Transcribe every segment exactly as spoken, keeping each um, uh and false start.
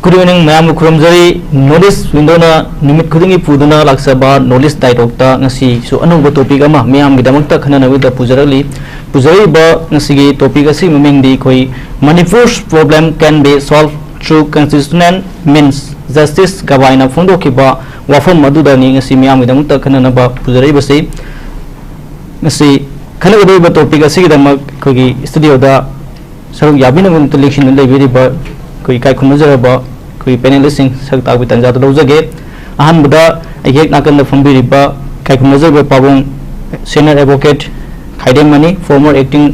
Good evening, ꯃꯌꯥꯝꯕꯨ ꯈꯨꯔꯨꯝꯖꯔꯤ꯫ Knowledge Windowꯅ ꯅꯨꯃꯤꯠ ꯈꯨꯗꯤꯡꯒꯤ ꯄꯨꯗꯨꯅ ꯂꯥꯛꯆꯕ Knowledge Dialogueꯇ ꯉꯁꯤꯁꯨ ꯑꯅꯧꯕ topic ꯑꯃ ꯃꯤꯌꯥꯝꯒꯤꯗꯃꯛꯇ ꯈꯟꯅꯅꯕꯒꯤꯗꯃꯛꯇ ꯄꯨꯖꯔꯛꯂꯤ꯫ ꯄꯨꯖꯔꯛꯏꯕ ꯉꯁꯤꯒꯤ topic ꯑꯁꯤꯒꯤ ꯃꯃꯤꯡꯗꯤ ꯑꯩꯈꯣꯏ Manipur's problem can be solved through constitutional means, Justice ꯒꯕꯥꯏꯅ ꯐꯣꯡꯗꯣꯛꯈꯤꯕ ꯋꯥꯐꯝ ꯑꯗꯨꯗꯅꯤ ꯉꯁꯤ ꯃꯤꯌꯥꯝꯒꯤꯗꯃꯛꯇ ꯈꯟꯅꯅꯕ ꯄꯨꯖꯔꯛꯏꯕꯁꯤ꯫ ꯉꯁꯤ ꯈꯟꯅꯒꯗꯧꯔꯤꯕ topic ꯑꯁꯤꯒꯤꯗꯃꯛ ꯑꯩꯈꯣꯏꯒꯤ studioꯗ ꯁꯔꯨꯛ ꯌꯥꯕꯤꯅꯕꯒꯤꯗꯃꯛꯇ ꯂꯦꯡꯁꯤꯟꯗꯨꯅ ꯂꯩꯕꯤꯔꯤꯕ ꯑꯩꯈꯣꯏ ꯏꯀꯥꯏ ꯈꯨꯝꯅꯖꯔꯕ ꯑꯩꯈꯣꯏ panelistꯁꯤꯡ ꯁꯛ ꯇꯥꯛꯄꯒꯤ ꯇꯥꯟꯖꯥꯗꯨ ꯂꯧꯖꯒꯦ꯫ ꯑꯍꯥꯟꯕꯗ ꯑꯩꯒꯤ ꯍꯦꯛ ꯅꯥꯀꯟꯗ ꯐꯝꯕꯤꯔꯤꯕ ꯏꯀꯥꯏ ꯈꯨꯝꯅꯖꯔꯕ ꯄꯥꯕꯨꯡ senior advocate ꯈꯥꯏꯗꯦꯝꯃꯅꯤ, former acting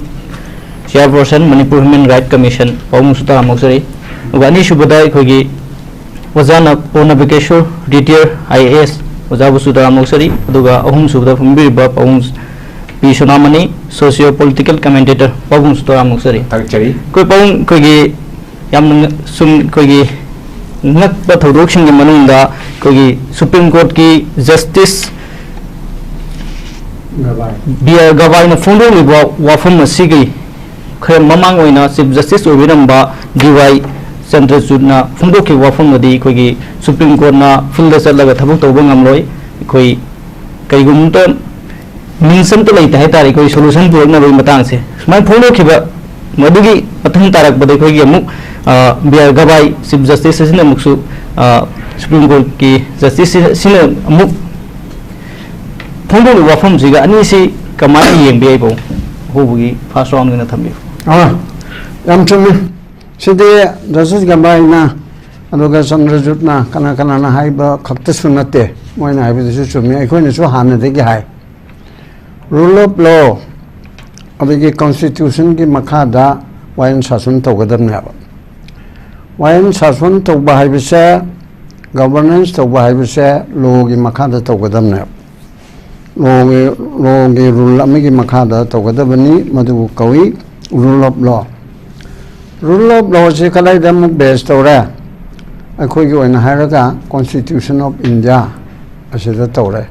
chairperson Manipur Human Rights Commission, ꯄꯥꯕꯨꯡꯁꯨ ꯇꯔꯥꯝꯅ ꯑꯣꯛꯆꯔꯤ꯫ ꯑꯗꯨꯒ ꯑꯅꯤꯁꯨꯕꯗ ꯑꯩꯈꯣꯏꯒꯤ ꯑꯣꯖꯥ ꯅ-, ꯄꯣ ꯅꯕꯀꯦꯁꯣꯔ, retired I A S, ꯑꯣꯖꯥꯕꯨꯁꯨ ꯇꯔꯥꯝꯅ ꯑꯣꯛꯆꯔꯤ꯫ ꯑꯗꯨꯒ ꯑꯍꯨꯝꯁꯨꯕꯗ ꯐꯝꯕꯤꯔꯤꯕ ꯄꯥꯕꯨꯡ ꯄꯤ ꯁꯣꯅꯥꯃꯅꯤ, socio political commentator, ꯄꯥꯕꯨꯡꯁꯨ ꯇꯔꯥꯝꯅ ꯑꯣꯛꯆꯔꯤ꯫ ꯊꯥꯒꯠꯆꯔꯤ꯫ ꯑꯩꯈꯣꯏ ꯄꯥꯕꯨꯡ ꯑꯩꯈꯣꯏꯒꯤ ꯌꯥꯝꯅ ꯉ-, ꯁꯨꯝ ꯑꯩꯈꯣꯏꯒꯤ ꯉꯛꯄ ꯊꯧꯗꯣꯛꯁꯤꯡꯒꯤ ꯃꯅꯨꯡꯗ ꯑꯩꯈꯣꯏꯒꯤ Supreme Courtꯀꯤ Justice ꯒꯕꯥꯏ꯫ ꯕꯤ ꯑꯥꯔ ꯒꯕꯥꯏꯅ ꯐꯣꯡꯗꯣꯛꯂꯤꯕ ꯋꯥꯐꯝ ꯑꯁꯤꯒꯤ ꯈꯔ ꯃꯃꯥꯡ ꯑꯣꯏꯅ Chief Justice ꯑꯣꯏꯕꯤꯔꯝꯕ ꯗꯤ ꯋꯥꯏ ꯆꯟꯗ꯭ꯔꯆꯨꯗꯅ ꯐꯣꯡꯗꯣꯛꯈꯤꯕ ꯋꯥꯐꯝ ꯑꯗꯤ ꯑꯩꯈꯣꯏꯒꯤ Supreme Courtꯅ fieldꯗ ꯆꯠꯂꯒ ꯊꯕꯛ ꯇꯧꯕ ꯉꯝꯂꯣꯏ꯫ ꯑꯩꯈꯣꯏ ꯀꯔꯤꯒꯨꯝꯕ means ꯑꯝꯇ ꯂꯩꯇꯦ ꯍꯥꯏꯇꯥꯔꯦ, ꯑꯩꯈꯣꯏ solution ꯄꯨꯔꯛꯅꯕꯒꯤ ꯃꯇꯥꯡꯁꯦ꯫ ꯁꯨꯃꯥꯏꯅ ꯐꯣꯡꯗꯣꯛꯈꯤꯕ ꯃꯗꯨꯒꯤ ꯃꯊꯪ ꯇꯥꯔꯛꯄꯗ ꯑꯩꯈꯣꯏꯒꯤ ꯑꯃꯨꯛ, ꯑ, ꯕꯤ ꯑꯥꯔ ꯒꯕꯥꯏ Chief Justice ꯑꯁꯤꯅ ꯑꯃꯨꯛꯁꯨ, ꯑ, Supreme Courtꯀꯤ Justice ꯑꯁꯤꯅ ꯑꯃꯨꯛ ꯐꯣꯡꯗꯣꯛꯂꯤꯕ ꯋꯥꯐꯝꯁꯤꯒ ꯑꯅꯤꯁꯤ ꯀꯃꯥꯏꯅ ꯌꯦꯡꯕ ꯌꯥꯏ, ꯄꯥꯕꯨꯡ? ꯑꯍꯧꯕꯒꯤ first roundꯒꯤ ꯑꯣꯏꯅ ꯊꯝꯕꯤꯌꯨ꯫ ꯑꯥ, ꯌꯥꯝ ꯆꯨꯝꯃꯤ꯫ ꯁꯤꯗꯤ Justice ꯒꯕꯥꯏꯅ ꯑꯗꯨꯒ ꯆꯟꯗ꯭ꯔꯆꯨꯗꯅ ꯀꯅꯥ ꯀꯅꯥꯅ ꯍꯥꯏꯕ ꯈꯛꯇꯁꯨ ꯅꯠꯇꯦ, ꯃꯣꯏꯅ ꯍꯥꯏꯕꯗꯨꯁꯨ ꯆꯨꯝꯃꯤ, ꯑꯩꯈꯣꯏꯅꯁꯨ ꯍꯥꯟꯅꯗꯒꯤ ꯍꯥꯏ꯫ Rule of law, ꯑꯗꯒꯤ constitutionꯒꯤ ꯃꯈꯥꯗ ꯋꯥꯌꯦꯜ ꯁꯥꯁꯟ ꯇꯧꯒꯗꯕꯅꯦꯕ꯫ ꯋꯥꯌꯦꯜ ꯁꯥꯁꯟ ꯇꯧꯕ ꯍꯥꯏꯕꯁꯦ, governance ꯇꯧꯕ ꯍꯥꯏꯕꯁꯦ lawꯒꯤ ꯃꯈꯥꯗ ꯇꯧꯒꯗꯕꯅꯦꯕ꯫ Lawꯒꯤ, lawꯒꯤ rule ꯑꯃꯒꯤ ꯃꯈꯥꯗ ꯇꯧꯒꯗꯕꯅꯤ, ꯃꯗꯨꯕꯨ ꯀꯧꯏ rule of law꯫ Rule of lawꯁꯤ ꯀꯗꯥꯏꯗ ꯑꯃꯨꯛ base ꯇꯧꯔꯦ? ꯑꯩꯈꯣꯏꯒꯤ ꯑꯣꯏꯅ ꯍꯥꯏꯔꯒ Constitution of India ꯑꯁꯤꯗ ꯇꯧꯔꯦ꯫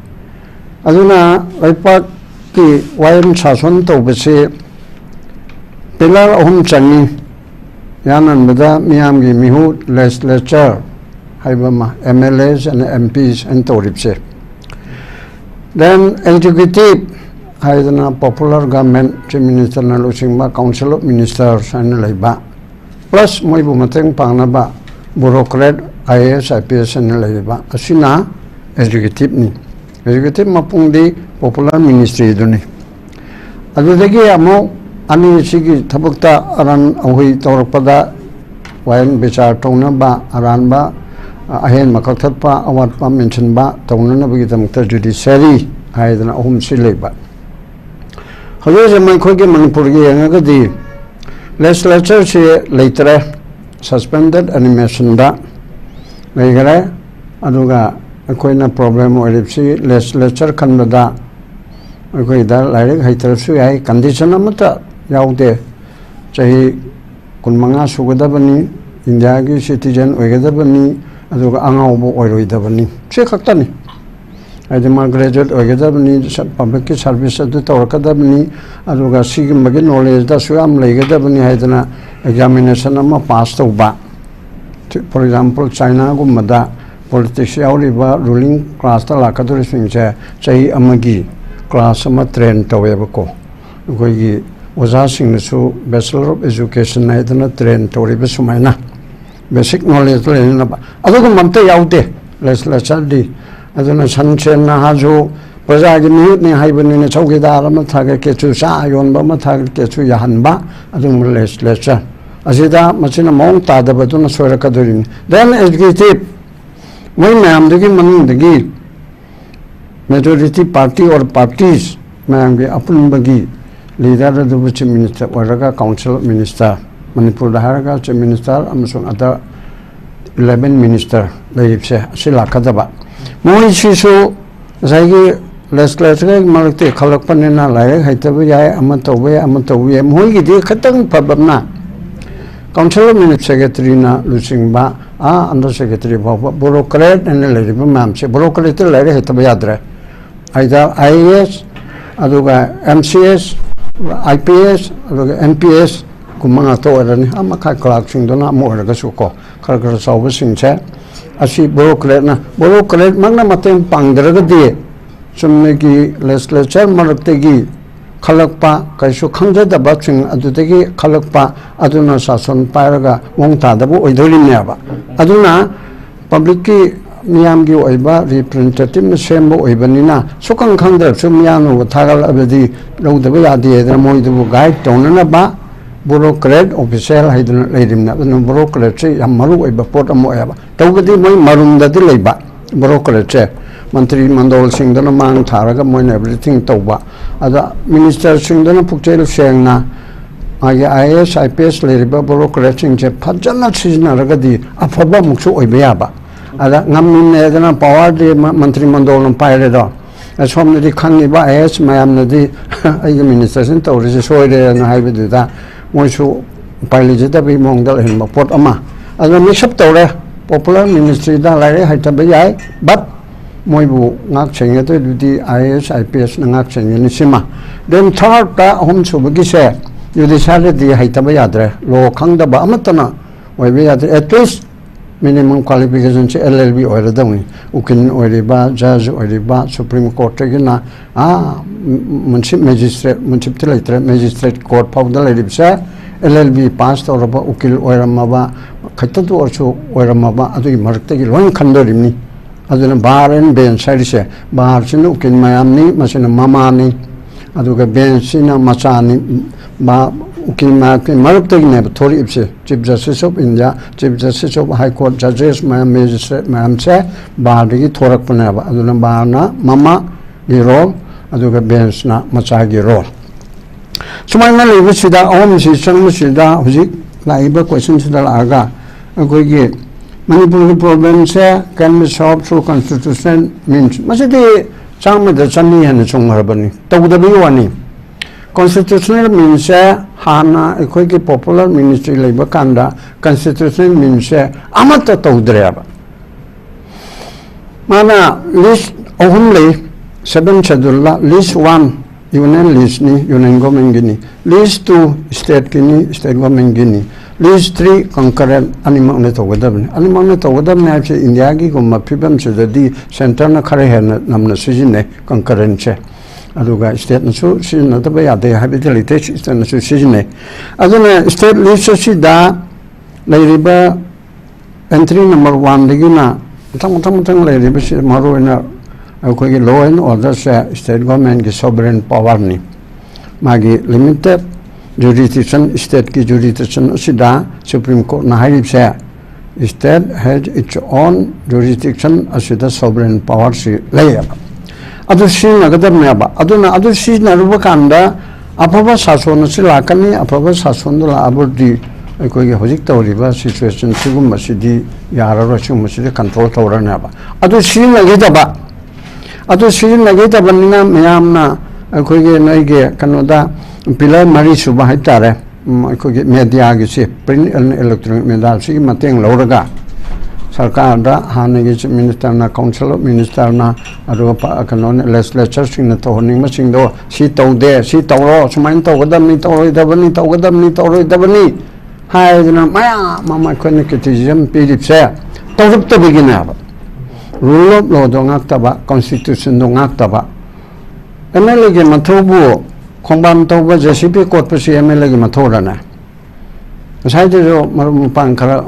ꯑꯗꯨꯅ ꯂꯩꯄꯥꯛꯀꯤ ꯋꯥꯌꯦꯜ ꯁꯥꯁꯟ ꯇꯧꯕꯁꯤ pillar ꯑꯍꯨꯝ ꯆꯪꯏ꯫ ꯌꯥꯅꯟꯕꯗ ꯃꯤꯌꯥꯝꯒꯤ ꯃꯤꯍꯨꯠ, legislature ꯍꯥꯏꯕ ꯑꯃ, M L As and M Ps ꯍꯥꯏꯅ ꯇꯧꯔꯤꯕꯁꯦ, then executive ꯍꯥꯏꯗꯅ popular government, chief ministerꯅ ꯂꯨꯆꯤꯡꯕ council of ministers ꯍꯥꯏꯅ ꯂꯩꯕ, plus ꯃꯣꯏꯕꯨ ꯃꯇꯦꯡ ꯄꯥꯡꯅꯕ bureaucrat, I A S, I P S ꯍꯥꯏꯅ ꯂꯩꯔꯤꯕ ꯑꯁꯤꯅ executiveꯅꯤ꯫ Executive ꯃꯄꯨꯡꯗꯤ popular ministryꯗꯨꯅꯤ꯫ ꯑꯗꯨꯗꯒꯤ ꯑꯃꯨꯛ ꯑꯅꯤꯁꯤꯒꯤ ꯊꯕꯛꯇ ꯑꯔꯥꯟ ꯑꯍꯨꯏ ꯇꯧꯔꯛꯄꯗ ꯋꯥꯌꯦꯜ ꯕꯤꯆꯥꯔ ꯇꯧꯅꯕ, ꯑꯔꯥꯟꯕ, ꯑꯍꯦꯟꯕ ꯀꯛꯊꯠꯄ, ꯑꯋꯥꯠꯄ ꯃꯦꯟꯁꯤꯟꯕ ꯇꯧꯅꯅꯕꯒꯤꯗꯃꯛꯇ judiciary ꯍꯥꯏꯗꯅ ꯑꯍꯨꯝꯁꯤ ꯂꯩꯕ꯫ ꯍꯧꯖꯤꯛ ꯍꯧꯖꯤꯛ ꯑꯩꯈꯣꯏꯒꯤ ꯃꯅꯤꯄꯨꯔꯒꯤ ꯌꯦꯡꯉꯒꯗꯤ legislatureꯁꯤ ꯂꯩꯇ꯭ꯔꯦ, suspended animationꯗ ꯂꯩꯈꯔꯦ꯫ ꯑꯗꯨꯒ ꯑꯩꯈꯣꯏꯅ problem ꯑꯣꯏꯔꯤꯕꯁꯤ legislature ꯈꯟꯕꯗ ꯑꯩꯈꯣꯏꯗ ꯂꯥꯏꯔꯤꯛ ꯍꯩꯇ꯭ꯔꯁꯨ ꯌꯥꯏ, condition ꯑꯃꯠꯇ ꯌꯥꯎꯗꯦ꯫ ꯆꯍꯤ ꯀꯨꯟꯃꯉꯥ ꯁꯨꯒꯗꯕꯅꯤ, ꯏꯟꯗꯤꯌꯥꯒꯤ citizen ꯑꯣꯏꯒꯗꯕꯅꯤ, ꯑꯗꯨꯒ ꯑꯉꯥꯎꯕ ꯑꯣꯏꯔꯣꯏꯗꯕꯅꯤ, ꯁꯤ ꯈꯛꯇꯅꯤ꯫ ꯍꯥꯏꯗꯤ ꯃꯥ graduate ꯑꯣꯏꯒꯗꯕꯅꯤ, ꯁ-, publicꯀꯤ service ꯑꯗꯨ ꯇꯧꯔꯛꯀꯗꯕꯅꯤ, ꯑꯗꯨꯒ ꯁꯤꯒꯨꯝꯕꯒꯤ knowledgeꯗ ꯑꯁꯨꯛ ꯌꯥꯝ ꯂꯩꯒꯗꯕꯅꯤ ꯍꯥꯏꯗꯅ examination ꯑꯃ pass ꯇꯧꯕ꯫ For example, Chinaꯒꯨꯝꯕꯗ politics ꯌꯥꯎꯔꯤꯕ ruling classꯇ ꯂꯥꯛꯀꯗꯧꯔꯤꯕꯁꯤꯡꯁꯦ ꯆꯍꯤ ꯑꯃꯒꯤ class ꯑꯃ train ꯇꯧꯋꯦꯕꯀꯣ꯫ ꯑꯩꯈꯣꯏꯒꯤ ꯑꯣꯖꯥꯁꯤꯡꯅꯁꯨ Bachelor of Education ꯍꯥꯏꯗꯅ train ꯇꯧꯔꯤꯕ ꯁꯨꯃꯥꯏꯅ basic knowledge ꯂꯩꯅꯅꯕ, ꯑꯗꯨꯒꯨꯝꯕ ꯑꯝꯇ ꯌꯥꯎꯗꯦ legislatureꯗꯤ꯫ ꯑꯗꯨꯅ ꯁꯟ ꯁꯦꯟ ꯅꯍꯥꯁꯨ ꯄ꯭ꯔꯖꯥꯒꯤ ꯃꯤꯍꯨꯠꯅꯤ ꯍꯥꯏꯕꯅꯤꯅ ꯆꯧꯀꯤꯗꯥꯔ ꯑꯃ ꯊꯥꯒꯠꯀꯦꯁꯨ, ꯆꯥ ꯌꯣꯟꯕ ꯑꯃ ꯊꯥꯒꯠꯀꯦꯁꯨ ꯌꯥꯍꯟꯕ ꯑꯗꯨꯒꯨꯝꯕ legislature꯫ ꯑꯁꯤꯗ ꯃꯁꯤꯅ ꯃꯑꯣꯡ ꯇꯥꯗꯕꯗꯨꯅ ꯁꯣꯏꯔꯛꯀꯗꯣꯔꯤꯅꯤ꯫ Then executive, ꯃꯣꯏ ꯃꯌꯥꯝꯗꯨꯒꯤ ꯃꯅꯨꯡꯗꯒꯤ majority party or parties ꯃꯌꯥꯝꯒꯤ ꯑꯄꯨꯟꯕꯒꯤ leader ꯑꯗꯨꯕꯨ chief minister ꯑꯣꯏꯔꯒ council of minister, ꯃꯅꯤꯄꯨꯔꯗ ꯍꯥꯏꯔꯒ chief minister ꯑꯃꯁꯨꯡ other eleven minister ꯂꯩꯔꯤꯕꯁꯦ ꯑꯁꯤ ꯂꯥꯛꯀꯗꯕ꯫ ꯃꯣꯏꯁꯤꯁꯨ ꯉꯁꯥꯏꯒꯤ legislatureꯒꯤ ꯃꯔꯛꯇ ꯈꯜꯂꯛꯄꯅꯤꯅ ꯂꯥꯏꯔꯤꯛ ꯍꯩꯇꯕ ꯌꯥꯏ, ꯑꯃ ꯇꯧꯕ ꯌꯥꯏ, ꯑꯃ ꯇꯧꯕ ꯌꯥꯏ꯫ ꯃꯣꯏꯒꯤꯗꯤ ꯈꯤꯇꯪ ꯐꯕ ꯑꯃꯅ council of minister, secretaryꯅ ꯂꯨꯆꯤꯡꯕ, ꯑꯥ under secretary ꯐꯥꯎꯕ bureaucrat ꯍꯥꯏꯅ ꯂꯩꯔꯤꯕ ꯃꯌꯥꯝꯁꯦ, bureaucratꯇ ꯂꯥꯏꯔꯤꯛ ꯍꯩꯇꯕ ꯌꯥꯗ꯭ꯔꯦ꯫ Either I A S, ꯑꯗꯨꯒ M C S, I P S, ꯑꯗꯨꯒ M P S, ꯃꯉꯥꯇ ꯑꯣꯏꯔꯅꯤ, ꯑꯃ ꯃꯈꯥꯏ clerkꯁꯤꯡꯗꯨꯅ ꯑꯃ ꯑꯣꯏꯔꯒꯁꯨ ꯀꯣ, ꯈꯔ ꯈꯔ ꯆꯥꯎꯕꯁꯤꯡꯁꯦ, ꯑꯁꯤ bureaucratꯅ, bureaucratꯃꯛꯅ ꯃꯇꯦꯡ ꯄꯥꯡꯗ꯭ꯔꯒꯗꯤ ꯆꯨꯝꯅꯒꯤ legislature ꯃꯔꯛꯇꯒꯤ ꯈꯜꯂꯛꯄ, ꯀꯩꯁꯨ ꯈꯪꯖꯗꯕꯁꯤꯡ ꯑꯗꯨꯗꯒꯤ ꯈꯜꯂꯛꯄ ꯑꯗꯨꯅ ꯁꯥꯁꯟ ꯄꯥꯏꯔꯒ ꯃꯑꯣꯡ ꯇꯥꯗꯕ ꯑꯣꯏꯗꯣꯔꯤꯕꯅꯦꯕ꯫ ꯑꯗꯨꯅ publicꯀꯤ, ꯃꯤꯌꯥꯝꯒꯤ ꯑꯣꯏꯕ representativeꯅ ꯁꯦꯝꯕ ꯑꯣꯏꯕꯅꯤꯅ, ꯁꯨꯈꯪ ꯈꯪꯗ꯭ꯔꯁꯨ ꯃꯤꯌꯥꯝꯅ ꯊꯥꯒꯠꯂꯕꯗꯤ ꯂꯧꯗꯕ ꯌꯥꯗꯦ ꯍꯥꯏꯗꯅ ꯃꯣꯏꯗꯨꯕꯨ guide ꯇꯧꯅꯅꯕ bureaucrat official ꯍꯥꯏꯗꯨꯅ ꯂꯩꯔꯤꯕꯅꯦ꯫ ꯑꯗꯨꯅ bureaucratꯁꯦ ꯌꯥꯝ ꯃꯔꯨ ꯑꯣꯏꯕ ꯄꯣꯠ ꯑꯃ ꯑꯣꯏꯌꯦꯕ꯫ ꯇꯧꯕꯗꯤ ꯃꯣꯏ ꯃꯔꯨꯝꯗꯗꯤ ꯂꯩꯕ bureaucratꯁꯦ, ꯃꯟꯇ꯭ꯔꯤ ꯃꯟꯗꯣꯜꯁꯤꯡꯗꯨꯅ ꯃꯥꯡ ꯊꯥꯔꯒ ꯃꯣꯏꯅ everything ꯇꯧꯕ꯫ ꯑꯗ ministerꯁꯤꯡꯗꯨꯅ ꯄꯨꯛꯆꯦꯜ ꯁꯦꯡꯅ ꯃꯥꯒꯤ IAS IPS ꯂꯩꯔꯤꯕ bureaucratꯁꯤꯡꯁꯦ ꯐꯖꯅ ꯁꯤꯖꯤꯟꯅꯔꯒꯗꯤ ꯑꯐꯕ ꯑꯃꯨꯛꯁꯨ ꯑꯣꯏꯕ ꯌꯥꯕ꯫ ꯑꯗ ꯉꯝꯃꯤꯟꯅꯗꯅ powerꯗꯤ ꯃ-, ꯃꯟꯇ꯭ꯔꯤ ꯃꯟꯗꯣꯜꯅ ꯄꯥꯏꯔꯦꯗꯣ꯫ ꯑꯁꯣꯝꯗꯗꯤ ꯈꯪꯉꯤꯕ IAS ꯃꯌꯥꯝꯅꯗꯤ ꯑꯩꯒꯤ ministerꯁꯤꯅ ꯇꯧꯔꯤꯁꯦ ꯁꯣꯏꯔꯦꯅ ꯍꯥꯏꯕꯗꯨꯗ ꯃꯣꯏꯁꯨ ꯎꯄꯥꯏ ꯂꯩꯖꯗꯕꯒꯤ ꯃꯑꯣꯡꯗ ꯂꯩꯍꯟꯕ ꯄꯣꯠ ꯑꯃ꯫ ꯑꯗꯨꯅ mix up ꯇꯧꯔꯦ꯫ Popular ministryꯗ ꯂꯥꯏꯔꯤꯛ ꯍꯩꯇꯕ ꯌꯥꯏ, but ꯃꯣꯏꯕꯨ ꯉꯥꯛ ꯁꯦꯟꯒꯗꯣꯏꯗꯨꯗꯤ IAS IPSꯅ ꯉꯥꯛ ꯁꯦꯟꯒꯅꯤ꯫ ꯁꯤꯃ꯫ Then thirdꯇ, ꯑꯍꯨꯝꯁꯨꯕꯒꯤꯁꯦ, judiciaryꯗꯗꯤ ꯍꯩꯇꯕ ꯌꯥꯗ꯭ꯔꯦ, law ꯈꯪꯗꯕ ꯑꯃꯠꯇꯅ ꯑꯣꯏꯕ ꯌꯥꯗ꯭ꯔꯦ꯫ At least minimum qualificationꯁꯦ LLB ꯑꯣꯏꯔꯗꯧꯅꯤ꯫ ꯎꯀꯤꯜ ꯑꯣꯏꯔꯤꯕ, judge ꯑꯣꯏꯔꯤꯕ, Supreme Courtꯇꯒꯤꯅ ꯑꯥ ꯃꯨꯟꯁꯤꯞ magistrate, ꯃꯨꯟꯁꯤꯞꯇꯤ ꯂꯩꯇ꯭ꯔꯦ, magistrate court ꯐꯥꯎꯗ ꯂꯩꯔꯤꯕꯁꯦ LLB pass ꯇꯧꯔꯕ, ꯎꯀꯤꯜ ꯑꯣꯏꯔꯝꯃꯕ, ꯈꯤꯇꯪꯇ ꯑꯣꯏꯔꯁꯨ ꯑꯣꯏꯔꯝꯃꯕ, ꯑꯗꯨꯒꯤ ꯃꯔꯛꯇꯒꯤ ꯂꯣꯏꯅ ꯈꯟꯗꯣꯔꯤꯕꯅꯤ꯫ ꯑꯗꯨꯅ bar and bench ꯍꯥꯏꯔꯤꯁꯦ, barꯁꯤꯅ ꯎꯀꯤꯜ ꯃꯌꯥꯝꯅꯤ, ꯃꯁꯤꯅ ꯃꯃꯥꯅꯤ, ꯑꯗꯨꯒ benchꯁꯤꯅ ꯃꯆꯥꯅꯤ꯫ ꯕꯥ-, ꯎꯀꯤꯜ ꯃꯌꯥꯝꯒꯤ ꯃꯔꯛꯇꯒꯤꯅꯦꯕ ꯊꯣꯔꯛꯏꯕꯁꯦ꯫ Chief Justice of India, Chief Justice of High Court, judges ꯃꯌꯥꯝ, magistrate ꯃꯌꯥꯝꯁꯦ barꯗꯒꯤ ꯊꯣꯔꯛꯄꯅꯦꯕ꯫ ꯑꯗꯨꯅ barꯅ ꯃꯃꯥꯒꯤ role, ꯑꯗꯨꯒ benchꯅ ꯃꯆꯥꯒꯤ role꯫ ꯁꯨꯃꯥꯏꯅ ꯂꯩꯕꯁꯤꯗ, ꯑꯍꯨꯝꯁꯤ ꯆꯪꯕꯁꯤꯗ, ꯍꯧꯖꯤꯛ ꯂꯥꯛꯏꯕ questionꯁꯤꯗ ꯂꯥꯛꯑꯒ, ꯑꯩꯈꯣꯏꯒꯤ ꯃꯅꯤꯄꯨꯔꯒꯤ problemꯁꯦ can be solved through constitutional means꯫ ꯃꯁꯤꯗꯤ ꯆꯥꯝꯃꯗ ꯆꯅꯤ ꯍꯦꯟꯅ ꯆꯨꯝꯈ꯭ꯔꯕꯅꯤ꯫ ꯇꯧꯗꯕꯒꯤ ꯋꯥꯅꯤ꯫ Constitutional meansꯁꯦ ꯍꯥꯟꯅ ꯑꯩꯈꯣꯏꯒꯤ popular ministry ꯂꯩꯕ ꯀꯥꯟꯗ constitutional meansꯁꯦ ꯑꯃꯠꯇ ꯇꯧꯗ꯭ꯔꯦꯕ꯫ ꯃꯥꯅ list ꯑꯍꯨꯝ ꯂꯩ, seven scheduleꯗ, list one, Union listꯅꯤ, Union governmentꯒꯤꯅꯤ꯫ List two stateꯀꯤꯅꯤ, state governmentꯒꯤꯅꯤ꯫ List three concurrent ꯑꯅꯤꯃꯛꯅ ꯇꯧꯒꯗꯕꯅꯤ꯫ ꯑꯅꯤꯃꯛꯅ ꯇꯧꯒꯗꯕꯅꯤ ꯍꯥꯏꯕꯁꯦ ꯏꯟꯗꯤꯌꯥꯒꯤꯒꯨꯝꯕ ꯐꯤꯕꯝꯁꯤꯗꯗꯤ centreꯅ ꯈꯔ ꯍꯦꯟꯅ ꯅꯝꯅ ꯁꯤꯖꯤꯟꯅꯩ concurrentꯁꯦ꯫ ꯑꯗꯨꯒ stateꯅꯁꯨ ꯁꯤꯖꯤꯟꯅꯗꯕ ꯌꯥꯗꯦ ꯍꯥꯏꯕꯗꯤ ꯂꯩꯇꯦ, stateꯅꯁꯨ ꯁꯤꯖꯤꯟꯅꯩ꯫ ꯑꯗꯨꯅ state list ꯑꯁꯤꯗ ꯂꯩꯔꯤꯕ entry number oneꯗꯒꯤꯅ ꯃꯊꯪ ꯃꯊꯪ ꯃꯊꯪ ꯂꯩꯔꯤꯕꯁꯤ ꯃꯔꯨꯑꯣꯏꯅ ꯑꯩꯈꯣꯏꯒꯤ law and orderꯁꯦ state governmentꯀꯤ sovereign powerꯅꯤ꯫ ꯃꯥꯒꯤ limited jurisdiction, stateꯀꯤ jurisdiction ꯑꯁꯤꯗ Supreme Courtꯅ ꯍꯥꯏꯔꯤꯕꯁꯦ, state has its own jurisdiction, ꯑꯁꯤꯗ sovereign powerꯁꯤ ꯂꯩꯌꯦꯕ꯫ ꯑꯗꯨ ꯁꯤꯖꯤꯟꯅꯒꯗꯕꯅꯦꯕ꯫ ꯑꯗꯨꯅ ꯑꯗꯨ ꯁꯤꯖꯤꯟꯅꯔꯨꯕ ꯀꯥꯟꯗ ꯑꯐꯕ ꯁꯥꯁꯣꯟ ꯑꯁꯤ ꯂꯥꯛꯀꯅꯤ꯫ ꯑꯐꯕ ꯁꯥꯁꯣꯟꯗꯨ ꯂꯥꯛꯑꯕꯗꯤ ꯑꯩꯈꯣꯏꯒꯤ ꯍꯧꯖꯤꯛ ꯇꯧꯔꯤꯕ situation ꯁꯤꯒꯨꯝꯕꯁꯤꯗꯤ ꯌꯥꯔꯔꯣꯏ, ꯁꯤꯒꯨꯝꯕꯁꯤꯗꯤ control ꯇꯧꯔꯅꯦꯕ꯫ ꯑꯗꯨ ꯁꯤꯖꯤꯟꯅꯈꯤꯗꯕ, ꯑꯗꯨ ꯁꯤꯖꯤꯟꯅꯈꯤꯗꯕꯅꯤꯅ ꯃꯌꯥꯝꯅ ꯑꯩꯈꯣꯏꯒꯤ ꯅꯣꯏꯒꯤ ꯀꯩꯅꯣꯗ pillar ꯃꯔꯤ ꯁꯨꯕ ꯍꯥꯏꯇꯥꯔꯦ, ꯎꯝ, ꯑꯩꯈꯣꯏꯒꯤ mediaꯒꯤꯁꯤ, print and electronic media ꯁꯤꯒꯤ ꯃꯇꯦꯡ ꯂꯧꯔꯒ ꯁꯔꯀꯥꯔꯗ ꯍꯥꯟꯅꯒꯤ Chief Ministerꯅ, Council of Ministerꯅ, ꯑꯗꯨꯒ ꯄ-, ꯀꯩꯅꯣꯅ, legislatureꯁꯤꯡꯅ ꯇꯧꯍꯟꯅꯤꯡꯕꯁꯤꯡꯗꯣ ꯁꯤ ꯇꯧꯗꯦ, ꯁꯤ ꯇꯧꯔꯣ, ꯁꯨꯃꯥꯏꯅ ꯇꯧꯒꯗꯕꯅꯤ, ꯇꯧꯔꯣꯏꯗꯕꯅꯤ, ꯇꯧꯒꯗꯕꯅꯤ, ꯇꯧꯔꯣꯏꯗꯕꯅꯤ ꯍꯥꯏꯗꯅ ꯃꯌꯥꯝ ꯑꯃ ꯑꯩꯈꯣꯏꯅ criticism ꯄꯤꯔꯤꯕꯁꯦ ꯇꯧꯔꯛꯇꯕꯒꯤꯅꯦꯕ꯫ Rule of lawꯗꯣ ꯉꯥꯛꯇꯕ, constitutionꯗꯣ ꯉꯥꯛꯇꯕ꯫ MLAꯒꯤ ꯃꯊꯧꯕꯨ ꯈꯣꯡꯕꯥꯟ ꯇꯧꯕ, JCB ꯀꯣꯠꯄꯁꯤ MLAꯒꯤ ꯃꯊꯧꯔꯅꯦ? ꯉꯁꯥꯏꯗꯁꯨ ꯃꯔꯨꯞ ꯃꯄꯥꯡ ꯈꯔ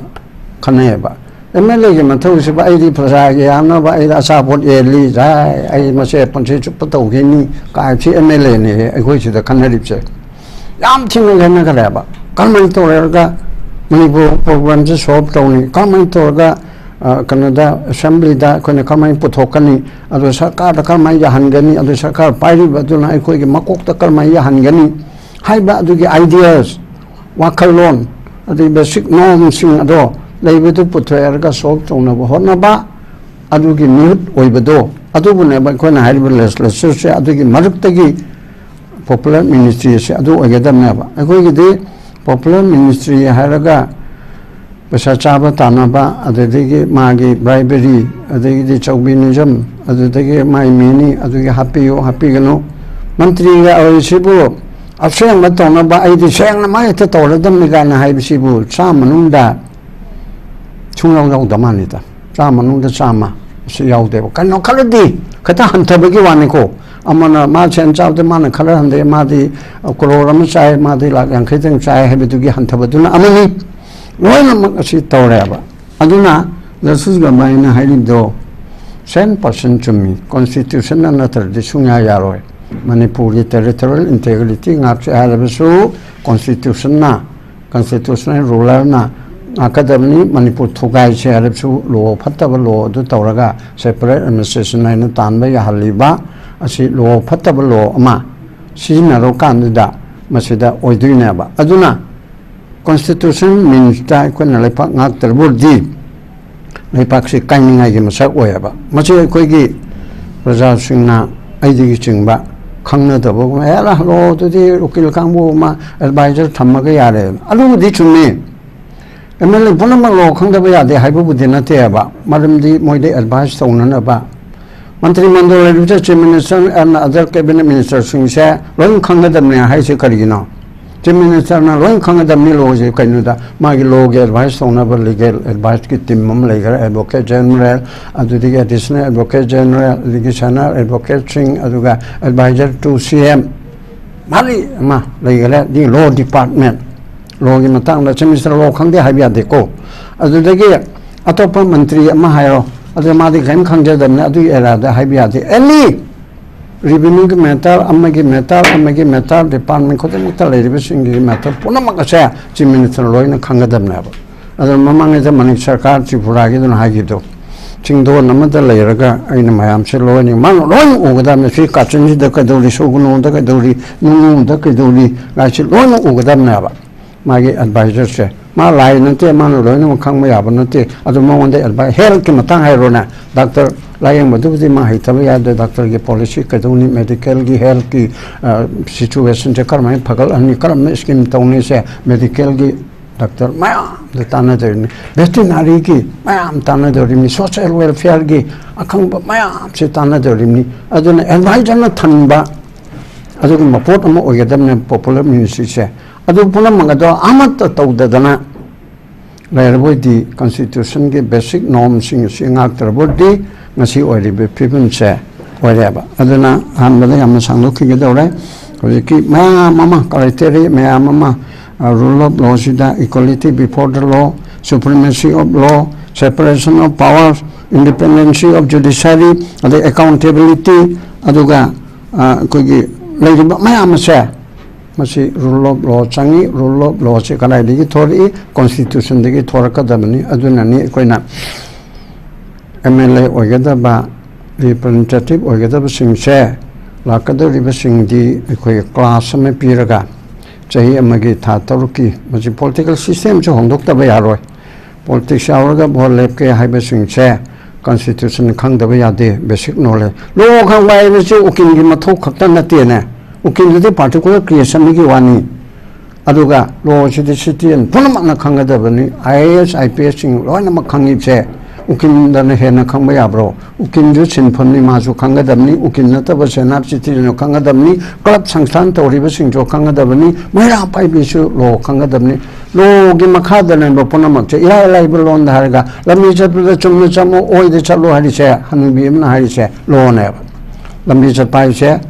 ꯈꯟꯅꯩꯌꯦꯕ꯫ MLAꯒꯤ ꯃꯊꯧꯁꯤꯕꯨ ꯑꯩꯗꯤ ꯄ꯭ꯔꯖꯥꯒꯤ ꯌꯥꯅꯕ ꯑꯩꯗꯤ ꯑꯆꯥꯄꯣꯠ ꯌꯦꯜꯂꯤ, ꯆꯥꯏ, ꯑꯩ ꯃꯁꯦ ꯄꯨꯟꯁꯤ ꯆꯨꯞꯄ ꯇꯧꯈꯤꯅꯤ ꯀꯥꯏꯁꯤ MLAꯅꯦ ꯑꯩꯈꯣꯏ ꯁꯤꯗ ꯈꯟꯅꯔꯤꯕꯁꯦ꯫ ꯌꯥꯝ ꯊꯤꯅ ꯈꯦꯠꯅꯈ꯭ꯔꯦꯕ꯫ ꯀꯔꯝꯍꯥꯏꯅ ꯇꯧꯔꯒ ꯃꯅꯤꯄꯨꯔ problemꯁꯦ solve ꯇꯧꯅꯤ? ꯀꯔꯝꯍꯥꯏꯅ ꯇꯧꯔꯒ, ꯑ, ꯀꯩꯅꯣꯗ, assemblyꯗ ꯑꯩꯈꯣꯏꯅ ꯀꯔꯝꯍꯥꯏꯅ ꯄꯨꯊꯣꯛꯀꯅꯤ? ꯑꯗꯨ ꯁꯔꯀꯥꯔꯗ ꯀꯔꯝꯍꯥꯏꯅ ꯌꯥꯍꯟꯒꯅꯤ? ꯑꯗꯨ ꯁꯔꯀꯥꯔ ꯄꯥꯏꯔꯤꯕ ꯑꯗꯨꯅ ꯑꯩꯈꯣꯏꯒꯤ ꯃꯀꯣꯛꯇ ꯀꯔꯝꯍꯥꯏꯅ ꯌꯥꯍꯟꯒꯅꯤ ꯍꯥꯏꯕ ꯑꯗꯨꯒꯤ ideas, ꯋꯥꯈꯜꯂꯣꯟ, ꯑꯗꯩ basic normꯁꯤꯡ ꯑꯗꯣ ꯂꯩꯕꯗꯨ ꯄꯨꯊꯣꯛꯑꯔꯒ solve ꯇꯧꯅꯕ ꯍꯣꯠꯅꯕ, ꯑꯗꯨꯒꯤ ꯃꯤꯍꯨꯠ ꯑꯣꯏꯕꯗꯣ, ꯑꯗꯨꯕꯨꯅꯦꯕ ꯑꯩꯈꯣꯏꯅ ꯍꯥꯏꯔꯤꯕ legislatureꯁꯦ꯫ ꯑꯗꯨꯒꯤ ꯃꯔꯛꯇꯒꯤ popular ministry ꯑꯁꯤ ꯑꯗꯨ ꯑꯣꯏꯒꯗꯕꯅꯦꯕ꯫ ꯑꯩꯈꯣꯏꯒꯤꯗꯤ popular ministry ꯍꯥꯏꯔꯒ ꯄꯩꯁꯥ ꯆꯥꯕ ꯇꯥꯟꯅꯕ, ꯑꯗꯨꯗꯒꯤ ꯃꯥꯒꯤ bribery, ꯑꯗꯒꯤꯗꯤ chauvinism, ꯑꯗꯨꯗꯒꯤ ꯃꯥꯏ ꯃꯤꯅꯤ, ꯑꯗꯨꯒꯤ ꯍꯥꯞꯄꯤꯌꯨ, ꯍꯥꯞꯄꯤꯒꯅꯨ, ꯃꯟꯇ꯭ꯔꯤꯒ ꯑꯣꯏꯔꯤꯁꯤꯕꯨ ꯑꯁꯦꯡꯕ ꯇꯧꯅꯕ ꯑꯩꯗꯤ ꯁꯦꯡꯅ ꯃꯥ ꯍꯦꯛꯇ ꯇꯧꯔꯗꯝꯅꯤ ꯀꯥꯏꯅ ꯍꯥꯏꯕꯁꯤꯕꯨ ꯆꯥꯝꯃ ꯃꯅꯨꯡꯗ ꯁꯨꯡꯌꯥꯎ ꯌꯥꯎꯗ ꯃꯥꯜꯂꯤꯗ꯫ ꯆꯥꯝꯃ ꯃꯅꯨꯡꯗ ꯆꯥꯝꯃ ꯑꯁꯤ ꯌꯥꯎꯗꯦꯕ꯫ ꯀꯩꯅꯣ ꯈꯔꯗꯤ ꯈꯤꯇ ꯍꯟꯊꯕꯒꯤ ꯋꯥꯅꯤꯀꯣ꯫ ꯑꯃꯅ ꯃꯥ ꯁꯦꯟ ꯆꯥꯕꯗ ꯃꯥꯅ ꯈꯔ ꯍꯟꯊꯩ, ꯃꯥꯗꯤ ꯀ꯭ꯔꯣꯔ ꯑꯃ ꯆꯥꯏ, ꯃꯥꯗꯤ ꯂꯥꯛ ꯌꯥꯡꯈꯩꯗꯪ ꯆꯥꯏ ꯍꯥꯏꯕꯗꯨꯒꯤ ꯍꯟꯊꯕꯗꯨꯅ ꯑꯃꯅꯤ꯫ ꯂꯣꯏꯅꯃꯛ ꯑꯁꯤ ꯇꯧꯔꯦꯕ꯫ ꯑꯗꯨꯅ ꯖꯁꯇꯤꯁ ꯒꯝꯚꯥꯏꯅ ꯍꯥꯏꯔꯤꯕꯗꯣ ꯁꯦꯟ ꯄꯥꯔꯁꯦꯟ ꯆꯨꯝꯃꯤ꯫ ꯀꯣꯟꯁꯇꯤꯇ꯭ꯌꯨꯁꯟꯅ ꯅꯠꯇ꯭ꯔꯗꯤ ꯁꯨꯡꯌꯥ ꯌꯥꯔꯣꯏ꯫ ꯃꯅꯤꯄꯨꯔꯒꯤ ꯇꯦꯔꯤꯇꯣꯔꯤꯌꯦꯜ ꯏꯟꯇꯦꯒ꯭ꯔꯤꯇꯤ ꯉꯥꯛꯁꯦ ꯍꯥꯏꯔꯕꯁꯨ ꯀꯣꯟꯁꯇꯤꯇ꯭ꯌꯨꯁꯟꯅ, ꯀꯟꯁꯇꯤꯇ꯭ꯌꯨꯁꯅꯦꯜ ꯔꯨꯂꯔꯅ ꯉꯥꯛꯀꯗꯕꯅꯤ꯫ ꯃꯅꯤꯄꯨꯔ ꯊꯨꯒꯥꯏꯁꯦ ꯍꯥꯏꯔꯕꯁꯨ ꯂꯣ ꯐꯠꯇꯕ ꯂꯣ ꯑꯗꯨ ꯇꯧꯔꯒ ꯁꯦꯄꯔꯦꯠ ꯑꯦꯗꯃꯤꯅꯤꯁꯇ꯭ꯔꯦꯁꯟ ꯍꯥꯏꯅ ꯇꯥꯟꯕ ꯌꯥꯍꯜꯂꯤꯕ ꯑꯁꯤ ꯂꯣ ꯐꯠꯇꯕ ꯂꯣ ꯑꯃ ꯁꯤꯖꯤꯟꯅꯔꯀꯥꯟꯗꯨꯗ ꯃꯁꯤꯗ ꯑꯣꯏꯗꯣꯏꯅꯦꯕ꯫ ꯑꯗꯨꯅ ꯀꯣꯟꯁꯇꯤꯇ꯭ꯌꯨꯁꯟ ꯃꯤꯟꯁꯇ ꯑꯩꯈꯣꯏꯅ ꯂꯩꯄꯥꯛ ꯉꯥꯛꯇ꯭ꯔꯕꯨꯗꯤ ꯂꯩꯄꯥꯛꯁꯤ ꯀꯥꯏꯅꯤꯡꯉꯥꯏꯒꯤ ꯃꯁꯛ ꯑꯣꯏꯌꯦꯕ꯫ ꯃꯁꯤ ꯑꯩꯈꯣꯏꯒꯤ ꯄ꯭ꯔꯖꯥꯁꯤꯡꯅ, ꯑꯩꯗꯒꯤ ꯆꯤꯡꯕ, ꯈꯪꯅꯗꯕꯒꯨꯝꯕ, "ꯑꯦ, ꯂꯥꯛꯂꯣ, ꯑꯗꯨꯗꯤ ꯎꯀꯤꯜ ꯀꯥꯡꯕꯨ ꯑꯃ ꯑꯦꯗꯚꯥꯏꯖꯔ ꯊꯝꯃꯒ ꯌꯥꯔꯦ"꯫ ꯑꯗꯨꯕꯨꯗꯤ ꯆꯨꯝꯃꯤ꯫ ꯑꯦꯝ ꯑꯦꯜ ꯑꯦ ꯄꯨꯝꯅꯃꯛ ꯂꯣ ꯈꯪꯗꯕ ꯌꯥꯗꯦ ꯍꯥꯏꯕꯕꯨꯗꯤ ꯅꯠꯇꯦꯕ, ꯃꯔꯝꯗꯤ ꯃꯣꯏꯗ ꯑꯦꯗꯚꯥꯏꯁ ꯇꯧꯅꯅꯕ꯫ ꯃꯟꯇ꯭ꯔꯤ ꯃꯟꯗꯜ ꯂꯩꯔꯤꯕꯁꯦ, chief minister and other cabinet ministerꯁꯤꯡꯁꯦ ꯂꯣꯏ ꯈꯪꯒꯗꯕꯅꯦ ꯍꯥꯏꯁꯦ ꯀꯔꯤꯒꯤꯅꯣ? ꯆꯤꯐ ꯃꯤꯅꯤꯁꯇꯔꯅ ꯂꯣꯏ ꯈꯪꯒꯗꯕꯅꯤ ꯂꯣꯁꯦ꯫ ꯀꯩꯅꯣꯗ ꯃꯥꯒꯤ ꯂꯣꯒꯤ ꯑꯦꯗꯚꯥꯏꯁ ꯇꯧꯅꯕ ꯂꯤꯒꯦꯜ ꯑꯦꯗꯚꯥꯏꯁꯀꯤ ꯇꯤꯝ ꯑꯃ ꯂꯩꯈꯔꯦ, ꯑꯦꯗꯚꯣꯀꯦꯠ ꯖꯦꯅꯔꯦꯜ, ꯑꯗꯨꯗꯒꯤ ꯑꯦꯗꯤꯁꯅꯦꯜ ꯑꯦꯗꯚꯣꯀꯦꯠ ꯖꯦꯅꯔꯦꯜ, ꯑꯗꯒꯤ ꯁꯦꯅꯤꯌꯔ ꯑꯦꯗꯚꯣꯀꯦꯠꯁꯤꯡ, ꯑꯗꯨꯒ ꯑꯦꯗꯚꯥꯏꯖꯔ ꯇꯨ ꯁꯤ ꯑꯦꯝ, ꯃꯔꯤ ꯑꯃ ꯂꯩꯈꯔꯦ꯫ ꯑꯗꯒꯤ ꯂꯣ ꯗꯤꯄꯥꯔꯠꯃꯦꯟ, ꯂꯣꯒꯤ ꯃꯇꯥꯡꯗ ꯆꯤꯐ ꯃꯤꯅꯤꯁꯇꯔ ꯂꯣ ꯈꯪꯗꯦ ꯍꯥꯏꯕ ꯌꯥꯗꯦꯀꯣ꯫ ꯑꯗꯨꯗꯒꯤ ꯑꯇꯣꯞꯄ ꯃꯟꯇ꯭ꯔꯤ ꯑꯃ ꯍꯥꯏꯔꯣ, ꯑꯗꯨ ꯃꯥꯗꯤ ꯀꯔꯤꯝ ꯈꯪꯖꯗꯕꯅꯤ, ꯑꯗꯨꯒꯤ ꯑꯦꯔꯤꯌꯥꯗ ꯍꯥꯏꯕ ꯌꯥꯗꯦ꯫ ꯑꯦꯅꯤ ꯔꯤꯚꯤꯅ꯭ꯌꯨꯒꯤ ꯃꯦꯇꯔ, ꯑꯃꯒꯤ ꯃꯦꯇꯔ, ꯑꯃꯒꯤ ꯃꯦꯇꯔ, ꯗꯤꯄꯥꯔꯠꯃꯦꯟ ꯈꯨꯗꯤꯡꯃꯛꯇ ꯂꯩꯔꯤꯕꯁꯤꯡꯒꯤ ꯃꯦꯇꯔ ꯄꯨꯝꯅꯃꯛ ꯑꯁꯦ ꯆꯤꯐ ꯃꯤꯅꯤꯁꯇꯔ ꯂꯣꯏꯅ ꯈꯪꯒꯗꯕꯅꯦꯕ꯫ ꯑꯗꯨꯅ ꯃꯃꯥꯡꯉꯩꯗ ꯃꯅꯤꯄꯨꯔ ꯁꯔꯀꯥꯔ ꯇ꯭ꯔꯤꯄꯨꯔꯥꯒꯤꯗꯨꯅ ꯍꯥꯏꯈꯤꯕꯗꯣ, ꯆꯤꯡꯗꯣꯟ ꯑꯃꯗ ꯂꯩꯔꯒ ꯑꯩꯅ ꯃꯌꯥꯝꯁꯦ ꯂꯣꯏꯅ, ꯃꯥꯅ ꯂꯣꯏꯅ ꯎꯒꯗꯕꯅꯤ꯫ ꯁꯤ ꯀꯥꯆꯤꯟꯁꯤꯗ ꯀꯩꯗꯧꯔꯤ, ꯁꯨꯒꯅꯨꯗ ꯀꯩꯗꯧꯔꯤ, ꯅꯨꯡꯅꯨꯗ ꯀꯩꯗꯧꯔꯤ, ꯂꯥꯏꯁꯤ ꯂꯣꯏꯅ ꯎꯒꯗꯕꯅꯦꯕ꯫ ꯃꯥꯒꯤ ꯑꯦꯗꯚꯥꯏꯖꯔꯁꯦ, ꯃꯥ ꯂꯥꯏ ꯅꯠꯇꯦ, ꯃꯥꯅ ꯂꯣꯏꯅꯃꯛ ꯈꯪꯕ ꯌꯥꯕ ꯅꯠꯇꯦ꯫ ꯑꯗꯨ ꯃꯉꯣꯟꯗ ꯑꯦꯗꯚꯥꯏ-, ꯍꯦꯜꯠꯀꯤ ꯃꯇꯥꯡ ꯍꯥꯏꯔꯣꯅꯦ, ꯗꯥꯛꯇꯔ ꯂꯥꯌꯦꯡꯕꯗꯨꯕꯨꯗꯤ ꯃꯥ ꯍꯩꯇꯕ ꯌꯥꯗꯦ꯫ ꯗꯥꯛꯇꯔꯒꯤ ꯄꯣꯂꯤꯁꯤ ꯀꯩꯗꯧꯅꯤ, ꯃꯦꯗꯤꯀꯦꯜꯒꯤ, ꯍꯦꯜꯠꯀꯤ, ꯑ, ꯁꯤꯆꯨꯋꯦꯁꯟꯁꯦ ꯀꯔꯝꯍꯥꯏꯅ ꯐꯒꯠꯍꯟꯅꯤ, ꯀꯔꯝꯕ ꯁ꯭ꯀꯤꯝ ꯇꯧꯅꯤꯁꯦ ꯃꯦꯗꯤꯀꯦꯜꯒꯤ ꯗꯥꯛꯇꯔ ꯃꯌꯥꯝꯗ ꯇꯥꯟꯅꯗꯧꯔꯤꯅꯤ, ꯚꯦꯇꯤꯅꯥꯔꯤꯒꯤ ꯃꯌꯥꯝ ꯇꯥꯟꯅꯗꯧꯔꯤꯅꯤ, ꯁꯣꯁꯤꯌꯦꯜ ꯋꯦꯜꯐꯤꯌꯔꯒꯤ ꯑꯈꯪꯕ ꯃꯌꯥꯝꯁꯦ ꯇꯥꯟꯅꯗꯧꯔꯤꯅꯤ꯫ ꯑꯗꯨꯅ ꯑꯦꯗꯚꯥꯏꯖꯔꯅ ꯊꯝꯕ ꯑꯗꯨꯒꯨꯝꯕ ꯄꯣꯠ ꯑꯃ ꯑꯣꯏꯒꯗꯕꯅꯦ ꯄꯣꯄꯨꯂꯔ ꯃꯤꯅꯤꯁꯇ꯭ꯔꯤꯁꯦ꯫ ꯑꯗꯨ ꯄꯨꯝꯅꯃꯛ ꯑꯗꯣ ꯑꯃꯠꯇ ꯇꯧꯗꯗꯅ ꯂꯩꯔꯕ ꯑꯣꯏꯗꯤ, ꯀꯟꯁꯇꯤꯇ꯭ꯌꯨꯁꯟꯒꯤ ꯕꯦꯁꯤꯛ ꯅꯣꯔꯝꯁꯤꯡ ꯑꯁꯤ ꯉꯥꯛꯇ꯭ꯔꯕ ꯑꯣꯏꯔꯗꯤ ꯉꯁꯤ ꯑꯣꯏꯔꯤꯕ ꯐꯤꯕꯝꯁꯦ ꯑꯣꯏꯔꯦꯕ꯫ ꯑꯗꯨꯅ ꯑꯍꯥꯟꯕꯗ ꯌꯥꯝꯅ ꯁꯥꯡꯗꯣꯛꯈꯤꯒꯗꯧꯔꯦ꯫ ꯍꯧꯖꯤꯛꯀꯤ ꯃꯌꯥꯝ ꯑꯃ, ꯀ꯭ꯔꯥꯏꯇꯦꯔꯤꯌꯥ ꯃꯌꯥꯝ ꯑꯃ, ꯔꯨꯜ ꯑꯣꯐ ꯂꯣꯁꯤꯗ, equality before the law, supremacy of law, separation of powers, independency of judiciary, ꯑꯗꯩ ꯑꯦꯀꯥꯎꯟꯇꯦꯕꯤꯂꯤꯇꯤ, ꯑꯗꯨꯒ ꯑ, ꯑꯩꯈꯣꯏꯒꯤ ꯂꯩꯔꯤꯕ ꯃꯌꯥꯝ ꯑꯁꯦ, ꯃꯁꯤ ꯔꯨꯜ ꯑꯣꯐ ꯂꯣ ꯆꯪꯉꯤ꯫ ꯔꯨꯜ ꯑꯣꯐ ꯂꯣꯁꯤ ꯀꯗꯥꯏꯗꯒꯤ ꯊꯣꯔꯛꯏ? ꯀꯣꯟꯁꯇꯤꯇ꯭ꯌꯨꯁꯟꯗꯒꯤ ꯊꯣꯔꯛꯀꯗꯕꯅꯤ꯫ ꯑꯗꯨꯅꯅꯤ ꯑꯩꯈꯣꯏꯅ ꯑꯦꯝ ꯑꯦꯜ ꯑꯦ ꯑꯣꯏꯒꯗꯕ, ꯔꯤꯄ꯭ꯔꯖꯦꯟꯇꯦꯇꯤꯚ ꯑꯣꯏꯒꯗꯕꯁꯤꯡꯁꯦ, ꯂꯥꯛꯀꯗꯧꯔꯤꯕꯁꯤꯡꯗꯤ ꯑꯩꯈꯣꯏ ꯀ꯭ꯂꯥꯁ ꯑꯃ ꯄꯤꯔꯒ, ꯆꯍꯤ ꯑꯃꯒꯤ ꯊꯥ ꯇꯔꯨꯛꯀꯤ, ꯃꯁꯤ ꯄꯣꯂꯤꯇꯤꯀꯦꯜ ꯁꯤꯁꯇꯦꯝꯁꯨ ꯍꯣꯡꯗꯣꯛꯇꯕ ꯌꯥꯔꯣꯏ꯫ ꯄꯣꯂꯤꯇꯤꯛꯁ ꯌꯥꯎꯔꯒ ꯚꯣꯠ ꯂꯦꯞꯀꯦ ꯍꯥꯏꯕꯁꯤꯡꯁꯦ ꯀꯟꯁꯇꯤꯇ꯭ꯌꯨꯁꯟ ꯈꯪꯗꯕ ꯌꯥꯗꯦ, ꯕꯦꯁꯤꯛ ꯅꯣꯂꯦꯖ꯫ ꯂꯣ ꯈꯪꯕ ꯍꯥꯏꯕꯁꯤ ꯎꯀꯤꯜꯒꯤ ꯃꯊꯧ ꯈꯛꯇ ꯅꯠꯇꯦꯅꯦ꯫ ꯎꯀꯤꯜꯗꯨꯗꯤ ꯄꯥꯔꯇꯤꯀꯨꯂꯔ ꯀꯦꯁ ꯑꯃꯒꯤ ꯋꯥꯅꯤ꯫ ꯑꯗꯨꯒ ꯂꯣꯁꯤꯗꯤ ꯁꯤꯇꯤꯖꯟ ꯄꯨꯝꯅꯃꯛꯅ ꯈꯪꯒꯗꯕꯅꯤ꯫ I A S, I P ꯑꯦꯁꯁꯤꯡ ꯂꯣꯏꯅꯃꯛ ꯈꯪꯉꯤꯕꯁꯦ ꯎꯀꯤꯜꯗꯅ ꯍꯦꯟꯅ ꯈꯪꯕ ꯌꯥꯕ꯭ꯔꯣ? ꯎꯀꯤꯜꯁꯨ ꯁꯤꯟꯐꯝꯅꯤ, ꯃꯥꯁꯨ ꯈꯪꯒꯗꯕꯅꯤ꯫ ꯎꯀꯤꯜ ꯅꯠꯇꯕ ꯁꯦꯅꯥꯞ ꯁꯤꯇꯤꯖꯟꯁꯨ ꯈꯪꯒꯗꯕꯅꯤ꯫ ꯀ꯭ꯂꯕ ꯁꯪꯁꯊꯥꯟ ꯇꯧꯔꯤꯕꯁꯤꯡꯁꯨ ꯈꯪꯒꯗꯕꯅꯤ꯫ ꯃꯩꯔꯥ ꯄꯥꯏꯕꯤꯁꯨ ꯂꯣ ꯈꯪꯒꯗꯕꯅꯤ꯫ ꯂꯣꯒꯤ ꯃꯈꯥꯗ ꯂꯩꯕ ꯄꯨꯝꯅꯃꯛꯁꯦ ꯏꯔꯥꯏ ꯂꯥꯏꯕ ꯂꯣꯟꯗ ꯍꯥꯏꯔꯒ, ꯂꯝꯕꯤ ꯆꯠꯄꯗ ꯆꯨꯝꯅ ꯆꯠꯂꯣ, ꯑꯣꯏꯗ ꯆꯠꯂꯣ ꯍꯥꯏꯔꯤꯁꯦ ꯍꯅꯨꯕꯤ ꯑꯃꯅ ꯍꯥꯏꯔꯤꯁꯦ ꯂꯣꯅꯦꯕ꯫ ꯂꯝꯕꯤ ꯆꯠꯄ ꯍꯥꯏꯁꯦ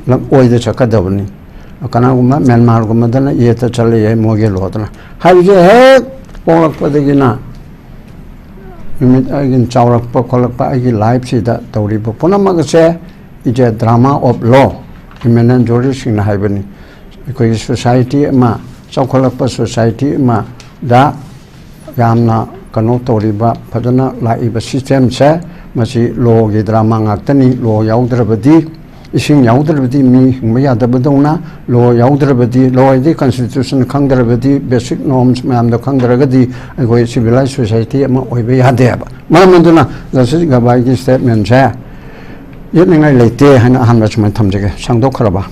ꯂꯝ-, ꯑꯣꯏꯗ ꯆꯠꯀꯗꯕꯅꯤ꯫ ꯀꯅꯥꯒꯨꯝꯕ ꯃ꯭ꯌꯥꯟꯃꯥꯔꯒꯨꯝꯕꯗꯅ ꯌꯦꯠꯇ ꯆꯠꯂꯦ ꯍꯥꯏ, ꯃꯣꯏꯒꯤ ꯂꯣꯗꯅ꯫ ꯍꯥꯏꯔꯤꯁꯦ ꯍꯦꯛ ꯄꯣꯛꯂꯛꯄꯗꯒꯤꯅ ꯅꯨꯃꯤꯠ ꯑꯩꯒꯤ ꯆꯥꯎꯔꯛꯄ ꯈꯣꯠꯂꯛꯄ, ꯑꯩꯒꯤ ꯂꯥꯏꯐꯁꯤꯗ ꯇꯧꯔꯤꯕ ꯄꯨꯝꯅꯃꯛ ꯑꯁꯦ is a drama of law, ꯏꯃꯦꯅꯦꯟ ꯖꯨꯔꯤꯁꯁꯤꯡꯅ ꯍꯥꯏꯕꯅꯤ꯫ ꯑꯩꯈꯣꯏꯒꯤ ꯁꯣꯁꯥꯏꯇꯤ ꯑꯃ, ꯆꯥꯎꯈꯠꯂꯛꯄ ꯁꯣꯁꯥꯏꯇꯤ ꯑꯃꯗ ꯌꯥꯝꯅ ꯀꯩꯅꯣ ꯇꯧꯔꯤꯕ, ꯐꯖꯅ ꯂꯥꯛꯏꯕ ꯁꯤꯁꯇꯦꯝꯁꯦ, ꯃꯁꯤ ꯂꯣꯒꯤ ꯗ꯭ꯔꯃꯥ ꯉꯥꯛꯇꯅꯤ꯫ ꯂꯣ ꯌꯥꯎꯗ꯭ꯔꯕꯗꯤ, ꯏꯁꯤꯡ ꯌꯥꯎꯗ꯭ꯔꯕꯗꯤ ꯃꯤ ꯍꯤꯡꯕ ꯌꯥꯗꯕꯗꯧꯅ, ꯂꯣ ꯌꯥꯎꯗ꯭ꯔꯕꯗꯤ, ꯂꯣ ꯍꯥꯏꯗꯤ ꯀꯟꯁꯇꯤꯇ꯭ꯌꯨꯁꯟ ꯈꯪꯗ꯭ꯔꯕꯗꯤ, ꯕꯦꯁꯤꯛ ꯅꯣꯔꯝꯁ ꯃꯌꯥꯝꯗꯣ ꯈꯪꯗ꯭ꯔꯒꯗꯤ ꯑꯩꯈꯣꯏ ꯁꯤꯚꯤꯂꯥꯏꯁ ꯁꯣꯁꯥꯏꯇꯤ ꯑꯃ ꯑꯣꯏꯕ ꯌꯥꯗꯦꯕ꯫ ꯃꯔꯝ ꯑꯗꯨꯅ ꯖꯁꯇꯤꯁ ꯒꯕꯥꯏꯒꯤ ꯁ꯭ꯇꯦꯠꯃꯦꯟꯁꯦ ꯌꯦꯠꯅꯤꯡꯉꯥꯏ ꯂꯩꯇꯦ ꯍꯥꯏꯅ ꯑꯍꯥꯟꯕ ꯁꯨꯃꯥꯏꯅ ꯊꯝꯖꯒꯦ꯫ ꯁꯥꯡꯗꯣꯛꯈ꯭ꯔꯕ?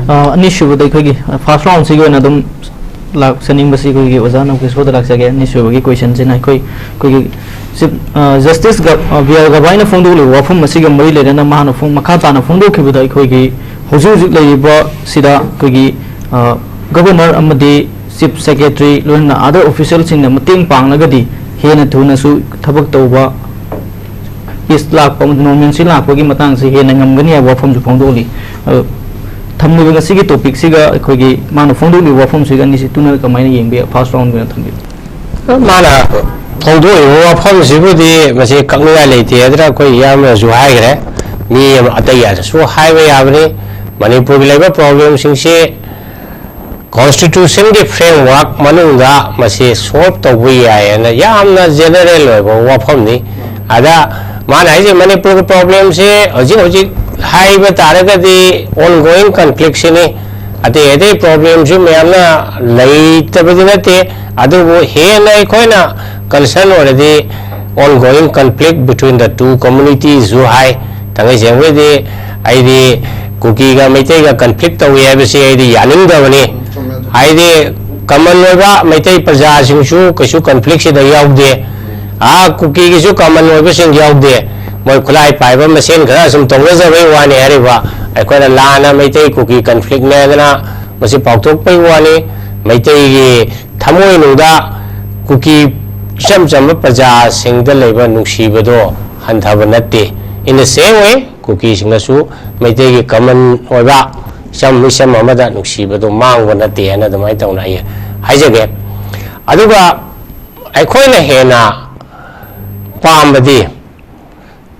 ꯑ, ꯑꯅꯤꯁꯨꯕꯗ ꯑꯩꯈꯣꯏꯒꯤ ꯐꯥꯔꯁ ꯔꯥꯎꯟꯁꯤꯒꯤ ꯑꯣꯏꯅ ꯑꯗꯨꯝ ꯂꯥꯛꯆꯅꯤꯡꯕꯁꯤ ꯑꯩꯈꯣꯏꯒꯤ ꯑꯣꯖꯥ ꯅꯧꯀꯤꯁꯣꯔꯗ ꯂꯥꯛꯆꯒꯦ꯫ ꯑꯅꯤꯁꯨꯕꯒꯤ ꯀꯣꯏꯁꯟꯁꯤꯅ ꯑꯩꯈꯣꯏ ꯑꯩꯈꯣꯏꯒꯤ ꯆꯤꯞ ꯖꯁꯇꯤꯁ ꯕꯤ ꯑꯥꯔ ꯒꯕꯥꯏꯅ ꯐꯣꯡꯗꯣꯛꯂꯤꯕ ꯋꯥꯐꯝ ꯑꯁꯤꯒ ꯃꯔꯤ ꯂꯩꯅꯅ ꯃꯍꯥꯛꯅ ꯐꯣꯡ- ꯃꯈꯥ ꯇꯥꯅ ꯐꯣꯡꯗꯣꯛꯈꯤꯕꯗ ꯑꯩꯈꯣꯏꯒꯤ ꯍꯧꯖꯤꯛ ꯍꯧꯖꯤꯛ ꯂꯩꯔꯤꯕꯁꯤꯗ ꯑꯩꯈꯣꯏꯒꯤ ꯒꯕꯔꯅꯔ ꯑꯃꯗꯤ ꯆꯤꯞ ꯁꯦꯀ꯭ꯔꯦꯇꯔꯤ ꯂꯣꯏꯅꯅ ꯑꯗꯔ ꯑꯣꯐꯤꯁꯤꯌꯦꯜꯁꯤꯡꯅ ꯃꯇꯦꯡ ꯄꯥꯡꯂꯒꯗꯤ ꯍꯦꯟꯅ ꯊꯨꯅꯁꯨ ꯊꯕꯛ ꯇꯧꯕ ꯀꯦꯁ ꯂꯥꯛꯄ ꯑꯃꯗꯤ ꯅꯣꯔꯃꯦꯜꯁꯤ ꯂꯥꯛꯄꯒꯤ ꯃꯇꯥꯡꯁꯤ ꯍꯦꯟꯅ ꯉꯝꯒꯅꯤ ꯍꯥꯏꯕ ꯋꯥꯐꯝꯁꯨ ꯐꯣꯡꯗꯣꯛꯂꯤ꯫ ꯑꯗꯣ ꯊꯝꯂꯤꯕ ꯉꯁꯤꯒꯤ ꯇꯣꯄꯤꯛꯁꯤꯒ ꯑꯩꯈꯣꯏꯒꯤ ꯃꯥꯅ ꯐꯣꯡꯗꯣꯛꯂꯤꯕ ꯋꯥꯐꯝꯁꯤꯒ ꯑꯅꯤꯁꯤ ꯇꯨꯅ ꯀꯃꯥꯏꯅ ꯌꯦꯡꯕ ꯌꯥꯏ? ꯐꯥꯔꯁ ꯔꯥꯎꯟꯒꯤ ꯑꯣꯏꯅ ꯊꯝꯕꯤꯌꯨ꯫ ꯃꯥꯅ ꯐꯣꯡꯗꯣꯛꯏꯕ ꯋꯥꯐꯝꯁꯤꯕꯨꯗꯤ ꯃꯁꯤ ꯀꯛꯅꯤꯡꯉꯥꯏ ꯂꯩꯇꯦ ꯍꯥꯏꯗꯅ ꯑꯩꯈꯣꯏ ꯏꯌꯥꯝꯕꯅꯁꯨ ꯍꯥꯏꯈ꯭ꯔꯦ꯫ ꯃꯤ ꯑꯃ ꯑꯇꯩ ꯑꯁꯨ ꯍꯥꯏꯕ ꯌꯥꯕꯅꯤ꯫ ꯃꯅꯤꯄꯨꯔꯒꯤ ꯂꯩꯕ ꯄ꯭ꯔꯣꯕ꯭ꯂꯦꯝꯁꯤꯡꯁꯤ ꯀꯣꯟꯁꯇꯤꯇ꯭ꯌꯨꯁꯟꯒꯤ ꯐ꯭ꯔꯦꯝꯋꯥꯔꯛ ꯃꯅꯨꯡꯗ ꯃꯁꯤ ꯁꯣꯜꯕ ꯇꯧꯕ ꯌꯥꯏ ꯍꯥꯏꯅ ꯌꯥꯝꯅ ꯖꯦꯅꯔꯦꯜ ꯑꯣꯏꯕ ꯋꯥꯐꯝꯅꯤ꯫ ꯑꯗ ꯃꯥꯅ ꯍꯥꯏꯁꯦ ꯃꯅꯤꯄꯨꯔꯒꯤ ꯄ꯭ꯔꯣꯕ꯭ꯂꯦꯝꯁꯦ ꯍꯧꯖꯤꯛ ꯍꯧꯖꯤꯛ ꯍꯥꯏꯕ ꯇꯥꯔꯒꯗꯤ ꯑꯣꯟꯒꯣꯌꯤꯡ ꯀꯟꯐ꯭ꯂꯤꯛꯁꯤꯅꯤ꯫ ꯑꯇꯩ ꯑꯇꯩ ꯄ꯭ꯔꯣꯕ꯭ꯂꯦꯝꯁꯨ ꯃꯌꯥꯝꯅ ꯂꯩꯇꯕꯗꯤ ꯅꯠꯇꯦ, ꯑꯗꯨꯕꯨ ꯍꯦꯟꯅ ꯑꯩꯈꯣꯏꯅ ꯀꯟꯁꯔꯟ ꯑꯣꯏꯔꯗꯤ ongoing conflict between the two communities ꯁꯨ ꯍꯥꯏ꯫ ꯊꯥꯡꯒꯩ ꯁꯦꯡꯕꯩꯗꯤ ꯑꯩꯗꯤ ꯀꯨꯀꯤꯒ ꯃꯩꯇꯩꯒ ꯀꯟꯐ꯭ꯂꯤꯛ ꯇꯧꯏ ꯍꯥꯏꯕꯁꯤ ꯑꯩꯗꯤ ꯌꯥꯅꯤꯡꯗꯕꯅꯤ꯫ ꯍꯥꯏꯗꯤ ꯀꯃꯟ ꯑꯣꯏꯕ ꯃꯩꯇꯩ ꯄ꯭ꯔꯖꯥꯁꯤꯡꯁꯨ ꯀꯩꯁꯨ ꯀꯟꯐ꯭ꯂꯤꯛꯁꯤꯗ ꯌꯥꯎꯗꯦ꯫ ꯑꯥ, ꯀꯨꯀꯤꯒꯤꯁꯨ ꯀꯃꯟ ꯑꯣꯏꯕꯁꯤꯡ ꯌꯥꯎꯗꯦ꯫ ꯃꯣꯏ ꯈꯨꯠꯂꯥꯏ ꯄꯥꯏꯕ ꯃꯁꯦꯟ ꯈꯔ ꯁꯨꯝ ꯇꯧꯅꯖꯕꯩ ꯋꯥꯅꯤ ꯍꯥꯏꯔꯤꯕ꯫ ꯑꯩꯈꯣꯏꯅ ꯂꯥꯟꯅ ꯃꯩꯇꯩ ꯀꯨꯀꯤ ꯀꯟꯐ꯭ꯂꯤꯛꯅꯦ ꯍꯥꯏꯗꯅ ꯃꯁꯤ ꯄꯥꯎꯊꯣꯛꯄꯩ ꯋꯥꯅꯤ꯫ ꯃꯩꯇꯩꯒꯤ ꯊꯃꯣꯏꯅꯨꯡꯗ ꯀꯨꯀꯤ ꯏꯆꯝ ꯆꯝꯕ ꯄ꯭ꯔꯖꯥꯁꯤꯡꯗ ꯂꯩꯕ ꯅꯨꯡꯁꯤꯕꯗꯣ ꯍꯟꯊꯕ ꯅꯠꯇꯦ꯫ In the same way, ꯀꯨꯀꯤꯁꯤꯡꯅꯁꯨ ꯃꯩꯇꯩꯒꯤ ꯀꯃꯟ ꯑꯣꯏꯕ ꯏꯆꯝ ꯃꯤꯆꯝ ꯑꯃꯗ ꯅꯨꯡꯁꯤꯕꯗꯣ ꯃꯥꯡꯕ ꯅꯠꯇꯦ ꯍꯥꯏꯅ ꯑꯗꯨꯃꯥꯏꯅ ꯇꯧꯅ ꯑꯩ ꯍꯥꯏꯖꯒꯦ꯫ ꯑꯗꯨꯒ ꯑꯩꯈꯣꯏꯅ ꯍꯦꯟꯅ ꯄꯥꯝꯕꯗꯤ,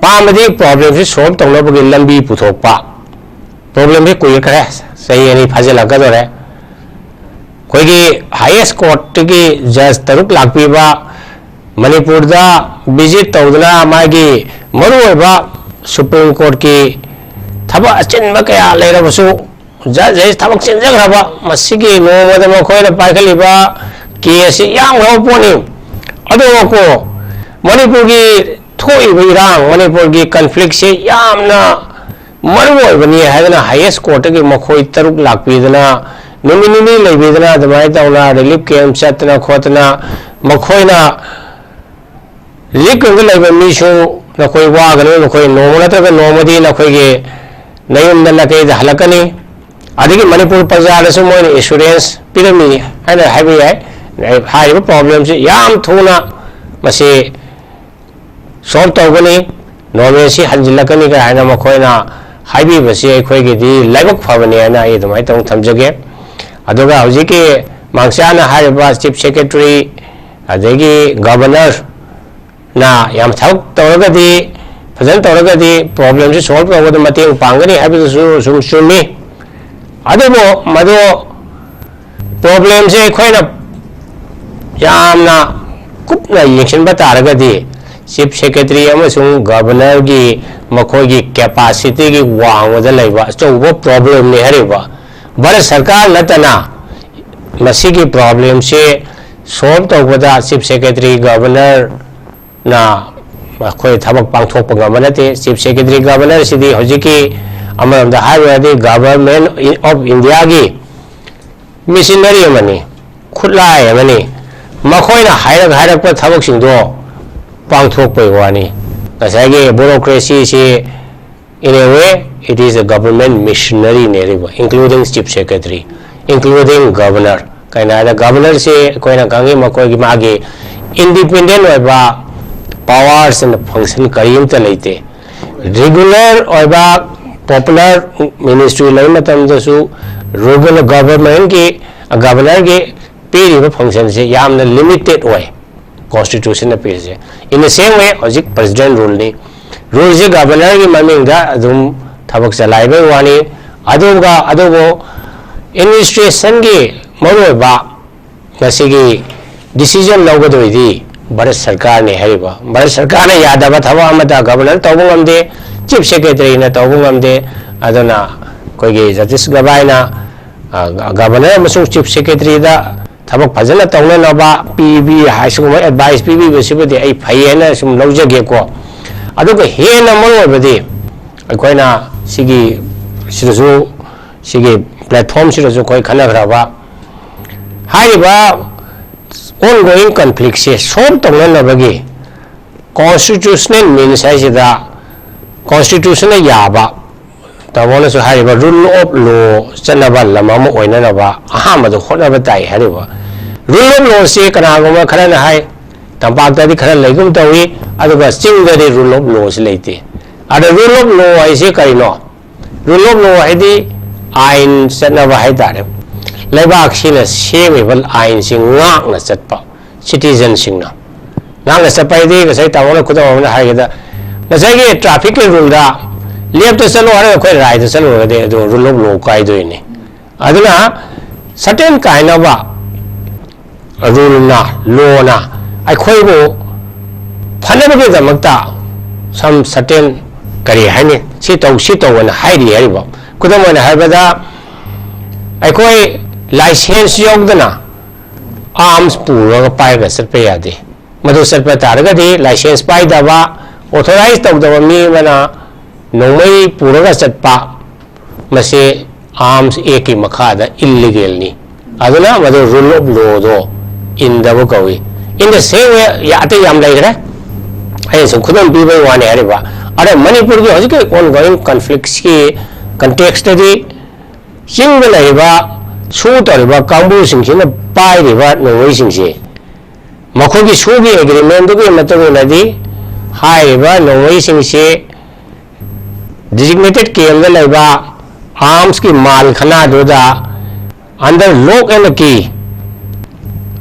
ꯄꯥꯝꯕꯗꯤ ꯄ꯭ꯔꯣꯕ꯭ꯂꯦꯝꯁꯤ ꯁꯣꯜꯕ ꯇꯧꯅꯕꯒꯤ ꯂꯝꯕꯤ ꯄꯨꯊꯣꯛꯄ꯫ ꯄ꯭ꯔꯣꯕ꯭ꯂꯦꯝꯁꯤ ꯀꯨꯏꯔꯛꯈ꯭ꯔꯦ, ꯆꯍꯤ ꯑꯅꯤ ꯐꯥꯖꯤꯜꯂꯛꯀꯗꯧꯔꯦ꯫ ꯑꯩꯈꯣꯏꯒꯤ ꯍꯥꯏꯌꯦꯁ ꯀꯣꯔꯠꯇꯒꯤ ꯖꯖ ꯇꯔꯨꯛ ꯂꯥꯛꯄꯤꯕ ꯃꯅꯤꯄꯨꯔꯗ ꯚꯤꯖꯤꯠ ꯇꯧꯗꯨꯅ ꯃꯥꯒꯤ ꯃꯔꯨꯑꯣꯏꯕ ꯁꯨꯄ꯭ꯔꯤꯝ ꯀꯣꯔꯠꯀꯤ ꯊꯕꯛ ꯑꯆꯤꯟꯕ ꯀꯌꯥ ꯂꯩꯔꯕꯁꯨ ꯖꯖ ꯍꯥꯏꯁꯤ ꯊꯕꯛ ꯆꯤꯟꯖꯈ꯭ꯔꯕ, ꯃꯁꯤꯒꯤ ꯅꯣꯡꯃꯗ ꯃꯈꯣꯏꯅ ꯄꯥꯏꯈꯠꯂꯤꯕ ꯀꯦꯁꯁꯤ ꯌꯥꯝꯈ꯭ꯔꯕ ꯄꯣꯠꯅꯤ꯫ ꯑꯗꯨꯒꯀꯣ ꯃꯅꯤꯄꯨꯔꯒꯤ ꯊꯣꯛꯏꯕ ꯏꯔꯥꯡ, ꯃꯅꯤꯄꯨꯔꯒꯤ ꯀꯟꯐ꯭ꯂꯤꯛꯁꯤ ꯌꯥꯝꯅ ꯃꯔꯨ ꯑꯣꯏꯕꯅꯤ ꯍꯥꯏꯗꯅ ꯍꯥꯏꯌꯦꯁ ꯀꯣꯔꯠꯇꯒꯤ ꯃꯈꯣꯏ ꯇꯔꯨꯛ ꯂꯥꯛꯄꯤꯗꯅ ꯅꯨꯃꯤꯠ ꯅꯤꯅꯤ ꯂꯩꯕꯤꯗꯅ ꯑꯗꯨꯃꯥꯏꯅ ꯇꯧꯅ relief camp ꯆꯠꯇꯅ ꯈꯣꯠꯇꯅ ꯃꯈꯣꯏꯅ relief camp ꯇ ꯂꯩꯕ ꯃꯤꯁꯨ ꯅꯈꯣꯏ ꯋꯥꯒꯅꯤ, ꯅꯈꯣꯏ ꯅꯣꯡꯃ ꯅꯠꯇ꯭ꯔꯒ ꯅꯣꯡꯃꯗꯤ ꯅꯈꯣꯏꯒꯤ ꯅꯌꯨꯝꯗ ꯅꯀꯩꯗ ꯍꯜꯂꯛꯀꯅꯤ꯫ ꯑꯗꯒꯤ ꯃꯅꯤꯄꯨꯔ ꯄ꯭ꯔꯖꯥꯗꯁꯨ ꯃꯣꯏꯅ assurance ꯄꯤꯔꯝꯃꯤ ꯍꯥꯏꯅ ꯍꯥꯏꯕ ꯌꯥꯏ꯫ ꯍꯥꯏꯔꯤꯕ problem ꯁꯤ ꯌꯥꯝ ꯊꯨꯅ ꯃꯁꯤ solve ꯇꯧꯒꯅꯤ, normalcy ꯍꯟꯖꯤꯜꯂꯛꯀꯅꯤ ꯀꯥꯏꯅ ꯃꯈꯣꯏꯅ ꯍꯥꯏꯕꯤꯕꯁꯤ ꯑꯩꯈꯣꯏꯒꯤꯗꯤ ꯂꯥꯏꯕꯛ ꯐꯕꯅꯤ ꯍꯥꯏꯅ ꯑꯩ ꯑꯗꯨꯃꯥꯏꯅ ꯇꯧꯅ ꯊꯝꯖꯒꯦ꯫ ꯑꯗꯨꯒ ꯍꯧꯖꯤꯛꯀꯤ ꯃꯥꯡꯆꯥꯅ ꯍꯥꯏꯔꯤꯕ chief secretary ꯑꯗꯒꯤ governor ꯅ ꯌꯥꯝ ꯊꯕꯛ ꯇꯧꯔꯒꯗꯤ, ꯐꯖꯅ ꯇꯧꯔꯒꯗꯤ problem ꯁꯤ solve ꯇꯧꯕꯗ ꯃꯇꯦꯡ ꯄꯥꯡꯒꯅꯤ ꯍꯥꯏꯕꯗꯨꯁꯨ ꯁꯨꯝ ꯆꯨꯝꯃꯤ꯫ ꯑꯗꯨꯕꯨ ꯃꯗꯨ problem ꯁꯦ ꯑꯩꯈꯣꯏꯅ ꯌꯥꯝꯅ ꯀꯨꯞꯅ ꯌꯦꯡꯁꯤꯟꯕ ꯇꯥꯔꯒꯗꯤ chief secretary ꯑꯃꯁꯨꯡ governor ꯒꯤ ꯃꯈꯣꯏꯒꯤ capacity ꯒꯤ ꯋꯥꯡꯃꯗ ꯂꯩꯕ ꯑꯆꯧꯕ problem ꯅꯤ ꯍꯥꯏꯔꯤꯕ꯫ ꯚꯥꯔꯠ ꯁꯔꯀꯥꯔ ꯅꯠꯇꯅ ꯃꯁꯤꯒꯤ problem ꯁꯦ solve ꯇꯧꯕꯗ chief secretary, governor ꯅ ꯑꯩꯈꯣꯏ ꯊꯕꯛ ꯄꯥꯡꯊꯣꯛꯄ ꯉꯝꯕ ꯅꯠꯇꯦ꯫ Chief secretary, governor ꯁꯤꯗꯤ ꯍꯧꯖꯤꯛꯀꯤ ꯑꯃꯔꯣꯝꯗ ꯍꯥꯏꯔꯨꯔꯗꯤ Government of India ꯒꯤ machinery ꯑꯃꯅꯤ, ꯈꯨꯠꯂꯥꯏ ꯑꯃꯅꯤ꯫ ꯃꯈꯣꯏꯅ ꯍꯥꯏꯔꯛ ꯍꯥꯏꯔꯛꯄ ꯊꯕꯛꯁꯤꯡꯗꯣ ꯄꯥꯡꯊꯣꯛꯄꯩ ꯋꯥꯅꯤ꯫ ꯉꯁꯥꯏꯒꯤ bureaucracy ꯁꯤ in a way it is a government machinery ꯅꯦ ꯍꯥꯏꯔꯤꯕ, including chief secretary, including governor꯫ ꯀꯩꯅꯣ ꯍꯥꯏꯗ governor ꯁꯤ ꯑꯩꯈꯣꯏꯅ ꯈꯪꯉꯤ ꯃꯈꯣꯏꯒꯤ ꯃꯥꯒꯤ independent ꯑꯣꯏꯕ powers and function ꯀꯔꯤꯝꯇ ꯂꯩꯇꯦ꯫ Regular ꯑꯣꯏꯕ popular ministry ꯂꯩꯕ ꯃꯇꯝꯗꯁꯨ regular government ꯀꯤ, governor ꯒꯤ ꯄꯤꯔꯤꯕ function ꯁꯤ ꯌꯥꯝꯅ limited ꯑꯣꯏ꯫ Constitution ꯅ ꯄꯤꯔꯤꯁꯦ꯫ In the same way ꯍꯧꯖꯤꯛ president rule ꯅꯤ꯫ Rule ꯁꯤ governor ꯒꯤ ꯃꯃꯤꯡꯗ ꯑꯗꯨꯝ ꯊꯕꯛ ꯆꯂꯥꯏꯕꯩ ꯋꯥꯅꯤ꯫ ꯑꯗꯨꯒ ꯑꯗꯨꯕꯨ administration ꯒꯤ ꯃꯔꯨꯑꯣꯏꯕ ꯉꯁꯤꯒꯤ decision ꯂꯧꯒꯗꯣꯏꯗꯤ ꯚꯥꯔꯠ ꯁꯔꯀꯥꯔꯅꯤ ꯍꯥꯏꯔꯤꯕ꯫ ꯚꯥꯔꯠ ꯁꯔꯀꯥꯔꯅ ꯌꯥꯗꯕ ꯊꯕꯛ ꯑꯃꯠꯇ governor ꯇꯧꯕ ꯉꯝꯗꯦ, chief secretary ꯅ ꯇꯧꯕ ꯉꯝꯗꯦ꯫ ꯑꯗꯨꯅ ꯑꯩꯈꯣꯏꯒꯤ Justice ꯒꯕꯥꯏꯅ, ꯑ, governor ꯑꯃꯁꯨꯡ chief secretary ꯗ ꯊꯕꯛ ꯐꯖꯅ ꯇꯧꯅꯅꯕ ꯄꯤꯕꯤ ꯍꯥꯏ, ꯁꯤꯒꯨꯝꯕ advice ꯄꯤꯕꯤꯕꯁꯤꯕꯨꯗꯤ ꯑꯩ ꯐꯩ ꯍꯥꯏꯅ ꯁꯨꯝ ꯂꯧꯖꯒꯦꯀꯣ꯫ ꯑꯗꯨꯒ ꯍꯦꯟꯅ ꯃꯔꯨꯑꯣꯏꯕꯗꯤ ꯑꯩꯈꯣꯏꯅ ꯁꯤꯒꯤ, ꯁꯤꯗꯁꯨ ꯁꯤꯒꯤ platform ꯁꯤꯗꯁꯨ ꯑꯩꯈꯣꯏ ꯈꯟꯅꯈ꯭ꯔꯕ꯫ ꯍꯥꯏꯔꯤꯕ ongoing conflict ꯁꯦ solve ꯇꯧꯅꯅꯕꯒꯤ constitutional means ꯍꯥꯏꯁꯤꯗ constitution ꯅ ꯌꯥꯕ, ꯇꯥꯃꯣꯅꯁꯨ ꯍꯥꯏꯔꯤꯕ rule of law ꯆꯠꯅꯕ ꯂꯝ ꯑꯃ ꯑꯣꯏꯅꯅꯕ ꯑꯍꯥꯟꯕꯗ ꯍꯣꯠꯅꯕ ꯇꯥꯏ ꯍꯥꯏꯔꯤꯕ꯫ Rule of law ꯁꯤ ꯀꯅꯥꯒꯨꯝꯕ ꯈꯔꯅ ꯍꯥꯏ, ꯇꯝꯄꯥꯛꯇꯗꯤ ꯈꯔ ꯂꯩꯒꯨꯝ ꯇꯧꯏ, ꯑꯗꯨꯒ ꯆꯤꯡꯗꯗꯤ rule of law ꯁꯤ ꯂꯩꯇꯦ꯫ ꯑꯗ rule of law ꯍꯥꯏꯁꯦ ꯀꯔꯤꯅꯣ? Rule of law ꯍꯥꯏꯗꯤ ꯑꯥꯏꯟ ꯆꯠꯅꯕ ꯍꯥꯏꯇꯥꯔꯦ꯫ ꯂꯩꯕꯥꯛꯁꯤꯅ ꯁꯦꯝꯃꯤꯕ ꯑꯥꯏꯟꯁꯤ ꯉꯥꯛꯅ ꯆꯠꯄ, citizen ꯁꯤꯡꯅ ꯉꯥꯛꯅ ꯆꯠꯄ ꯍꯥꯏꯗꯤ, ꯉꯁꯥꯏ ꯇꯥꯃꯣꯅ ꯈꯨꯗꯝ ꯑꯃꯅ ꯍꯥꯏꯒꯦꯗ, ꯉꯁꯥꯏꯒꯤ traffic ꯀꯤ rule ꯗ left ꯇ ꯆꯠꯂꯣ ꯍꯥꯏꯔꯒ ꯑꯩꯈꯣꯏ right ꯇ ꯆꯠꯂꯨꯔꯒꯗꯤ ꯑꯗꯨ rule of law ꯀꯥꯏꯗꯣꯏꯅꯤ꯫ ꯑꯗꯨꯅ certain ꯀꯥꯏꯅꯕ rule ꯅ, law ꯅ ꯑꯩꯈꯣꯏꯕꯨ ꯐꯅꯕꯒꯤꯗꯃꯛꯇ some certain, ꯀꯔꯤ ꯍꯥꯏꯅꯤ, ꯁꯤ ꯇꯧ, ꯁꯤ ꯇꯧꯑꯅ ꯍꯥꯏꯔꯤ ꯍꯥꯏꯔꯤꯕ꯫ ꯈꯨꯗꯝ ꯑꯣꯏꯅ ꯍꯥꯏꯔꯕꯗ, ꯑꯩꯈꯣꯏ license ꯌꯥꯎꯗꯅ arms ꯄꯨꯔꯒ ꯄꯥꯏꯔꯒ ꯆꯠꯄ ꯌꯥꯗꯦ꯫ ꯃꯗꯨ ꯆꯠꯄ ꯇꯥꯔꯒꯗꯤ license ꯄꯥꯏꯗꯕ, authorize ꯇꯧꯗꯕ ꯃꯤ ꯑꯃꯅ ꯅꯣꯡꯃꯩ ꯄꯨꯔꯒ ꯆꯠꯄ, ꯃꯁꯤ arms act ꯀꯤ ꯃꯈꯥꯗ illegal ꯅꯤ꯫ ꯑꯗꯨꯅ ꯃꯗꯨ rule of law ꯗꯣ ꯏꯟꯗꯕ ꯀꯧꯏ꯫ In the same way, ꯌꯥ-, ꯑꯇꯩ ꯌꯥꯝ ꯂꯩꯈ꯭ꯔꯦ, ꯑꯩꯅ ꯁꯨꯝ ꯈꯨꯗꯝ ꯄꯤꯕꯒꯤ ꯋꯥꯅꯤ ꯍꯥꯏꯔꯤꯕ꯫ ꯑꯗ ꯃꯅꯤꯄꯨꯔꯒꯤ ꯍꯧꯖꯤꯛꯀꯤ ongoing conflict ꯀꯤ context ꯇꯗꯤ ꯆꯤꯡꯗ ꯂꯩꯔꯤꯕ ꯁꯨ ꯇꯧꯔꯤꯕ ꯀꯥꯡꯕꯨꯁꯤꯡꯁꯤꯅ ꯄꯥꯏꯔꯤꯕ ꯅꯣꯡꯃꯩꯁꯤꯡꯁꯤ, ꯃꯈꯣꯏꯒꯤ ꯁꯨꯒꯤ agreement ꯗꯨꯒꯤ ꯃꯇꯨꯡ ꯏꯟꯅꯗꯤ ꯍꯥꯏꯔꯤꯕ ꯅꯣꯡꯃꯩꯁꯤꯡꯁꯤ designated camp ꯗ ꯂꯩꯕ arms ꯀꯤ ꯃꯥꯜ ꯈꯅꯥꯗꯨꯗ under lock and key,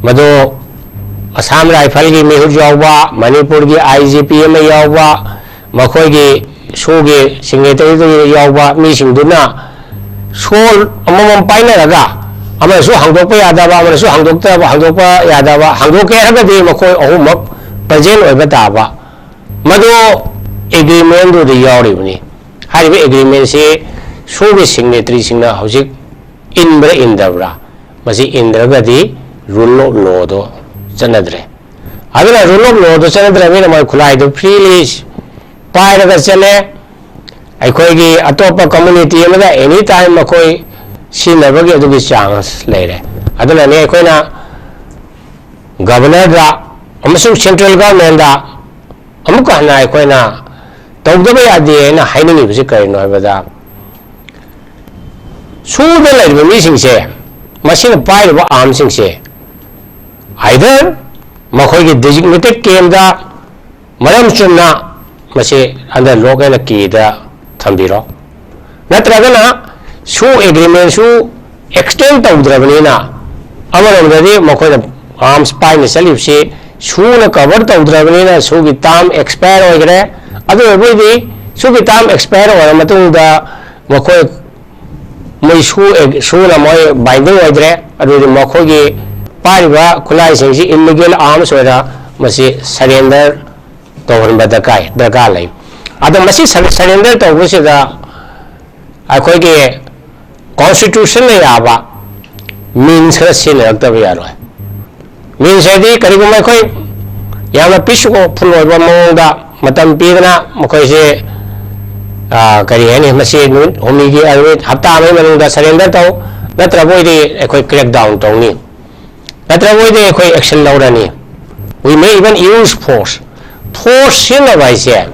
ꯃꯗꯨ Assam Rifle ꯒꯤ ꯃꯤꯍꯨꯠ ꯌꯥꯎꯕ, ꯃꯅꯤꯄꯨꯔꯒꯤ I G P ꯑꯃ ꯌꯥꯎꯕ, ꯃꯈꯣꯏꯒꯤ ꯁꯨꯒꯤ signatory ꯗ ꯌꯥꯎꯕ ꯃꯤꯁꯤꯡꯗꯨꯅ ꯁꯨ ꯑꯃꯃꯝ ꯄꯥꯏꯅꯔꯒ, ꯑꯃꯅꯁꯨ ꯍꯥꯡꯗꯣꯛꯄ ꯌꯥꯗꯕ, ꯑꯃꯅꯁꯨ ꯍꯥꯡꯗꯣꯛꯇꯕ, ꯍꯥꯡꯗꯣꯛꯄ ꯌꯥꯗꯕ, ꯍꯥꯡꯗꯣꯛꯀꯦ ꯍꯥꯏꯔꯒꯗꯤ ꯃꯈꯣꯏ ꯑꯍꯨꯝꯃꯛ present ꯑꯣꯏꯕ ꯇꯥꯕ꯫ ꯃꯗꯨ agreement ꯗꯨꯗ ꯌꯥꯎꯔꯤꯕꯅꯤ꯫ ꯍꯥꯏꯔꯤꯕ agreement ꯁꯤ ꯁꯨꯒꯤ signatory ꯁꯤꯡꯅ ꯍꯧꯖꯤꯛ ꯏꯟꯕ꯭ꯔꯥ ꯏꯟꯗꯕ꯭ꯔꯥ? ꯃꯁꯤ ꯏꯟꯗ꯭ꯔꯒꯗꯤ rule of law ꯗꯣ ꯆꯠꯅꯗ꯭ꯔꯦ꯫ ꯑꯗꯨꯅ rule of law ꯗꯣ ꯆꯠꯅꯗ꯭ꯔꯕꯅꯤꯅ ꯃꯣꯏ ꯈꯨꯠꯂꯥꯏꯗꯨ freely ꯄꯥꯏꯔꯒ ꯆꯠꯂꯦ꯫ ꯑꯩꯈꯣꯏꯒꯤ ꯑꯇꯣꯞꯄ community ꯑꯃꯗ any time ꯃꯈꯣꯏ ꯁꯤꯖꯤꯟꯅꯕꯒꯤ ꯑꯗꯨꯒꯤ ꯆꯥꯟꯁ ꯂꯩꯔꯦ꯫ ꯑꯗꯨꯅꯅꯦ ꯑꯩꯈꯣꯏꯅ ꯒꯕꯔꯅꯔꯗ ꯑꯃꯁꯨꯡ ꯁꯦꯟꯇ꯭ꯔꯦꯜ ꯒꯚꯔꯟꯃꯦꯟꯗ ꯑꯃꯨꯛꯀ ꯍꯟꯅ ꯑꯩꯈꯣꯏꯅ ꯇꯧꯗꯕ ꯌꯥꯗꯦ ꯍꯥꯏꯅ ꯍꯥꯏꯅꯤꯡꯉꯤꯕꯁꯤ ꯀꯔꯤꯅꯣ ꯍꯥꯏꯕꯗ, ꯁꯨꯗ ꯂꯩꯔꯤꯕ ꯃꯤꯁꯤꯡꯁꯦ, ꯃꯁꯤꯅ ꯄꯥꯏꯔꯤꯕ ꯑꯥꯔꯝꯁꯤꯡꯁꯦ, ꯑꯥꯏꯗꯔ ꯃꯈꯣꯏꯒꯤ ꯗꯤꯖꯤꯒꯅꯦꯇꯦꯠ ꯀꯦꯝꯗ ꯃꯔꯝ ꯆꯨꯝꯅ ꯃꯁꯤ ꯑꯟꯗꯔ ꯂꯣꯛ ꯑꯦꯟ ꯀꯤꯗ ꯊꯝꯕꯤꯔꯣ, ꯅꯠꯇ꯭ꯔꯒꯅ ꯁꯨ ꯑꯦꯒ꯭ꯔꯤꯃꯦꯟꯁꯨ ꯑꯦꯛꯁꯇꯦꯟ ꯇꯧꯗ꯭ꯔꯕꯅꯤꯅ, ꯑꯃꯔꯣꯝꯗꯗꯤ ꯃꯈꯣꯏꯅ ꯑꯥꯔꯝꯁ ꯄꯥꯏꯅ ꯆꯠꯂꯤꯕꯁꯤ ꯁꯨꯅ ꯀꯚꯔ ꯇꯧꯗ꯭ꯔꯕꯅꯤꯅ ꯁꯨꯒꯤ ꯇꯥꯝ ꯑꯦꯛꯁꯄꯥꯌꯔ ꯑꯣꯏꯈ꯭ꯔꯦ꯫ ꯑꯗꯨ ꯑꯣꯏꯕ ꯑꯣꯏꯗꯤ ꯁꯨꯒꯤ ꯇꯥꯝ ꯑꯦꯛꯁꯄꯥꯌꯔ ꯑꯣꯏꯔ ꯃꯇꯨꯡꯗ ꯃꯈꯣꯏ ꯃꯣꯏ ꯁꯨ ꯁꯨꯅ ꯃꯣꯏ ꯕꯥꯏꯟꯗꯤꯡ ꯑꯣꯏꯗ꯭ꯔꯦ꯫ ꯑꯗꯨꯗꯤ ꯃꯈꯣꯏꯒꯤ ꯄꯥꯏꯔꯤꯕ ꯈꯨꯠꯂꯥꯏꯁꯤꯡꯁꯤ ꯏꯜꯂꯤꯒꯦꯜ ꯑꯥꯔꯝꯁ ꯑꯣꯏꯔ ꯃꯁꯤ ꯁꯔꯦꯟꯗꯔ ꯇꯧꯍꯟꯕ ꯗꯔꯀꯥꯔ ꯗꯔꯀꯥꯔ ꯂꯩ꯫ ꯑꯗꯣ ꯃꯁꯤ ꯁꯔꯦꯟꯗꯔ ꯇꯧꯕꯁꯤꯗ ꯑꯩꯈꯣꯏꯒꯤ ꯀꯣꯟꯁꯇꯤꯇ꯭ꯌꯨꯁꯟꯅ ꯌꯥꯕ ꯃꯤꯟꯁ ꯈꯔ ꯁꯤꯖꯤꯟꯅꯔꯛꯇꯕ ꯌꯥꯔꯣꯏ꯫ ꯃꯤꯟꯁ ꯍꯥꯏꯗꯤ ꯀꯔꯤꯒꯨꯝꯕ ꯑꯩꯈꯣꯏ ꯌꯥꯝꯅ ꯄꯤꯁꯐꯨꯜ ꯑꯣꯏꯕ ꯃꯑꯣꯡꯗ ꯃꯇꯝ ꯄꯤꯗꯅ ꯃꯈꯣꯏꯁꯦ, ꯑ, ꯀꯔꯤ ꯍꯥꯏꯅꯤ, ꯃꯁꯤ ꯅꯨꯃꯤꯠ ꯍꯨꯝꯅꯤꯒꯤ, ꯑ, ꯅꯨꯃꯤꯠ ꯍꯞꯇꯥ ꯑꯃꯒꯤ ꯃꯅꯨꯡꯗ ꯁꯔꯦꯟꯗꯔ ꯇꯧ, ꯅꯠꯇ꯭ꯔꯕ ꯑꯣꯏꯗꯤ ꯑꯩꯈꯣꯏ ꯀ꯭ꯔꯦꯛ ꯗꯥꯎꯟ ꯇꯧꯅꯤ, ꯅꯠꯇ꯭ꯔꯕ ꯑꯣꯏꯗꯤ ꯑꯩꯈꯣꯏ ꯑꯦꯛꯁꯟ ꯂꯧꯔꯅꯤ꯫ We may even use force. Force ꯁꯤꯖꯤꯟꯅꯕ ꯍꯥꯏꯁꯦ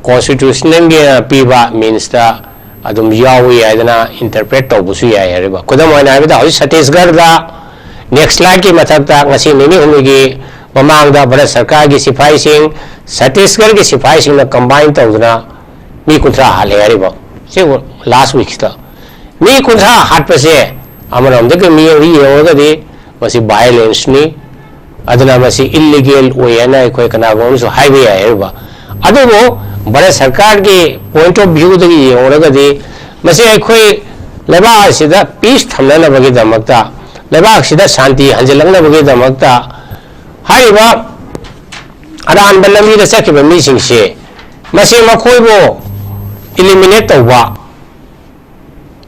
ꯀꯣꯟꯁꯇꯤꯇ꯭ꯌꯨꯁꯟꯒꯤ ꯄꯤꯕ ꯃꯤꯟꯁꯇ ꯑꯗꯨꯝ ꯌꯥꯎꯏ ꯍꯥꯏꯗꯅ ꯏꯟꯇꯔꯄ꯭ꯔꯦꯠ ꯇꯧꯕꯁꯨ ꯌꯥꯏ ꯍꯥꯏꯔꯤꯕ꯫ ꯈꯨꯗꯝ ꯑꯣꯏꯅ ꯍꯥꯏꯕꯗ, ꯍꯧꯖꯤꯛ ꯁꯠꯇꯤꯁꯒꯔꯗ ꯅꯦꯛꯁꯂꯥꯏꯠꯀꯤ ꯃꯊꯛꯇ ꯉꯁꯤ ꯅꯤꯅꯤ ꯍꯨꯝꯅꯤꯒꯤ ꯃꯃꯥꯡꯗ ꯚꯥꯔꯠ ꯁꯔꯀꯥꯔꯒꯤ ꯁꯤꯐꯥꯏꯁꯤꯡ, ꯁꯠꯇꯤꯁꯒꯔꯒꯤ ꯁꯤꯐꯥꯏꯁꯤꯡꯅ ꯀꯝꯕꯥꯏꯟ ꯇꯧꯗꯨꯅ ꯃꯤ ꯀꯨꯟꯊ꯭ꯔꯥ ꯍꯥꯠꯂꯦ ꯍꯥꯏꯔꯤꯕ꯫ ꯁꯤ ꯂꯥꯁ ꯋꯤꯛꯁꯇ ꯃꯤ ꯀꯨꯟꯊ꯭ꯔꯥ ꯍꯥꯠꯄꯁꯦ ꯑꯃꯔꯣꯝꯗꯒꯤ ꯃꯤꯑꯣꯏ ꯌꯦꯡꯉꯒꯗꯤ ꯃꯁꯤ ꯚꯥꯏꯑꯣꯂꯦꯟꯁꯅꯤ, ꯑꯗꯨꯅ ꯃꯁꯤ ꯏꯜꯂꯤꯒꯦꯜ ꯑꯣꯏ ꯍꯥꯏꯅ ꯑꯩꯈꯣꯏ ꯀꯅꯥꯒꯨꯝꯕ ꯑꯃꯁꯨ ꯍꯥꯏꯕ ꯌꯥꯏ ꯍꯥꯏꯔꯤꯕ꯫ ꯑꯗꯨꯕꯨ ꯚꯥꯔꯠ ꯁꯔꯀꯥꯔꯒꯤ ꯄꯣꯏꯟꯠ ꯑꯣꯐ ꯚ꯭ꯌꯨꯗꯒꯤ ꯌꯦꯡꯂꯒꯗꯤ ꯃꯁꯤ ꯑꯩꯈꯣꯏ ꯂꯩꯕꯥꯛ ꯑꯁꯤꯗ ꯄꯤꯁ ꯊꯝꯅꯅꯕꯒꯤꯗꯃꯛꯇ, ꯂꯩꯕꯥꯛꯁꯤꯗ ꯁꯥꯟꯇꯤ ꯍꯟꯖꯤꯜꯂꯛꯅꯕꯒꯤꯗꯃꯛꯇ ꯍꯥꯏꯔꯤꯕ ꯑꯔꯥꯟꯕ ꯂꯝꯕꯤꯗ ꯆꯠꯈꯤꯕ ꯃꯤꯁꯤꯡꯁꯤ ꯃꯁꯤ ꯃꯈꯣꯏꯕꯨ ꯏꯂꯤꯃꯤꯅꯦꯠ ꯇꯧꯕ,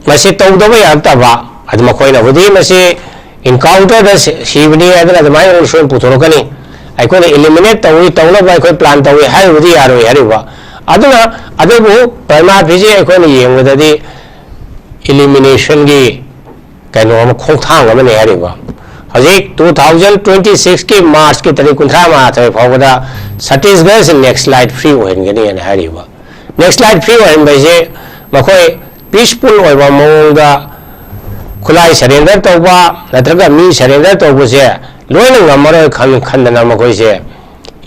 ꯃꯁꯤ ꯇꯧꯗꯕ ꯌꯥꯔꯛꯇꯕ, ꯑꯗꯨ ꯃꯈꯣꯏꯅꯕꯨꯗꯤ ꯃꯁꯤ ꯏꯟꯀꯥꯎꯟꯇꯔꯗ ꯁꯤ-, ꯁꯤꯕꯅꯤ ꯍꯥꯏꯗꯅ ꯑꯗꯨꯃꯥꯏꯅ ꯁꯣꯏꯅ ꯄꯨꯊꯣꯔꯛꯀꯅꯤ꯫ ꯑꯩꯈꯣꯏꯅ ꯏꯂꯤꯃꯤꯅꯦꯠ ꯇꯧꯏ, ꯇꯧꯅꯕ ꯑꯩꯈꯣꯏ ꯄ꯭ꯂꯥꯟ ꯇꯧꯏ ꯍꯥꯏꯔꯨꯕꯗꯤ ꯌꯥꯔꯣꯏ ꯍꯥꯏꯔꯤꯕ꯫ ꯑꯗꯨꯅ ꯑꯗꯨꯕꯨ ꯄ꯭ꯔꯃꯥ ꯐꯤꯖꯤ ꯑꯩꯈꯣꯏꯅ ꯌꯦꯡꯕꯗꯗꯤ ꯏꯂꯤꯃꯤꯅꯦꯁꯟꯒꯤ ꯀꯩꯅꯣ ꯑꯃ, ꯈꯣꯡꯊꯥꯡ ꯑꯃꯅꯤ ꯍꯥꯏꯔꯤꯕ꯫ ꯍꯧꯖꯤꯛ ꯇꯨ ꯊꯥꯎꯖꯟ ꯇ꯭ꯋꯦꯟꯇꯤ ꯁꯤꯛꯁꯀꯤ ꯃꯥꯔꯆꯀꯤ ꯇꯥꯔꯤꯛ ꯀꯨꯟꯊ꯭ꯔꯥ ꯃꯥꯊꯣꯏ ꯐꯥꯎꯕꯗ ꯁꯇꯤꯁꯒꯔꯁꯤ ꯅꯦꯛꯁꯂꯥꯏꯠ ꯐ꯭ꯔꯤ ꯑꯣꯏꯍꯟꯒꯅꯤꯅ ꯍꯥꯏꯔꯤꯕ꯫ ꯅꯦꯛꯁꯂꯥꯏꯠ ꯐ꯭ꯔꯤ ꯑꯣꯏꯍꯟꯕ ꯍꯥꯏꯁꯦ ꯃꯈꯣꯏ ꯄꯤꯁꯐꯨꯜ ꯑꯣꯏꯕ ꯃꯑꯣꯡꯗ ꯈꯨꯠꯂꯥꯏ ꯁꯔꯦꯟꯗꯔ ꯇꯧꯕ ꯅꯠꯇ꯭ꯔꯒ ꯃꯤ ꯁꯔꯦꯟꯗꯔ ꯇꯧꯕꯁꯦ ꯂꯣꯏꯅ ꯉꯝꯃꯔꯣꯏ ꯈꯟ-, ꯈꯟꯗꯅ ꯃꯈꯣꯏꯁꯦ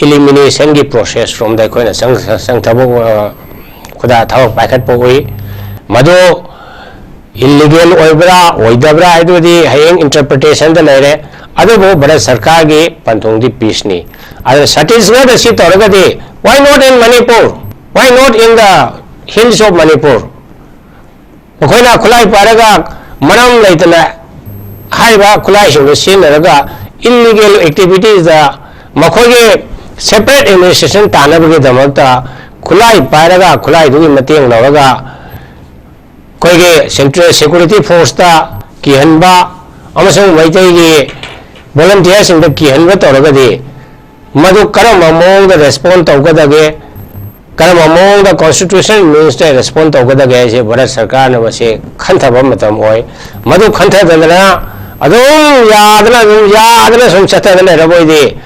ꯏꯂꯤꯃꯤꯅꯦꯁꯟꯒꯤ ꯄ꯭ꯔꯣꯁꯦꯁ ꯔꯣꯝꯗ ꯑꯩꯈꯣꯏꯅ ꯆꯪ-, ꯆꯪꯊꯕ, ꯑ, ꯈꯨꯗꯥ ꯊꯕꯛ ꯄꯥꯏꯈꯠꯄ ꯎꯏ꯫ ꯃꯗꯨ ꯏꯜꯂꯤꯒꯦꯜ ꯑꯣꯏꯕ꯭ꯔꯥ ꯑꯣꯏꯗꯕ꯭ꯔꯥ ꯍꯥꯏꯗꯨꯗꯤ ꯍꯌꯦꯡ ꯏꯟꯇꯔꯄ꯭ꯔꯤꯇꯦꯁꯟꯗ ꯂꯩꯔꯦ꯫ ꯑꯗꯨꯕꯨ ꯚꯥꯔꯠ ꯁꯔꯀꯥꯔꯒꯤ ꯄꯟꯊꯨꯡꯗꯤ ꯄꯤꯁꯅꯤ꯫ ꯑꯗꯨꯅ ꯁꯇꯤꯁꯒꯔꯗ ꯁꯤ ꯇꯧꯔꯒꯗꯤ, why not in Manipur? Why not in the hills of Manipur? ꯃꯈꯣꯏꯅ ꯈꯨꯠꯂꯥꯏ ꯄꯥꯏꯔꯒ ꯃꯔꯝ ꯂꯩꯇꯅ ꯍꯥꯏꯔꯤꯕ ꯈꯨꯠꯂꯥꯏꯁꯤꯡꯗꯨ ꯁꯤꯖꯤꯟꯅꯔꯒ ꯏꯜꯂꯤꯒꯦꯜ ꯑꯦꯛꯇꯤꯚꯤꯇꯤꯁꯇ ꯃꯈꯣꯏꯒꯤ ꯁꯦꯄꯔꯦꯠ ꯑꯦꯗꯃꯤꯅꯤꯁꯇ꯭ꯔꯦꯁꯟ ꯇꯥꯅꯕꯒꯤꯗꯃꯛꯇ ꯈꯨꯠꯂꯥꯏ ꯄꯥꯏꯔꯒ, ꯈꯨꯠꯂꯥꯏꯗꯨꯒꯤ ꯃꯇꯦꯡ ꯂꯧꯔꯒ ꯑꯩꯈꯣꯏꯒꯤ ꯁꯦꯟꯇ꯭ꯔꯦꯜ ꯁꯦꯀ꯭ꯌꯨꯔꯤꯇꯤ ꯐꯣꯔꯁꯇ ꯀꯤꯍꯟꯕ ꯑꯃꯁꯨꯡ ꯃꯩꯇꯩꯒꯤ ꯚꯣꯂꯨꯟꯇꯤꯌꯔꯁꯤꯡꯗ ꯀꯤꯍꯟꯕ ꯇꯧꯔꯒꯗꯤ ꯃꯗꯨ ꯀꯔꯝꯕ ꯃꯑꯣꯡꯗ ꯔꯦꯁꯄꯣꯟ ꯇꯧꯒꯗꯒꯦ, ꯀꯔꯝꯕ ꯃꯑꯣꯡꯗ ꯀꯣꯟꯁꯇꯤꯇ꯭ꯌꯨꯁꯅꯦꯜ ꯃꯤꯟꯁꯇ ꯔꯦꯁꯄꯣꯟ ꯇꯧꯒꯗꯒꯦ ꯍꯥꯏꯁꯦ ꯚꯥꯔꯠ ꯁꯔꯀꯥꯔꯅ ꯃꯁꯤ ꯈꯟꯊꯕ ꯃꯇꯝ ꯑꯣꯏ꯫ ꯃꯗꯨ ꯈꯟꯊꯗꯅ ꯑꯗꯨꯝ ꯌꯥꯗꯅ, ꯑꯗꯨꯝ ꯌꯥꯗꯅ ꯁꯨꯝ ꯆꯠꯊꯗꯅ ꯂꯩꯔꯕ ꯑꯣꯏꯗꯤ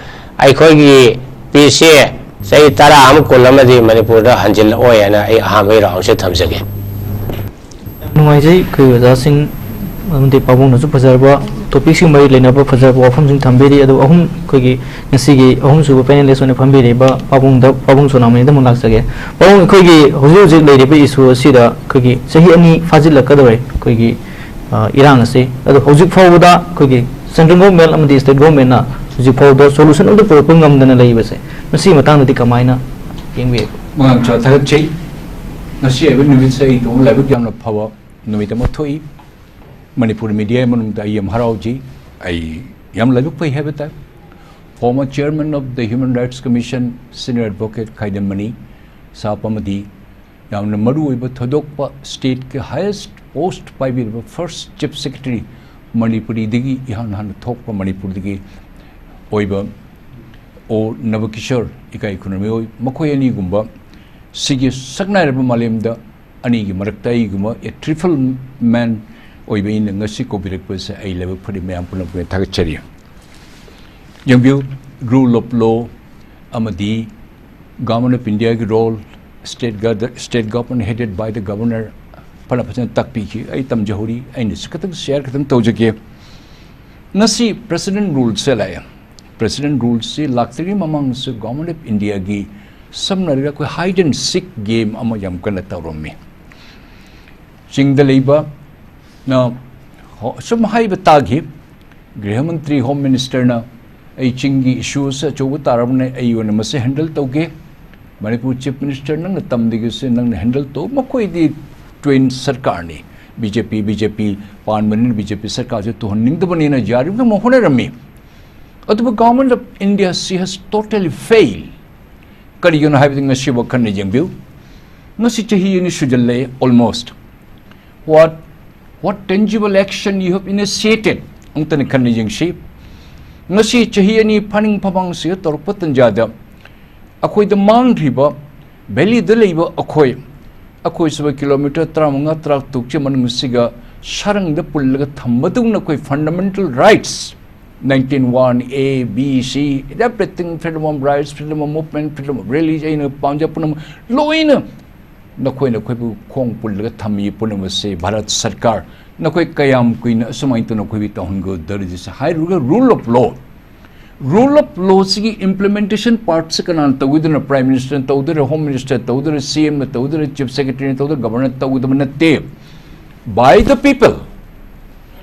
ꯑꯩꯈꯣꯏꯒꯤ ꯄꯤꯁꯁꯦ ꯆꯍꯤ ꯇꯔꯥ ꯑꯃ, ꯀꯨꯟ ꯑꯃꯗꯤ ꯃꯅꯤꯄꯨꯔꯗ ꯍꯟꯖꯤꯜꯂꯛꯑꯣꯏ ꯍꯥꯏꯅ ꯑꯩ ꯑꯍꯥꯟꯕꯒꯤ ꯔꯥꯎꯟꯁꯦ ꯊꯝꯖꯒꯦ꯫ ꯌꯥꯝ ꯅꯨꯡꯉꯥꯏꯖꯩ ꯑꯩꯈꯣꯏ ꯑꯣꯖꯥꯁꯤꯡ ꯑꯃꯗꯤ ꯄꯥꯕꯨꯡꯅꯁꯨ ꯐꯖꯔꯕ ꯇꯣꯄꯤꯛꯁꯤꯡ ꯃꯔꯤ ꯂꯩꯅꯕ ꯐꯖꯔꯕ ꯋꯥꯐꯝꯁꯤꯡ ꯊꯝꯕꯤꯔꯤ꯫ ꯑꯗꯨ ꯑꯍꯨꯝ, ꯑꯩꯈꯣꯏꯒꯤ ꯉꯁꯤꯒꯤ ꯑꯍꯨꯝꯁꯨꯕ ꯄꯦꯅꯦꯂꯤꯁ ꯑꯣꯏꯅ ꯐꯝꯕꯤꯔꯤꯕ ꯄꯥꯕꯨꯡꯗ, ꯄꯥꯕꯨꯡ ꯁꯣꯅꯥꯃꯅꯤꯗ ꯑꯃꯨꯛ ꯂꯥꯛꯆꯒꯦ꯫ ꯄꯥꯕꯨꯡ, ꯑꯩꯈꯣꯏꯒꯤ ꯍꯧꯖꯤꯛ ꯍꯧꯖꯤꯛ ꯂꯩꯔꯤꯕ ꯏꯁꯨ ꯑꯁꯤꯗ ꯑꯩꯈꯣꯏꯒꯤ ꯆꯍꯤ ꯑꯅꯤ ꯐꯥꯖꯤꯜꯂꯛꯀꯗꯧꯔꯦ ꯑꯩꯈꯣꯏꯒꯤ, ꯑ, ꯏꯔꯥꯡ ꯑꯁꯤ꯫ ꯑꯗꯣ ꯍꯧꯖꯤꯛ ꯐꯥꯎꯕꯗ ꯑꯩꯈꯣꯏꯒꯤ ꯁꯦꯟꯇ꯭ꯔꯦꯜ ꯒꯣꯔꯃꯦꯟ ꯑꯃꯗꯤ ꯁ꯭ꯇꯦꯠ ꯒꯣꯔꯃꯦꯟꯅ ꯍꯧꯖꯤꯛ ꯐꯥꯎꯕꯗ ꯁꯣꯂꯨꯁꯟ ꯑꯝꯇ ꯄꯨꯔꯛꯄ ꯉꯝꯗꯅ ꯂꯩꯕꯁꯦ, ꯃꯁꯤꯒꯤ ꯃꯇꯥꯡꯗꯗꯤ ꯀꯃꯥꯏꯅ ꯌꯦꯡꯕꯤꯕꯒꯦ? ꯃꯉꯥꯡ ꯊꯥꯒꯠꯆꯩ꯫ ꯉꯁꯤ ꯍꯥꯏꯕ ꯅꯨꯃꯤꯠꯁꯦ ꯑꯩ ꯏꯇꯣꯝ ꯂꯥꯏꯕꯛ ꯌꯥꯝꯅ ꯐꯕ ꯅꯨꯃꯤꯠ ꯑꯃ ꯊꯣꯛꯏ꯫ ꯃꯅꯤꯄꯨꯔ ꯃꯤꯗꯤꯌꯥꯒꯤ ꯃꯅꯨꯡꯗ ꯑꯩ ꯌꯥꯝ ꯍꯔꯥꯎꯖꯩ꯫ ꯑꯩ ꯌꯥꯝ ꯂꯥꯏꯕꯛ ꯐꯩ ꯍꯥꯏꯕ ꯇꯥꯏ꯫ Former chairman of the Human Rights Commission, senior advocate ꯈꯥꯏꯗꯝꯃꯅꯤ ꯁꯥꯞ ꯑꯃꯗꯤ ꯌꯥꯝꯅ ꯃꯔꯨꯑꯣꯏꯕ ꯊꯣꯏꯗꯣꯛꯄ ꯁ꯭ꯇꯦꯠꯀꯤ ꯍꯥꯏꯌꯦꯁ ꯄꯣꯁꯠ ꯄꯥꯏꯕꯤꯔꯤꯕ ꯐꯥꯔꯁꯠ ꯆꯤꯐ ꯁꯦꯀ꯭ꯔꯦꯇꯔꯤ, ꯃꯅꯤꯄꯨꯔꯤꯗꯒꯤ ꯏꯍꯥꯟ ꯍꯥꯟꯅ ꯊꯣꯛꯄ ꯃꯅꯤꯄꯨꯔꯗꯒꯤ ꯑꯣꯏꯕ ꯑꯣ ꯅꯕꯀꯤꯁꯣꯔ ꯏꯀꯥꯏ ꯈꯨꯅꯃꯤꯑꯣꯏ, ꯃꯈꯣꯏ ꯑꯅꯤꯒꯨꯝꯕ ꯁꯤꯒꯤ ꯁꯛꯅꯥꯏꯔꯕ ꯃꯥꯂꯦꯝꯗ ꯑꯅꯤꯒꯤ ꯃꯔꯛꯇ ꯑꯩꯒꯨꯝꯕ a triple man ꯑꯣꯏꯕ ꯑꯩꯅ ꯉꯁꯤ ꯀꯧꯕꯤꯔꯛꯄꯁꯦ ꯑꯩ ꯂꯥꯏꯕꯛ ꯐꯔꯤ꯫ ꯃꯌꯥꯝ ꯄꯨꯝꯅꯃꯛꯄꯨ ꯊꯥꯒꯠꯆꯔꯤ꯫ ꯌꯦꯡꯕꯤꯌꯨ, rule of law ꯑꯃꯗꯤ Government of Indiaꯒꯤ role, state gather, state government headed by the governor ꯐꯅ ꯐꯖꯅ ꯇꯥꯛꯄꯤꯈꯤ꯫ ꯑꯩ ꯇꯝꯖꯍꯧꯔꯤ, ꯑꯩꯅꯁꯨ ꯈꯤꯇꯪ share ꯈꯤꯇꯪ ꯇꯧꯖꯒꯦ꯫ ꯉꯁꯤ President Ruleꯁꯦ ꯂꯥꯛꯑꯦ꯫ President Ruleꯁꯤ ꯂꯥꯛꯇ꯭ꯔꯤꯉꯩ ꯃꯃꯥꯡꯁꯨ Government of Indiaꯒꯤ ꯁꯝꯅ ꯍꯥꯏꯔꯒ ꯑꯩꯈꯣꯏ hide and seek game ꯑꯃ ꯌꯥꯝ ꯀꯟꯅ ꯇꯧꯔꯝꯃꯤ꯫ ꯆꯤꯡꯗ ꯂꯩꯕ ꯅ ꯍꯣ-, ꯁꯨꯝ ꯍꯥꯏꯕ ꯇꯥꯈꯤ, ꯒ꯭ꯔꯤꯍ ꯃꯟꯇ꯭ꯔꯤ, Home Ministerꯅ ꯑꯩ ꯆꯤꯡꯒꯤ issueꯁꯦ ꯑꯆꯧꯕ ꯇꯥꯔꯕꯅꯦ, ꯑꯩ ꯑꯣꯏꯅ ꯃꯁꯤ handle ꯇꯧꯒꯦ꯫ ꯃꯅꯤꯄꯨꯔ Chief Minister ꯅꯪꯅ ꯇꯝꯗꯒꯤꯁꯦ ꯅꯪꯅ handle ꯇꯧ꯫ ꯃꯈꯣꯏꯗꯤ twin ꯁꯔꯀꯥꯔꯅꯤ, BJP, BJP ꯄꯥꯟꯕꯅꯤꯅ BJP ꯁꯔꯀꯥꯔꯁꯦ ꯇꯨꯍꯟꯅꯤꯡꯗꯕꯅꯤꯅ ꯌꯥꯔꯤꯕ ꯉꯝꯕ ꯍꯣꯠꯅꯔꯝꯃꯤ꯫ ꯑꯗꯨꯕꯨ Government of India, she has totally failed꯫ ꯀꯔꯤꯒꯤꯅꯣ ꯍꯥꯏꯕꯗꯤ ꯉꯁꯤ ꯋꯥꯈꯜꯅ ꯌꯦꯡꯕꯤꯌꯨ, ꯉꯁꯤ ꯆꯍꯤ ꯑꯅꯤ ꯁꯨꯖꯜꯂꯛꯑꯦ almost꯫ What, what tangible action you have initiated? ꯑꯃꯨꯛꯇꯅꯤ ꯈꯟꯅ ꯌꯦꯡꯁꯤ꯫ ꯉꯁꯤ ꯆꯍꯤ ꯑꯅꯤ ꯐꯥꯅꯤꯡ ꯐꯃꯥꯡꯁꯤꯒ ꯇꯧꯔꯛꯄ ꯇꯟꯖꯥꯗ ꯑꯩꯈꯣꯏꯗ ꯃꯥꯡꯈ꯭ꯔꯤꯕ valleyꯗ ꯂꯩꯕ ꯑꯩꯈꯣꯏ, ꯑꯩꯈꯣꯏ ꯁꯤꯕ kilometre ꯇꯔꯥꯃꯉꯥ ꯇꯔꯥꯇꯔꯨꯛꯀꯤ ꯃꯅꯨꯡꯁꯤꯒ ꯁꯔꯪꯗ ꯄꯨꯜꯂꯒ ꯊꯝꯕꯗꯧꯅ ꯑꯩꯈꯣꯏ fundamental rights, nineteen one A, B, C, everything, freedom of rights, freedom of movement, freedom of religion, ꯑꯩꯅ ꯄꯥꯝꯖ ꯄꯨꯝꯅꯃꯛ ꯂꯣꯏꯅ ꯅꯈꯣꯏꯅ ꯑꯩꯈꯣꯏꯕꯨ ꯈꯣꯡ ꯄꯨꯜꯂꯒ ꯊꯝꯃꯤ ꯄꯨꯝꯅꯃꯛꯁꯦ ꯚꯥꯔꯠ ꯁꯔꯀꯥꯔ, ꯅꯈꯣꯏ ꯀꯌꯥꯝ ꯀꯨꯏꯅ ꯑꯁꯨꯃꯥꯏꯅ ꯇꯧꯅ ꯑꯩꯈꯣꯏꯕꯨ ꯇꯧꯍꯟꯒꯗꯧꯔꯤꯁꯦ ꯍꯥꯏꯔꯨꯔꯒ rule of law, rule of lawꯁꯤꯒꯤ implementation partꯁꯦ ꯀꯅꯥꯅ ꯇꯧꯒꯗꯣꯏꯅꯣ? Prime Ministerꯅ ꯇꯧꯗꯣꯏꯔꯥ, Home Minister ꯇꯧꯗꯣꯏꯔꯥ, CMꯅ ꯇꯧꯗꯣꯏꯔꯥ, Chief Secretaryꯅ ꯇꯧꯗꯣꯏꯔꯥ, Governorꯅ ꯇꯧꯒꯗꯕ ꯅꯠꯇꯦ꯫ By the people꯫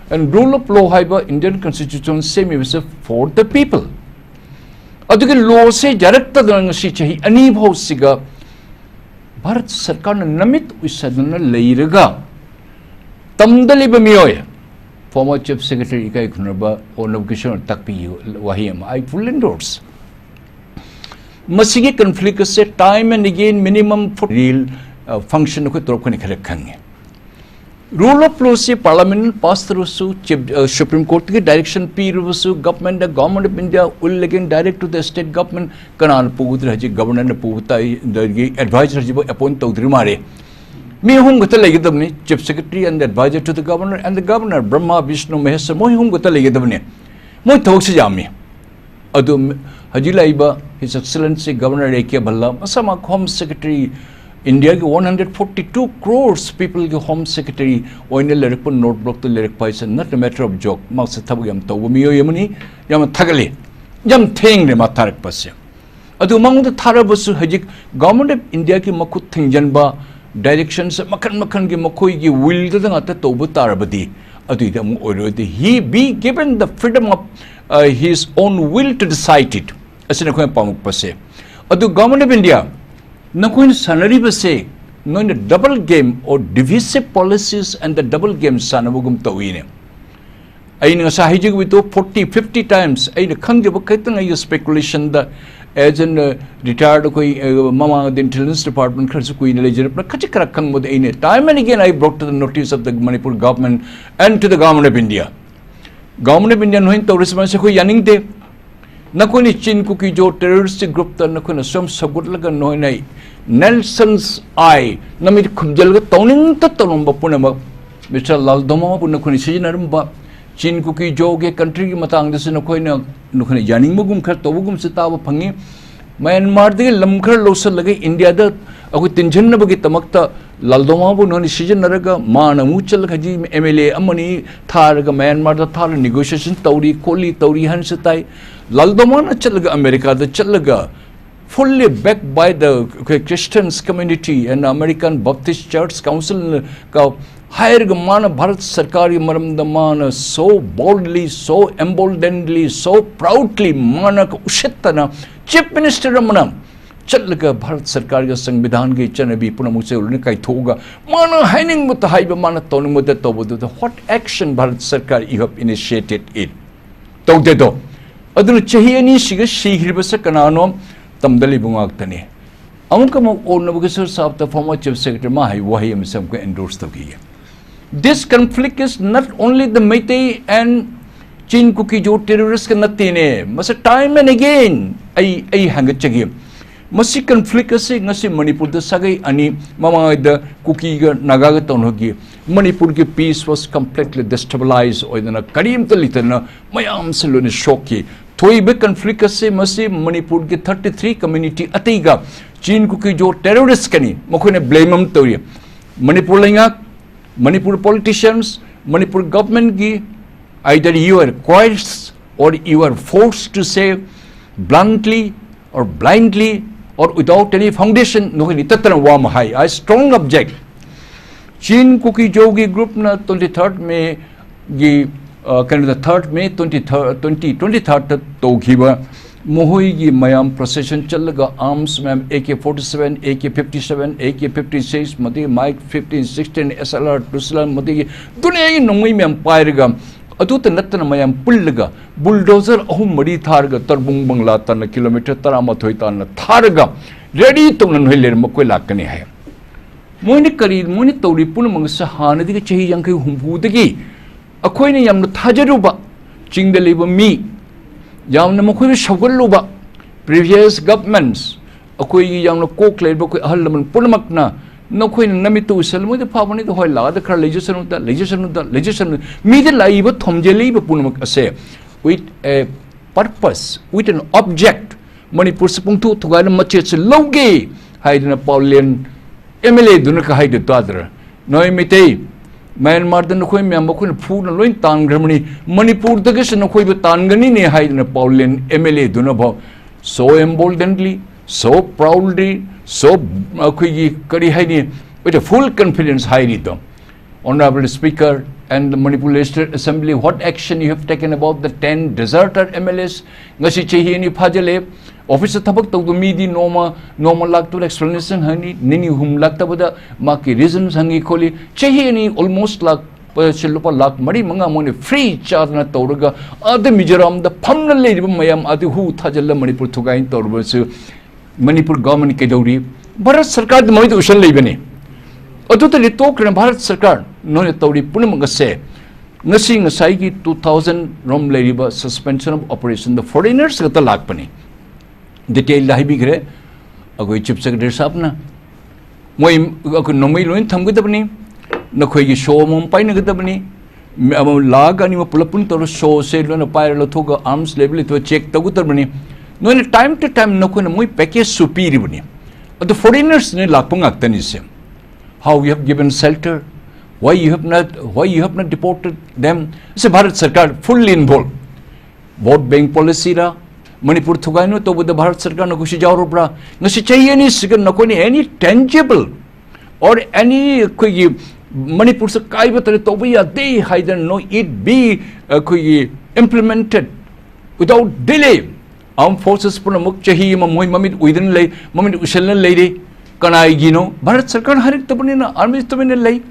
And rule of law ꯍꯥꯏꯕ Indian Constitution ꯁꯦꯝꯃꯤꯕꯁꯦ for the people꯫ ꯑꯗꯨꯒꯤ lawꯁꯦ ꯌꯥꯔꯛꯇꯗꯅ ꯉꯁꯤ ꯆꯍꯤ ꯑꯅꯤ ꯐꯥꯎꯁꯤꯒ ꯚꯥꯔꯠ ꯁꯔꯀꯥꯔꯅ ꯅꯃꯤꯠ ꯎꯏꯁꯗꯅ ꯂꯩꯔꯒ ꯇꯝꯗ ꯂꯩꯕ ꯃꯤꯑꯣꯏ, former Chief Secretary ꯏꯀꯥꯏ ꯈꯨꯝꯅꯕ ꯑꯣꯔꯅꯕ ꯀꯤꯁꯣꯔꯅ ꯇꯥꯛꯄꯤꯌꯨ ꯋꯥꯍꯩ ꯑꯃ, I full endorse꯫ ꯃꯁꯤꯒꯤ conflict ꯑꯁꯦ time and again minimum for real, uh, function ꯑꯩꯈꯣꯏ ꯇꯧꯔꯛꯀꯅꯤ ꯈꯔ ꯈꯪꯉꯦ꯫ Rule of lawꯁꯤ Parliament pass ꯇꯧꯔꯁꯨ, Chief, uh, Supreme Courtꯀꯤ direction ꯄꯤꯔꯕꯁꯨ, Government, Government of India will again direct to the state government꯫ ꯀꯅꯥꯅ ꯄꯨꯒꯗ꯭ꯔꯥ? ꯍꯧꯖꯤꯛ Governorꯅ ꯄꯨꯕ ꯇꯥꯏ, ꯑꯗꯒꯤ advisor ꯍꯧꯖꯤꯛꯐꯥꯎ appoint ꯇꯧꯗ꯭ꯔꯤ ꯃꯥꯜꯂꯦ꯫ ꯃꯤ ꯑꯍꯨꯝ ꯈꯛꯇ ꯂꯩꯒꯗꯕꯅꯤ, Chief Secretary and the Advisor to the Governor and the Governor, Brahma, Vishnu, Maheshwar, ꯃꯣꯏ ꯑꯍꯨꯝ ꯈꯛꯇ ꯂꯩꯒꯗꯕꯅꯤ꯫ ꯃꯣꯏ ꯊꯕꯛꯁꯤ ꯌꯥꯝꯃꯤ꯫ ꯑꯗꯨ ꯍꯧꯖꯤꯛ ꯂꯥꯛꯏꯕ His Excellency Governor A K Bhalla, ꯃꯁꯥꯃꯛ Home Secretary, India ꯒꯤ one hundred forty two crores people ꯒꯤ Home Secretary ꯑꯣꯏꯅ ꯂꯩꯔꯛꯄ, ꯅꯣꯔꯠ ꯕ꯭ꯂꯣꯛꯇ ꯂꯩꯔꯛꯄ ꯍꯥꯏꯁꯦ not a matter of joke꯫ ꯃꯍꯥꯛꯁꯦ ꯊꯕꯛ ꯌꯥꯝ ꯇꯧꯕ ꯃꯤꯑꯣꯏ ꯑꯃꯅꯤ꯫ ꯌꯥꯝꯅ ꯊꯥꯒꯠꯂꯤ꯫ ꯌꯥꯝ ꯊꯦꯡꯅ ꯃꯥ ꯊꯥꯔꯛꯄꯁꯦ꯫ ꯑꯗꯨ ꯃꯉꯣꯟꯗ ꯊꯥꯔꯕꯁꯨ ꯍꯧꯖꯤꯛ Government of India ꯒꯤ ꯃꯈꯨꯠ ꯊꯤꯡꯖꯤꯟꯕ, direction ꯁꯦ ꯃꯈꯟ ꯃꯈꯟꯒꯤ ꯃꯈꯣꯏꯒꯤ will ꯗꯨꯗ ꯉꯥꯛꯇ ꯇꯧꯕ ꯇꯥꯔꯕꯗꯤ, ꯑꯗꯨꯏꯗꯤ ꯑꯃꯨꯛ ꯑꯣꯏꯔꯣꯏꯗꯤ, he be given the freedom of, uh, his own will to decide it꯫ ꯑꯁꯤꯅ ꯑꯩꯈꯣꯏꯅ ꯄꯥꯝꯃꯛꯄꯁꯦ꯫ ꯑꯗꯨ Government of India, ꯅꯈꯣꯏꯅ ꯁꯥꯟꯅꯔꯤꯕꯁꯦ, ꯅꯣꯏꯅ double game or divisive policies and the double game ꯁꯥꯟꯅꯕꯒꯨꯝ ꯇꯧꯏꯅꯦ꯫ ꯑꯩꯅ ꯉꯁꯥꯏ ꯍꯥꯏꯖꯈꯤꯕꯗꯣ forty, fifty times, ꯑꯩꯅ ꯈꯪꯖꯕ ꯈꯛꯇꯪ ꯑꯩꯒꯤ speculation the, as an, uh, retired ꯑꯩꯈꯣꯏ, uh, ꯃꯃꯥꯡꯗ intelligence department ꯈꯔꯁꯨ ꯀꯨꯏꯅ ꯂꯩꯖꯔꯛꯄꯅ ꯈꯖꯤꯛ ꯈꯔ ꯈꯪꯕꯗ ꯑꯩꯅ time and again I brought to the notice of the Manipur government and to the Government of India꯫ Government of India ꯅꯈꯣꯏꯅ ꯇꯧꯔꯤꯁꯤ ꯃꯁꯤ ꯑꯩꯈꯣꯏ ꯌꯥꯅꯤꯡꯗꯦ꯫ ꯅꯈꯣꯏꯅ ꯆꯤꯟ ꯀꯨꯀꯤ ꯖꯣ terrorist group ꯇ ꯅꯈꯣꯏꯅ ꯁꯨꯝ ꯁꯧꯒꯠꯂꯒ ꯅꯈꯣꯏꯅ Nelson's eye ꯅꯃꯤꯠ ꯈꯨꯝꯖꯤꯜꯂꯒ ꯇꯧꯅꯤꯡꯇ ꯇꯧꯔꯝꯕ ꯄꯨꯝꯅꯃꯛ, Mister ꯂꯥꯜꯗꯣꯃꯥꯕꯨ ꯅꯈꯣꯏꯅ ꯁꯤꯖꯤꯟꯅꯔꯝꯕ, ꯆꯤꯟ ꯀꯨꯀꯤ ꯖꯣꯒꯤ country ꯒꯤ ꯃꯇꯥꯡꯗꯁꯨ ꯅꯈꯣꯏꯅ, ꯅꯈꯣꯏꯅ ꯌꯥꯅꯤꯡꯕꯒꯨꯝ ꯈꯔ ꯇꯧꯕꯒꯨꯝꯁꯨ ꯇꯥꯕ ꯐꯪꯉꯤ꯫ ꯃ꯭ꯌꯥꯟꯃꯥꯔꯗꯒꯤ ꯂꯝ ꯈꯔ ꯂꯧꯁꯤꯜꯂꯒ ꯏꯟꯗꯤꯌꯥꯗ ꯑꯩꯈꯣꯏ ꯇꯤꯟꯁꯤꯟꯅꯕꯒꯤꯗꯃꯛꯇ ꯂꯥꯜꯗꯣꯃꯥꯕꯨ ꯅꯈꯣꯏꯅ ꯁꯤꯖꯤꯟꯅꯔꯒ ꯃꯥꯅ ꯑꯃꯨꯛ ꯆꯠꯂꯒ ꯍꯧꯖꯤꯛ M L A ꯑꯃꯅꯤ ꯊꯥꯔꯒ ꯃ꯭ꯌꯥꯟꯃꯥꯔꯗ ꯊꯥꯔꯒ negotiation ꯇꯧꯔꯤ ꯈꯣꯠꯂꯤ ꯇꯧꯔꯤ ꯍꯥꯏꯅꯁꯨ ꯇꯥꯏ꯫ ꯂꯥꯜꯗꯣꯃꯥꯅ ꯆꯠꯂꯒ ꯑꯃꯦꯔꯤꯀꯥꯗ ꯆꯠꯂꯒ fully backed by the Christians community and American Baptist Church Council ꯀ ꯍꯥꯏꯔꯒ ꯃꯥꯅ ꯚꯥꯔꯠ ꯁꯔꯀꯥꯔꯒꯤ ꯃꯔꯝꯗ ꯃꯥꯅ so boldly, so emboldenedly, so proudly ꯃꯥꯅ ꯎꯁꯤꯠꯇꯅ Chief Minister ꯑꯃꯅ ꯆꯠꯂꯒ ꯚꯥꯔꯠ ꯁꯔꯀꯥꯔꯒꯤ ꯁꯪꯕꯤꯙꯥꯟꯒꯤ ꯆꯠꯅꯕꯤ ꯄꯨꯝꯅꯃꯛꯁꯦ ꯂꯣꯏꯅ ꯀꯥꯏꯊꯣꯛꯑꯒ ꯃꯥꯅ ꯍꯥꯏꯅꯤꯡꯕꯇ ꯍꯥꯏꯕ, ꯃꯥꯅ ꯇꯧꯅꯤꯡꯕꯇ ꯇꯧꯕꯗꯨꯗ what action ꯚꯥꯔꯠ ꯁꯔꯀꯥꯔ you have initiated it? ꯇꯧꯗꯦꯗꯣ꯫ ꯑꯗꯨꯅ ꯆꯍꯤ ꯑꯅꯤꯁꯤꯒ ꯁꯤꯈ꯭ꯔꯤꯕꯁꯦ ꯀꯅꯥꯅꯣ? ꯇꯝꯗ ꯂꯩꯕ ꯉꯥꯛꯇꯅꯤ꯫ ꯑꯃꯨꯛꯀ ꯑꯃꯨꯛ ꯑꯣꯟꯅꯕꯒꯤ ꯁꯔ ꯁꯥꯕꯇ former Chief Secretary ꯃꯥ ꯍꯥꯏ ꯋꯥꯍꯩ ꯑꯃꯁꯦ ꯑꯃꯨꯛꯀ endorse ꯇꯧꯈꯤꯒꯦ꯫ This conflict is not only the Meitei and Chin Kuki Zo terrorist ꯀ ꯅꯠꯇꯦꯅꯦ꯫ ꯃꯁꯤ time and again ꯑꯩ, ꯑꯩ ꯍꯪꯒꯠꯆꯒꯦ꯫ ꯃꯁꯤ ꯀꯟꯐ꯭ꯂꯤꯛ ꯑꯁꯤ ꯉꯁꯤ ꯃꯅꯤꯄꯨꯔꯗ ꯁꯥꯒꯩ ꯑꯅꯤ, ꯃꯃꯥꯡꯉꯩꯗ ꯀꯨꯀꯤꯒ ꯅꯥꯒꯥꯒ ꯇꯧꯅꯈꯤ꯫ ꯃꯅꯤꯄꯨꯔꯒꯤ peace was completely destabilize ꯑꯣꯏꯗꯅ ꯀꯔꯤꯝꯇ ꯂꯩꯇꯅ ꯃꯌꯥꯝꯁꯦ ꯂꯣꯏꯅ ꯁꯣꯛꯈꯤ꯫ ꯊꯣꯛꯏꯕ ꯀꯟꯐ꯭ꯂꯤꯛ ꯑꯁꯤ ꯃꯁꯤ ꯃꯅꯤꯄꯨꯔꯒꯤ thirty three community ꯑꯇꯩꯒ ꯆꯤꯟ ꯀꯨꯀꯤ ꯖꯣ terrorist ꯀꯅꯤ ꯃꯈꯣꯏꯅ ꯕ꯭ꯂꯦꯝ ꯑꯃ ꯇꯧꯔꯤ꯫ ꯃꯅꯤꯄꯨꯔ ꯂꯩꯉꯥꯛ, Manipur politicians, Manipur ꯒꯚꯔꯟꯃꯦꯟꯠꯀꯤ, either you are coerced or you are forced to say bluntly or blindly or without any foundation, ꯅꯈꯣꯏꯅ ꯇꯠꯇꯅ ꯋꯥ ꯑꯃ ꯍꯥꯏ꯫ I strong object꯫ ꯆꯤꯟ ꯀꯨꯀꯤ ꯖꯣꯒꯤ ꯒ꯭ꯔꯨꯞꯅ twenty third May ꯒꯤ, ꯑ, ꯀꯩꯅꯣꯗ, third May twenty third, twenty twenty thirdꯇ ꯇꯧꯈꯤꯕ ꯃꯈꯣꯏꯒꯤ ꯃꯌꯥꯝ ꯄ꯭ꯔꯣꯁꯦꯁꯟ ꯆꯠꯂꯒ ꯑꯥꯔꯝꯁ ꯃꯌꯥꯝ, A K forty seven, A K fifty seven, A K fifty six, ꯃꯗꯒꯤ mike fifteen, sixteen, S L R, two S L R, ꯃꯗꯒꯤ ꯗꯨꯅꯤꯌꯥꯒꯤ ꯅꯣꯡꯃꯩ ꯃꯌꯥꯝ ꯄꯥꯏꯔꯒ, ꯑꯗꯨꯇ ꯅꯠꯇꯅ ꯃꯌꯥꯝ ꯄꯨꯜꯂꯒ ꯕꯨꯜꯗꯣꯖꯔ ꯑꯍꯨꯝ ꯃꯔꯤ ꯊꯥꯔꯒ ꯇꯔꯕꯨꯡ ꯕꯪꯂꯥ ꯇꯥꯟꯅ ꯀꯤꯂꯣꯃꯤꯇꯔ ꯇꯔꯥꯃꯥꯊꯣꯏ ꯇꯥꯟꯅ ꯊꯥꯔꯒ ꯔꯦꯗꯤ ꯇꯧꯅ ꯅꯣꯏ ꯂꯩꯔꯝꯕ ꯑꯩꯈꯣꯏ ꯂꯥꯛꯀꯅꯤ ꯍꯥꯏ꯫ ꯃꯣꯏꯅ ꯀꯔꯤ, ꯃꯣꯏꯅ ꯇꯧꯔꯤ ꯄꯨꯝꯅꯃꯛ ꯑꯁꯤ ꯍꯥꯟꯅꯗꯒꯤ ꯆꯍꯤ ꯌꯥꯡꯈꯩ ꯍꯨꯝꯐꯨꯗꯒꯤ ꯑꯩꯈꯣꯏꯅ ꯌꯥꯝꯅ ꯊꯥꯖꯔꯨꯕ ꯆꯤꯡꯗ ꯂꯩꯕ ꯃꯤ, ꯌꯥꯝꯅ ꯃꯈꯣꯏꯕꯨ ꯁꯧꯒꯠꯂꯨꯕ previous governments, ꯑꯩꯈꯣꯏꯒꯤ ꯌꯥꯝꯅ ꯀꯣꯛ ꯂꯩꯔꯤꯕ ꯑꯩꯈꯣꯏ ꯑꯍꯜ ꯂꯃꯟ ꯄꯨꯝꯅꯃꯛꯅ ꯅꯈꯣꯏꯅ ꯅꯃꯤꯠꯇ ꯎꯁꯜꯂꯨ, ꯃꯣꯏꯗ ꯐꯕꯅꯤꯗ, ꯍꯣꯏ, ꯂꯥꯛꯑꯗ ꯈꯔ ꯂꯩꯖꯁꯅꯨꯗ, ꯂꯩꯖꯁꯅꯨꯗ, ꯂꯩꯖꯁꯅꯨ꯫ ꯃꯤꯗ ꯂꯥꯛꯏꯕ ꯊꯣꯝꯖꯤꯜꯂꯛꯏꯕ ꯄꯨꯝꯅꯃꯛ ꯑꯁꯦ with a purpose, with an object, ꯃꯅꯤꯄꯨꯔꯁꯤ ꯄꯨꯡꯊꯨ ꯊꯨꯒꯥꯏꯅ ꯃꯆꯦꯠꯁꯤ ꯂꯧꯒꯦ ꯍꯥꯏꯗꯅ ꯄꯥꯎꯂꯦꯟ M L A ꯗꯨꯅ ꯀ ꯍꯥꯏꯗꯨ ꯇꯥꯗ꯭ꯔꯥ? ꯅꯣꯏ ꯃꯩꯇꯩ, ꯃ꯭ꯌꯥꯟꯃꯥꯔꯗ ꯅꯈꯣꯏ ꯃꯌꯥꯝ ꯃꯈꯣꯏꯅ ꯐꯨꯅ ꯂꯣꯏ ꯇꯥꯟꯈ꯭ꯔꯕꯅꯤ, ꯃꯅꯤꯄꯨꯔꯗꯒꯤꯁꯨ ꯅꯈꯣꯏꯕꯨ ꯇꯥꯟꯒꯅꯤꯅꯦ ꯍꯥꯏꯗꯅ ꯄꯥꯎꯂꯦꯟ M L A ꯗꯨꯅ ꯐꯥꯎ so emboldenedly, so proudly, so, ꯑꯩꯈꯣꯏꯒꯤ ꯀꯔꯤ ꯍꯥꯏꯅꯤ, with a full confidence ꯍꯥꯏꯔꯤꯗꯣ꯫ Honorable Speaker and the Manipur Legislative Assembly, what action you have taken about the ten deserter M L As? ꯉꯁꯤ ꯆꯍꯤ ꯑꯅꯤ ꯐꯥꯖꯤꯜꯂꯦ꯫ ꯑꯣꯐꯤꯁꯇ ꯊꯕꯛ ꯇꯧꯕ ꯃꯤꯗꯤ ꯅꯣꯡꯃ, ꯅꯣꯡꯃ ꯂꯥꯛꯇꯕꯗ explanation ꯍꯪꯉꯤ, ꯅꯤꯅꯤ ꯑꯍꯨꯝ ꯂꯥꯛꯇꯕꯗ ꯃꯥꯒꯤ reasons ꯍꯪꯉꯤ ꯈꯣꯠꯂꯤ꯫ ꯆꯍꯤ ꯑꯅꯤ almost ꯂꯥꯛꯄꯁꯦ ꯂꯨꯄꯥ ꯂꯥꯛ ꯃꯔꯤ ꯃꯉꯥ ꯃꯣꯏꯅ free ꯆꯥꯗꯅ ꯇꯧꯔꯒ ꯑꯥꯗ ꯃꯤꯖꯣꯔꯥꯝꯗ ꯐꯝꯅ ꯂꯩꯔꯤꯕ ꯃꯌꯥꯝ ꯑꯗꯨ ꯍꯨ ꯊꯥꯖꯤꯜꯂ ꯃꯅꯤꯄꯨꯔ ꯊꯨꯒꯥꯏꯅ ꯇꯧꯔꯕꯁꯨ ꯃꯅꯤꯄꯨꯔ ꯒꯚꯔꯟꯃꯦꯟꯠ ꯀꯩꯗꯧꯔꯤ? ꯚꯥꯔꯠ ꯁꯔꯀꯥꯔꯗ ꯃꯣꯏꯗ ꯎꯁꯟ ꯂꯩꯕꯅꯤ꯫ ꯑꯗꯨꯗꯗꯤ ꯇꯣꯛꯈ꯭ꯔꯦ ꯚꯥꯔꯠ ꯁꯔꯀꯥꯔ, ꯅꯣꯏꯅ ꯇꯧꯔꯤ ꯄꯨꯝꯅꯃꯛ ꯑꯁꯦ꯫ ꯉꯁꯤ ꯉꯁꯥꯏꯒꯤ two thousand ꯔꯣꯝ ꯂꯩꯔꯤꯕ suspension of operationꯗ foreigners ꯈꯛꯇ ꯂꯥꯛꯄꯅꯤ꯫ Detailꯗ ꯍꯥꯏꯕꯤꯈ꯭ꯔꯦ꯫ ꯑꯩꯈꯣꯏ ꯆꯤꯐ ꯁꯦꯀ꯭ꯔꯦꯇꯔꯤ ꯁꯥꯍꯕꯅ ꯃꯣꯏ ꯑꯩꯈꯣꯏ ꯅꯣꯡꯃꯩ ꯂꯣꯏꯅ ꯊꯝꯒꯗꯕꯅꯤ, ꯅꯈꯣꯏꯒꯤ ꯁꯣ ꯑꯃꯃꯝ ꯄꯥꯏꯅꯒꯗꯕꯅꯤ, ꯃꯤ ꯑꯃ ꯂꯥꯛꯑꯒ ꯑꯅꯤꯃꯛ ꯄꯨꯂꯞ ꯄꯨꯟ ꯇꯧꯔ ꯁꯣꯁꯦ ꯂꯣꯏꯅ ꯄꯥꯏꯔ ꯂꯧꯊꯣꯛꯑꯒ ꯑꯥꯔꯝꯁ ꯂꯩꯕ ꯂꯩꯇꯕ ꯆꯦꯛ ꯇꯧꯒꯗꯕꯅꯤ꯫ ꯅꯣꯏꯅ ꯇꯥꯏꯝ ꯇꯨ ꯇꯥꯏꯝ ꯅꯈꯣꯏꯅ ꯃꯣꯏ ꯄꯦꯀꯦꯖꯁꯨ ꯄꯤꯔꯤꯕꯅꯤ꯫ ꯑꯗꯨ ꯐꯣꯔꯦꯅꯔꯁꯅ ꯂꯥꯛꯄ ꯉꯥꯛꯇꯅꯤꯁꯦ꯫ How you have given shelter? Why you have not, why you have not deported them? ꯁꯦ ꯚꯥꯔꯠ ꯁꯔꯀꯥꯔ ꯐꯨꯜꯂꯤ ꯏꯟꯚꯣꯜꯕ꯫ ꯚꯣꯠ ꯕꯦꯡ ꯄꯣꯂꯤꯁꯤꯔ, ꯃꯅꯤꯄꯨꯔ ꯊꯨꯒꯥꯏꯅꯕ ꯇꯧꯕꯗ ꯚꯥꯔꯠ ꯁꯔꯀꯥꯔꯅ ꯈꯨꯠꯁꯤ ꯌꯥꯎꯔꯕ꯭ꯔꯥ? ꯉꯁꯤ ꯆꯍꯤ ꯑꯅꯤꯁꯤꯒ ꯅꯈꯣꯏꯅ any tangible or any ꯑꯩꯈꯣꯏꯒꯤ ꯃꯅꯤꯄꯨꯔꯁꯦ ꯀꯥꯏꯕ ꯇꯔꯦ ꯇꯧꯕ ꯌꯥꯗꯦ ꯍꯥꯏꯗꯅ no it be ꯑꯩꯈꯣꯏꯒꯤ implemented without delay꯫ ꯑꯥꯔꯝ ꯐꯣꯔꯁꯦꯁ ꯄꯨꯝꯅꯃꯛ ꯆꯍꯤ ꯑꯃ ꯃꯣꯏ ꯃꯃꯤꯠ ꯎꯏꯗꯅ ꯂꯩ, ꯃꯃꯤꯠ ꯎꯏꯁꯤꯜꯅ ꯂꯩꯔꯤ꯫ ꯀꯅꯥꯒꯤꯅꯣ? ꯚꯥꯔꯠ ꯁꯔꯀꯥꯔꯅ ꯍꯥꯏꯔꯛꯇꯕꯅꯤꯅ ꯑꯥꯔꯃꯤ ꯇꯨꯃꯤꯟꯅ ꯂꯩ꯫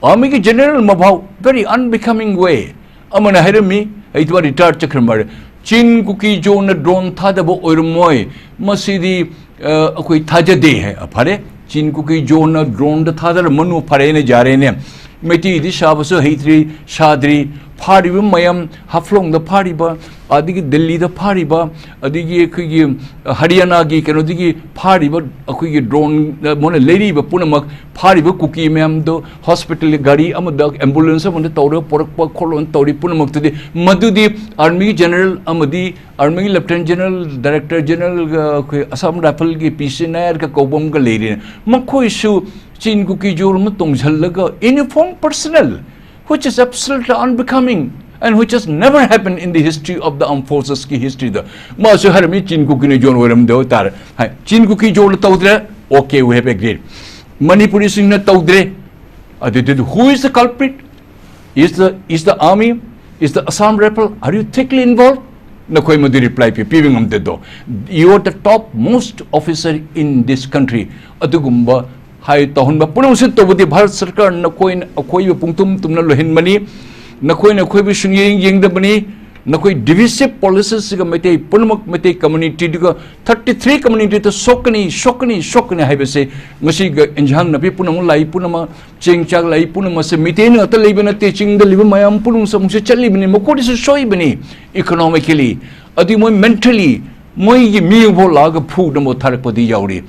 ꯑꯥꯔꯃꯤꯒꯤ ꯖꯦꯅꯔꯦꯜ ꯃꯚꯥꯎ very unbecoming way ꯑꯃꯅ ꯍꯥꯏꯔꯝꯃꯤ, ꯑꯩ ꯔꯤꯇꯥꯌꯔ ꯆꯠꯈ꯭ꯔ ꯃꯥꯜꯂꯦ, "ꯆꯤꯟ ꯀꯨꯀꯤ ꯖꯣꯅ ꯗ꯭ꯔꯣꯟ ꯊꯥꯗꯕ ꯑꯣꯏꯔꯝꯃꯣꯏ, ꯃꯁꯤꯗꯤ ꯑ, ꯑꯩꯈꯣꯏ ꯊꯥꯖꯗꯦ" ꯍꯥꯏ꯫ ꯑ, ꯐꯔꯦ, ꯆꯤꯟ ꯀꯨꯀꯤ ꯖꯣꯅ ꯗ꯭ꯔꯣꯟꯗ ꯊꯥꯗꯔꯝꯃꯅꯨ, ꯐꯔꯦꯅꯦ, ꯌꯥꯔꯦꯅꯦ꯫ ꯃꯩꯇꯩꯗꯤ ꯁꯥꯕꯁꯨ ꯍꯩꯇ꯭ꯔꯤ, ꯁꯥꯗ꯭ꯔꯤ, ꯐꯥꯔꯤꯕ ꯃꯌꯥꯝ, ꯍꯥꯐꯂꯣꯡꯗ ꯐꯥꯔꯤꯕ, ꯑꯗꯒꯤ ꯗꯤꯜꯂꯤꯗ ꯐꯥꯔꯤꯕ, ꯑꯗꯒꯤ ꯑꯩꯈꯣꯏꯒꯤ, ꯑ, ꯍꯔꯤꯌꯥꯅꯥꯒꯤ ꯀꯩꯅꯣꯗꯒꯤ ꯐꯥꯔꯤꯕ ꯑꯩꯈꯣꯏꯒꯤ ꯗ꯭ꯔꯣꯟ, ꯑ, ꯃꯣꯏꯅ ꯂꯩꯔꯤꯕ ꯄꯨꯝꯅꯃꯛ, ꯐꯥꯔꯤꯕ ꯀꯨꯀꯤ ꯃꯌꯥꯝꯗꯣ ꯍꯣꯁꯄꯤꯇꯥꯜꯒꯤ ꯒꯥꯔꯤ ꯑꯃꯗ, ꯑꯦꯝꯕꯨꯂꯦꯟꯁ ꯑꯃꯗ ꯇꯧꯔꯒ ꯄꯣꯔꯛꯄ ꯈꯣꯠꯂꯣꯅ ꯇꯧꯔꯤ ꯄꯨꯝꯅꯃꯛꯇꯨꯗꯤ, ꯃꯗꯨꯗꯤ ꯑꯥꯔꯃꯤꯒꯤ ꯖꯦꯅꯔꯦꯜ ꯑꯃꯗꯤ ꯑꯥꯔꯃꯤꯒꯤ ꯂꯦꯐꯇꯤꯅꯦꯟ ꯖꯦꯅꯔꯦꯜ, ꯗꯥꯏꯔꯦꯛꯇꯔ ꯖꯦꯅꯔꯦꯜꯒ ꯑꯩꯈꯣꯏ ꯑꯁꯥꯝ ꯔꯥꯏꯐꯜꯒꯤ ꯄꯤ ꯁꯤ ꯅꯥꯌꯔꯒ ꯀꯧꯕ ꯑꯃꯒ ꯂꯩꯔꯦ꯫ ꯃꯈꯣꯏꯁꯨ ꯆꯤꯟ ꯀꯨꯀꯤ ꯖꯣꯔ ꯑꯃ ꯇꯣꯡꯁꯤꯜꯂꯒ uniform personnel, which is absolutely unbecoming and which has never happened in the history of the armed forcesꯀꯤ historyꯗ꯫ ꯃꯥꯁꯨ ꯍꯥꯏꯔꯝꯃꯤ, "ꯆꯤꯟ ꯀꯨꯀꯤꯅ ꯖꯣꯟ ꯑꯣꯏꯔꯝꯗꯧ ꯇꯥꯔꯦ" ꯍꯥꯏ꯫ ꯆꯤꯟ ꯀꯨꯀꯤ ꯖꯣꯟꯅ ꯇꯧꯗ꯭ꯔꯦ, okay, we have agreed꯫ ꯃꯅꯤꯄꯨꯔꯤꯁꯤꯡꯅ ꯇꯧꯗ꯭ꯔꯦ꯫ ꯑꯗꯨꯗꯤ who is the culprit? Is the, is the army? Is the Assam Rifle? Are you thickly involved? ꯅꯈꯣꯏ ꯃꯗꯨ ꯔꯤꯄ꯭ꯂꯥꯏ ꯄꯤ, ꯄꯤꯕ ꯉꯝꯗꯦꯗꯣ꯫ You are the top most officer in this country꯫ ꯑꯗꯨꯒꯨꯝꯕ ꯍꯥꯏ ꯇꯧꯍꯟꯕ ꯄꯨꯝꯅꯃꯛꯁꯨ ꯇꯧꯕꯗꯤ ꯚꯥꯔꯠ ꯁꯔꯀꯥꯔ ꯅꯈꯣꯏꯅ ꯑꯩꯈꯣꯏꯕꯨ ꯄꯨꯡꯇꯨꯝ ꯇꯨꯝꯅ ꯂꯣꯏꯍꯟꯕꯅꯤ꯫ ꯅꯈꯣꯏꯅ ꯑꯩꯈꯣꯏꯕꯨ ꯁꯨꯡꯌꯦꯡ ꯌꯦꯡꯗꯕꯅꯤ꯫ ꯅꯈꯣꯏ divisive policyꯁꯤꯒ ꯃꯩꯇꯩ ꯄꯨꯝꯅꯃꯛ, ꯃꯩꯇꯩ communityꯗꯨꯒ thirty three communityꯗ ꯁꯣꯛꯀꯅꯤ, ꯁꯣꯛꯀꯅꯤ, ꯁꯣꯛꯀꯅꯤ ꯍꯥꯏꯕꯁꯦ ꯉꯁꯤꯒ ꯏꯟꯖꯥꯡ ꯅꯥꯄꯤ ꯄꯨꯝꯅꯃꯛ, ꯂꯥꯏ ꯄꯨꯝꯅꯃꯛ, ꯆꯦꯡ ꯆꯥꯛ ꯂꯥꯏ ꯄꯨꯝꯅꯃꯛꯁꯦ ꯃꯩꯇꯩꯅ ꯉꯥꯛꯇ ꯂꯩꯕ ꯅꯠꯇꯦ, ꯆꯤꯡꯗ ꯂꯩꯕ ꯃꯌꯥꯝ ꯄꯨꯝꯅꯃꯛꯁꯦ ꯑꯃꯨꯛꯁꯨ ꯆꯠꯂꯤꯕꯅꯤ, ꯃꯈꯣꯏꯗꯁꯨ ꯁꯣꯛꯏꯕꯅꯤ economically, ꯑꯗꯨꯒꯤ ꯃꯣꯏ mentally, ꯃꯣꯏꯒꯤ ꯃꯤ ꯐꯥꯎ ꯂꯥꯛꯑꯒ ꯐꯨꯅꯕ ꯊꯥꯔꯛꯄꯗꯤ ꯌꯥꯎꯔꯤ꯫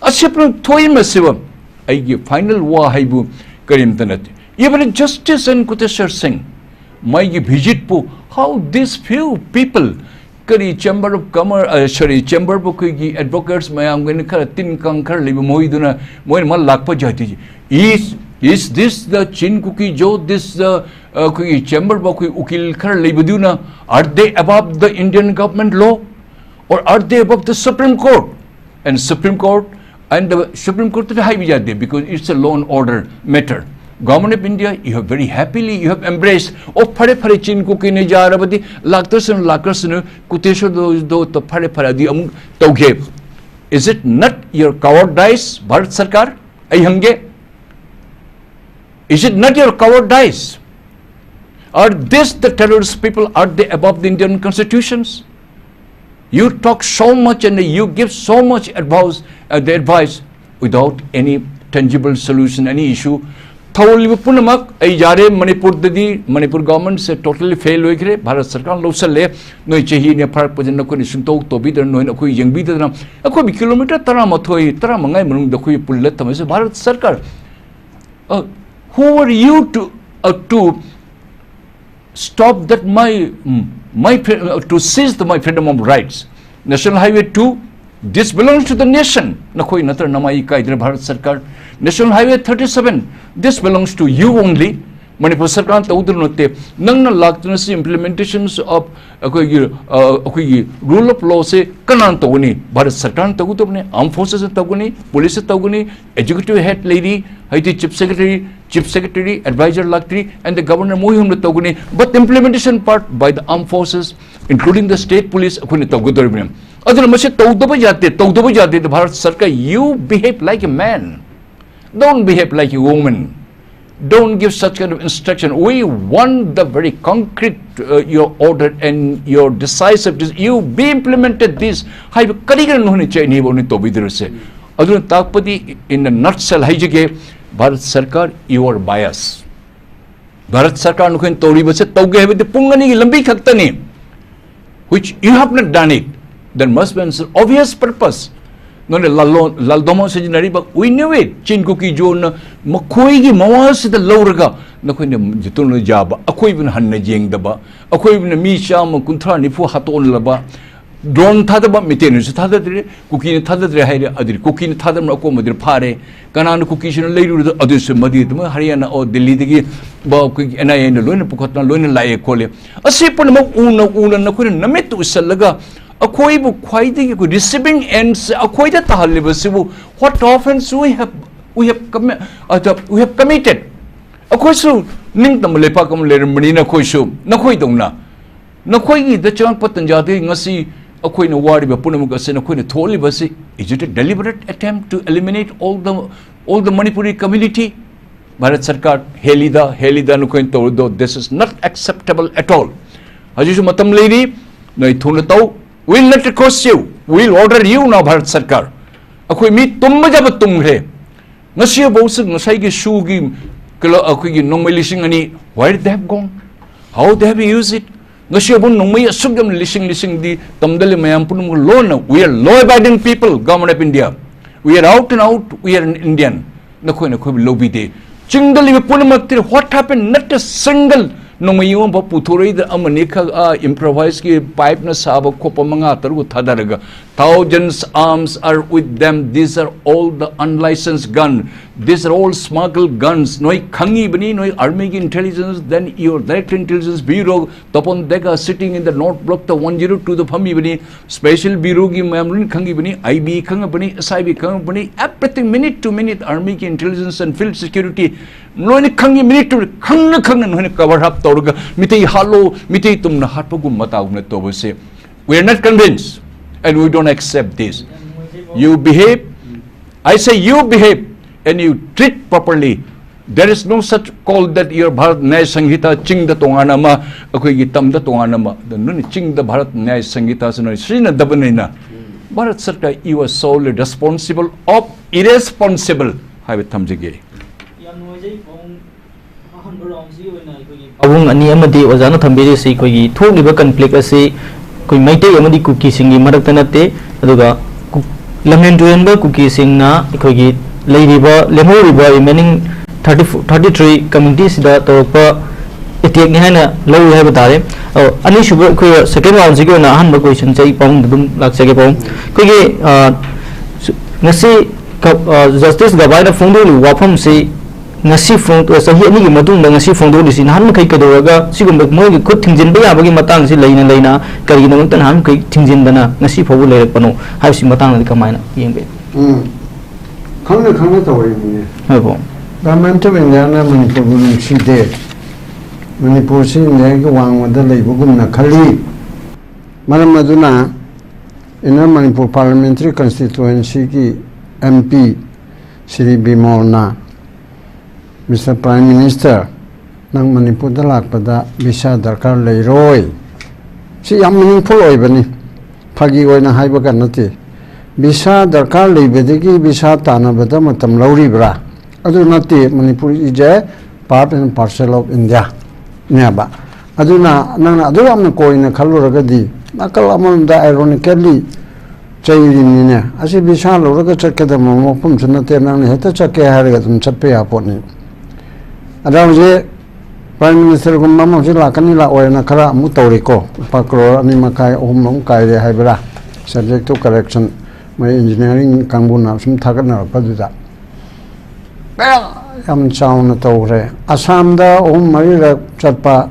ꯑꯁꯤ ꯄꯨꯝꯅꯃꯛ ꯊꯣꯛꯏ ꯃꯁꯤꯕꯨ ꯑꯩꯒꯤ final ꯋꯥ ꯍꯥꯏꯕꯨ ꯀꯔꯤꯝꯇ ꯅꯠꯇꯦ꯫ Even Justice N Koteshwar Singh, ꯃꯥꯒꯤ visit ꯄꯨ, how these few people, ꯀꯔꯤ Chamber of Commerce, ꯑ, sorry, Chamber of ꯑꯩꯈꯣꯏꯒꯤ advocates ꯃꯌꯥꯝꯒꯤꯅ ꯈꯔ ꯇꯤꯟ ꯀꯥꯡ ꯈꯔ ꯂꯩꯕ ꯃꯣꯏꯗꯨꯅ ꯃꯣꯏꯅ ꯃꯥ ꯂꯥꯛꯄ ꯖꯥꯇꯤ? Is, is this the Chin Kuki Zo, this the, ꯑ, ꯑꯩꯈꯣꯏꯒꯤ Chamber of ꯑꯩꯈꯣꯏ ꯎꯀꯤꯜ ꯈꯔ ꯂꯩꯕꯗꯨꯅ, are they above the Indian government law? Or are they above the Supreme Court? And Supreme Court, and the Supreme Court ꯇꯗꯤ ꯍꯥꯏꯕ ꯌꯥꯗꯦ, because it's a law and order matter. Government of India, you have very happily, you have embraced. ꯑꯣ, ꯐꯔꯦ, ꯐꯔꯦ, ꯆꯤꯟ ꯀꯨꯀꯤꯅ ꯌꯥꯔꯕꯗꯤ ꯂꯥꯛꯇ꯭ꯔꯁꯅꯨ, ꯂꯥꯛꯇ꯭ꯔꯁꯅꯨ, ꯀꯨꯇꯦꯁꯣꯔꯗꯣ, ꯗꯣ, ꯇꯣ, ꯐꯔꯦ, ꯐꯔꯦ, ꯑꯗꯨꯗꯤ ꯑꯃꯨꯛ ꯇꯧꯒꯦ꯫ Is it not your cowardice, Bharat ꯁꯔꯀꯥꯔ? ꯑꯩ ꯍꯪꯒꯦ꯫ Is it not your cowardice? Are these the terrorist people? Are they above the Indian constitutions? You talk so much and you give so much advice, uh, the advice without any tangible solution, any issue. ꯊꯧꯔꯤꯕ ꯄꯨꯝꯅꯃꯛ ꯑꯩ ꯌꯥꯔꯦ, ꯃꯅꯤꯄꯨꯔꯗꯗꯤ, Manipur government ꯁꯦ totally fail ꯑꯣꯏꯈ꯭ꯔꯦ꯫ ꯚꯥꯔꯠ ꯁꯔꯀꯥꯔꯅ ꯂꯧꯁꯜꯂꯦ꯫ ꯅꯣꯏ ꯆꯍꯤ ꯑꯅꯤ ꯐꯥꯔꯛꯄꯁꯤꯗ ꯅꯈꯣꯏꯅ ꯁꯨꯡꯇꯧ ꯇꯧꯕꯤꯗꯅ, ꯅꯣꯏꯅ ꯑꯩꯈꯣꯏ ꯌꯦꯡꯕꯤꯗꯗꯅ, ꯑꯩꯈꯣꯏꯕꯨ kilometre ꯇꯔꯥꯃꯥꯊꯣꯏ, ꯇꯔꯥꯃꯉꯥꯒꯤ ꯃꯅꯨꯡꯗ ꯑꯩꯈꯣꯏ ꯄꯨꯜꯂ ꯊꯝꯃꯤꯁꯦ ꯚꯥꯔꯠ ꯁꯔꯀꯥꯔ꯫ Uh, who are you to, uh, to stop that my, mm, my fre-, uh, to seize the, my freedom of rights? National Highway two, this belongs to the nation. ꯅꯈꯣꯏ ꯅꯠꯇ꯭ꯔ ꯅꯃꯥꯏ ꯏꯀꯥꯏꯗ꯭ꯔꯦ ꯚꯥꯔꯠ ꯁꯔꯀꯥꯔ? National Highway thirty-seven, this belongs to you only. Manipur ꯁꯔꯀꯥꯔꯅ ꯇꯧꯗꯧ ꯅꯠꯇꯦ꯫ ꯅꯪꯅ ꯂꯥꯛꯇꯨꯅ ꯁꯤ implementations of ꯑꯩꯈꯣꯏꯒꯤ, ꯑ, ꯑꯩꯈꯣꯏꯒꯤ rule of law ꯁꯦ ꯀꯅꯥꯅ ꯇꯧꯒꯅꯤ? ꯚꯥꯔꯠ ꯁꯔꯀꯥꯔꯅ ꯇꯧꯒꯗꯕꯅꯤ, armed forces ꯅ ꯇꯧꯒꯅꯤ, police ꯅ ꯇꯧꯒꯅꯤ, executive head ꯂꯩꯔꯤ, ꯍꯥꯏꯗꯤ chief secretary, chief secretary, advisor ꯂꯥꯛꯇ꯭ꯔꯤ, and the governor, ꯃꯣꯏ ꯑꯍꯨꯝꯅ ꯇꯧꯒꯅꯤ, but implementation part by the armed forces, including the state police, ꯑꯩꯈꯣꯏꯅ ꯇꯧꯒꯗꯧꯔꯤꯕꯅꯤ꯫ ꯑꯗꯨꯅ ꯃꯁꯤ ꯇꯧꯗꯕ ꯌꯥꯗꯦ, ꯇꯧꯗꯕ ꯌꯥꯗꯦ꯫ ꯚꯥꯔꯠ ꯁꯔꯀꯥꯔ, you behave like a man, don't behave like a woman. Don't give such kind of instruction. We want the very concrete, uh, your order and your decisive, you be implemented this. ꯍꯥꯏꯕ ꯀꯔꯤꯒꯤꯅꯣ ꯅꯣꯏꯅ ꯆꯩꯅꯤꯕ ꯅꯣꯏ ꯇꯧꯕꯤꯗ꯭ꯔꯤꯁꯦ? ꯑꯗꯨꯅ ꯇꯥꯛꯄꯗꯤ, in a nutshell ꯍꯥꯏꯖꯒꯦ, ꯚꯥꯔꯠ ꯁꯔꯀꯥꯔ, you are biased. Bharat ꯁꯔꯀꯥꯔ ꯅꯈꯣꯏꯅ ꯇꯧꯔꯤꯕꯁꯦ ꯇꯧꯒꯦ ꯍꯥꯏꯕꯗꯤ ꯄꯨꯡ ꯑꯅꯤꯒꯤ ꯂꯝꯕꯤ ꯈꯛꯇꯅꯤ, which you have not done it. There must be an obvious purpose. ꯅꯣꯏꯅ ꯂꯥꯜꯂꯣ-, ꯂꯥꯜꯗꯣꯃꯣ ꯁꯤꯖꯤꯟꯅꯔꯤꯕ, we knew it. ꯆꯤꯟ ꯀꯨꯀꯤ ꯖꯣꯟꯅ ꯃꯈꯣꯏꯒꯤ ꯃꯋꯥꯁꯤꯗ ꯂꯧꯔꯒ ꯅꯈꯣꯏꯅ ꯖꯤꯇꯨꯅ ꯌꯥꯕ, ꯑꯀꯣꯏꯕꯅ ꯍꯟꯅ ꯌꯦꯡꯗꯕ, ꯑꯀꯣꯏꯕꯅ ꯃꯤ ꯆꯥꯝꯃ, ꯀꯨꯟꯊ꯭ꯔꯥ, ꯅꯤꯐꯨ ꯍꯥꯠꯇꯣꯛꯂꯕ, ꯗ꯭ꯔꯣꯟ ꯊꯥꯗꯕ, ꯃꯤꯇꯩꯅꯁꯨ ꯊꯥꯗꯗ꯭ꯔꯦ, ꯀꯨꯀꯤꯅ ꯊꯥꯗꯗ꯭ꯔꯦ ꯍꯥꯏꯔꯦ, ꯑꯗꯨꯗꯤ ꯀꯨꯀꯤꯅ ꯊꯥꯗꯕꯅ ꯑꯀꯣꯝꯕꯗꯨꯅ ꯐꯥꯔꯦ꯫ ꯀꯅꯥꯅ ꯀꯨꯀꯤꯁꯤꯅ ꯂꯩꯔꯨꯔꯗ, ꯑꯗꯨꯁꯨ ꯃꯗꯤ ꯑꯗꯨꯃꯛ ꯍꯔꯤꯌꯥꯅꯥ, ꯑꯣ, ꯗꯤꯜꯂꯤꯗꯒꯤ ꯕ-, ꯑꯩꯈꯣꯏꯒꯤ N I A ꯅ ꯂꯣꯏꯅ ꯄꯨꯈꯠꯇꯅ ꯂꯣꯏꯅ ꯂꯥꯛꯑꯦ ꯈꯣꯠꯂꯦ꯫ ꯑꯁꯤ ꯄꯨꯝꯅꯃꯛ ꯎꯅ ꯎꯅ ꯅꯈꯣꯏꯅ ꯅꯃꯤꯠꯇ ꯎꯁꯜꯂꯒ ꯑꯩꯈꯣꯏꯕꯨ ꯈ꯭ꯋꯥꯏꯗꯒꯤ ꯑꯩꯈꯣꯏ receiving end ꯁꯦ ꯑꯩꯈꯣꯏꯗ ꯇꯥꯍꯜꯂꯤꯕꯁꯤꯕꯨ, what offense we have, we have commi-, uh, we have committed? ꯑꯩꯈꯣꯏꯁꯨ ꯅꯤꯡꯇꯝꯕ ꯂꯩꯄꯥꯛ ꯑꯃ ꯂꯩꯔꯝꯕꯅꯤꯅ ꯑꯩꯈꯣꯏꯁꯨ ꯅꯈꯣꯏꯗꯧꯅ, ꯅꯈꯣꯏꯒꯤꯗ ꯆꯪꯉꯛꯄ ꯇꯟꯖꯥꯗꯒꯤ ꯉꯁꯤ ꯑꯩꯈꯣꯏꯅ ꯋꯥꯔꯤꯕ ꯄꯨꯝꯅꯃꯛ ꯑꯁꯤ ꯅꯈꯣꯏꯅ ꯊꯣꯛꯍꯜꯂꯤꯕꯁꯤ, is it a deliberate attempt to eliminate all the, all the Manipuri community? Bharat ꯁꯔꯀꯥꯔ ꯍꯦꯜꯂꯤꯗ, ꯍꯦꯜꯂꯤꯗ ꯅꯈꯣꯏꯅ ꯇꯧꯔꯤꯗꯣ, this is not acceptable at all. ꯍꯧꯖꯤꯛꯁꯨ ꯃꯇꯝ ꯂꯩꯔꯤ, ꯅꯣꯏ ꯊꯨꯅ ꯇꯧ, we'll not request you, we'll order you now, Bharat ꯁꯔꯀꯥꯔ꯫ ꯑꯩꯈꯣꯏ ꯃꯤ ꯇꯨꯝꯕ ꯌꯥꯕ ꯇꯨꯝꯈ꯭ꯔꯦ꯫ ꯉꯁꯤꯐꯥꯎꯁꯨ ꯉꯁꯥꯏꯒꯤ ꯁꯨꯒꯤ ꯀꯩꯅꯣ, ꯑꯩꯈꯣꯏꯒꯤ ꯅꯣꯡꯃꯩ ꯂꯤꯁꯤꯡ ꯑꯅꯤ, where they have gone? How they have used it? ꯉꯁꯤꯐꯥꯎ ꯅꯣꯡꯃꯩ ꯑꯁꯨꯛ ꯌꯥꯝꯅ ꯂꯤꯁꯤꯡ ꯂꯤꯁꯤꯡꯗꯤ ꯇꯝꯗ ꯂꯩ ꯃꯌꯥꯝ ꯄꯨꯝꯅꯃꯛ ꯂꯣꯟꯅ, we are law abiding people, Government of India. We are out and out, we are an Indian. ꯅꯈꯣꯏꯅ ꯑꯩꯈꯣꯏꯕꯨ ꯂꯧꯕꯤꯗꯦ꯫ ꯆꯤꯡꯗ ꯂꯩꯕ ꯄꯨꯝꯅꯃꯛꯇꯤ, what happened? Not a single ꯅꯣꯡꯃꯩ ꯑꯃꯐꯥꯎ ꯄꯨꯊꯣꯔꯛꯏꯗ ꯑꯃꯅꯤ ꯈꯛ, ꯑꯥ, improvised ꯀꯤ pipe ꯅ ꯁꯥꯕ ꯈꯣꯠꯄ ꯃꯉꯥ ꯇꯔꯨꯛ ꯊꯥꯗꯔꯒ, thousands arms are with them. These are all the unlicensed gun. These are all smuggled guns. ꯅꯣꯏ ꯈꯪꯉꯤꯕꯅꯤ, ꯅꯣꯏ army ꯒꯤ intelligence, then your direct intelligence bureau, Tapan Dega sitting in the north block, the one zero two the ꯐꯝꯃꯤꯕꯅꯤ, special bureau ꯒꯤ ꯃꯌꯥꯝ ꯂꯣꯏꯅ ꯈꯪꯉꯤꯕꯅꯤ, I B ꯈꯪꯉꯕꯅꯤ, S I B ꯈꯪꯉꯕꯅꯤ, everything, minute to minute army ꯒꯤ intelligence and field security ꯂꯣꯏꯅ ꯈꯪꯉꯤ, minute to minute, ꯈꯪꯅ ꯈꯪꯅ ꯅꯣꯏꯅ cover up ꯇꯧꯔꯒ ꯃꯤꯇꯩ ꯍꯥꯠꯂꯣ, ꯃꯤꯇꯩ ꯇꯨꯝꯅ ꯍꯥꯠꯄꯒꯨꯝꯕ ꯃꯇꯥꯒꯨꯝꯅ ꯇꯧꯕꯁꯦ, we are not convinced and we don't accept this. You behave, I say you behave and you treat properly. There is no such call that your Bharat Nyaya Sanhita ꯆꯤꯡꯗ ꯇꯣꯉꯥꯟꯅ ꯑꯃ, ꯑꯩꯈꯣꯏꯒꯤ ꯇꯝꯗ ꯇꯣꯉꯥꯟꯅ ꯑꯃ, ꯑꯗꯨ ꯅꯣꯏꯅ ꯆꯤꯡꯗ ꯚꯥꯔꯠ ꯅ꯭ꯌꯥꯌ ꯁꯪꯍꯤꯇꯥꯁꯤ ꯅꯣꯏ ꯁꯤꯖꯤꯟꯅꯗꯕꯅꯤꯅ, ꯚꯥꯔꯠ ꯁꯔꯀꯥꯔ, you are solely responsible of irresponsible ꯍꯥꯏꯕ ꯊꯝꯖꯒꯦ꯫ ꯌꯥꯝ ꯅꯨꯡꯉꯥꯏꯖꯩ꯫ ꯄꯥꯕꯨꯡ, ꯑꯍꯥꯟꯕ round ꯁꯤꯒꯤ ꯑꯣꯏꯅ ꯑꯩꯈꯣꯏꯒꯤ ꯄꯥꯕꯨꯡ ꯑꯅꯤ ꯑꯃꯗꯤ ꯑꯣꯖꯥꯅ ꯊꯝꯕꯤꯔꯤꯁꯤ ꯑꯩꯈꯣꯏꯒꯤ ꯊꯣꯛꯂꯤꯕ conflict ꯑꯁꯤ ꯑꯩꯈꯣꯏ ꯃꯩꯇꯩ ꯑꯃꯗꯤ ꯀꯨꯀꯤꯁꯤꯡꯒꯤ ꯃꯔꯛꯇ ꯅꯠꯇꯦ꯫ ꯑꯗꯨꯒ ꯀꯨ- ꯂꯝꯍꯦꯟ ꯇꯨꯍꯦꯟꯕ ꯀꯨꯀꯤꯁꯤꯡꯅ ꯑꯩꯈꯣꯏꯒꯤ ꯂꯩꯔꯤꯕ, ꯂꯦꯝꯍꯧꯔꯤꯕ remaining thirty, thirty three communityꯁꯤꯗ ꯇꯧꯔꯛꯄ attackꯅꯤ ꯍꯥꯏꯅ ꯂꯧꯏ ꯍꯥꯏꯕ ꯇꯥꯔꯦ꯫ ꯑꯣ, ꯑꯅꯤꯁꯨꯕ ꯑꯩꯈꯣꯏ second roundꯁꯤꯒꯤ ꯑꯣꯏꯅ ꯑꯍꯥꯟꯕ questionꯁꯦ ꯑꯩ ꯄꯥꯕꯨꯡꯗ ꯑꯗꯨꯝ ꯂꯥꯛꯆꯒꯦ꯫ ꯄꯥꯕꯨꯡ, ꯑꯩꯈꯣꯏꯒꯤ, ꯑ, ꯁꯨ-, ꯉꯁꯤ ꯀ-, ꯑ, Justice ꯒꯕꯥꯏꯅ ꯐꯣꯡꯗꯣꯛꯂꯤꯕ ꯋꯥꯐꯝꯁꯤ ꯉꯁꯤ ꯐꯣꯡ-, ꯆꯍꯤ ꯑꯅꯤꯒꯤ ꯃꯇꯨꯡꯗ ꯉꯁꯤ ꯐꯣꯡꯗꯣꯛꯂꯤꯁꯤ ꯅꯍꯥꯟ ꯃꯈꯩ ꯀꯩꯗꯧꯔꯒ ꯁꯤꯒꯨꯝꯕ ꯃꯣꯏꯒꯤ ꯈꯨꯠ ꯊꯤꯡꯖꯤꯟꯕ ꯌꯥꯕꯒꯤ ꯃꯇꯥꯡꯁꯤ ꯂꯩꯅ ꯂꯩꯅ ꯀꯔꯤꯒꯤꯗꯃꯛꯇ ꯅꯍꯥꯟ ꯃꯈꯩ ꯊꯤꯡꯖꯤꯟꯗꯅ ꯉꯁꯤ ꯐꯥꯎꯕ ꯂꯩꯔꯛꯄꯅꯣ ꯍꯥꯏꯕꯁꯤ ꯃꯇꯥꯡꯗꯗꯤ ꯀꯃꯥꯏꯅ ꯌꯦꯡꯕꯤ? ꯎꯝ꯫ ꯈꯪꯅ ꯈꯪꯅ ꯇꯧꯔꯤꯕꯅꯦ꯫ ꯍꯣꯏ, ꯄꯥꯕꯨꯡ꯫ Government of Indiaꯅ ꯃꯅꯤꯄꯨꯔꯕꯨ ꯅꯨꯡꯁꯤꯗꯦ꯫ ꯃꯅꯤꯄꯨꯔꯁꯤ ꯏꯟꯗꯤꯌꯥꯒꯤ ꯋꯥꯡꯃꯗ ꯂꯩꯕꯒꯨꯝꯅ ꯈꯜꯂꯤ꯫ ꯃꯔꯝ ꯑꯗꯨꯅ Inner Manipur Parliamentary Constituencyꯒꯤ MP Shri ꯕꯤꯃꯣꯜꯅ, "Mister Prime Minister, ꯅꯪ ꯃꯅꯤꯄꯨꯔꯗ ꯂꯥꯛꯄꯗ visa ꯗꯔꯀꯥꯔ ꯂꯩꯔꯣꯏ"꯫ ꯁꯤ ꯌꯥꯝ meaningful ꯑꯣꯏꯕꯅꯤ, ꯐꯥꯒꯤ ꯑꯣꯏꯅ ꯍꯥꯏꯕꯒ ꯅꯠꯇꯦ꯫ Visa ꯗꯔꯀꯥꯔ ꯂꯩꯕꯗꯒꯤ visa ꯇꯥꯟꯅꯕꯗ ꯃꯇꯝ ꯂꯧꯔꯤꯕ꯭ꯔꯥ? ꯑꯗꯨ ꯅꯠꯇꯦ, Manipur is a part and parcel of Indiaꯅꯦꯕ꯫ ꯑꯗꯨꯅ ꯅꯪꯅ ꯑꯗꯨ ꯌꯥꯝꯅ ꯀꯣꯏꯅ ꯈꯜꯂꯨꯔꯒꯗꯤ, ꯅꯥꯀꯜ ꯑꯃꯔꯣꯝꯗ ironically ꯆꯩꯔꯤꯅꯤꯅꯦ꯫ ꯑꯁꯤ visa ꯂꯧꯔꯒ ꯆꯠꯀꯗꯕ ꯃꯐꯝꯁꯨ ꯅꯠꯇꯦ, ꯅꯪꯅ ꯍꯦꯛꯇ ꯆꯠꯀꯦ ꯍꯥꯏꯔꯒ ꯑꯗꯨꯝ ꯆꯠꯄ ꯌꯥꯄꯣꯠꯅꯤ꯫ ꯑꯗ ꯍꯧꯖꯤꯛ Prime Ministerꯒꯨꯝꯕ ꯑꯃ ꯍꯧꯖꯤꯛ ꯂꯥꯛꯀꯅꯤ ꯂꯥꯛꯑꯣꯏꯅ ꯈꯔ ꯑꯃꯨꯛ ꯇꯧꯔꯤꯀꯣ꯫ ꯂꯨꯄꯥ ꯀ꯭ꯔꯣꯔ ꯑꯅꯤ ꯃꯈꯥꯏ, ꯑꯍꯨꯝ ꯑꯃꯨꯛ ꯀꯥꯏꯔꯦ ꯍꯥꯏꯕ꯭ꯔꯥ? Subject to correction, ꯃꯣꯏ engineering ꯀꯥꯡꯕꯨꯅ ꯁꯨꯝ ꯊꯥꯒꯠꯅꯔꯛꯄꯗꯨꯗ꯫ ꯀꯌꯥ ꯌꯥꯝ ꯆꯥꯎꯅ ꯇꯧꯈ꯭ꯔꯦ꯫ ꯑꯁꯥꯝꯗ ꯑꯍꯨꯝ ꯃꯔꯤꯔꯛ ꯆꯠꯄ,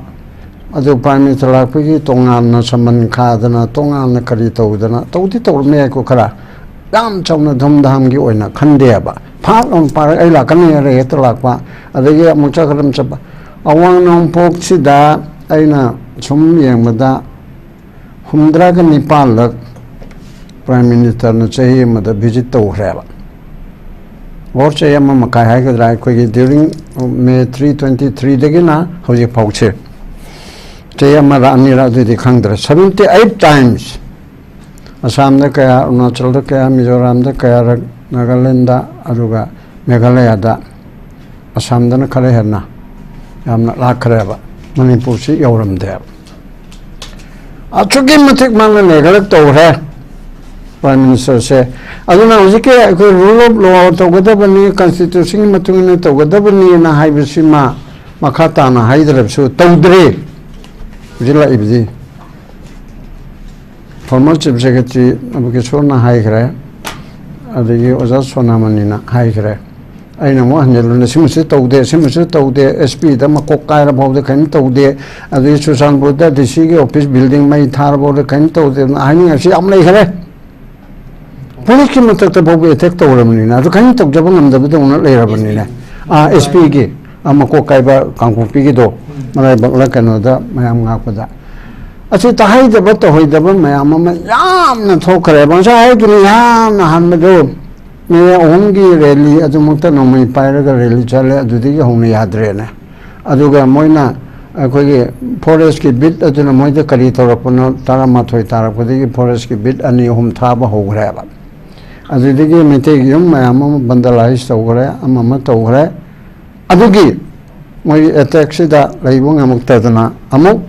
ꯑꯗꯨ Prime Minister ꯂꯥꯛꯄꯒꯤ ꯇꯣꯉꯥꯟꯅ ꯁꯃꯟ ꯈꯥꯗꯅ, ꯇꯣꯉꯥꯟꯅ ꯀꯔꯤ ꯇꯧꯗꯅ, ꯇꯧꯗꯤ ꯇꯧꯔꯝꯃꯦ ꯌꯥꯏꯀꯣ ꯈꯔ꯫ ꯌꯥꯝ ꯆꯥꯎꯅ ꯙꯨꯝꯙꯥꯝꯒꯤ ꯑꯣꯏꯅ ꯈꯟꯗꯦꯕ꯫ ꯐꯥꯛ ꯂꯥꯎꯅ ꯄꯥꯔꯛ ꯑꯩ ꯂꯥꯛꯀꯅꯤ ꯍꯥꯏꯔ ꯍꯦꯛꯇ ꯂꯥꯛꯄ, ꯑꯗꯒꯤ ꯑꯃꯨꯛ ꯆꯠꯈ꯭ꯔ ꯑꯃꯨꯛ ꯆꯠꯄ꯫ ꯑꯋꯥꯡ ꯅꯣꯡꯄꯣꯛꯁꯤꯗ ꯑꯩꯅ ꯁꯨꯝ ꯌꯦꯡꯕꯗ ꯍꯨꯝꯗ꯭ꯔꯥꯒ ꯅꯤꯄꯥꯜꯂꯛ Prime Ministerꯅ ꯆꯍꯤ ꯑꯃꯗ visit ꯇꯧꯈ꯭ꯔꯦꯕ꯫ ꯑꯣꯔ ꯆꯍꯤ ꯑꯃ ꯃꯈꯥꯏ ꯍꯥꯏꯒꯗ꯭ꯔꯥ, ꯑꯩꯈꯣꯏꯒꯤ during May three twenty threeꯗꯒꯤꯅ ꯍꯧꯖꯤꯛ ꯐꯥꯎꯁꯦ꯫ ꯆꯍꯤ ꯑꯃꯔ ꯑꯅꯤꯔ ꯑꯗꯨꯗꯤ ꯈꯪꯗ꯭ꯔꯦ꯫ Seventy eight times꯫ ꯑꯁꯥꯝꯗ ꯀꯌꯥ, ꯑꯔꯨꯅꯥꯆꯜꯗ ꯀꯌꯥ, ꯃꯤꯖꯣꯔꯥꯝꯗ ꯀꯌꯥꯔꯛ, ꯅꯥꯒꯥꯂꯦꯟꯗ, ꯑꯗꯨꯒ ꯃꯦꯘꯥꯂꯌꯥꯗ, ꯑꯁꯥꯝꯗꯅ ꯈꯔ ꯍꯦꯟꯅ ꯌꯥꯝꯅ ꯂꯥꯛꯈ꯭ꯔꯦꯕ, ꯃꯅꯤꯄꯨꯔꯁꯤ ꯌꯧꯔꯝꯗꯦꯕ꯫ ꯑꯁꯨꯛꯀꯤ ꯃꯇꯤꯛ ꯃꯥꯅ ꯅꯦꯒ꯭ꯂꯦꯛ ꯇꯧꯈ꯭ꯔꯦ ꯄ꯭ꯔꯥꯏꯝ ꯃꯤꯅꯤꯁꯇꯔꯁꯦ꯫ ꯑꯗꯨꯅ ꯍꯧꯖꯤꯛꯀꯤ ꯑꯩꯈꯣꯏ ꯔꯨꯜ ꯑꯣꯐ ꯂꯣ ꯇꯧꯒꯗꯕꯅꯤ, ꯀꯟꯁꯇꯤꯇ꯭ꯌꯨꯁꯟꯒꯤ ꯃꯇꯨꯡ ꯏꯟꯅ ꯇꯧꯒꯗꯕꯅꯤꯅ ꯍꯥꯏꯕꯁꯤꯃ ꯃꯈꯥ ꯇꯥꯅ ꯍꯥꯏꯗ꯭ꯔꯕꯁꯨ ꯇꯧꯗ꯭ꯔꯦ꯫ ꯍꯧꯖꯤꯛ ꯂꯥꯛꯏꯕꯗꯤ ꯐꯣꯔꯃꯔ ꯆꯤꯐ ꯁꯦꯀ꯭ꯔꯦꯇꯔꯤ ꯅꯕꯀꯤꯁꯣꯔꯅ ꯍꯥꯏꯈ꯭ꯔꯦ, ꯑꯗꯒꯤ ꯑꯣꯖꯥ ꯁꯣꯅꯥꯃꯅꯤꯅ ꯍꯥꯏꯈ꯭ꯔꯦ꯫ ꯑꯩꯅ ꯑꯃꯨꯛ ꯍꯟꯖꯤꯜꯂꯨꯅꯦ, ꯁꯤꯃꯁꯨ ꯇꯧꯗꯦ, ꯁꯤꯃꯁꯨ ꯇꯧꯗꯦ, ꯑꯦꯁ ꯄꯤꯗ ꯃꯀꯣꯛ ꯀꯥꯏꯔ ꯐꯥꯎꯗ ꯀꯔꯤꯝ ꯇꯧꯗꯦ, ꯑꯗꯒꯤ ꯆꯨꯔꯆꯥꯟꯄꯨꯔꯗ ꯗꯤ ꯁꯤꯒꯤ ꯑꯣꯐꯤꯁ ꯕꯤꯜꯗꯤꯡ ꯃꯩ ꯊꯥꯔ ꯐꯥꯎꯗ ꯀꯔꯤꯝ ꯇꯧꯗꯦ꯫ ꯍꯥꯏꯅꯤꯡꯉꯥꯏꯁꯤ ꯌꯥꯝ ꯂꯩꯈ꯭ꯔꯦ꯫ ꯄꯨꯂꯤꯁꯀꯤ ꯃꯊꯛꯇ ꯐꯥꯎꯕ ꯑꯦꯇꯦꯛ ꯇꯧꯔꯕꯅꯤꯅ, ꯑꯗꯨ ꯀꯔꯤꯝ ꯇꯧꯖꯕ ꯉꯝꯗꯕꯗꯧꯅ ꯂꯩꯔꯕꯅꯤꯅꯦ꯫ ꯑꯥ, ꯑꯦꯁ ꯄꯤꯒꯤ ꯃꯀꯣꯛ ꯀꯥꯏꯕ ꯀꯥꯡꯄꯣꯛꯄꯤꯒꯤꯗꯣ, ꯃꯔꯥꯏꯕꯛꯂ ꯀꯩꯅꯣꯗ ꯃꯌꯥꯝ ꯉꯥꯛꯄꯗ꯫ ꯑꯁꯤ ꯇꯥꯍꯩꯗꯕ ꯇꯧꯍꯩꯗꯕ ꯃꯌꯥꯝ ꯑꯃ ꯌꯥꯝꯅ ꯊꯣꯛꯈ꯭ꯔꯦꯕ꯫ ꯉꯁꯥꯏ ꯍꯥꯏꯗꯨꯅꯤ, ꯌꯥꯝꯅ ꯍꯥꯟꯕꯗꯣ ꯃꯦ ꯑꯍꯨꯝꯒꯤ ꯔꯦꯂꯤ ꯑꯗꯨꯃꯛꯇ ꯅꯣꯡꯃꯩ ꯄꯥꯏꯔꯒ ꯔꯦꯂꯤ ꯆꯠꯂꯦ, ꯑꯗꯨꯗꯒꯤ ꯍꯧꯅ ꯌꯥꯗ꯭ꯔꯦꯅꯦ꯫ ꯑꯗꯨꯒ ꯃꯣꯏꯅ ꯑꯩꯈꯣꯏꯒꯤ ꯐꯣꯔꯦꯁꯀꯤ ꯕꯤꯠ ꯑꯗꯨꯅ ꯃꯣꯏꯗ ꯀꯔꯤ ꯇꯧꯔꯛꯄꯅꯣ, ꯇꯔꯥꯃꯥꯊꯣꯏ ꯇꯥꯔꯛꯄꯗꯒꯤ ꯐꯣꯔꯦꯁꯀꯤ ꯕꯤꯠ ꯑꯅꯤ ꯑꯍꯨꯝ ꯊꯥꯕ ꯍꯧꯈ꯭ꯔꯦꯕ꯫ ꯑꯗꯨꯗꯒꯤ ꯃꯩꯇꯩꯒꯤ ꯌꯨꯝ ꯃꯌꯥꯝ ꯑꯃ ꯕꯟꯗꯂꯥꯏꯁ ꯇꯧꯈ꯭ꯔꯦ, ꯑꯃ ꯑꯃ ꯇꯧꯈ꯭ꯔꯦ꯫ ꯑꯗꯨꯒꯤ ꯃꯣꯏꯒꯤ ꯑꯦꯇꯦꯛꯁꯤꯗ ꯂꯩꯕ ꯉꯝꯃꯛꯇꯗꯅ ꯑꯃꯨꯛ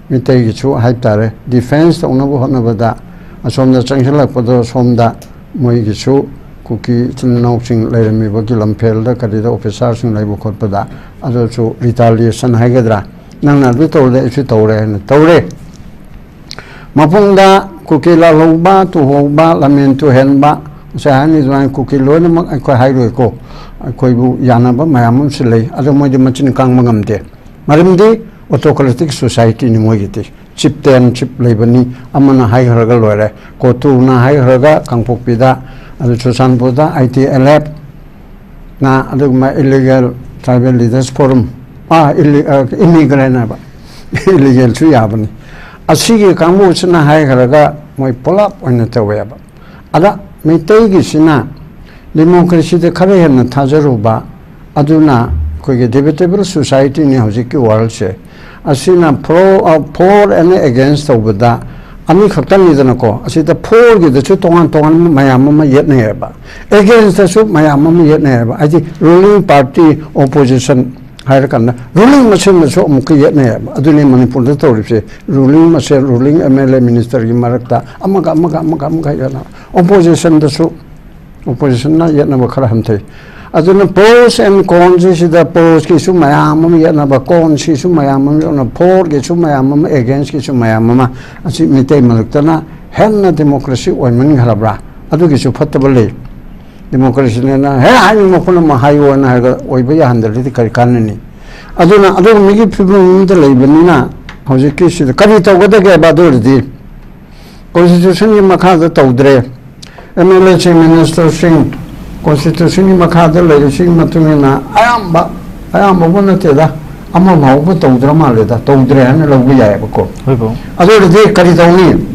ꯃꯤꯇꯩꯒꯤꯁꯨ ꯍꯥꯏꯕ ꯇꯥꯔꯦ, ꯗꯤꯐꯦꯟꯁ ꯇꯧꯅꯕ ꯍꯣꯠꯅꯕꯗ ꯑꯁꯣꯝꯗ ꯆꯪꯁꯤꯜꯂꯛꯄꯗꯣ, ꯁꯣꯝꯗ ꯃꯣꯏꯒꯤꯁꯨ ꯀꯨꯀꯤ ꯏꯆꯤꯟ ꯏꯅꯥꯎꯁꯤꯡ ꯂꯩꯔꯝꯃꯤꯕꯒꯤ ꯂꯝꯐꯦꯜꯗ ꯀꯔꯤꯗ ꯑꯣꯐꯤꯁꯥꯔꯁꯤꯡ ꯂꯩꯕ ꯈꯣꯠꯄꯗ ꯑꯗꯨꯁꯨ ꯔꯤꯇꯥꯂꯤꯌꯦꯁꯟ ꯍꯥꯏꯒꯗ꯭ꯔꯥ, ꯅꯪꯅ ꯑꯗꯨ ꯇꯧꯔꯗꯤ ꯑꯩꯁꯨ ꯇꯧꯔꯦ ꯍꯥꯏꯅ ꯇꯧꯔꯦ꯫ ꯃꯄꯨꯡꯗ ꯀꯨꯀꯤ ꯂꯥꯜꯍꯧꯕ, ꯇꯨꯍꯧꯕ, ꯂꯝꯍꯦꯟ ꯇꯨꯍꯦꯟꯕ, ꯉꯁꯥꯏ ꯍꯥꯏꯅꯤ ꯑꯗꯨꯃꯥꯏꯅ ꯀꯨꯀꯤ ꯂꯣꯏꯅꯃꯛ ꯑꯩꯈꯣꯏ ꯍꯥꯏꯔꯣꯏꯀꯣ, ꯑꯩꯈꯣꯏꯕꯨ ꯌꯥꯅꯕ ꯃꯌꯥꯝ ꯑꯃꯁꯨ ꯂꯩ꯫ ꯑꯗꯣ ꯃꯣꯏꯗꯤ ꯃꯆꯤꯟ ꯀꯥꯡꯕ ꯉꯝꯗꯦ, ꯃꯔꯝꯗꯤ ꯑꯣꯇꯣꯀ꯭ꯔꯦꯇꯤꯛ ꯁꯣꯁꯥꯏꯇꯤꯅꯤ ꯃꯣꯏꯒꯤꯗꯤ꯫ ꯆꯤꯞꯇꯦꯟ ꯆꯤꯞ ꯂꯩꯕꯅꯤ, ꯑꯃꯅ ꯍꯥꯏꯈ꯭ꯔꯒ ꯂꯣꯏꯔꯦ꯫ ꯀꯣꯇꯨꯅ ꯍꯥꯏꯈ꯭ꯔꯒ ꯀꯥꯡꯄꯣꯛꯄꯤꯗ, ꯑꯗꯨ ꯆꯨꯔꯆꯥꯟꯄꯨꯔꯗ ꯑꯥꯏ ꯇꯤ ꯑꯦꯜ ꯑꯦꯐ ꯅ, ꯑꯗꯨꯒꯨꯝꯕ ꯏꯂꯤꯒꯦꯜ ꯇ꯭ꯔꯥꯏꯕꯦꯜ ꯂꯤꯗꯔꯁ ꯐꯣꯔꯝ, ꯑꯥ, ꯏꯂꯤ-, ꯑ, ꯏꯃꯤꯒ꯭ꯔꯦꯟ ꯍꯥꯏꯕ, ꯏꯂꯤꯒꯦꯜꯁꯨ ꯌꯥꯕꯅꯤ꯫ ꯑꯁꯤꯒꯤ ꯀꯥꯡꯕꯨꯁꯤꯅ ꯍꯥꯏꯈ꯭ꯔꯒ ꯃꯣꯏ ꯄꯨꯂꯞ ꯑꯣꯏꯅ ꯇꯧꯋꯦꯕ꯫ ꯑꯗ ꯃꯩꯇꯩꯒꯤꯁꯤꯅ ꯗꯦꯃꯣꯀ꯭ꯔꯦꯁꯤꯗ ꯈꯔ ꯍꯦꯟꯅ ꯊꯥꯖꯔꯨꯕ, ꯑꯗꯨꯅ ꯑꯩꯈꯣꯏꯒꯤ ꯗꯤꯕꯦꯇꯦꯕꯜ ꯁꯣꯁꯥꯏꯇꯤꯅꯤ ꯍꯧꯖꯤꯛꯀꯤ ꯋꯥꯔꯜꯁꯦ꯫ ꯑꯁꯤꯅ ꯐꯣꯔ, ꯑ, ꯐꯣꯔ ꯑꯦꯟ ꯑꯦꯒꯦꯟꯁ ꯇꯧꯕꯗ ꯑꯅꯤꯈꯛꯇꯅꯤꯗꯅꯀꯣ, ꯑꯁꯤꯗ ꯐꯣꯔꯒꯤꯗꯁꯨ ꯇꯣꯉꯥꯟ ꯇꯣꯉꯥꯟꯕ ꯃꯌꯥꯝ ꯑꯃ ꯌꯦꯠꯅꯩꯌꯦꯕ, ꯑꯦꯒꯦꯟꯁꯇꯁꯨ ꯃꯌꯥꯝ ꯑꯃ ꯌꯦꯠꯅꯩꯌꯦꯕ꯫ ꯍꯥꯏꯗꯤ ꯔꯨꯂꯤꯡ ꯄꯥꯔꯇꯤ, ꯑꯣꯄꯣꯖꯤꯁꯟ, ꯍꯥꯏꯔꯀꯥꯟꯗ ꯔꯨꯂꯤꯡ ꯃꯁꯦꯟꯅꯁꯨ ꯑꯃꯨꯛꯀ ꯌꯦꯠꯅꯩꯌꯦꯕ꯫ ꯑꯗꯨꯅꯤ ꯃꯅꯤꯄꯨꯔꯗ ꯇꯧꯔꯤꯕꯁꯦ, ꯔꯨꯂꯤꯡ ꯃꯁꯦꯟ, ꯔꯨꯂꯤꯡ ꯑꯦꯝ ꯑꯦꯜ ꯑꯦ ꯃꯤꯅꯤꯁꯇꯔꯒꯤ ꯃꯔꯛꯇ ꯑꯃꯒ ꯑꯃꯒ ꯑꯃꯒ ꯑꯃꯒ ꯌꯦꯠꯅꯕ꯫ ꯑꯣꯄꯣꯖꯤꯁꯟꯗꯁꯨ, ꯑꯣꯄꯣꯖꯤꯁꯟꯅ ꯌꯦꯠꯅꯕ ꯈꯔ ꯍꯟꯊꯩ꯫ ꯑꯗꯨꯅ ꯄ꯭ꯔꯣꯁ ꯑꯦꯟ ꯀꯣꯟꯁꯤꯁꯤꯗ ꯄ꯭ꯔꯣꯁꯀꯤꯁꯨ ꯃꯌꯥꯝ ꯑꯃ ꯌꯦꯠꯅꯕ, ꯀꯣꯟꯁꯀꯤꯁꯨ ꯃꯌꯥꯝ ꯑꯃ ꯌꯦꯠꯅꯕ, ꯐꯣꯔꯒꯤꯁꯨ ꯃꯌꯥꯝ ꯑꯃ, ꯑꯦꯒꯦꯟꯁꯀꯤꯁꯨ ꯃꯌꯥꯝ ꯑꯃ꯫ ꯑꯁꯤ ꯃꯤꯇꯩ ꯃꯔꯛꯇꯅ ꯍꯦꯟꯅ ꯗꯦꯃꯣꯀ꯭ꯔꯦꯁꯤ ꯑꯣꯏꯃꯟꯈ꯭ꯔꯕ꯭ꯔꯥ? ꯑꯗꯨꯒꯤꯁꯨ ꯐꯠꯇꯕ ꯂꯩ꯫ ꯗꯦꯃꯣꯀ꯭ꯔꯦꯁꯤꯅꯦꯅ ꯍꯦ ꯍꯥꯏꯅꯤꯡꯕ ꯄꯨꯝꯅꯃꯛ ꯍꯥꯏꯌꯣꯅ ꯍꯥꯏꯔꯒ ꯑꯣꯏꯕ ꯌꯥꯍꯟꯗ꯭ꯔꯗꯤ ꯀꯔꯤ ꯀꯥꯟꯅꯅꯤ? ꯑꯗꯨꯅ ꯑꯗꯨꯒꯨꯝꯕꯒꯤ ꯐꯤꯕꯝ ꯑꯃꯗ ꯂꯩꯕꯅꯤꯅ ꯍꯧꯖꯤꯛꯀꯤꯁꯤꯗ ꯀꯔꯤ ꯇꯧꯒꯗꯒꯦꯕ? ꯑꯗꯨ ꯑꯣꯏꯔꯗꯤ ꯀꯣꯟꯁꯇꯤꯇ꯭ꯌꯨꯁꯟꯒꯤ ꯃꯈꯥꯗ ꯇꯧꯗ꯭ꯔꯦ, ꯑꯦꯝ ꯑꯦꯜ ꯑꯦꯁꯤꯡ, ꯃꯤꯅꯤꯁꯇꯔꯁꯤꯡ, ꯀꯣꯟꯁꯇꯤꯇ꯭ꯌꯨꯁꯟꯒꯤ ꯃꯈꯥꯗ ꯂꯩꯔꯤꯁꯤꯒꯤ ꯃꯇꯨꯡ ꯏꯟꯅ ꯑꯌꯥꯝꯕ, ꯑꯌꯥꯝꯕꯕꯨ ꯅꯠꯇꯦꯗ, ꯑꯃ ꯐꯥꯎꯕ ꯇꯧꯗ꯭ꯔ ꯃꯥꯜꯂꯦꯗ, ꯇꯧꯗ꯭ꯔꯦ ꯍꯥꯏꯅ ꯂꯧꯕ ꯌꯥꯏꯑꯕꯀꯣ꯫ ꯍꯣꯏ ꯕ꯭ꯔꯣ꯫ ꯑꯗꯨ ꯑꯣꯏꯔꯗꯤ ꯀꯔꯤ ꯇꯧꯅꯤ?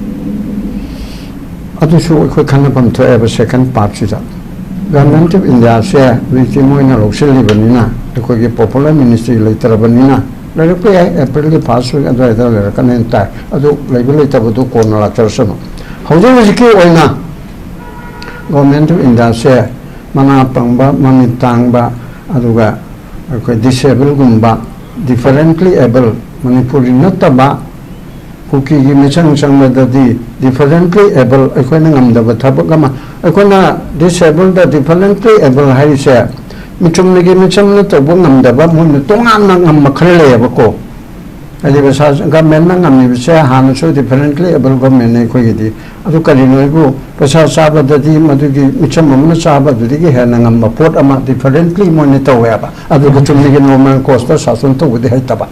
ꯑꯗꯨꯁꯨ ꯑꯩꯈꯣꯏ ꯈꯟꯅꯐꯝ ꯊꯣꯛꯑꯦꯕ ꯁꯦꯀꯦꯟ ꯄꯥꯔꯠꯁꯤꯗ꯫ ꯒꯚꯔꯟꯃꯦꯟꯠ ꯑꯣꯐ ꯏꯟꯗꯤꯌꯥꯁꯦ ꯍꯧꯖꯤꯛꯇꯤ ꯃꯣꯏꯅ ꯂꯧꯁꯤꯜꯂꯤꯕꯅꯤꯅ, ꯑꯩꯈꯣꯏꯒꯤ ꯄꯣꯄꯨꯂꯔ ꯃꯤꯅꯤꯁꯇ꯭ꯔꯤ ꯂꯩꯇ꯭ꯔꯕꯅꯤꯅ, ꯂꯩꯔꯛꯄ ꯌꯥꯏ, ꯑꯦꯄ꯭ꯔꯤꯜꯒꯤ ꯐꯥꯔꯁ ꯋꯤꯛ ꯑꯗꯨꯋꯥꯏꯗ ꯂꯩꯔꯛꯀꯅꯦꯅ ꯇꯥꯏ꯫ ꯑꯗꯨ ꯂꯩꯕ ꯂꯩꯇꯕꯗꯨ ꯀꯣꯟꯅ ꯂꯥꯛꯆꯔꯁꯅꯨ꯫ ꯍꯧꯖꯤꯛ ꯍꯧꯖꯤꯛꯀꯤ ꯑꯣꯏꯅ ꯒꯚꯔꯟꯃꯦꯟꯠ ꯑꯣꯐ ꯏꯟꯗꯤꯌꯥꯁꯦ ꯃꯅꯥ ꯄꯪꯕ, ꯃꯃꯤꯠ ꯇꯥꯡꯕ, ꯑꯗꯨꯒ ꯑꯩꯈꯣꯏ ꯗꯤꯁꯦꯕꯜꯒꯨꯝꯕ, ꯗꯤꯐꯔꯦꯟꯠꯂꯤ ꯑꯦꯕꯜ, ꯃꯅꯤꯄꯨꯔꯤ ꯅꯠꯇꯕ ꯀꯨꯀꯤꯒꯤ ꯃꯤꯆꯪ ꯆꯪꯕꯗꯗꯤ ꯗꯤꯐꯔꯦꯟꯠꯂꯤ ꯑꯦꯕꯜ, ꯑꯩꯈꯣꯏꯅ ꯉꯝꯗꯕ ꯊꯕꯛ ꯑꯃ, ꯑꯩꯈꯣꯏꯅ ꯗꯤꯁꯦꯕꯜꯗ ꯗꯤꯐꯔꯦꯟꯠꯂꯤ ꯑꯦꯕꯜ ꯍꯥꯏꯔꯤꯁꯦ ꯃꯤꯆꯨꯝꯅꯒꯤ ꯃꯤꯆꯝꯅ ꯇꯧꯕ ꯉꯝꯗꯕ, ꯃꯣꯏꯅ ꯇꯣꯉꯥꯟꯅ ꯉꯝꯕ ꯈꯔ ꯂꯩꯌꯦꯕꯀꯣ꯫ ꯍꯥꯏꯗꯤ ꯄꯩꯁꯥ ꯒꯚꯔꯟꯃꯦꯟꯠꯅ ꯉꯝꯃꯤꯕꯁꯦ ꯍꯥꯟꯅꯁꯨ ꯗꯤꯐꯔꯦꯟꯠꯂꯤ ꯑꯦꯕꯜ ꯒꯚꯔꯟꯃꯦꯟꯠꯅꯤ ꯑꯩꯈꯣꯏꯒꯤꯗꯤ꯫ ꯑꯗꯨ ꯀꯔꯤꯅꯣ ꯍꯥꯏꯕꯨ ꯄꯩꯁꯥ ꯆꯥꯕꯗꯗꯤ ꯃꯗꯨꯒꯤ ꯃꯤꯆꯝ ꯑꯃꯅ ꯆꯥꯕꯗꯨꯗꯒꯤ ꯍꯦꯟꯅ ꯉꯝꯕ ꯄꯣꯠ ꯑꯃ ꯗꯤꯐꯔꯦꯟꯠꯂꯤ ꯃꯣꯏꯅ ꯇꯧꯋꯦꯕ꯫ ꯑꯗꯨꯒ ꯆꯨꯝꯅꯒꯤ ꯅꯣꯔꯃꯦꯜ ꯀꯣꯔꯁꯇ ꯁꯥꯁꯟ ꯇꯧꯕꯗꯤ ꯍꯩꯇꯕ꯫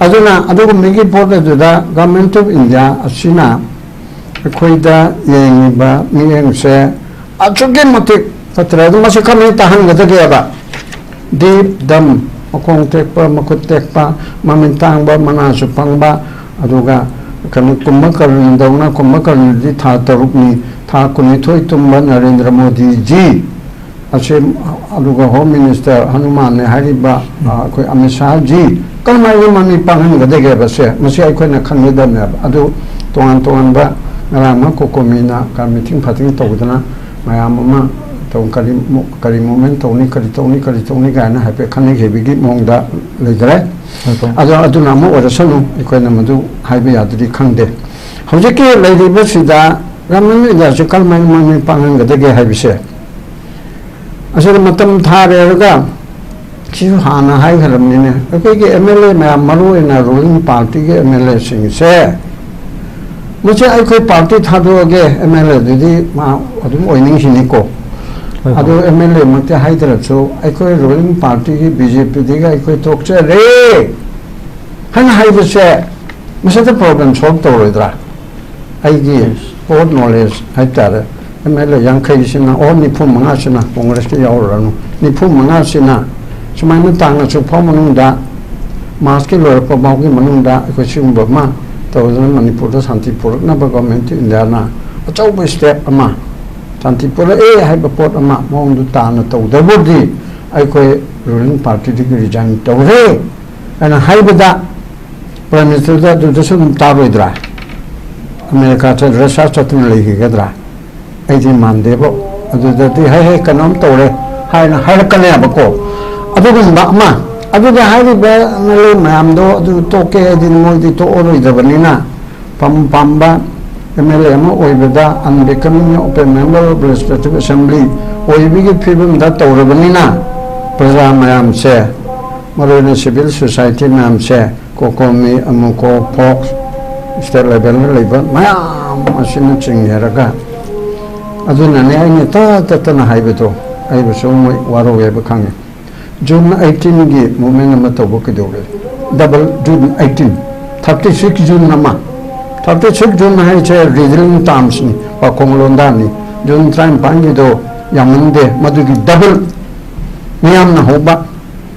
ꯑꯗꯨꯅ ꯑꯗꯨꯒꯨꯝꯕꯒꯤ ꯄꯣꯠ ꯑꯗꯨꯗ ꯒꯚꯔꯟꯃꯦꯟꯠ ꯑꯣꯐ ꯏꯟꯗꯤꯌꯥ ꯑꯁꯤꯅ ꯑꯩꯈꯣꯏꯗ ꯌꯦꯡꯉꯤꯕ ꯃꯤꯠꯌꯦꯡꯁꯦ ꯑꯁꯨꯛꯀꯤ ꯃꯇꯤꯛ ꯐꯠꯇ꯭ꯔꯦ꯫ ꯑꯗꯨ ꯃꯁꯤ ꯀꯃꯥꯏꯅ ꯇꯥꯍꯟꯒꯗꯒꯦꯕ? ꯗꯤꯞ ꯗꯝ, ꯃꯈꯣꯡ ꯇꯦꯛꯄ, ꯃꯈꯨꯠ ꯇꯦꯛꯄ, ꯃꯃꯤꯠ ꯇꯥꯡꯕ, ꯃꯅꯥꯁꯨ ꯄꯪꯕ, ꯑꯗꯨꯒ ꯀꯩꯅꯣ, ꯀꯨꯝꯚꯀꯔꯅꯗꯧꯅ, ꯀꯨꯝꯚꯀꯔꯅꯗꯤ ꯊꯥ ꯇꯔꯨꯛꯅꯤ, ꯊꯥ ꯀꯨꯟꯅꯤꯊꯣꯏ ꯇꯨꯝꯕ ꯅꯔꯦꯟꯗ꯭ꯔ ꯃꯣꯗꯤꯖꯤ ꯑꯁꯤ, ꯑꯗꯨꯒ ꯍꯣꯝ ꯃꯤꯅꯤꯁꯇꯔ ꯍꯅꯨꯃꯥꯟꯅꯦ ꯍꯥꯏꯔꯤꯕ, ꯑ, ꯑꯩꯈꯣꯏ ꯑꯃꯤꯠ ꯁꯥꯍꯖꯤ, ꯀꯔꯝꯍꯥꯏꯅ ꯃꯃꯤꯠ ꯄꯥꯡꯍꯟꯒꯗꯒꯦꯕꯁꯦ ꯃꯁꯤ ꯑꯩꯈꯣꯏꯅ ꯈꯪꯒꯗꯕꯅꯦꯕ꯫ ꯑꯗꯨ ꯇꯣꯉꯥꯟ ꯇꯣꯉꯥꯟꯕ ꯉꯔꯥꯡ ꯑꯃ ꯀꯣꯀꯣꯃꯤꯅ ꯃꯤꯇꯤꯡ ꯐꯥꯇꯤꯡ ꯇꯧꯗꯅ ꯃꯌꯥꯝ ꯑꯃ ꯀꯔꯤ ꯀꯔꯤ ꯃꯨꯞꯃꯦꯟ ꯇꯧꯅꯤ, ꯀꯔꯤ ꯇꯧꯅꯤ, ꯀꯔꯤ ꯇꯧꯅꯤ ꯀꯥꯏꯅ ꯍꯥꯏꯐꯦꯠ ꯈꯟꯅꯈꯤꯕꯒꯤ ꯃꯑꯣꯡꯗ ꯂꯩꯈ꯭ꯔꯦ꯫ ꯑꯗꯣ ꯑꯗꯨꯅ ꯑꯃ ꯑꯣꯏꯔꯁꯅꯨ, ꯑꯩꯈꯣꯏꯅ ꯃꯗꯨ ꯍꯥꯏꯕ ꯌꯥꯗ꯭ꯔꯤ, ꯈꯪꯗꯦ꯫ ꯍꯧꯖꯤꯛꯀꯤ ꯂꯩꯔꯤꯕꯁꯤꯗ ꯒꯃꯦꯟ ꯑꯦꯔꯤꯌꯥꯁꯤ ꯀꯔꯝꯍꯥꯏꯅ ꯃꯃꯤꯡ ꯄꯥꯡꯍꯟꯒꯗꯒꯦ ꯍꯥꯏꯕꯁꯦ, ꯑꯁꯤꯗ ꯃꯇꯝ ꯊꯥꯔꯦꯔꯒ, ꯁꯤꯁꯨ ꯍꯥꯟꯅ ꯍꯥꯏꯈ꯭ꯔꯕꯅꯤꯅꯦ, ꯑꯩꯈꯣꯏꯒꯤ ꯑꯦꯝ ꯑꯦꯜ ꯑꯦ ꯃꯌꯥꯝ, ꯃꯔꯨ ꯑꯣꯏꯅ ꯔꯨꯂꯤꯡ ꯄꯥꯔꯇꯤꯒꯤ ꯑꯦꯝ ꯑꯦꯜ ꯑꯦꯁꯤꯡꯁꯦ, ꯃꯁꯤ ꯑꯩꯈꯣꯏ ꯄꯥꯔꯇꯤ ꯊꯥꯗꯣꯛꯑꯒꯦ, ꯑꯦꯝ ꯑꯦꯜ ꯑꯦꯗꯨꯗꯤ ꯃꯥ ꯑꯗꯨꯝ ꯑꯣꯏꯅꯤꯡꯈꯤꯅꯤꯀꯣ꯫ ꯑꯗꯨ ꯑꯦꯝ ꯑꯦꯜ ꯑꯦ ꯃꯛꯇꯤ ꯍꯥꯏꯗ꯭ꯔꯁꯨ, ꯑꯩꯈꯣꯏ ꯔꯨꯂꯤꯡ ꯄꯥꯔꯇꯤꯒꯤ ꯕꯤ ꯖꯦ ꯄꯤꯗꯒꯤ ꯑꯩꯈꯣꯏ ꯇꯣꯛꯆꯔꯦ ꯍꯥꯏꯅ ꯍꯥꯏꯕꯁꯦ, ꯃꯁꯤꯗ ꯄ꯭ꯔꯣꯕ꯭ꯂꯦꯝ ꯁꯣꯜꯕ ꯇꯧꯔꯣꯏꯗ꯭ꯔꯥ? ꯑꯩꯒꯤ ꯄꯣꯠ ꯅꯣꯂꯦꯖ ꯍꯥꯏꯇꯥꯔꯦ, ꯑꯦꯝ ꯑꯦꯜ ꯑꯦ ꯌꯥꯡꯈꯩꯁꯤꯅ, ꯑꯣ, ꯅꯤꯐꯨ ꯃꯉꯥꯁꯤꯅ ꯀꯣꯡꯒ꯭ꯔꯦꯁꯇ ꯌꯥꯎꯔꯨꯔꯅꯨ, ꯅꯤꯐꯨ ꯃꯉꯥꯁꯤꯅ ꯁꯨꯃꯥꯏꯅ ꯇꯥꯡ ꯑꯁꯨꯛ ꯐꯥꯎ ꯃꯅꯨꯡꯗ, ꯃꯥꯔꯆꯀꯤ ꯂꯣꯏꯔꯛꯄ ꯐꯥꯎꯒꯤ ꯃꯅꯨꯡꯗ ꯑꯩꯈꯣꯏ ꯁꯤꯒꯨꯝꯕ ꯑꯃ ꯇꯧꯗꯨꯅ ꯃꯅꯤꯄꯨꯔꯗ ꯁꯥꯟꯇꯤ ꯄꯨꯔꯛꯅꯕ ꯒꯣꯔꯃꯦꯟ ꯑꯣꯐ ꯏꯟꯗꯤꯌꯥꯅ ꯑꯆꯧꯕ ꯁ꯭ꯇꯦꯞ ꯑꯃ, ꯁꯥꯟꯇꯤ ꯄꯨꯔꯛꯑꯦ ꯍꯥꯏꯕ ꯄꯣꯠ ꯑꯃ ꯃꯑꯣꯡꯗꯨ ꯇꯥꯅ ꯇꯧꯗꯕꯨꯗꯤ ꯑꯩꯈꯣꯏ ꯔꯨꯂꯤꯡ ꯄꯥꯔꯇꯤꯗꯒꯤ ꯔꯤꯖꯥꯏꯟ ꯇꯧꯔꯦ ꯍꯥꯏꯅ ꯍꯥꯏꯕꯗ, ꯄ꯭ꯔꯥꯏꯝ ꯃꯤꯅꯤꯁꯇꯔꯗ ꯑꯗꯨꯗꯁꯨ ꯑꯗꯨꯝ ꯇꯥꯔꯣꯏꯗ꯭ꯔꯥ? ꯑꯃꯦꯔꯤꯀꯥ ꯆꯠ-, ꯔꯁꯤꯌꯥ ꯆꯠꯇꯨꯅ ꯂꯩꯈꯤꯒꯗ꯭ꯔꯥ? ꯑꯩꯗꯤ ꯃꯥꯟꯗꯦꯕꯣ꯫ ꯑꯗꯨꯗꯗꯤ ꯍꯦ, ꯍꯦ, ꯀꯩꯅꯣꯝ ꯇꯧꯔꯦ ꯍꯥꯏꯅ ꯍꯥꯏꯔꯛꯀꯅꯦꯕꯀꯣ꯫ ꯑꯗꯨꯒꯨꯝꯕ ꯑꯃ, ꯑꯗꯨꯒ ꯍꯥꯏꯔꯤꯕ ꯑꯦꯝ ꯑꯦꯜ ꯑꯦ ꯃꯌꯥꯝꯗꯣ ꯑꯗꯨ ꯇꯣꯛꯀꯦ ꯍꯥꯏꯗꯤ ꯃꯣꯏꯗꯤ ꯇꯣꯛꯑꯔꯣꯏꯗꯕꯅꯤꯅ, ꯄꯥꯝ ꯄꯥꯝꯕ ꯑꯦꯝ ꯑꯦꯜ ꯑꯦ ꯑꯃ ꯑꯣꯏꯕꯗ, unbecoming of a member of legislative assembly ꯑꯣꯏꯕꯒꯤ ꯐꯤꯕꯝꯗ ꯇꯧꯔꯕꯅꯤꯅ, ꯄ꯭ꯔꯖꯥ ꯃꯌꯥꯝꯁꯦ, ꯃꯔꯨꯑꯣꯏꯅ ꯁꯤꯚꯤꯜ ꯁꯣꯁꯥꯏꯇꯤ ꯃꯌꯥꯝꯁꯦ, ꯀꯣꯀꯣꯃꯤ, ꯑꯃꯨꯀꯣ, ꯐꯣꯛꯁ, ꯁ꯭ꯇꯦꯠ ꯂꯦꯚꯦꯜꯗ ꯂꯩꯕ ꯃꯌꯥꯝ ꯑꯁꯤꯅ ꯆꯤꯡꯅꯔꯒ, ꯑꯗꯨꯅꯅꯦ ꯑꯩꯅ ꯇ ꯇꯠꯇꯅ ꯍꯥꯏꯕꯗꯣ, ꯑꯩꯕꯨꯁꯨ ꯃꯣꯏ ꯋꯥꯔꯧꯋꯦꯕ ꯈꯪꯉꯦ꯫ ꯖꯨꯟ ꯑꯩꯠꯇꯤꯟꯒꯤ ꯃꯨꯞꯃꯦꯟ ꯑꯃ ꯇꯧꯕ ꯀꯩꯗꯧꯔꯦ? Double June eighteen, thirty six June ꯑꯃ, ꯊꯥꯔꯇꯤ ꯁꯤꯛꯁ ꯖꯨꯟ ꯍꯥꯏꯁꯦ ꯔꯤꯖꯅꯤꯡ ꯇꯥꯔꯝꯁꯅꯤ, ꯄꯥꯈꯣꯡ ꯂꯣꯟꯗꯥꯅꯤ꯫ ꯖꯨꯟ ꯇꯔꯥꯅꯤꯄꯥꯟꯒꯤꯗꯣ ꯌꯥꯝꯃꯟꯗꯦ, ꯃꯗꯨꯒꯤ ꯗꯕꯜ ꯃꯤꯌꯥꯝꯅ ꯍꯧꯕ꯫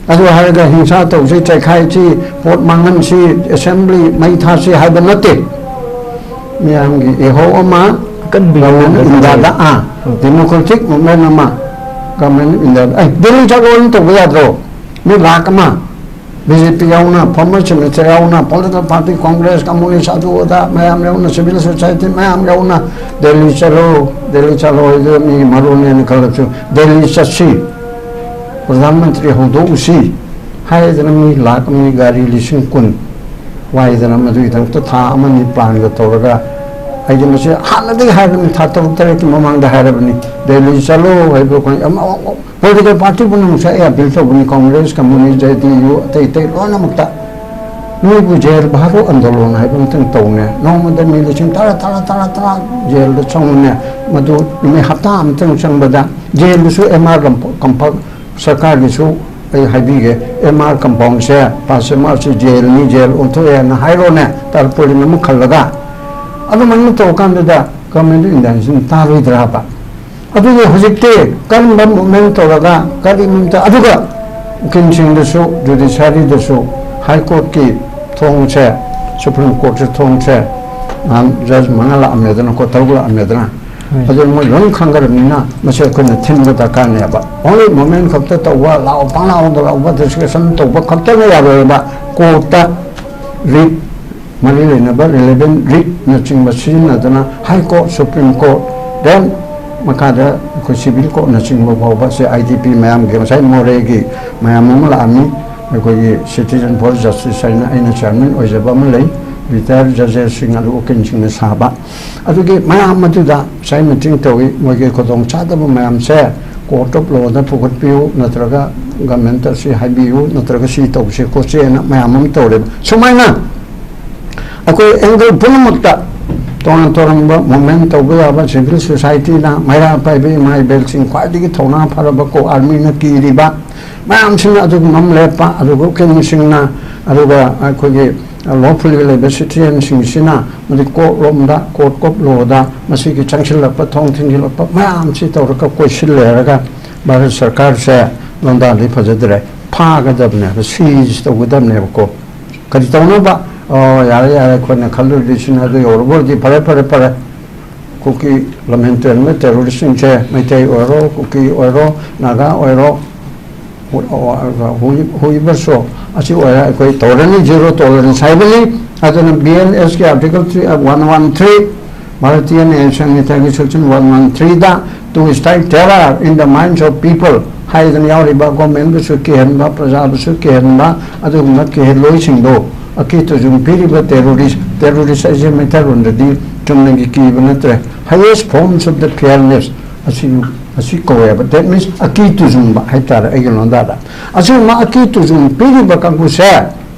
ꯑꯗꯨ ꯍꯥꯏꯔꯒ ꯍꯤꯡꯁꯥ ꯇꯧꯁꯤ, ꯆꯩꯈꯥꯏꯁꯤ, ꯄꯣꯠ ꯃꯥꯡꯍꯟꯁꯤ, ꯑꯦꯁꯦꯝꯕ꯭ꯂꯤ ꯃꯩ ꯊꯥꯁꯤ ꯍꯥꯏꯕ ꯅꯠꯇꯦ꯫ ꯃꯤꯌꯥꯝꯒꯤ ꯏꯍꯧ ꯑꯃ, ꯑꯀꯟꯕ ꯒꯚꯔꯟꯃꯦꯟ ꯑꯣꯐ ꯏꯟꯗꯤꯌꯥꯗ, ꯑꯥ, ꯗꯦꯃꯣꯀ꯭ꯔꯦꯇꯤꯛ ꯃꯨꯞꯃꯦꯟ ꯑꯃ, ꯒꯚꯔꯟꯃꯦꯟ ꯑꯣꯐ ꯏꯟꯗꯤꯌꯥꯗ, ꯑꯩ ꯗꯦꯜꯂꯤ ꯆꯠꯂꯣꯅ ꯇꯧꯕ ꯌꯥꯗ꯭ꯔꯣ? ꯃꯤ ꯂꯥꯛ ꯑꯃ, ꯕꯤ ꯖꯦ ꯄꯤ ꯌꯥꯎꯅ, former chief minister ꯌꯥꯎꯅ, political party, Congress, Communist, ꯑꯗꯨ ꯑꯗꯥ ꯃꯌꯥꯝ ꯌꯥꯎꯅ, civil society ꯃꯌꯥꯝ ꯌꯥꯎꯅ ꯗꯦꯜꯂꯤ ꯆꯠꯂꯣ, ꯗꯦꯜꯂꯤ ꯆꯠꯂꯣ ꯍꯥꯏꯗꯨ ꯃꯤ ꯃꯔꯨꯅꯦꯅ ꯈꯜꯂꯕꯁꯨ ꯗꯦꯜꯂꯤ ꯆꯠꯁꯤ, ꯄ꯭ꯔꯙꯥꯟ ꯃꯟꯇ꯭ꯔꯤ ꯍꯧꯗꯣꯛꯎꯁꯤ ꯍꯥꯏꯗꯅ ꯃꯤ ꯂꯥꯛ ꯑꯃꯒꯤ ꯒꯥꯔꯤ ꯂꯤꯁꯤꯡ ꯀꯨꯟ ꯋꯥꯏꯗꯅ ꯃꯗꯨꯒꯤꯗꯃꯛꯇ ꯊꯥ ꯑꯃꯅꯤ planꯒ ꯇꯧꯔꯒ, ꯑꯩꯗꯤ ꯃꯁꯤ ꯍꯥꯟꯅꯗꯒꯤ ꯍꯥꯏꯔꯕꯅꯤ, ꯊꯥ ꯇꯔꯨꯛ ꯇꯔꯦꯠꯀꯤ ꯃꯃꯥꯡꯗ ꯍꯥꯏꯔꯕꯅꯤ, ꯗꯦꯜꯂꯤ ꯆꯠꯂꯣ ꯍꯥꯏꯕ ꯑꯩꯈꯣꯏ ꯑꯃ, ꯑꯃ, political party ꯄꯨꯝꯅꯃꯛꯁꯦ ꯑꯩ appeal ꯇꯧꯕꯅꯤ, Congress, Communist, J D U, ꯑꯇꯩ ꯑꯇꯩ ꯂꯣꯏꯅꯃꯛꯇ꯫ ꯅꯣꯏꯕꯨ ꯖꯦꯜ ꯚꯥꯔꯣ ꯑꯟꯗꯣꯂꯣꯟ ꯍꯥꯏꯕ ꯑꯃꯇꯪ ꯇꯧꯅꯦ, ꯅꯣꯡꯃꯗ ꯃꯤ ꯂꯤꯁꯤꯡ ꯇꯔꯥ, ꯇꯔꯥ, ꯇꯔꯥ, ꯇꯔꯥ ꯖꯦꯜꯗ ꯆꯪꯉꯨꯅꯦ, ꯃꯗꯨ ꯅꯨꯃꯤꯠ ꯍꯞꯇꯥ ꯑꯃꯇꯪ ꯆꯪꯕꯗ ꯖꯦꯜꯗꯨꯁꯨ M R compound, ꯁꯔꯀꯥꯔꯒꯤꯁꯨ ꯑꯩ ꯍꯥꯏꯕꯤꯒꯦ, M R compoundꯁꯦ, ꯄꯥꯁ M Rꯁꯤ ꯖꯦꯜꯅꯤ, ꯖꯦꯜ ꯑꯣꯟꯊꯣꯛꯑꯦꯅ ꯍꯥꯏꯔꯣꯅꯦ, tarpaulin ꯑꯃ ꯈꯜꯂꯒ꯫ ꯑꯗꯨꯃꯥꯏꯅ ꯇꯧꯔꯀꯥꯟꯗꯨꯗ Government of Indiaꯁꯤꯅ ꯇꯥꯔꯣꯏꯗ꯭ꯔꯕ? ꯑꯗꯨꯒ ꯍꯧꯖꯤꯛꯇꯤ ꯀꯔꯝꯕ movement ꯇꯧꯔꯒ, ꯀꯔꯤ movement, ꯑꯗꯨꯒ ꯎꯀꯤꯜꯁꯤꯡꯗꯁꯨ, judiciaryꯗꯁꯨ, High Courtꯀꯤ ꯊꯣꯡꯁꯦ, Supreme Courtꯁꯦ ꯊꯣꯡꯁꯦ, ꯅꯍꯥꯟ judge ꯃꯉꯥ ꯂꯥꯛꯑꯝꯃꯦꯗꯅꯀꯣ, ꯇꯔꯨꯛ ꯂꯥꯛꯑꯝꯃꯦꯗꯅ, ꯍꯣꯏ꯫ ꯑꯗꯨ ꯃꯣꯏ ꯂꯣꯏ ꯈꯪꯈ꯭ꯔꯕꯅꯤꯅ ꯃꯁꯤ ꯑꯩꯈꯣꯏꯅ ꯊꯤꯟꯕ ꯗꯔꯀꯥꯔꯅꯦꯕ꯫ Only movement ꯈꯛꯇ ꯇꯧꯕ, ꯂꯥꯎ ꯄꯪꯂꯥꯎꯗ ꯂꯥꯎꯕ, discussion ꯇꯧꯕ ꯈꯛꯇꯅ ꯌꯥꯔꯣꯏꯕ꯫ Courtꯇ writ ꯃꯔꯤ ꯂꯩꯅꯕ relevant writꯅꯆꯤꯡꯕ ꯁꯤꯖꯤꯟꯅꯗꯨꯅ High Court, Supreme Court, then ꯃꯈꯥꯗ ꯑꯩꯈꯣꯏ civil courtꯅꯆꯤꯡꯕ ꯐꯥꯎꯕ ꯁꯤ I D P ꯃꯌꯥꯝꯒꯤ, ꯉꯁꯥꯏ ꯃꯣꯔꯦꯒꯤ ꯃꯌꯥꯝ ꯑꯃ ꯂꯥꯛꯑꯝꯃꯤ, ꯑꯩꯈꯣꯏꯒꯤ Citizen for Justice ꯍꯥꯏꯅ ꯑꯩꯅ chairman ꯑꯣꯏꯖꯕ ꯑꯃ ꯂꯩ, retired judgesꯁꯤꯡ ꯑꯗꯨ ꯎꯀꯤꯜꯁꯤꯡꯅ ꯁꯥꯕ꯫ ꯑꯗꯨꯒꯤ ꯃꯌꯥꯝ ꯑꯗꯨꯗ ꯉꯁꯥꯏ meeting ꯇꯧꯏ, ꯃꯣꯏꯒꯤ ꯈꯨꯗꯣꯡꯆꯥꯗꯕ ꯃꯌꯥꯝꯁꯦ court of lawꯗ ꯄꯨꯈꯠꯄꯤꯌꯨ, ꯅꯠꯇ꯭ꯔꯒ government ꯑꯁꯤ ꯍꯥꯏꯕꯤꯌꯨ, ꯅꯠꯇ꯭ꯔꯒ ꯁꯤ ꯇꯧꯁꯤ ꯈꯣꯠꯁꯤꯅ ꯃꯌꯥꯝ ꯑꯃ ꯇꯧꯔꯦꯕ꯫ ꯁꯨꯃꯥꯏꯅ ꯑꯩꯈꯣꯏ angle ꯄꯨꯝꯅꯃꯛꯇ, ꯇꯣꯉꯥꯟ ꯇꯣꯉꯥꯟꯕ movement ꯇꯧꯕ ꯌꯥꯕ, civil societyꯅ, ꯃꯩꯔꯥ ꯄꯥꯏꯕ ꯏꯃꯥ ꯏꯕꯦꯜꯁꯤꯡ, ꯈ꯭ꯋꯥꯏꯗꯒꯤ ꯊꯧꯅꯥ ꯐꯔꯕ ꯀꯣ, armyꯅ ꯀꯤꯔꯤꯕ ꯃꯌꯥꯝꯁꯤꯡꯅ ꯑꯗꯨꯒꯨꯝꯕ ꯑꯃ ꯂꯦꯞꯄ, ꯑꯗꯨꯒ ꯎꯀꯤꯜꯁꯤꯡꯅ, ꯑꯗꯨꯒ ꯑꯩꯈꯣꯏꯒꯤ lawfully ꯂꯩꯕ citizenꯁꯤꯡꯁꯤꯅ ꯃꯗꯨ court ꯂꯣꯝꯗ, court of lawꯗ ꯃꯁꯤꯒꯤ ꯆꯪꯁꯤꯜꯂꯛꯄ, ꯊꯣꯡ ꯊꯤꯡꯖꯤꯜꯂꯛꯄ ꯃꯌꯥꯝꯁꯤ ꯇꯧꯔꯒ ꯀꯣꯏꯁꯤꯜꯂꯦ ꯍꯥꯏꯔꯒ ꯚꯥꯔꯠ ꯁꯔꯀꯥꯔꯁꯦ ꯂꯣꯟꯗꯥꯗꯤ ꯐꯖꯗ꯭ꯔꯦ, ꯐꯥꯒꯗꯕꯅꯦꯕ, seize ꯇꯧꯒꯗꯕꯅꯦꯕꯀꯣ꯫ ꯀꯔꯤ ꯇꯧꯅꯕ? ꯑꯣ, ꯌꯥꯔꯦ, ꯌꯥꯔꯦ, ꯑꯩꯈꯣꯏꯅ ꯈꯜꯂꯨꯔꯤꯁꯤꯅ ꯑꯗꯨ ꯌꯧꯔꯕ ꯑꯣꯏꯔꯗꯤ ꯐꯔꯦ, ꯐꯔꯦ, ꯐꯔꯦ꯫ ꯀꯨꯀꯤ ꯂꯝꯍꯦꯟ ꯇꯨꯔꯦꯜ ꯃꯣꯏ terroristꯁꯤꯡꯁꯦ, ꯃꯩꯇꯩ ꯑꯣꯏꯔꯣ, ꯀꯨꯀꯤ ꯑꯣꯏꯔꯣ, ꯅꯥꯒꯥ ꯑꯣꯏꯔꯣ, who-, whoever so, ꯑꯁꯤ ꯑꯣꯏꯔꯦ ꯑꯩꯈꯣꯏ ꯇꯧꯔꯅꯤ, zero tolerance ꯍꯥꯏꯕꯅꯤ꯫ ꯑꯗꯨꯅ B N S ꯀꯤ article three, one one three, Bharatiya Nyaya Sanhita ꯒꯤ section one one three the, to strike terror in the minds of people ꯍꯥꯏꯗꯅ ꯌꯥꯎꯔꯤꯕ, government ꯕꯨꯁꯨ ꯀꯤꯍꯟꯕ, ꯄ꯭ꯔꯖꯥꯕꯨꯁꯨ ꯀꯤꯍꯟꯕ, ꯑꯗꯨꯒꯨꯝꯕ ꯀꯤꯍꯜꯂꯣꯏꯁꯤꯡꯗꯣ, ꯑꯀꯤ ꯇꯨꯖꯨꯡ ꯄꯤꯔꯤꯕ terrorist, terrorist ꯍꯥꯏꯁꯦ ꯃꯩꯇꯩꯂꯣꯟꯗꯗꯤ ꯆꯨꯝꯅꯒꯤ ꯀꯤꯕ ꯅꯠꯇ꯭ꯔꯦ, highest forms of the fearness ꯑꯁꯤ, ꯑꯁꯤ ꯀꯧꯋꯦꯕ꯫ That means ꯑꯀꯤ ꯇꯨꯖꯨꯡꯕ ꯍꯥꯏꯇꯥꯔꯦ ꯑꯩꯒꯤ ꯂꯣꯟꯗꯥꯗ꯫ ꯑꯁꯤꯒꯨꯝꯕ ꯑꯀꯤ ꯇꯨꯖꯨꯡ ꯄꯤꯔꯤꯕ ꯀꯥꯡꯕꯨꯁꯦ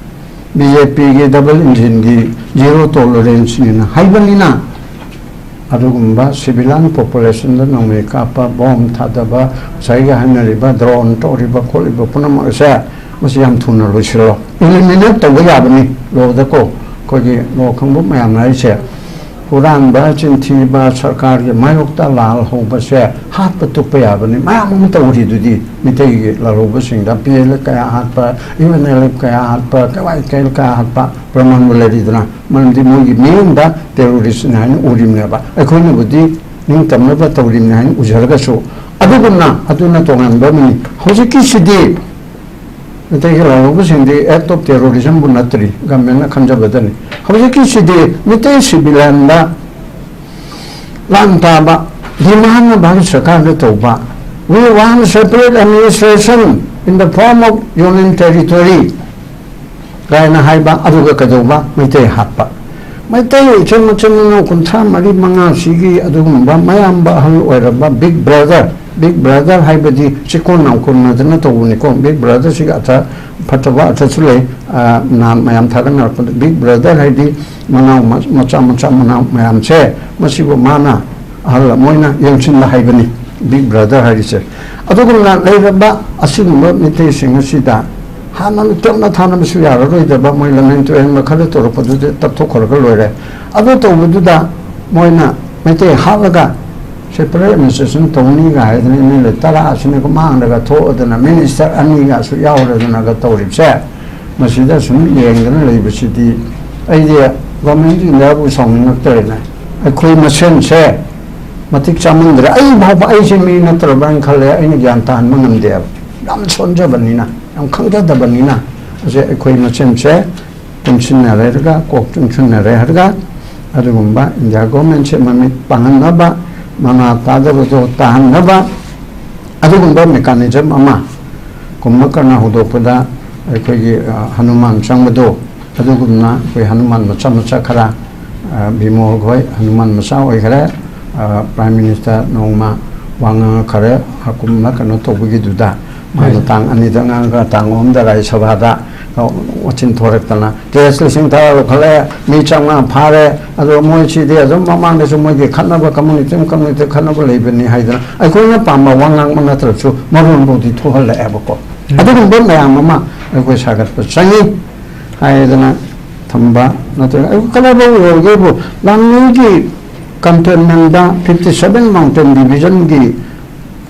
B J P ꯒꯤ double engine ꯒꯤ zero tolerance ꯅꯤꯅ ꯍꯥꯏꯕꯅꯤꯅ, ꯑꯗꯨꯒꯨꯝꯕ civilian population ꯗ ꯅꯣꯡꯃꯩ ꯀꯥꯞꯄ, bomb ꯊꯥꯗꯕ, ꯉꯁꯥꯏꯒꯤ ꯍꯥꯏꯅꯔꯤꯕ drone ꯇꯧꯔꯤꯕ ꯈꯣꯠꯂꯤꯕ ꯄꯨꯝꯅꯃꯛ ꯑꯁꯦ, ꯃꯁꯤ ꯌꯥꯝ ꯊꯨꯅ ꯂꯣꯏꯁꯤꯜꯂꯣ꯫ Eliminate ꯇꯧꯕ ꯌꯥꯕꯅꯤ law ꯗꯀꯣ꯫ ꯑꯩꯈꯣꯏꯒꯤ law ꯈꯪꯕ ꯃꯌꯥꯝꯅ ꯍꯥꯏꯁꯦ, ꯍꯨꯔꯥꯟꯕ, ꯆꯤꯟꯊꯤꯕ, ꯁꯔꯀꯥꯔꯒꯤ ꯃꯥꯌꯣꯛꯇ ꯂꯥꯜ ꯍꯧꯕꯁꯦ ꯍꯥꯠꯄ ꯇꯨꯞꯄ ꯌꯥꯕꯅꯤ꯫ ꯃꯌꯥꯝ ꯑꯃ ꯇꯧꯔꯤꯗꯨꯗꯤ, ꯃꯤꯇꯩꯒꯤ ꯂꯥꯜꯍꯧꯕꯁꯤꯡꯗ P L F ꯀꯌꯥ ꯍꯥꯠꯄ, U N L F ꯀꯌꯥ ꯍꯥꯠꯄ, K Y K L ꯀꯌꯥ ꯍꯥꯠꯄ ꯄ꯭ꯔꯃꯥꯟꯕꯨ ꯂꯩꯔꯤꯗꯅ꯫ ꯃꯔꯝꯗꯤ ꯃꯣꯏꯒꯤ ꯃꯤꯠꯌꯦꯡꯗ terrorist ꯅꯤ ꯍꯥꯏꯅ ꯎꯔꯤꯕꯅꯦꯕ꯫ ꯑꯩꯈꯣꯏꯅꯕꯨꯗꯤ ꯅꯤꯡꯇꯝꯅꯕ ꯇꯧꯔꯤꯕꯅꯤ ꯍꯥꯏꯅ ꯎꯖꯔꯒꯁꯨ, ꯑꯗꯨꯒꯨꯝꯅ ꯑꯗꯨꯅ ꯇꯣꯉꯥꯟꯕ ꯑꯃꯅꯤ꯫ ꯍꯧꯖꯤꯛꯀꯤꯁꯤꯗꯤ ꯃꯩꯇꯩꯒꯤ ꯂꯥꯜꯍꯧꯕꯁꯤꯡꯗꯤ act of terrorism ꯕꯨ ꯅꯠꯇ꯭ꯔꯤ, government ꯅ ꯈꯟꯖꯕꯗꯅꯤ꯫ ꯍꯧꯖꯤꯛꯀꯤꯁꯤꯗꯤ ꯃꯤꯇꯩ civilian ꯗ ꯂꯥꯟ ꯇꯥꯕ, demand ꯅ ꯚꯥꯔꯠ ꯁꯔꯀꯥꯔꯗ ꯇꯧꯕ, "We want separate administration in the form of union territory" ꯀꯥꯏꯅ ꯍꯥꯏꯕ, ꯑꯗꯨꯒ ꯀꯩꯗꯧꯕ? ꯃꯩꯇꯩ ꯍꯥꯠꯄ꯫ ꯃꯩꯇꯩ ꯏꯆꯤꯟ ꯃꯆꯤꯟ ꯃꯅꯥꯎ ꯀꯨꯟꯊ꯭ꯔꯥ ꯃꯔꯤ ꯃꯉꯥꯁꯤꯒꯤ ꯑꯗꯨꯒꯨꯝꯕ ꯃꯌꯥꯝꯕ ꯑꯍꯜ ꯑꯣꯏꯔꯕ big brother, big brother ꯍꯥꯏꯕꯗꯤ ꯆꯤꯀꯣꯟ ꯅꯥꯎꯀꯣꯟꯅꯗꯅ ꯇꯧꯕꯅꯤꯀꯣ꯫ Big brother ꯁꯤꯒꯤ ꯑꯔꯊ ꯐꯠꯇꯕ ꯑꯔꯊꯁꯨ ꯂꯩ꯫ ꯑ, ꯅꯍꯥꯟ ꯃꯌꯥꯝ ꯊꯥꯒꯠꯅꯔꯛꯄꯗ big brother ꯍꯥꯏꯗꯤ ꯃꯅꯥꯎ ꯃ-, ꯃꯆꯥ ꯃꯆꯥ ꯃꯅꯥꯎ ꯃꯌꯥꯝꯁꯦ, ꯃꯁꯤꯕꯨ ꯃꯥꯅ ꯑꯍꯜ ꯑꯃ ꯑꯣꯏꯅ ꯌꯦꯡꯁꯤꯟꯕ ꯍꯥꯏꯕꯅꯤ big brother ꯍꯥꯏꯔꯤꯁꯦ꯫ ꯑꯗꯨꯒꯨꯝꯅ ꯂꯩꯔꯕ ꯑꯁꯤꯒꯨꯝꯕ ꯃꯤꯇꯩꯁꯤꯡ ꯑꯁꯤꯗ ꯍꯥꯟꯅ ꯇꯞꯅ ꯊꯥꯅꯕꯁꯨ ꯌꯥꯔꯔꯣꯏꯗꯕ, ꯃꯣꯏ ꯂꯝꯍꯦꯟ ꯇꯨꯍꯦꯟꯕ ꯈꯔ ꯇꯧꯔꯛꯄꯗꯨꯗ ꯇꯞꯊꯣꯛꯈ꯭ꯔꯒ ꯂꯣꯏꯔꯦ꯫ ꯑꯗꯨ ꯇꯧꯕꯗꯨꯗ ꯃꯣꯏꯅ ꯃꯩꯇꯩ ꯍꯥꯠꯂꯒ separate administration ꯇꯧꯅꯤꯒ ꯍꯥꯏꯗꯅ M L A ꯇꯔꯥ ꯑꯁꯤꯅꯒ ꯃꯥꯡꯂꯒ ꯊꯣꯛꯑꯗꯅ minister ꯑꯅꯤꯒꯁꯨ ꯌꯥꯎꯔꯗꯅꯒ ꯇꯧꯔꯤꯕꯁꯦ, ꯃꯁꯤꯗ ꯁꯨꯝ ꯌꯦꯡꯗꯅ ꯂꯩꯕꯁꯤꯗꯤ ꯑꯩꯗꯤ Government of India ꯕꯨ ꯁꯥꯎꯅꯤꯡꯉꯛꯇꯣꯔꯤꯅꯦ꯫ ꯑꯩꯈꯣꯏ ꯃꯁꯦꯟꯁꯦ ꯃꯇꯤꯛ ꯆꯥꯃꯟꯗ꯭ꯔꯦ꯫ ꯑꯩ ꯐꯥꯎꯕ ꯑꯩꯁꯦ ꯃꯤ ꯅꯠꯇ꯭ꯔꯕ꯭ꯔꯥ ꯍꯥꯏꯅ ꯈꯜꯂꯦ꯫ ꯑꯩꯅ ꯒ꯭ꯌꯥꯟ ꯇꯥꯍꯟꯕ ꯉꯝꯗꯦꯕ꯫ ꯌꯥꯝ ꯁꯣꯟꯖꯕꯅꯤꯅ, ꯌꯥꯝ ꯈꯪꯖꯗꯕꯅꯤꯅ꯫ ꯁꯦ ꯑꯩꯈꯣꯏ ꯃꯁꯦꯟꯁꯦ ꯄꯨꯟꯁꯤꯟꯅꯔꯒ, ꯀꯣꯛ ꯆꯨꯡꯁꯤꯟꯅꯔꯦ ꯍꯥꯏꯔꯒ, ꯑꯗꯨꯒꯨꯝꯕ ꯏꯟꯗꯤꯌꯥ ꯒꯣꯔꯃꯦꯟꯁꯦ ꯃꯃꯤꯠ ꯄꯥꯡꯍꯟꯅꯕ, ꯃꯅꯥ ꯇꯥꯗꯕꯗꯣ ꯇꯥꯍꯟꯅꯕ, ꯑꯗꯨꯒꯨꯝꯕ ꯃꯦꯀꯥꯅꯤꯖꯝ ꯑꯃ ꯀꯨꯝꯚꯀꯔꯅ ꯍꯧꯗꯣꯛꯄꯗ ꯑꯩꯈꯣꯏꯒꯤ, ꯑ, ꯍꯅꯨꯃꯥꯟ ꯆꯪꯕꯗꯣ, ꯑꯗꯨꯒꯨꯝꯅ ꯑꯩꯈꯣꯏ ꯍꯅꯨꯃꯥꯟ ꯃꯆꯥ ꯃꯆꯥ ꯈꯔ, ꯑ, ꯚꯤꯃꯣ ꯍꯣꯏ ꯍꯅꯨꯃꯥꯟ ꯃꯆꯥ ꯑꯣꯏꯈꯔꯦ꯫ ꯑ, ꯄ꯭ꯔꯥꯏꯝ ꯃꯤꯅꯤꯁꯇꯔ ꯅꯣꯡꯃ ꯋꯥ ꯉꯥꯡꯉꯛꯈꯔꯦ, ꯍꯀꯨꯝꯅ ꯀꯩꯅꯣ ꯇꯧꯕꯒꯤꯗꯨꯗ, ꯃꯥꯅ ꯍꯣꯏ꯫ ꯇꯥꯡ ꯑꯅꯤꯗ ꯉꯥꯡꯉꯒ ꯇꯥꯡ ꯑꯍꯨꯝꯗ ꯔꯥꯖ꯭ꯌ ꯁꯚꯥꯗ, ꯑ, ꯋꯥꯆꯤꯟ ꯊꯣꯔꯛꯇꯅ ꯀꯦꯁ ꯂꯤꯁꯤꯡ ꯇꯔꯥ ꯂꯧꯈꯠꯂꯛꯑꯦ, ꯃꯤ ꯆꯥꯝꯃꯉꯥ ꯐꯥꯔꯦ, ꯑꯗꯣ ꯃꯣꯏꯁꯤꯗꯤ ꯑꯗꯨꯝ ꯃꯃꯥꯡꯗꯁꯨ ꯃꯣꯏꯒꯤ ꯈꯠꯅꯕ, ꯀꯝꯃꯨꯅꯤꯇꯤ ꯑꯃ ꯀꯝꯃꯨꯅꯤꯇꯤ ꯈꯠꯅꯕ ꯂꯩꯕꯅꯤ ꯍꯥꯏꯗꯅ ꯑꯩꯈꯣꯏꯅ ꯄꯥꯝꯕ ꯋꯥ ꯉꯥꯡꯕ ꯅꯠꯇ꯭ꯔꯁꯨ ꯃꯔꯣꯟꯐꯥꯎꯗꯤ ꯊꯣꯛꯍꯜꯂꯛꯑꯦꯕꯀꯣ꯫ ꯎꯝ꯫ ꯑꯗꯨꯒꯨꯝꯕ ꯃꯌꯥꯝ ꯑꯃ ꯑꯩꯈꯣꯏ ꯁꯥꯒꯠꯄ ꯆꯪꯉꯤ ꯍꯥꯏꯗꯅ ꯊꯝꯕ ꯅꯠꯇ꯭ꯔꯒ ꯑꯩ ꯀꯗꯥꯏꯐꯥꯎ ꯌꯧꯒꯦꯕꯨ, ꯂꯥꯡꯃꯩꯒꯤ ꯀꯟꯇꯣꯟꯃꯦꯟꯗ fifty seven mountain divisionꯒꯤ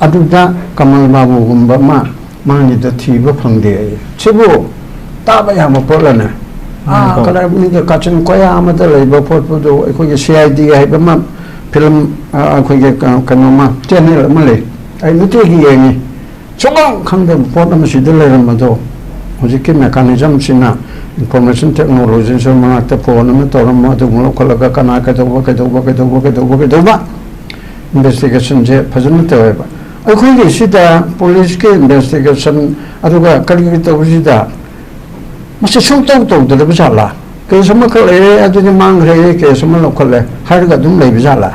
ꯑꯗꯨꯗ ꯀꯃꯜ ꯕꯥꯕꯨꯒꯨꯝꯕ ꯑꯃ ꯃꯥꯒꯤꯗ ꯊꯤꯕ ꯐꯪꯗꯦ ꯑꯩ꯫ ꯁꯤꯕꯨ ꯇꯥꯕ ꯌꯥꯕ ꯄꯣꯠꯂꯅꯦ? ꯑꯥ, ꯎꯝ꯫ ꯀꯗꯥꯏ ꯃꯤꯒꯤ ꯀꯥꯆꯤꯟ ꯀꯣꯌꯥ ꯑꯃꯗ ꯂꯩꯕ ꯄꯣꯠꯄꯨꯗꯨ ꯑꯩꯈꯣꯏꯒꯤ C I D ꯍꯥꯏꯕ ꯑꯃ ꯐꯤꯂꯝ, ꯑ, ꯑꯩꯈꯣꯏꯒꯤ ꯀ-, ꯀꯩꯅꯣꯃ ꯆꯦꯅꯦꯜ ꯑꯃ ꯂꯩ, ꯑꯩ ꯅꯨꯡꯇꯤꯒꯤ ꯌꯦꯡꯉꯤ꯫ ꯁꯨꯡꯈꯪ ꯈꯪꯗꯕ ꯄꯣꯠ ꯑꯃ ꯁꯤꯗ ꯂꯩꯔꯝꯕꯗꯣ ꯍꯧꯖꯤꯛꯀꯤ ꯃꯦꯀꯥꯅꯤꯖꯝꯁꯤꯅ, ꯏꯟꯐꯣꯔꯃꯦꯁꯟ ꯇꯦꯛꯅꯣꯂꯣꯖꯤꯁꯤꯅ ꯃꯅꯥꯛꯇ ꯐꯣꯟ ꯑꯃ ꯇꯧꯔꯝꯃꯣ, ꯑꯗꯨꯒꯨꯝꯕ ꯂꯧꯈꯠꯂꯒ ꯀꯅꯥ ꯀꯩꯗꯧꯕ, ꯀꯩꯗꯧꯕ, ꯀꯩꯗꯧꯕ, ꯀꯩꯗꯧꯕ, ꯀꯩꯗꯧꯕ, ꯏꯟꯚꯦꯁꯇꯤꯒꯦꯁꯟꯁꯦ ꯐꯖꯅ ꯇꯧꯋꯦꯕ꯫ ꯑꯩꯈꯣꯏꯒꯤ ꯁꯤꯗ ꯄꯨꯂꯤꯁꯀꯤ ꯏꯟꯚꯦꯁꯇꯤꯒꯦꯁꯟ ꯑꯗꯨꯒ ꯀꯔꯤ ꯀꯔꯤ ꯇꯧꯕꯁꯤꯗ ꯃꯁꯤ ꯁꯨꯡꯇꯧ ꯇꯧꯗ꯭ꯔꯕ ꯖꯥꯠꯂꯥ? ꯀꯦꯁ ꯑꯃꯈꯛ ꯂꯩꯔꯦ, ꯑꯗꯨꯗꯤ ꯃꯥꯡꯈ꯭ꯔꯦ, ꯀꯦꯁ ꯑꯃ ꯂꯧꯈꯠꯂꯦ ꯍꯥꯏꯔꯒ ꯑꯗꯨꯝ ꯂꯩꯕ ꯖꯥꯠꯂꯥ?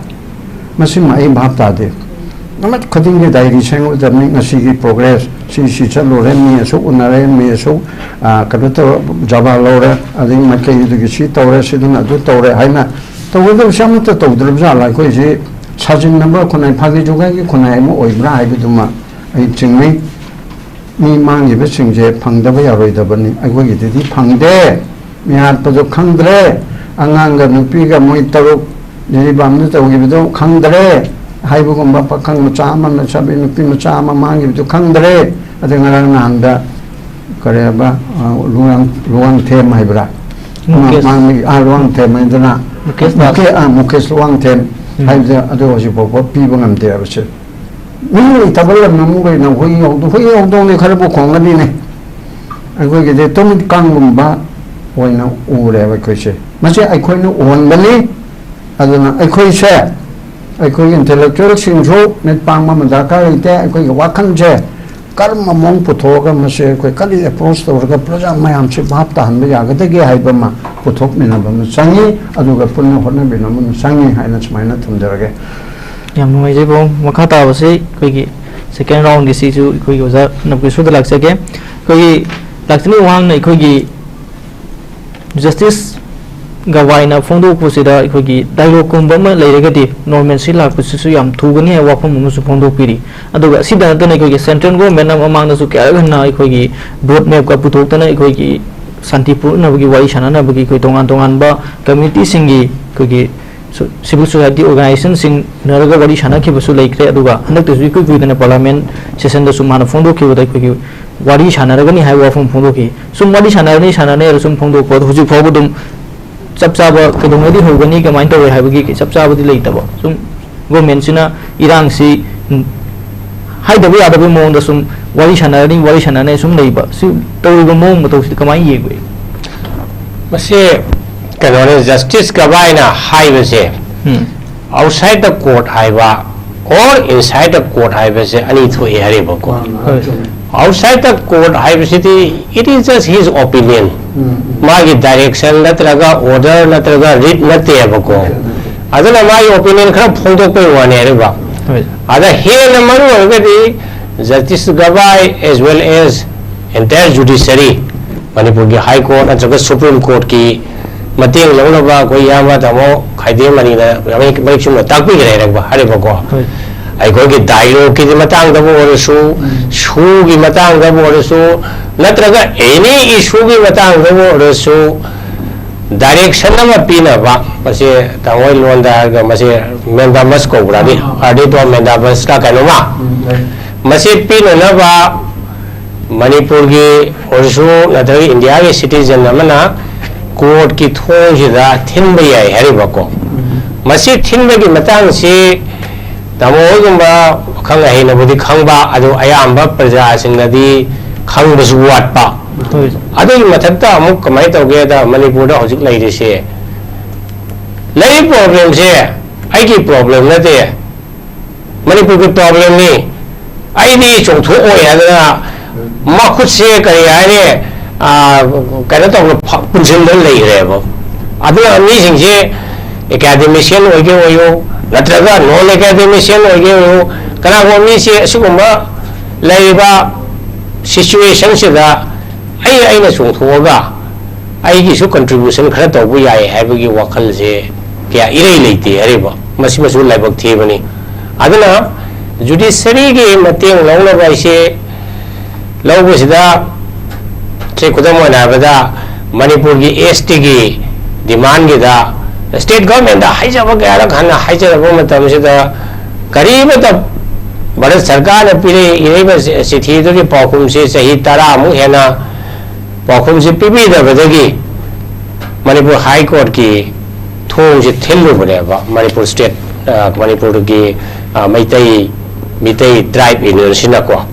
ꯃꯁꯤꯃ ꯑꯩ ꯚꯥꯞ ꯇꯥꯗꯦ꯫ ꯅꯨꯃꯤꯠ ꯈꯨꯗꯤꯡꯒꯤ ꯗꯥꯏꯔꯤ ꯁꯦꯝꯒꯗꯕꯅꯤ, ꯉꯁꯤꯒꯤ ꯄ꯭ꯔꯣꯒ꯭ꯔꯦꯁ, ꯁꯤ, ꯁꯤ ꯆꯠꯂꯨꯔꯦ, ꯃꯤ ꯑꯁꯨꯛ ꯎꯅꯔꯦ, ꯃꯤ ꯑꯁꯨꯛ, ꯑ, ꯀꯩꯅꯣ ꯇꯧꯔ, ꯖꯒꯥ ꯂꯧꯔꯦ, ꯑꯗꯒꯤ ꯃꯥꯏꯀꯩꯗꯨꯒꯤ ꯁꯤ ꯇꯧꯔꯦ, ꯁꯤꯗꯨꯅ ꯑꯗꯨ ꯇꯧꯔꯦ ꯍꯥꯏꯅ ꯇꯧꯒꯗꯕꯁꯦ ꯑꯃꯠꯇ ꯇꯧꯗ꯭ꯔꯕ ꯖꯥꯠꯂꯥ? ꯑꯩꯈꯣꯏꯁꯤ ꯁꯥꯖꯤꯟꯅꯕ ꯈꯨꯟꯅꯥꯏ, ꯐꯥꯒꯤ ꯖꯨꯒꯥꯏꯒꯤ ꯈꯨꯟꯅꯥꯏ ꯑꯃ ꯑꯣꯏꯕ꯭ꯔꯥ ꯍꯥꯏꯕꯗꯨꯃ ꯑꯩ ꯆꯤꯡꯅꯩ꯫ ꯃꯤ ꯃꯥꯡꯉꯤꯕꯁꯤꯡꯁꯦ ꯐꯪꯗꯕ ꯌꯥꯔꯣꯏꯗꯕꯅꯤ, ꯑꯩꯈꯣꯏꯒꯤꯗꯗꯤ ꯐꯪꯗꯦ꯫ ꯃꯤꯍꯥꯠꯄꯗꯨ ꯈꯪꯗ꯭ꯔꯦ, ꯑꯉꯥꯡꯒ ꯅꯨꯄꯤꯒ ꯃꯣꯏ ꯇꯔꯨꯛ ꯖꯤꯔꯤꯕꯥꯝꯗ ꯇꯧꯈꯤꯕꯗꯨ ꯈꯪꯗ꯭ꯔꯦ ꯍꯥꯏꯕꯒꯨꯝꯕ, ꯄꯥꯈꯪ ꯃꯆꯥ ꯑꯃ, ꯂꯩꯁꯥꯕꯤ ꯅꯨꯄꯤ ꯃꯆꯥ ꯑꯃ ꯃꯥꯡꯈꯤꯕꯗꯨ ꯈꯪꯗ꯭ꯔꯦ꯫ ꯑꯗꯩ ꯉꯔꯥꯡ ꯅꯍꯥꯟꯗ ꯀꯔꯤ ꯍꯥꯏꯕ, ꯑ, ꯂꯨꯋꯥꯡ-, ꯂꯨꯋꯥꯡꯊꯦꯝ ꯍꯥꯏꯕ꯭ꯔꯥ? ꯃꯨꯀꯦꯁ꯫ ꯃꯥꯡꯕꯒꯤ, ꯑ, ꯂꯨꯋꯥꯡꯊꯦꯝ ꯍꯥꯏꯗꯅ ꯃꯨꯀꯦꯁ ꯃꯨꯀꯦ-, ꯗꯥꯁ꯫ ꯑ, ꯃꯨꯀꯦꯁ ꯂꯨꯋꯥꯡꯊꯦꯝ ꯎꯝ꯫ ꯍꯥꯏꯕꯗ ꯑꯗꯨ ꯍꯧꯖꯤꯛ ꯐꯥꯎꯕ ꯄꯤꯕ ꯉꯝꯗꯦ ꯍꯥꯏꯕꯁꯦ꯫ ꯃꯤ ꯂꯩꯇꯕ ꯂꯝ ꯑꯃ ꯑꯣꯏꯅ ꯍꯨꯏ ꯍꯧꯗꯣꯡ, ꯍꯨꯏ ꯍꯧꯗꯣꯡꯗꯤ ꯈꯔꯕꯨ ꯈꯣꯡꯒꯅꯤꯅꯦ꯫ ꯑꯩꯈꯣꯏꯒꯤꯗꯤ ꯇꯨꯃꯤꯠ ꯀꯥꯡꯒꯨꯝꯕ ꯑꯣꯏꯅ ꯎꯔꯦꯕ ꯑꯩꯈꯣꯏꯁꯦ꯫ ꯃꯁꯤ ꯑꯩꯈꯣꯏꯅ ꯎꯍꯟꯕꯅꯤ꯫ ꯑꯗꯨꯅ ꯑꯩꯈꯣꯏꯁꯦ, ꯑꯩꯈꯣꯏꯒꯤ ꯏꯟꯇꯦꯂꯦꯛꯆꯨꯋꯦꯜꯁꯤꯡꯁꯨ ꯃꯤꯠ ꯄꯥꯡꯕ ꯑꯃ ꯗꯔꯀꯥꯔ ꯂꯩꯇꯦ꯫ ꯑꯩꯈꯣꯏꯒꯤ ꯋꯥꯈꯜꯁꯦ ꯀꯔꯝꯕ ꯃꯑꯣꯡ ꯄꯨꯊꯣꯛꯑꯒ ꯃꯁꯤ ꯑꯩꯈꯣꯏ ꯀꯔꯤ ꯑꯦꯄ꯭ꯔꯣꯆ ꯇꯧꯔꯒ ꯄ꯭ꯔꯖꯥ ꯃꯌꯥꯝꯁꯤ ꯚꯥꯞ ꯇꯥꯍꯟꯕ ꯌꯥꯒꯗꯒꯦ ꯍꯥꯏꯕ ꯑꯃ ꯄꯨꯊꯣꯛꯃꯤꯟꯅꯕ ꯑꯃ ꯆꯪꯉꯤ꯫ ꯑꯗꯨꯒ ꯄꯨꯟꯅ ꯍꯣꯠꯅꯃꯤꯟꯅꯕ ꯑꯃ ꯆꯪꯉꯤ ꯍꯥꯏꯅ ꯁꯨꯃꯥꯏꯅ ꯊꯝꯖꯔꯒꯦ꯫ ꯌꯥꯝ ꯅꯨꯡꯉꯥꯏꯖꯩ ꯕ꯭ꯔꯣ꯫ ꯃꯈꯥ ꯇꯥꯕꯁꯤ ꯑꯩꯈꯣꯏꯒꯤ ꯁꯦꯀꯦꯟ ꯔꯥꯎꯟꯒꯤꯁꯤꯁꯨ ꯑꯩꯈꯣꯏꯒꯤ ꯑꯣꯖꯥ ꯅꯕꯀꯤꯁꯣꯔꯗ ꯂꯥꯛꯆꯒꯦ꯫ ꯑꯩꯈꯣꯏꯒꯤ ꯂꯥꯛꯆꯅꯤꯡꯕ ꯋꯥꯍꯪꯅ ꯑꯩꯈꯣꯏꯒꯤ ꯖꯁꯇꯤꯁ ꯒꯋꯥꯏꯅ ꯐꯣꯡꯗꯣꯛꯄꯁꯤꯗ ꯑꯩꯈꯣꯏꯒꯤ ꯗꯥꯏꯂꯣꯒꯀꯨꯝꯕ ꯑꯃ ꯂꯩꯔꯒꯗꯤ ꯅꯣꯔꯃꯦꯜꯁꯤ ꯂꯥꯛꯄꯁꯤꯁꯨ ꯌꯥꯝ ꯊꯨꯒꯅꯤ ꯍꯥꯏꯕ ꯋꯥꯐꯝ ꯑꯃꯁꯨ ꯐꯣꯡꯗꯣꯛꯄꯤꯔꯤ꯫ ꯑꯗꯨꯒ ꯑꯁꯤꯗ ꯅꯠꯇꯅ ꯑꯩꯈꯣꯏꯒꯤ ꯁꯦꯟꯇ꯭ꯔꯦꯜ ꯒꯣꯔꯃꯦꯟꯅ ꯃꯃꯥꯡꯗꯁꯨ ꯀꯌꯥꯔꯛ ꯍꯟꯅ ꯑꯩꯈꯣꯏꯒꯤ ꯔꯣꯗ ꯃꯦꯞꯀ ꯄꯨꯊꯣꯛꯇꯅ ꯑꯩꯈꯣꯏꯒꯤ ꯁꯥꯟꯇꯤ ꯄꯨꯔꯛꯅꯕꯒꯤ ꯋꯥꯔꯤ ꯁꯥꯟꯅꯅꯕꯒꯤ ꯑꯩꯈꯣꯏ ꯇꯣꯉꯥꯟ ꯇꯣꯉꯥꯟꯕ ꯀꯝꯃ꯭ꯌꯨꯅꯤꯇꯤꯁꯤꯡꯒꯤ ꯑꯩꯈꯣꯏꯒꯤ ꯁꯣ-, ꯁꯤꯚꯤꯜ ꯁꯣꯁꯥꯏꯇꯤ ꯑꯣꯔꯒꯅꯥꯏꯖꯦꯁꯟꯁꯤꯡ ꯎꯅꯔꯒ ꯋꯥꯔꯤ ꯁꯥꯟꯅꯈꯤꯕꯁꯨ ꯂꯩꯈ꯭ꯔꯦ꯫ ꯑꯗꯨꯒ ꯍꯟꯗꯛꯇꯁꯨ ꯏꯀꯨꯏ ꯀꯨꯏꯗꯅ ꯄꯥꯔꯂꯤꯌꯥꯃꯦꯟ ꯁꯦꯁꯟꯗꯁꯨ ꯃꯥꯅ ꯐꯣꯡꯗꯣꯛꯈꯤꯕꯗ ꯑꯩꯈꯣꯏꯒꯤ ꯋꯥꯔꯤ ꯁꯥꯟꯅꯔꯒꯅꯤ ꯍꯥꯏꯕ ꯋꯥꯐꯝ ꯐꯣꯡꯗꯣꯛꯈꯤ꯫ ꯁꯨꯝ ꯋꯥꯔꯤ ꯁꯥꯟꯅꯔꯅꯤ ꯁꯥꯟꯅꯔꯅꯤ ꯍꯥꯏꯔ ꯁꯨꯝ ꯐꯣꯡꯗꯣꯛꯄ ꯑꯗꯣ ꯍꯧꯖꯤꯛ ꯐꯥꯎꯕ ꯑꯗꯨꯝ ꯆꯞ ꯆꯥꯕ ꯀꯩꯗꯧꯉꯩꯗꯤ ꯍꯧꯒꯅꯤ, ꯀꯃꯥꯏꯅ ꯇꯧꯋꯦ ꯍꯥꯏꯕꯒꯤ ꯆꯞ ꯆꯥꯕꯗꯤ ꯂꯩꯇꯕ꯫ ꯁꯨꯝ ꯒꯣꯔꯃꯦꯟꯁꯤꯅ ꯏꯔꯥꯡꯁꯤ, ꯎꯝ, ꯍꯥꯏꯗꯕ ꯌꯥꯗꯕꯒꯤ ꯃꯑꯣꯡꯗ ꯁꯨꯝ ꯋꯥꯔꯤ ꯁꯥꯟꯅꯔꯅꯤ, ꯋꯥꯔꯤ ꯁꯥꯟꯅꯔꯅꯤ ꯁꯨꯝ ꯂꯩꯕ꯫ ꯁꯤ ꯇꯧꯔꯤꯕ ꯃꯑꯣꯡ ꯃꯇꯧꯁꯤꯗ ꯀꯃꯥꯏꯅ ꯌꯦꯡꯕꯒꯦ? ꯃꯁꯤ ꯀꯩꯅꯣꯅꯤ, ꯖꯁꯇꯤꯁ ꯒꯕꯥꯏꯅ ꯍꯥꯏꯕꯁꯦ, ꯎꯝ꯫ ꯑꯥꯎꯠꯁꯥꯏꯗ ꯗ ꯀꯣꯔꯠ ꯍꯥꯏꯕ ꯑꯣꯔ ꯏꯟꯁꯥꯏꯗ ꯗ ꯀꯣꯔꯠ ꯍꯥꯏꯕꯁꯦ ꯑꯅꯤ ꯊꯣꯛꯑꯦ ꯍꯥꯏꯔꯤꯕꯀꯣ꯫ ꯍꯣꯏ꯫ ꯑꯥꯎꯠꯁꯥꯏꯗ ꯗ ꯀꯣꯔꯠ ꯍꯥꯏꯕꯁꯤꯗꯤ it is just his opinion, ꯃꯥꯒꯤ ꯗꯥꯏꯔꯦꯛꯁꯟ ꯅꯠꯇ꯭ꯔꯒ ꯑꯣꯔꯗꯔ ꯅꯠꯇ꯭ꯔꯒ ꯔꯤꯠ ꯅꯠꯇꯦꯕꯀꯣ꯫ ꯑꯗꯨꯅ ꯃꯥꯒꯤ ꯑꯣꯄꯤꯅꯤꯌꯟ ꯈꯔ ꯐꯣꯡꯗꯣꯛꯄꯩ ꯋꯥꯅꯦ ꯍꯥꯏꯔꯤꯕ꯫ ꯍꯣꯏ꯫ ꯑꯗ ꯍꯦꯟꯅ ꯃꯔꯨ ꯑꯣꯏꯔꯒꯗꯤ justice ꯒꯕꯥꯏ as well as entire judiciary, ꯃꯅꯤꯄꯨꯔꯒꯤ ꯍꯥꯏ ꯀꯣꯔꯠ ꯅꯠꯇ꯭ꯔꯒ ꯁꯨꯄ꯭ꯔꯤꯝ ꯀꯣꯔꯠꯀꯤ ꯃꯇꯦꯡ ꯂꯧꯅꯕ ꯑꯩꯈꯣꯏ ꯏꯌꯥꯝꯕ ꯇꯥꯃꯣ ꯈꯥꯏꯗꯦꯝ ꯑꯅꯤꯅ ꯃꯔꯤꯛ ꯃꯔꯤꯛ ꯆꯨꯝꯅ ꯇꯥꯛꯄꯤꯈ꯭ꯔꯦ ꯍꯥꯏꯔꯛꯄ ꯍꯥꯏꯔꯤꯕꯀꯣ꯫ ꯍꯣꯏ꯫ ꯑꯩꯈꯣꯏꯒꯤ ꯗꯥꯏꯂꯣꯒꯀꯤ ꯃꯇꯥꯡꯗꯕꯨ ꯑꯣꯏꯔꯁꯨ, ꯁꯨꯒꯤ ꯃꯇꯥꯡꯗꯕꯨ ꯑꯣꯏꯔꯁꯨ, ꯅꯠꯇ꯭ꯔꯒ ꯑꯦꯅꯤ ꯏꯁꯨꯒꯤ ꯃꯇꯥꯡꯗꯕꯨ ꯑꯣꯏꯔꯁꯨ ꯗꯥꯏꯔꯦꯛꯁꯟ ꯑꯃ ꯄꯤꯅꯕ, ꯃꯁꯤ ꯇꯥꯃꯣ ꯂꯣꯟꯗ ꯍꯥꯏꯔꯒ ꯃꯁꯤ ꯃꯦꯟꯗꯥꯃꯁ ꯀꯧꯕ꯭ꯔꯥ? ꯑꯥ, ꯑꯥ꯫ ꯑꯥꯔꯗꯤꯇꯣ ꯃꯦꯟꯗꯥꯃꯁꯂ ꯀꯩꯅꯣꯃ, ꯎꯝ, ꯂꯩ꯫ ꯃꯁꯤ ꯄꯤꯅꯅꯕ ꯃꯅꯤꯄꯨꯔꯒꯤ ꯑꯣꯏꯔꯁꯨ ꯅꯠꯇ꯭ꯔꯒ ꯏꯟꯗꯤꯌꯥꯒꯤ ꯁꯤꯇꯤꯖꯟ ꯑꯃꯅ ꯀꯣꯔꯠꯀꯤ ꯊꯣꯡꯁꯤꯗ ꯊꯤꯟꯕ ꯌꯥꯏ ꯍꯥꯏꯔꯤꯕꯀꯣ꯫ ꯎꯝ꯫ ꯃꯁꯤ ꯊꯤꯟꯕꯒꯤ ꯃꯇꯥꯡꯁꯤ ꯇꯥꯃꯣ ꯍꯣꯏꯒꯨꯝꯕ ꯑꯈꯪ ꯑꯍꯩꯅꯕꯨꯗꯤ ꯈꯪꯕ, ꯑꯗꯨ ꯑꯌꯥꯝꯕ ꯄ꯭ꯔꯖꯥꯁꯤꯡꯅꯗꯤ ꯈꯪꯕꯁꯨ ꯋꯥꯠꯄ꯫ ꯑꯗꯨꯒꯤ ꯃꯊꯛꯇ ꯑꯃꯨꯛ ꯀꯃꯥꯏꯅ ꯇꯧꯒꯦꯗ, ꯃꯅꯤꯄꯨꯔꯗ ꯍꯧꯖꯤꯛ ꯂꯩꯔꯤꯁꯦ, ꯂꯩꯔꯤꯕ problemꯁꯦ ꯑꯩꯒꯤ problem ꯅꯠꯇꯦ, ꯃꯅꯤꯄꯨꯔꯒꯤ problemꯅꯤ꯫ ꯑꯩꯗꯤ ꯆꯣꯡꯊꯣꯛꯑꯣꯏ ꯍꯥꯏꯗꯅ ꯃꯈꯨꯠꯁꯦ ꯀꯔꯤ ꯍꯥꯏꯅꯤ, ꯑꯥ, ꯀꯩꯅꯣ ꯇꯧꯅ ꯐ-, ꯄꯨꯟꯁꯤꯟꯗꯅ ꯂꯩꯈ꯭ꯔꯦꯕ꯫ ꯑꯗꯨꯅ ꯃꯤꯁꯤꯡꯁꯦ academician ꯑꯣꯏꯒꯦ ꯑꯣꯏꯌꯨ, ꯅꯠꯇ꯭ꯔꯒ non academician ꯑꯣꯏꯒꯦ ꯑꯣꯏꯌꯨ, ꯀꯅꯥꯒꯨꯝꯕ ꯃꯤꯁꯦ ꯑꯁꯤꯒꯨꯝꯕ ꯂꯩꯔꯤꯕ situationꯁꯤꯗ ꯑꯩ, ꯑꯩꯅ ꯆꯣꯡꯊꯣꯛꯑꯒ ꯑꯩꯒꯤꯁꯨ contribution ꯈꯔ ꯇꯧꯕ ꯌꯥꯏ ꯍꯥꯏꯕꯒꯤ ꯋꯥꯈꯜꯁꯦ ꯀꯌꯥ ꯏꯔꯩ ꯂꯩꯇꯦ ꯍꯥꯏꯔꯤꯕ꯫ ꯃꯁꯤꯃꯁꯨ ꯂꯥꯏꯕꯛ ꯊꯤꯕꯅꯤ꯫ ꯑꯗꯨꯅ judiciaryꯒꯤ ꯃꯇꯦꯡ ꯂꯧꯅꯕ ꯑꯩꯁꯦ ꯂꯧꯕꯁꯤꯗ, ꯁꯦ ꯈꯨꯗꯝ ꯑꯣꯏꯅ ꯍꯥꯏꯔꯕꯗ, ꯃꯅꯤꯄꯨꯔꯒꯤ STꯒꯤ demandꯒꯤꯗ state governmentꯇ ꯍꯥꯏꯖꯕ ꯀꯌꯥꯔꯛ ꯍꯟꯅ ꯍꯥꯏꯖꯔꯕ ꯃꯇꯝꯁꯤꯗ, ꯀꯔꯤꯃꯠꯇ ꯚꯥꯔꯠ ꯁꯔꯀꯥꯔꯅ ꯄꯤꯔꯛꯏ, ꯏꯔꯛꯏꯕ ꯆꯤꯊꯤꯗꯨꯒꯤ ꯄꯥꯎꯈꯨꯝꯁꯤ ꯆꯍꯤ ꯇꯔꯥꯃꯨꯛ ꯍꯦꯟꯅ ꯄꯥꯎꯈꯨꯝꯁꯤ ꯄꯤꯕꯤꯗꯕꯗꯒꯤ ꯃꯅꯤꯄꯨꯔ High Courtꯀꯤ ꯊꯣꯡꯁꯤ ꯊꯤꯜꯂꯨꯕꯅꯦꯕ, ꯃꯅꯤꯄꯨꯔ state, ꯑ, ꯃꯅꯤꯄꯨꯔꯒꯤ, ꯑ, ꯃꯩꯇꯩ, ꯃꯤꯇꯩ tribe unionꯁꯤꯅꯀꯣ꯫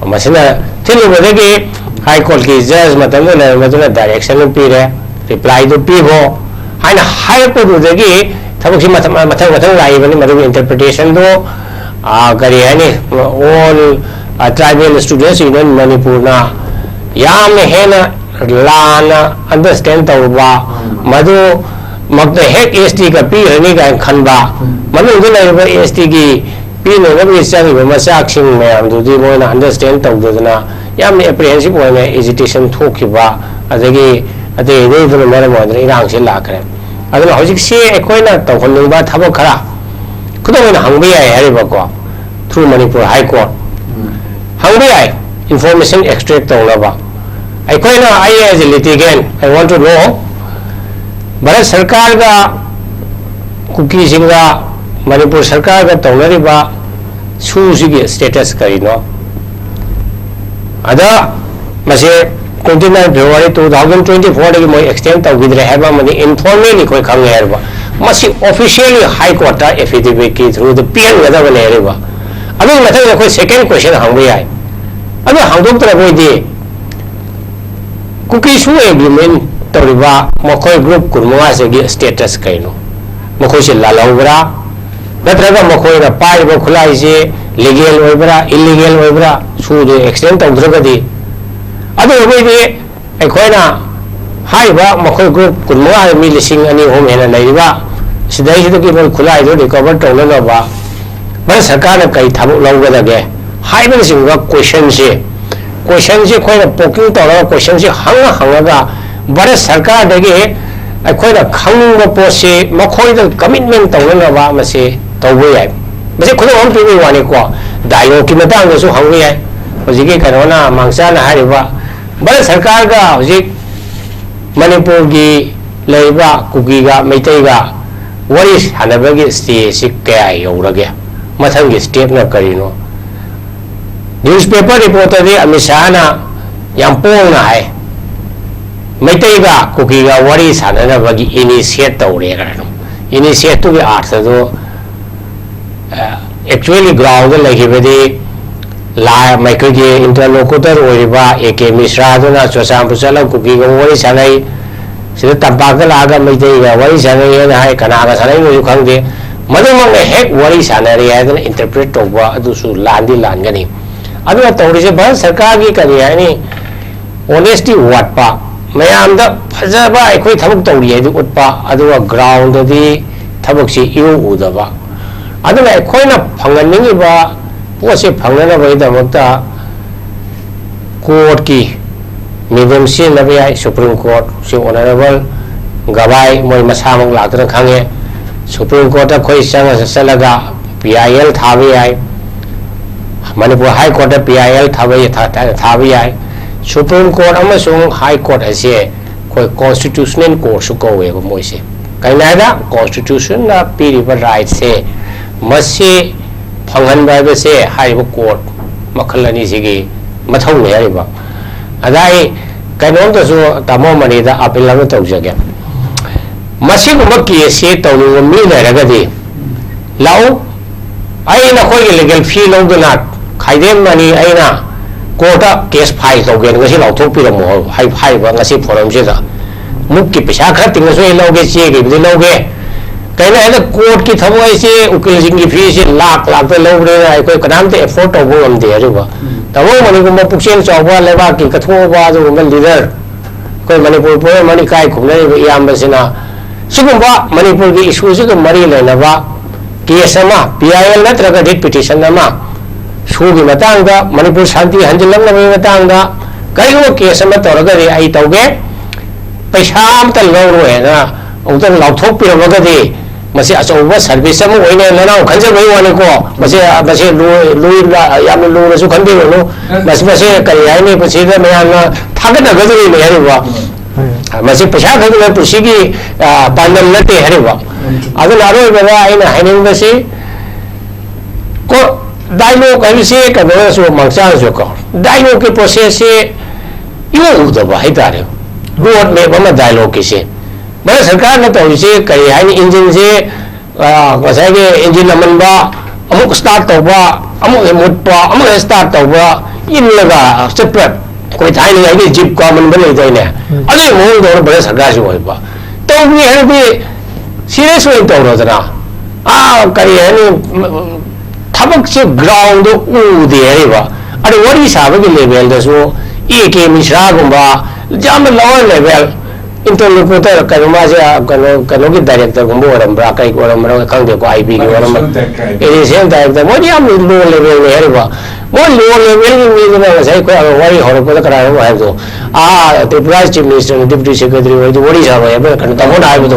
ꯃꯁꯤꯅ ꯊꯤꯜꯂꯨꯕꯗꯒꯤ High Courtꯀꯤ judge ꯃꯇꯝꯗꯨꯗ ꯂꯩꯔꯝꯕꯗꯨꯅ direction ꯄꯤꯔꯦ, replyꯗꯨ ꯄꯤꯈꯣ ꯍꯥꯏꯅ ꯍꯥꯏꯔꯛꯄꯗꯨꯗꯒꯤ ꯊꯕꯛꯁꯤ ꯃꯊꯪ, ꯃꯊꯪ, ꯃꯊꯪ ꯂꯥꯛꯏꯕꯅꯤ꯫ ꯃꯗꯨꯒꯤ interpretationꯗꯨ, ꯑ, ꯀꯔꯤ ꯍꯥꯏꯅꯤ, All, ꯑ, Tribal Students Union ꯃꯅꯤꯄꯨꯔꯅ ꯌꯥꯝꯅ ꯍꯦꯟꯅ ꯂꯥꯟꯅ understand ꯇꯧꯔꯨꯕ, ꯃꯗꯨꯃꯛꯇ ꯍꯦꯛ STꯒ ꯄꯤꯈ꯭ꯔꯅꯤ ꯀꯥꯏꯅ ꯈꯟꯕ, ꯃꯅꯨꯡꯗ ꯂꯩꯔꯤꯕ STꯒꯤ ꯄꯤꯅꯅꯕꯒꯤ ꯆꯪꯉꯤꯕ ꯃꯆꯥꯛꯁꯤꯡ ꯃꯌꯥꯝꯗꯨꯗꯤ ꯃꯣꯏꯅ understand ꯇꯧꯗꯗꯅ ꯌꯥꯝꯅ apprehensive ꯑꯣꯏꯅ agitation ꯊꯣꯛꯈꯤꯕ, ꯑꯗꯒꯤ ꯑꯇꯩ ꯑꯇꯩꯗꯨꯅ ꯃꯔꯝ ꯑꯣꯏꯗꯅ ꯏꯔꯥꯡꯁꯤ ꯂꯥꯛꯈ꯭ꯔꯦ꯫ ꯑꯗꯨꯅ ꯍꯧꯖꯤꯛꯁꯤ ꯑꯩꯈꯣꯏꯅ ꯇꯧꯍꯟꯅꯤꯡꯕ ꯊꯕꯛ ꯈꯔ, ꯈꯨꯗꯝ ꯑꯣꯏꯅ ꯍꯪꯕ ꯌꯥꯏ ꯍꯥꯏꯔꯤꯕꯀꯣ, through Manipur High Court ꯍꯪꯕ ꯌꯥꯏ, information extract ꯇꯧꯅꯕ꯫ ꯑꯩꯈꯣꯏꯅ, I as a litigant, I want to know, Bharat ꯁꯔꯀꯥꯔꯒ ꯀꯨꯀꯤꯁꯤꯡꯒ Manipur ꯁꯔꯀꯥꯔꯒ ꯇꯧꯅꯔꯤꯕ ꯁꯨꯁꯤꯒꯤ status ꯀꯔꯤꯅꯣ? ꯑꯗ ꯃꯁꯦ twenty nine February two thousand twenty fourꯗꯒꯤ ꯃꯣꯏ extend ꯇꯧꯈꯤꯗ꯭ꯔꯦ ꯍꯥꯏꯕ ꯑꯃꯗꯤ informally ꯑꯩꯈꯣꯏ ꯈꯪꯉꯦ ꯍꯥꯏꯔꯤꯕ꯫ ꯃꯁꯤ officially High Courtꯇ affidavitꯀꯤ throughꯗ ꯄꯤꯍꯟꯒꯗꯕꯅꯦ ꯍꯥꯏꯔꯤꯕ꯫ ꯑꯗꯨꯒꯤ ꯃꯊꯪꯗ ꯑꯩꯈꯣꯏ second question ꯍꯪꯕ ꯌꯥꯏ꯫ ꯑꯗꯨ ꯍꯪꯗꯣꯛꯇ꯭ꯔꯕ ꯑꯣꯏꯗꯤ ꯀꯨꯀꯤ ꯁꯨ ꯑꯦꯒ꯭ꯔꯤꯃꯦꯟ ꯇꯧꯔꯤꯕ ꯃꯈꯣꯏ ꯒ꯭ꯔꯨꯞ ꯀꯨꯟꯃꯉꯥꯁꯤꯒꯤ ꯁ꯭ꯇꯦꯇꯁ ꯀꯩꯅꯣ? ꯃꯈꯣꯏꯁꯦ ꯂꯥꯜꯍꯧꯕ꯭ꯔꯥ? ꯅꯠꯇ꯭ꯔꯒ ꯃꯈꯣꯏꯅ ꯄꯥꯏꯔꯤꯕ ꯈꯨꯠꯂꯥꯏꯁꯦ ꯂꯤꯒꯦꯜ ꯑꯣꯏꯕ꯭ꯔꯥ, ꯏꯜꯂꯤꯒꯦꯜ ꯑꯣꯏꯕ꯭ꯔꯥ? ꯁꯨꯗꯨ ꯑꯦꯛꯁꯇꯦꯟ ꯇꯧꯗ꯭ꯔꯒꯗꯤ, ꯑꯗꯨ ꯑꯣꯏꯔꯒꯗꯤ ꯑꯩꯈꯣꯏꯅ ꯍꯥꯏꯔꯤꯕ ꯃꯈꯣꯏ ꯒ꯭ꯔꯨꯞ ꯀꯨꯟꯃꯉꯥ, ꯃꯤ ꯂꯤꯁꯤꯡ ꯑꯅꯤ ꯑꯍꯨꯝ ꯍꯦꯟꯅ ꯂꯩꯔꯤꯕ, ꯁꯤꯗꯩꯁꯤꯗꯒꯤ ꯃꯣꯏ ꯈꯨꯠꯂꯥꯏꯗꯨ ꯔꯤꯀꯣꯚꯔ ꯇꯧꯅꯅꯕ ꯚꯥꯔꯠ ꯁꯔꯀꯥꯔꯅ ꯀꯔꯤ ꯊꯕꯛ ꯂꯧꯒꯗꯒꯦ ꯍꯥꯏꯕꯅꯆꯤꯡꯕ ꯀꯣꯏꯁꯟꯁꯦ, ꯀꯣꯏꯁꯟꯁꯦ ꯑꯩꯈꯣꯏꯅ ꯄꯣꯀꯤꯡ ꯇꯧꯔꯒ ꯀꯣꯏꯁꯟꯁꯦ ꯍꯪꯉ ꯍꯪꯉꯒ ꯚꯥꯔꯠ ꯁꯔꯀꯥꯔꯗꯒꯤ ꯑꯩꯈꯣꯏꯅ ꯈꯪꯅꯤꯡꯕ ꯄꯣꯠꯁꯤ ꯃꯈꯣꯏꯗ ꯀꯃꯤꯠꯃꯦꯟ ꯇꯧꯅꯅꯕ ꯃꯁꯤ ꯇꯧꯕ ꯌꯥꯏ꯫ ꯃꯁꯤ ꯈꯨꯗꯝ ꯑꯃ ꯄꯤꯕꯒꯤ ꯋꯥꯅꯤꯀꯣ, ꯗꯥꯏꯂꯣꯒꯀꯤ ꯃꯇꯥꯡꯗꯁꯨ ꯍꯪꯕ ꯌꯥꯏ꯫ ꯍꯧꯖꯤꯛꯀꯤ ꯀꯩꯅꯣꯅ, ꯃꯥꯡꯆꯥꯅ ꯍꯥꯏꯔꯤꯕ, ꯚꯥꯔꯠ ꯁꯔꯀꯥꯔꯒ ꯍꯧꯖꯤꯛ ꯃꯅꯤꯄꯨꯔꯒꯤ ꯂꯩꯔꯤꯕ ꯀꯨꯀꯤꯒ ꯃꯩꯇꯩꯒ ꯋꯥꯔꯤ ꯁꯥꯟꯅꯕꯒꯤ ꯁ꯭ꯇꯦꯖꯁꯤ ꯀꯌꯥ ꯌꯧꯔꯒꯦ? ꯃꯊꯪꯒꯤ ꯁ꯭ꯇꯦꯞꯅ ꯀꯔꯤꯅꯣ? ꯅ꯭ꯌꯨꯁꯄꯦꯄꯔ ꯔꯤꯄꯣꯔꯇꯔꯗꯤ ꯑꯃꯤꯠ ꯁꯥꯍꯅ ꯌꯥꯝ ꯄꯣꯡꯅ ꯍꯥꯏ, ꯃꯩꯇꯩꯒ ꯀꯨꯀꯤꯒ ꯋꯥꯔꯤ ꯁꯥꯟꯅꯅꯕꯒꯤ ꯏꯅꯤꯁꯤꯌꯦꯠ ꯇꯧꯔꯦ ꯀꯥꯏꯅ꯫ ꯏꯅꯤꯁꯤꯌꯦꯠꯇꯨꯒꯤ ꯑꯥꯔꯊꯗꯨ, ꯑꯦꯛꯆꯨꯋꯦꯂꯤ ꯒ꯭ꯔꯥꯎꯟꯗ ꯂꯩꯈꯤꯕꯗꯤ ꯂꯥ-, ꯑꯩꯈꯣꯏꯒꯤ ꯏꯟꯇꯔꯂꯣꯀꯨꯇꯔ ꯑꯣꯏꯔꯤꯕ ꯑꯦ ꯀꯦ ꯃꯤꯁ꯭ꯔꯥꯗꯨꯅ ꯆꯨꯔꯆꯥꯟꯄꯨꯔ ꯆꯠꯂꯒ ꯀꯨꯀꯤꯒ ꯋꯥꯔꯤ ꯁꯥꯟꯅꯩ, ꯁꯤꯗ ꯇꯝꯄꯥꯛꯇ ꯂꯥꯛꯑꯒ ꯃꯩꯇꯩꯒ ꯋꯥꯔꯤ ꯁꯥꯟꯅꯩ ꯍꯥꯏꯅ ꯍꯥꯏ꯫ ꯀꯅꯥꯒ ꯁꯥꯟꯅꯩꯅꯣꯁꯨ ꯈꯪꯗꯦ꯫ ꯃꯗꯨꯃꯛꯅ ꯍꯦꯛ ꯋꯥꯔꯤ ꯁꯥꯟꯅꯔꯦ ꯍꯥꯏꯗꯅ ꯏꯟꯇꯔꯄ꯭ꯔꯤꯠ ꯇꯧꯕ ꯑꯗꯨꯁꯨ ꯂꯥꯟꯗꯤ ꯂꯥꯟꯒꯅꯤ꯫ ꯑꯗꯨꯅ ꯇꯧꯔꯤꯁꯦ ꯚꯥꯔꯠ ꯁꯔꯀꯥꯔꯒꯤ, ꯀꯔꯤ ꯍꯥꯏꯅꯤ, ꯑꯣꯅꯦꯁꯇꯤ ꯋꯥꯠꯄ, ꯃꯌꯥꯝꯗ ꯐꯖꯕ ꯑꯩꯈꯣꯏ ꯊꯕꯛ ꯇꯧꯔꯤ ꯍꯥꯏꯗꯨ ꯎꯠꯄ, ꯑꯗꯨꯒ ꯒ꯭ꯔꯥꯎꯟꯗꯗꯤ ꯊꯕꯛꯁꯤ ꯏꯎ ꯎꯗꯕ꯫ ꯑꯗꯨꯅ ꯑꯩꯈꯣꯏꯅ ꯐꯪꯍꯟꯅꯤꯡꯉꯤꯕ ꯄꯣꯠꯁꯦ ꯐꯪꯅꯅꯕꯒꯤꯗꯃꯛꯇ ꯀꯣꯔꯠꯀꯤ ꯃꯦꯗꯤꯌꯝ ꯁꯤꯖꯤꯟꯅꯕ ꯌꯥꯏ꯫ ꯁꯨꯄ꯭ꯔꯤꯝ ꯀꯣꯔꯠꯁꯤ ꯑꯣꯅꯔꯦꯕꯜ ꯒꯕꯥꯏ ꯃꯣꯏ ꯃꯁꯥꯃꯛ ꯂꯥꯛꯇꯨꯅ ꯈꯪꯉꯦ꯫ ꯁꯨꯄ꯭ꯔꯤꯝ ꯀꯣꯔꯠꯇ ꯑꯩꯈꯣꯏ ꯆꯪꯉ ꯆꯠꯂꯒ ꯄꯤ ꯑꯥꯏ ꯑꯦꯜ ꯊꯥꯕ ꯌꯥꯏ꯫ ꯃꯅꯤꯄꯨꯔ ꯍꯥꯏ ꯀꯣꯔꯠꯇ ꯄꯤ ꯑꯥꯏ ꯑꯦꯜ ꯊꯥꯕ ꯌꯥ-, ꯊꯥ-, ꯊꯥꯕ ꯌꯥꯏ꯫ ꯁꯨꯄ꯭ꯔꯤꯝ ꯀꯣꯔꯠ ꯑꯃꯁꯨꯡ ꯍꯥꯏ ꯀꯣꯔꯠ ꯑꯁꯦ ꯑꯩꯈꯣꯏ ꯀꯣꯟꯁꯇꯤꯇ꯭ꯌꯨꯁꯅꯦꯜ ꯀꯣꯔꯠꯁꯨ ꯀꯧꯋꯦꯕ ꯃꯣꯏꯁꯦ꯫ ꯀꯩꯅꯣ ꯍꯥꯏꯗ, ꯀꯣꯟꯁꯇꯤꯇ꯭ꯌꯨꯁꯟꯅ ꯄꯤꯔꯤꯕ ꯔꯥꯏꯠꯁꯦ, ꯃꯁꯤ ꯐꯪꯍꯟꯕ ꯍꯥꯏꯕꯁꯦ ꯍꯥꯏꯔꯤꯕ ꯀꯣꯔꯠ ꯃꯈꯜ ꯑꯅꯤꯁꯤꯒꯤ ꯃꯊꯧꯅꯤ ꯍꯥꯏꯔꯤꯕ꯫ ꯑꯗ ꯑꯩ ꯀꯩꯅꯣꯝꯇꯁꯨ ꯇꯥꯃꯣ ꯃꯅꯤꯗ ꯑꯄꯤꯜ ꯑꯃ ꯇꯧꯖꯒꯦ꯫ ꯃꯁꯤꯒꯨꯝꯕ ꯀꯦꯁꯁꯦ ꯇꯧꯅꯤꯡꯕ ꯃꯤ ꯂꯩꯔꯒꯗꯤ ꯂꯥꯛꯎ, ꯑꯩ ꯅꯈꯣꯏꯒꯤ ꯂꯤꯒꯦꯜ ꯐꯤ ꯂꯧꯗꯨꯅ ꯈꯥꯏꯗꯦꯝ ꯃꯅꯤ ꯑꯩꯅ ꯀꯣꯔꯠꯇ ꯀꯦꯁ ꯐꯥꯏꯜ ꯇꯧꯒꯦꯅ ꯉꯁꯤ ꯂꯥꯎꯊꯣꯛꯄꯤꯔꯝꯃꯣ ꯍꯥꯏ-, ꯍꯥꯏꯔꯤꯕ ꯉꯁꯤ ꯐꯣꯔꯝꯁꯤꯗ꯫ ꯃꯨꯛꯀꯤ ꯄꯩꯁꯥ ꯈꯔ ꯇꯤꯡꯉꯁꯨ ꯑꯩ ꯂꯧꯒꯦ, ꯆꯦꯒꯤꯕꯨꯗꯤ ꯂꯧꯒꯦ꯫ ꯀꯩꯅꯣ ꯍꯥꯏꯗ ꯀꯣꯔꯠꯀꯤ ꯊꯕꯛ ꯍꯥꯏꯁꯦ ꯎꯀꯤꯜꯁꯤꯡꯒꯤ ꯐꯤꯁꯦ ꯂꯥꯛ ꯂꯥꯛꯇ ꯂꯧꯕꯅꯤꯅ ꯑꯩꯈꯣꯏ ꯀꯅꯥꯝꯇ ꯑꯦꯐꯣꯔꯗ ꯇꯧꯕ ꯉꯝꯗꯦ꯫ ꯑꯗꯨꯒ ꯇꯥꯃꯣ ꯃꯅꯤꯒꯨꯝꯕ ꯄꯨꯛꯆꯦꯜ ꯆꯥꯎꯕ, ꯂꯩꯕꯥꯛꯀꯤ ꯀꯠꯊꯣꯛꯑꯕ ꯑꯗꯨꯒꯨꯝꯕ ꯂꯤꯗꯔ, ꯑꯩꯈꯣꯏ ꯃꯅꯤꯄꯨꯔ ꯄꯨꯝꯅꯃꯛ ꯏꯀꯥꯏ ꯈꯨꯝꯅꯔꯤꯕ ꯏꯌꯥꯝꯕꯁꯤꯅ ꯁꯤꯒꯨꯝꯕ ꯃꯅꯤꯄꯨꯔꯒꯤ ꯏꯁꯨꯁꯤꯒ ꯃꯔꯤ ꯂꯩꯅꯕ ꯀꯦꯁ ꯑꯃ, ꯄꯤ ꯑꯥꯏ ꯑꯦꯜ ꯅꯠꯇ꯭ꯔꯒꯗꯤ ꯄꯤꯇꯤꯁꯟ ꯑꯃ, ꯁꯨꯒꯤ ꯃꯇꯥꯡꯗ, ꯃꯅꯤꯄꯨꯔ ꯁꯥꯟꯇꯤ ꯍꯟꯖꯤꯜꯂꯛꯅꯕꯒꯤ ꯃꯇꯥꯡꯗ ꯀꯔꯤꯒꯨꯝꯕ ꯀꯦꯁ ꯑꯃ ꯇꯧꯔꯒꯗꯤ ꯑꯩ ꯇꯧꯒꯦ, ꯄꯩꯁꯥ ꯑꯝꯇ ꯂꯧꯔꯣꯏ ꯍꯥꯏꯅ ꯑꯃꯨꯛꯇꯪ ꯂꯥꯎꯊꯣꯛꯄꯤꯔꯝꯃꯒꯗꯤ ꯃꯁꯤ ꯑꯆꯧꯕ ꯁꯔꯚꯤꯁ ꯑꯃ ꯑꯣꯏꯅ ꯅꯅꯥꯎ ꯈꯟꯖꯕꯒꯤ ꯋꯥꯅꯤꯀꯣ꯫ ꯃꯁꯤ, ꯃꯁꯤ ꯂꯨ-, ꯂꯨ-, ꯌꯥꯝꯅ ꯂꯨꯅꯁꯨ ꯈꯟꯕꯤꯔꯨꯅꯨ꯫ ꯃꯁꯤ, ꯃꯁꯤ ꯀꯔꯤ ꯍꯥꯏꯅꯤ, ꯃꯁꯤꯗ ꯃꯌꯥꯝꯅ ꯊꯥꯒꯠꯅꯒꯗꯧꯔꯤꯅꯤ ꯍꯥꯏꯔꯤꯕ꯫ ꯃꯁꯤ ꯄꯩꯁꯥ ꯈꯛꯇꯅ ꯄꯨꯟꯁꯤꯒꯤ, ꯑ, ꯄꯥꯟꯗꯝ ꯅꯠꯇꯦ ꯍꯥꯏꯔꯤꯕ꯫ ꯑꯗꯨꯅ ꯑꯔꯣꯏꯕꯗ ꯑꯩꯅ ꯍꯥꯏꯅꯤꯡꯕꯁꯤ, ꯀꯣ, ꯗꯥꯏꯂꯣꯒ ꯍꯥꯏꯕꯁꯤ ꯀꯩꯅꯣꯅꯁꯨ ꯃꯥꯡꯆꯥꯅꯁꯨ ꯀꯣ, ꯗꯥꯏꯂꯣꯒꯀꯤ ꯄ꯭ꯔꯣꯁꯦꯁꯁꯤ ꯏꯎ ꯎꯗꯕ ꯍꯥꯏꯇꯥꯔꯦ꯫ ꯔꯣꯗ ꯃꯦꯞ ꯑꯃ ꯗꯥꯏꯂꯣꯒꯀꯤꯁꯦ꯫ ꯚꯥꯔꯠ ꯁꯔꯀꯥꯔꯅ ꯇꯧꯔꯤꯁꯦ ꯀꯔꯤ ꯍꯥꯏꯅꯤ? ꯏꯟꯖꯤꯟꯁꯦ, ꯑ, ꯉꯁꯥꯏꯒꯤ ꯏꯟꯖꯤꯟ ꯑꯃꯟꯕ, ꯑꯃꯨꯛ ꯁ꯭ꯇꯥꯔꯠ ꯇꯧꯕ, ꯑꯃꯨꯛ ꯍꯦꯛ ꯃꯨꯠꯄ, ꯑꯃꯨꯛ ꯍꯦꯛ ꯁ꯭ꯇꯥꯔꯠ ꯇꯧꯕ, ꯏꯜꯂꯒ ꯆꯠꯄ, ꯑꯩꯈꯣꯏ ꯊꯥꯏꯅꯉꯩꯒꯤ ꯖꯤꯞ ꯀꯥꯃꯟꯕ ꯂꯩꯗꯥꯏꯅꯦ? ꯑꯗꯨꯒꯤ ꯃꯑꯣꯡꯗꯧꯅ ꯚꯥꯔꯠ ꯁꯔꯀꯥꯔꯁꯤ ꯑꯣꯏꯕ꯫ ꯇꯧꯒꯦ ꯍꯥꯏꯔꯗꯤ ꯁꯤꯔꯤꯌꯁ ꯑꯣꯏꯅ ꯇꯧꯔꯣꯗꯅ꯫ ꯑꯥ, ꯀꯔꯤ ꯍꯥꯏꯅꯤ, ꯊꯕꯛꯁꯦ ꯒ꯭ꯔꯥꯎꯟꯗ ꯎꯗꯦ ꯍꯥꯏꯔꯤꯕ꯫ ꯑꯗꯣ ꯋꯥꯔꯤ ꯁꯥꯕꯒꯤ ꯂꯦꯚꯦꯜꯗꯁꯨ ꯑꯦ ꯀꯦ ꯃꯤꯁ꯭ꯔꯥꯒꯨꯝꯕ ꯌꯥꯝꯅ ꯂꯋꯔ ꯂꯦꯚꯦꯜ, ꯏꯟꯇꯔꯂꯣꯀꯨꯇꯔ, ꯀꯩꯅꯣ, ꯃꯥꯁꯦ, ꯀꯩꯅꯣ, ꯀꯩꯅꯣꯒꯤ ꯗꯥꯏꯔꯦꯛꯇꯔꯒꯨꯝꯕ ꯑꯣꯏꯔꯝꯕ꯭ꯔꯥ, ꯀꯩ ꯑꯣꯏꯔꯝꯕ꯭ꯔꯥ ꯈꯪꯗꯦꯀꯣ, ꯑꯥꯏ ꯕꯤꯒꯤ ꯑꯣꯏꯔꯝꯕ, ꯄꯥꯏꯂꯣꯠꯁꯨ ꯗꯥꯏꯔꯦꯛꯇꯔ ꯍꯥꯏꯕ꯫ ꯑꯦꯗꯤꯁꯅꯦꯜ ꯗꯥꯏꯔꯦꯛꯇꯔ, ꯃꯣꯏꯗꯤ ꯌꯥꯝ ꯂꯣ ꯂꯦꯚꯦꯜꯅꯤ ꯍꯥꯏꯔꯤꯕ꯫ ꯃꯣꯏ ꯂꯣ ꯂꯦꯚꯦꯜꯒꯤ ꯃꯤꯗꯨꯅ ꯉꯁꯥꯏ ꯑꯩꯈꯣꯏ ꯋꯥꯔꯤ ꯍꯧꯔꯛꯄꯗ ꯀꯅꯥꯅꯣ ꯍꯥꯏꯕꯗꯣ, ꯑꯥ, ꯇ꯭ꯔꯤꯄꯨꯔꯥ ꯆꯤꯐ ꯃꯤꯅꯤꯁꯇꯔꯅ ꯗꯤꯄꯨꯇꯤ ꯁꯦꯀ꯭ꯔꯦꯇꯔꯤ ꯑꯣꯏꯔꯗꯤ ꯋꯥꯔꯤ ꯁꯥꯔꯣꯏ ꯍꯥꯏꯕ ꯀꯩꯅꯣ ꯇꯥꯃꯣꯅ ꯍꯥꯏꯕꯗꯣ,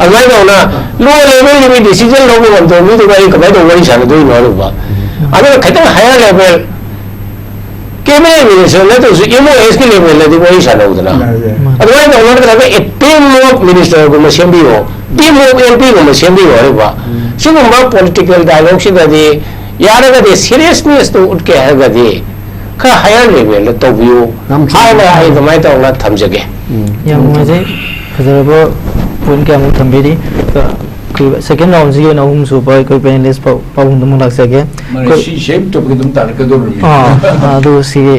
ꯑꯗꯨꯃꯥꯏꯅ ꯇꯧꯅ ꯂꯣ ꯂꯦꯚꯦꯜꯒꯤ ꯃꯤ ꯗꯤꯁꯤꯖꯟ ꯂꯧꯕ ꯉꯝꯗꯕ ꯃꯤꯗꯨꯒ ꯑꯩ ꯀꯃꯥꯏꯅ ꯇꯧꯕ ꯋꯥꯔꯤ ꯁꯥꯟꯅꯗꯣꯏꯅꯣ ꯍꯥꯏꯔꯤꯕ꯫ ꯑꯗꯨꯅ ꯈꯤꯇꯪ ꯍꯥꯏꯌꯔ ꯂꯦꯚꯦꯜ ꯀꯦꯕꯤꯅꯦꯠ ꯃꯤꯅꯤꯁꯇꯔ ꯅꯠꯇ꯭ꯔꯁꯨ ꯑꯦꯝ ꯑꯣ ꯑꯦꯁꯀꯤ ꯂꯦꯚꯦꯜꯗꯗꯤ ꯋꯥꯔꯤ ꯁꯥꯟꯅꯧꯗꯅ꯫ ꯌꯥꯏ, ꯌꯥꯏ꯫ ꯑꯗꯨꯃꯥꯏꯅ ꯇꯧꯕ ꯅꯠꯇ꯭ꯔꯒ ꯑꯦ ꯇꯤꯝ ꯑꯣꯐ ꯃꯤꯅꯤꯁꯇꯔꯒꯨꯝꯕ ꯁꯦꯝꯕꯤꯌꯣ, ꯇꯤꯝ ꯑꯣꯐ ꯑꯦꯝ ꯄꯤꯒꯨꯝꯕ ꯁꯦꯝꯕꯤꯌꯣ ꯍꯥꯏꯔꯤꯕ꯫ ꯁꯤꯒꯨꯝꯕ ꯄꯣꯂꯤꯇꯤꯀꯦꯜ ꯗꯥꯏꯂꯣꯒꯁꯤꯗꯗꯤ ꯌꯥꯔꯒꯗꯤ ꯁꯤꯔꯤꯌꯁꯅꯦꯁꯇꯨ ꯎꯠꯀꯦ ꯍꯥꯏꯔꯒꯗꯤ ꯈꯔ ꯍꯥꯏꯌꯔ ꯂꯦꯚꯦꯜꯗ ꯇꯧꯕꯤꯌꯨ ꯌꯥꯝ ꯆꯨꯝꯃꯤ꯫ ꯍꯥꯏꯅ ꯑꯩ ꯑꯗꯨꯃꯥꯏꯅ ꯇꯧꯅ ꯊꯝꯖꯒꯦ꯫ ꯎꯝ꯫ ꯌꯥꯝ ꯅꯨꯡꯉꯥꯏꯖꯩ꯫ ꯐꯖꯔꯕ ꯄꯣꯏꯟ ꯀꯌꯥꯃꯨꯛ ꯊꯝꯕꯤꯔꯤ꯫ ꯑꯗꯣ ꯑꯩꯈꯣꯏ ꯁꯦꯀꯦꯟ ꯔꯥꯎꯟꯁꯤꯒꯤ ꯑꯣꯏꯅ ꯑꯍꯨꯝꯁꯨꯕ ꯑꯩꯈꯣꯏ ꯄꯦꯅꯦꯂꯤꯁ ꯄꯥꯎ- ꯄꯥꯕꯨꯡꯗ ꯑꯃꯨꯛ ꯂꯥꯛꯆꯒꯦ꯫ ꯃꯔꯩ ꯑꯩꯈꯣꯏ- ꯁꯤ ꯁꯦꯝ ꯇꯧꯕꯒꯤ ꯑꯗꯨꯝ ꯇꯥꯔꯛꯀꯗꯧꯔꯤꯕꯅꯤ꯫ ꯑꯥ, ꯑꯗꯨ ꯁꯤꯒꯤ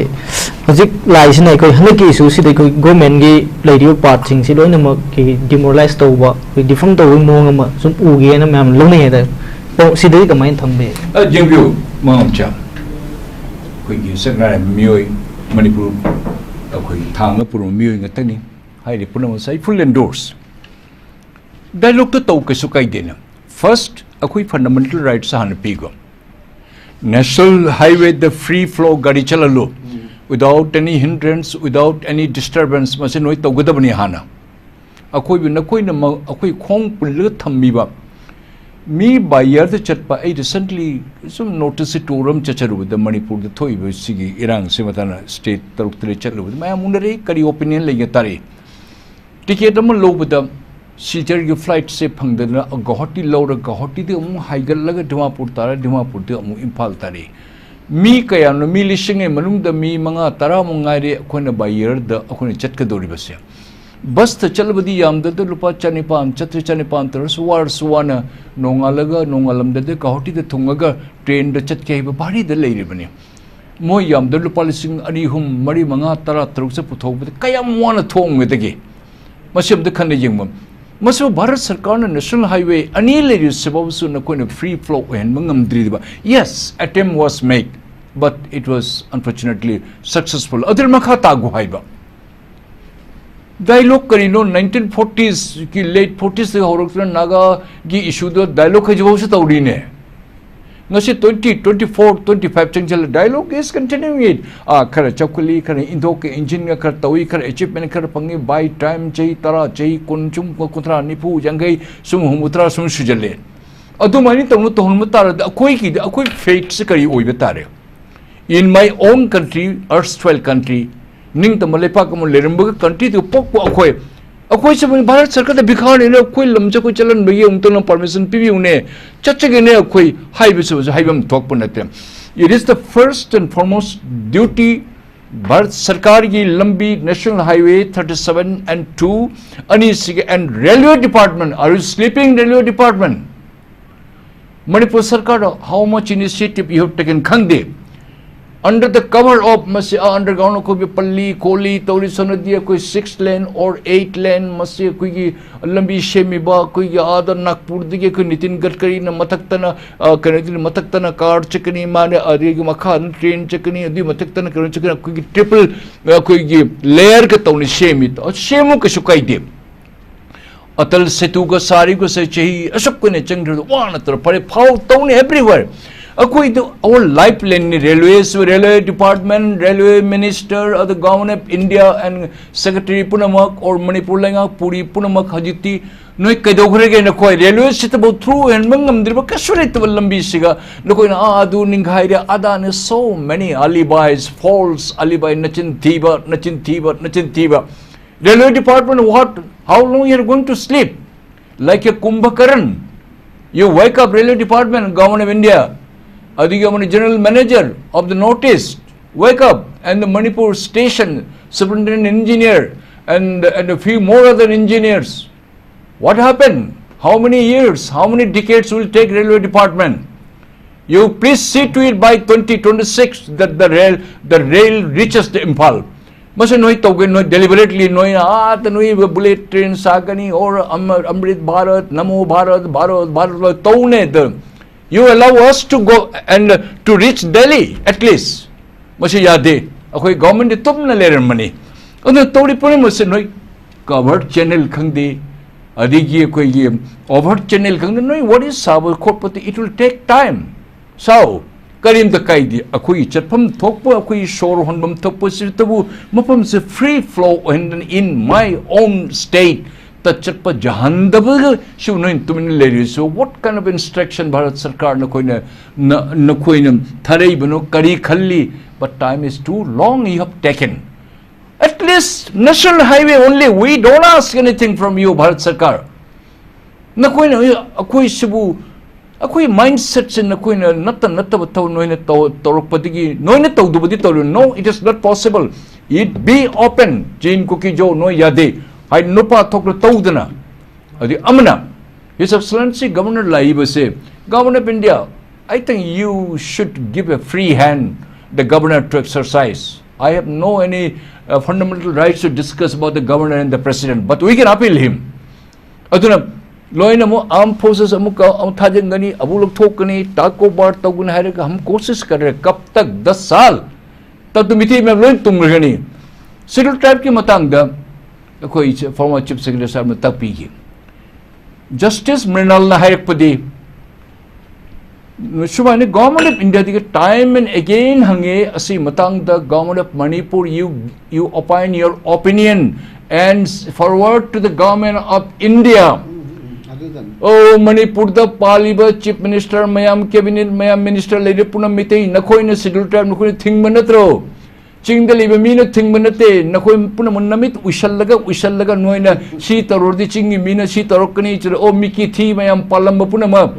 ꯍꯧꯖꯤꯛ ꯂꯥꯛꯏꯁꯤꯅ ꯑꯩꯈꯣꯏ ꯍꯟꯗꯛꯀꯤ ꯏꯁꯨꯁꯤꯗ ꯑꯩꯈꯣꯏ ꯒꯣꯔꯃꯦꯟꯒꯤ ꯂꯩꯔꯤꯕ ꯄꯥꯔꯠꯁꯤꯡꯁꯤ ꯂꯣꯏꯅꯃꯛ ꯗꯤꯃꯣꯔꯦꯂꯥꯏꯁ ꯇꯧꯕ, ꯑꯩꯈꯣꯏ ꯗꯤꯐꯪ ꯇꯧꯕꯒꯤ ꯃꯑꯣꯡ ꯑꯃ ꯁꯨꯝ ꯎꯒꯦꯅ ꯃꯌꯥꯝ ꯂꯧꯅꯩ ꯍꯥꯏꯇꯥꯔꯦ꯫ ꯑꯣ, ꯁꯤꯗꯗꯤ ꯀꯃꯥꯏꯅ ꯊꯝꯕꯤ? ꯑ, ꯌꯦꯡꯕꯤꯌꯨ, ꯃꯃꯥ ꯃꯆꯥ, ꯑꯩꯈꯣꯏꯒꯤ ꯁꯛꯅꯥꯏꯔꯕ ꯃꯤꯑꯣꯏ, ꯃꯅꯤꯄꯨꯔ ꯑꯩꯈꯣꯏꯒꯤ ꯊꯥꯡꯒ ꯄꯨꯔꯝꯕ ꯃꯤꯑꯣꯏ ꯉꯥꯛꯇꯅꯤ꯫ ꯍꯥꯏꯔꯤꯕ ꯄꯨꯝꯅꯃꯛꯁꯦ ꯑꯩ ꯐꯨꯜ ꯑꯦꯟꯗꯣꯔꯁ꯫ ꯗꯥꯏꯂꯣꯛꯇ ꯇꯧ, ꯀꯩꯁꯨ ꯀꯥꯏꯗꯦꯅ꯫ ꯐꯥꯔꯁ, ꯑꯩꯈꯣꯏ ꯐꯟꯗꯥꯃꯦꯟꯇꯦꯜ ꯔꯥꯏꯠꯁ ꯍꯥꯟꯅ ꯄꯤꯈꯣ꯫ ꯅꯦꯁꯅꯦꯜ ꯍꯥꯏꯋꯦꯗ ꯐ꯭ꯔꯤ ꯐ꯭ꯂꯣ ꯒꯥꯔꯤ ꯆꯠꯍꯜꯂꯨ, without any hindrance, without any disturbance, ꯃꯁꯤ ꯅꯣꯏ ꯇꯧꯒꯗꯕꯅꯤ ꯍꯥꯟꯅ꯫ ꯑꯩꯈꯣꯏꯕꯨ ꯅꯈꯣꯏꯅ ꯃ- ꯑꯩꯈꯣꯏ ꯈꯣꯡ ꯄꯨꯜꯂꯒ ꯊꯝꯕꯤꯕ ꯃꯤ ꯕꯥꯏꯌꯔꯗ ꯆꯠꯄ, ꯑꯩ ꯔꯤꯁꯦꯟꯠꯂꯤ ꯁꯨꯝ ꯅꯣꯔꯠ ꯏꯁꯀꯤ ꯇꯨꯔ ꯑꯃ ꯆꯠꯆꯔꯨꯕꯗ, ꯃꯅꯤꯄꯨꯔꯗ ꯊꯣꯛꯏꯕ ꯁꯤꯒꯤ ꯏꯔꯥꯡꯁꯤ ꯃꯇꯥꯡꯗ ꯁ꯭ꯇꯦꯠ ꯇꯔꯨꯛ ꯇꯔꯦꯠ ꯆꯠꯂꯨꯕꯗ ꯃꯌꯥꯝ ꯎꯅꯔꯦ, ꯀꯔꯤ ꯑꯣꯄꯤꯅꯤꯌꯟ ꯂꯩꯒꯦ ꯇꯥꯔꯦ꯫ ꯇꯤꯀꯦꯠ ꯑꯃ ꯂꯧꯕꯗ ꯁꯤꯜꯆꯔꯒꯤ ꯐ꯭ꯂꯥꯏꯠꯁꯦ ꯐꯪꯗꯗꯅ ꯒꯧꯍꯥꯇꯤ ꯂꯧꯔ, ꯒꯧꯍꯥꯇꯤꯗꯒꯤ ꯑꯃꯨꯛ ꯍꯥꯏꯒꯠꯂꯒ ꯗꯤꯃꯥꯄꯨꯔ ꯇꯥꯔ, ꯗꯤꯃꯥꯄꯨꯔꯗꯒꯤ ꯑꯃꯨꯛ ꯏꯝꯐꯥꯜ ꯇꯥꯔꯛꯏ꯫ ꯃꯤ ꯀꯌꯥꯝꯅꯣ? ꯃꯤ ꯂꯤꯁꯤꯡ ꯑꯃꯒꯤ ꯃꯅꯨꯡꯗ ꯃꯤ ꯃꯉꯥ ꯇꯔꯥꯃꯨꯛ ꯉꯥꯏꯔꯦ ꯑꯩꯈꯣꯏꯅ ꯕꯥꯏ ꯏꯌꯔꯗ ꯑꯩꯈꯣꯏꯅ ꯆꯠꯀꯗꯧꯔꯤꯕꯁꯦ꯫ ꯕꯁꯇ ꯆꯠꯂꯕꯗꯤ ꯌꯥꯝꯗ꯭ꯔꯕꯗ ꯂꯨꯄꯥ ꯆꯅꯤꯄꯥꯟ, ꯆꯥꯇ꯭ꯔꯦꯠ ꯆꯅꯤꯄꯥꯟ ꯇꯧꯔꯁꯨ, ꯋꯥꯔꯁꯨ ꯋꯥꯅ ꯅꯣꯡꯉꯥꯜꯂꯒ ꯅꯣꯡꯉꯥꯜꯂꯝꯗꯥꯏꯗ ꯒꯧꯍꯥꯇꯤꯗ ꯊꯨꯡꯉꯒ ꯇ꯭ꯔꯦꯟꯗ ꯆꯠꯀꯦ ꯍꯥꯏꯕ ꯚꯥꯔꯤꯗ ꯂꯩꯔꯤꯕꯅꯤ꯫ ꯃꯣꯏ ꯌꯥꯝꯗ꯭ꯔꯕꯗ ꯂꯨꯄꯥ ꯂꯤꯁꯤꯡ ꯑꯅꯤ, ꯑꯍꯨꯝ, ꯃꯔꯤ, ꯃꯉꯥ, ꯇꯔꯥ, ꯇꯔꯨꯛꯁꯦ ꯄꯨꯊꯣꯛꯄꯗ ꯀꯌꯥꯝ ꯋꯥꯅ ꯊꯣꯡꯒꯗꯒꯦ? ꯃꯁꯤ ꯑꯝꯇ ꯈꯟꯅ ꯌꯦꯡꯕ꯫ ꯃꯁꯤꯕꯨ ꯚꯥꯔꯠ ꯁꯔꯀꯥꯔꯅ ꯅꯦꯁꯅꯦꯜ ꯍꯥꯏꯋꯦ ꯑꯅꯤ ꯂꯩꯔꯤꯕꯁꯤꯐꯥꯎꯕꯁꯨ ꯅꯈꯣꯏꯅ ꯐ꯭ꯔꯤ ꯐ꯭ꯂꯣ ꯑꯣꯏꯍꯟꯕ ꯉꯝꯗ꯭ꯔꯤꯕ꯫ Yes, attempt was made, but it was unfortunately successful. ꯑꯗꯨꯅ ꯃꯈꯥ ꯇꯥꯒꯨ ꯍꯥꯏꯕ꯫ ꯗꯥꯏꯂꯣꯛ ꯀꯔꯤꯅꯣ? ꯅꯥꯏꯟꯇꯤꯟ ꯐꯣꯔꯇꯤꯁꯀꯤ, ꯂꯦꯠ ꯐꯣꯔꯇꯤꯁꯇꯒꯤ ꯍꯧꯔꯛꯇꯨꯅ ꯅꯥꯒꯥꯒꯤ ꯏꯁꯨꯗ ꯗꯥꯏꯂꯣꯛ ꯍꯧꯖꯤꯛꯐꯥꯎꯁꯨ ꯇꯧꯔꯤꯅꯦ꯫ ꯉꯁꯤ twenty, twenty four, twenty five ꯆꯪꯁꯤꯜꯂꯦ, dialogue is continuing it. ꯑꯥ, ꯈꯔ ꯆꯥꯎꯈꯠꯂꯤ, ꯈꯔ ꯏꯟꯊꯣꯛꯀꯦ, ꯏꯟꯖꯤꯟꯒ ꯈꯔ ꯇꯧꯏ, ꯈꯔ ꯑꯦꯆꯤꯞꯃꯦꯟ ꯈꯔ ꯐꯪꯉꯤ, ꯕꯥꯏ ꯇꯥꯏꯝ ꯆꯍꯤ ꯇꯔꯥ, ꯆꯍꯤ ꯀꯨꯟ, ꯁꯨꯝ ꯀꯨꯟꯊ꯭ꯔꯥ, ꯅꯤꯐꯨ, ꯌꯥꯡꯈꯩ, ꯁꯨꯝ ꯍꯨꯝꯐꯨꯇꯔꯥ ꯁꯨꯝ ꯁꯨꯖꯜꯂꯦ꯫ ꯑꯗꯨꯃꯥꯏꯅ ꯇꯧꯅ ꯇꯧꯍꯟꯕ ꯇꯥꯔꯗꯤ ꯑꯩꯈꯣꯏꯒꯤꯗꯤ, ꯑꯩꯈꯣꯏ ꯐꯦꯠꯁꯦ ꯀꯔꯤ ꯑꯣꯏꯕ ꯇꯥꯔꯦ? In my own country, erstwhile country, ꯅꯤꯡꯇꯝꯕ ꯂꯩꯄꯥꯛ ꯑꯃ ꯂꯩꯔꯝꯕꯒ ꯀꯟꯇ꯭ꯔꯤꯗꯨ ꯄꯣꯛꯄ ꯑꯩꯈꯣꯏ, ꯑꯩꯈꯣꯏꯁꯦ ꯚꯥꯔꯠ ꯁꯔꯀꯥꯔꯗ ꯚꯤꯈꯥꯔꯤꯅ ꯑꯩꯈꯣꯏ ꯂꯝꯁꯦ ꯑꯩꯈꯣꯏ ꯆꯠꯍꯟꯕꯒꯤ ꯑꯃꯨꯛꯇꯪ ꯄꯥꯔꯃꯤꯁꯟ ꯄꯤꯕꯤꯌꯨꯅꯦ, ꯆꯠꯆꯒꯦꯅꯦ ꯑꯩꯈꯣꯏ ꯍꯥꯏꯕꯁꯤꯁꯨ ꯍꯥꯏꯐꯝ ꯊꯣꯛꯄ ꯅꯠꯇꯦ꯫ It is the first and foremost duty Bharat ꯁꯔꯀꯥꯔꯒꯤ ꯂꯝꯕꯤ National Highway thirty seven and two ꯑꯅꯤꯁꯤꯒꯤ and Railway Department, are you sleeping, Railway Department? Manipur ꯁꯔꯀꯥꯔꯗ how much initiative you have taken ꯈꯪꯗꯦ꯫ Under the cover of ꯃꯁꯤ ꯑ underground ꯑꯩꯈꯣꯏꯒꯤ ꯄꯜꯂꯤ ꯀꯣꯜꯂꯤ ꯇꯧꯔꯤ ꯁꯣꯝꯗꯗꯤ ꯑꯩꯈꯣꯏ six lane or eight lane ꯃꯁꯤ ꯑꯩꯈꯣꯏꯒꯤ ꯂꯝꯕꯤ ꯁꯦꯝꯃꯤꯕ ꯑꯩꯈꯣꯏꯒꯤ ꯑꯥꯗ ꯅꯥꯒꯄꯨꯔꯗꯒꯤ ꯑꯩꯈꯣꯏ ꯅꯤꯇꯤꯟ ꯒꯗꯀꯔꯤꯅ ꯃꯊꯛꯇꯅ ꯑ, ꯀꯩꯅꯣꯗꯤ ꯃꯊꯛꯇꯅ car ꯆꯠꯀꯅꯤ ꯃꯥꯅ ꯑꯗꯒꯤ ꯃꯈꯥꯗꯅ train ꯆꯠꯀꯅꯤ ꯑꯗꯨꯒꯤ ꯃꯊꯛꯇꯅ ꯀꯩꯅꯣ ꯆꯠꯀꯅꯤ ꯑꯩꯈꯣꯏꯒꯤ triple ꯑꯩꯈꯣꯏꯒꯤ layerꯒ ꯇꯧꯅ ꯁꯦꯝꯃꯤ꯫ ꯑ, ꯁꯦꯝꯃꯨ ꯀꯩꯁꯨ ꯀꯥꯏꯗꯦ꯫ ꯑꯇꯜ ꯁꯦꯇꯨꯒ ꯁꯥꯔꯤꯕꯁꯦ ꯆꯍꯤ ꯑꯁꯨꯛ ꯀꯨꯏꯅ ꯆꯪꯈ꯭ꯔꯗ ꯋꯥꯅ ꯇꯧꯔ ꯐꯔꯦ ꯐꯥꯎ ꯇꯧꯅꯤ everywhere꯫ ꯑꯩꯈꯣꯏꯗ our lifeline ꯅꯤ railways, railway department, railway minister, ꯑꯗ government of India and secretary ꯄꯨꯝꯅꯃꯛ or ꯃꯅꯤꯄꯨꯔ ꯂꯩꯉꯥꯛ ꯄꯨꯔꯤ ꯄꯨꯝꯅꯃꯛ ꯍꯧꯖꯤꯛꯇꯤ ꯅꯣꯏ ꯀꯩꯗꯧꯈ꯭ꯔꯒꯦ? ꯅꯈꯣꯏ railway ꯁꯤꯇꯕꯨ through ꯍꯦꯟꯕ ꯉꯝꯗ꯭ꯔꯤꯕ ꯀꯩꯁꯨ ꯂꯩꯇꯕ ꯂꯝꯕꯤꯁꯤꯒ ꯅꯈꯣꯏꯅ ꯑꯥ ꯑꯗꯨ ꯅꯤꯡꯈꯥꯏꯔꯦ ꯑꯗꯥꯅꯦ꯫ So many alibis, false alibi, ꯅꯆꯤꯟ ꯊꯤꯕ, ꯅꯆꯤꯟ ꯊꯤꯕ, ꯅꯆꯤꯟ ꯊꯤꯕ꯫ Railway department, what? How long you are going to sleep? Like a Kumbhakaran? You wake up, railway department, Government of India, ꯑꯗꯨꯒꯤ ꯑꯃꯅ general manager of the Northeast, wake up, and the Manipur station superintendent engineer, and, and a few more other engineers. What happened? How many years, how many decades will take railway department? You please see to it by twenty twenty-six that the rail, the rail reaches the Imphal. ꯃꯁꯤ ꯅꯣꯏ ꯇꯧꯒꯦ, ꯅꯣꯏ deliberately ꯅꯣꯏꯅ ꯑꯥꯗ ꯅꯣꯏ bullet train ꯁꯥꯒꯅꯤ or Amrit Bharat, Namo Bharat, Bharat Bharat ꯇꯧꯅꯦ꯫ You allow us to go and to reach Delhi at least. ꯃꯁꯤ ꯌꯥꯗꯦ꯫ ꯑꯩꯈꯣꯏ government ꯇꯨꯝꯅ ꯂꯩꯔꯝꯕꯅꯤ꯫ ꯑꯗꯨꯅ ꯇꯧꯔꯤ ꯄꯨꯝꯅꯃꯛꯁꯦ ꯅꯣꯏ covered channel ꯈꯪꯗꯦ, ꯑꯗꯒꯤ ꯑꯩꯈꯣꯏꯒꯤ overt channel ꯈꯪꯗꯦ, ꯅꯣꯏ ꯋꯥꯔꯤ ꯁꯥꯕ ꯈꯣꯠꯄꯗ it will take time꯫ ꯁꯥꯎ, ꯀꯔꯤꯝꯇ ꯀꯥꯏꯗꯦ꯫ ꯑꯩꯈꯣꯏꯒꯤ ꯆꯠꯐꯝ ꯊꯣꯛꯄ, ꯑꯩꯈꯣꯏꯒꯤ ꯁꯣꯔ ꯍꯣꯟꯐꯝ ꯊꯣꯛꯄꯁꯤꯗꯕꯨ ꯃꯐꯝꯁꯦ free flow ꯑꯣꯏꯍꯟꯗꯅ in my own state ꯇ ꯆꯠꯄ ꯌꯥꯍꯟꯗꯕꯒ ꯁꯤꯕꯨ ꯅꯣꯏꯅ ꯇꯨꯃꯤꯟꯅ ꯂꯩꯔꯤꯁꯨ? What kind of instruction Bharat ꯁꯔꯀꯥꯔ ꯅꯈꯣꯏꯅ, ꯅ-, ꯅꯈꯣꯏꯅ ꯊꯥꯔꯛꯏꯕꯅꯣ? ꯀꯔꯤ ꯈꯜꯂꯤ? But time is too long you have taken. At least National Highway only, we don't ask anything from you, Bharat ꯁꯔꯀꯥꯔ꯫ ꯅꯈꯣꯏꯅ ꯑꯩꯈꯣꯏꯁꯤꯕꯨ ꯑꯩꯈꯣꯏ mindset ꯁꯦ ꯅꯈꯣꯏꯅ ꯅꯠꯇ ꯅꯠꯇꯕ ꯊꯕꯛ ꯅꯣꯏꯅ ꯇꯧ-, ꯇꯧꯔꯛꯄꯗꯒꯤ ꯅꯣꯏꯅ ꯇꯧꯗꯕꯗꯤ ꯇꯧꯔꯣꯏ꯫ No, it is not possible. It be open. Chin, Kuki, Zo, ꯅꯣꯏ ꯌꯥꯗꯦ ꯍꯥꯏ ꯅꯨꯄꯥ ꯊꯣꯛꯂ ꯇꯧꯗꯅ꯫ ꯑꯗꯨ ꯑꯃꯅ, His Excellency Governor ꯂꯥꯛꯏꯕꯁꯦ, Governor of India, I think you should give a free hand the governor to exercise. I have no any, uh, fundamental rights to discuss about the governor and the president, but we can appeal him. ꯑꯗꯨꯅ ꯂꯣꯏꯅ ꯑꯃꯨꯛ armed forces ꯑꯃꯨꯛꯀ ꯑꯃꯨꯛ ꯊꯥꯖꯤꯟꯒꯅꯤ, ꯑꯃꯨꯛ ꯂꯧꯊꯣꯛꯀꯅꯤ, takeover ꯇꯧꯒꯅꯤ ꯍꯥꯏꯔꯒ ꯍꯝ ꯀꯣꯁꯤꯁ ꯀꯔ ꯔꯦ, ꯀꯕ ꯇꯛ ꯗꯁ ꯁꯥꯜ ꯇꯛ ꯇꯨ ꯃꯤꯇꯩ ꯃꯌꯥꯝ ꯂꯣꯏ ꯇꯨꯡꯂꯒꯅꯤ꯫ Scheduled tribe ꯀꯤ ꯃꯇꯥꯡꯗ ꯑꯩꯈꯣꯏ former Chief Secretary ꯁꯥꯔꯅ ꯇꯥꯛꯄꯤꯈꯤ꯫ Justice ꯃ꯭ꯔꯤꯅꯥꯜꯅ ꯍꯥꯏꯔꯛꯄꯗꯤ, ꯁꯨꯃꯥꯏꯅ Government of India ꯗꯒꯤ time and again ꯍꯪꯉꯦ ꯑꯁꯤ ꯃꯇꯥꯡꯗ, Government of Manipur, you, you opine your opinion and forward to the Government of India. ꯑꯣ, ꯃꯅꯤꯄꯨꯔꯗ ꯄꯥꯜꯂꯤꯕ Chief Minister ꯃꯌꯥꯝ, Cabinet ꯃꯌꯥꯝ, Minister ꯂꯩꯔꯤꯕ ꯄꯨꯝꯅꯃꯛ ꯃꯤꯇꯩ, ꯅꯈꯣꯏꯅ Scheduled Tribe ꯅꯈꯣꯏꯅ ꯊꯤꯡꯕ ꯅꯠꯇ꯭ꯔꯣ? ꯆꯤꯡꯗ ꯂꯩꯕ ꯃꯤꯅ ꯊꯤꯡꯕ ꯅꯠꯇꯦ, ꯅꯈꯣꯏ ꯄꯨꯝꯅꯃꯛ ꯅꯃꯤꯠ ꯎꯏꯁꯜꯂꯒ, ꯎꯏꯁꯜꯂꯒ ꯅꯣꯏꯅ ꯁꯤ ꯇꯧꯔꯗꯤ ꯆꯤꯡꯒꯤ ꯃꯤꯅ ꯁꯤ ꯇꯧꯔꯛꯀꯅꯤ, ꯆꯤꯔ-, ꯑꯣ, ꯃꯤꯀꯤ ꯊꯤ ꯃꯌꯥꯝ ꯄꯥꯜꯂꯝꯕ ꯄꯨꯝꯅꯃꯛ,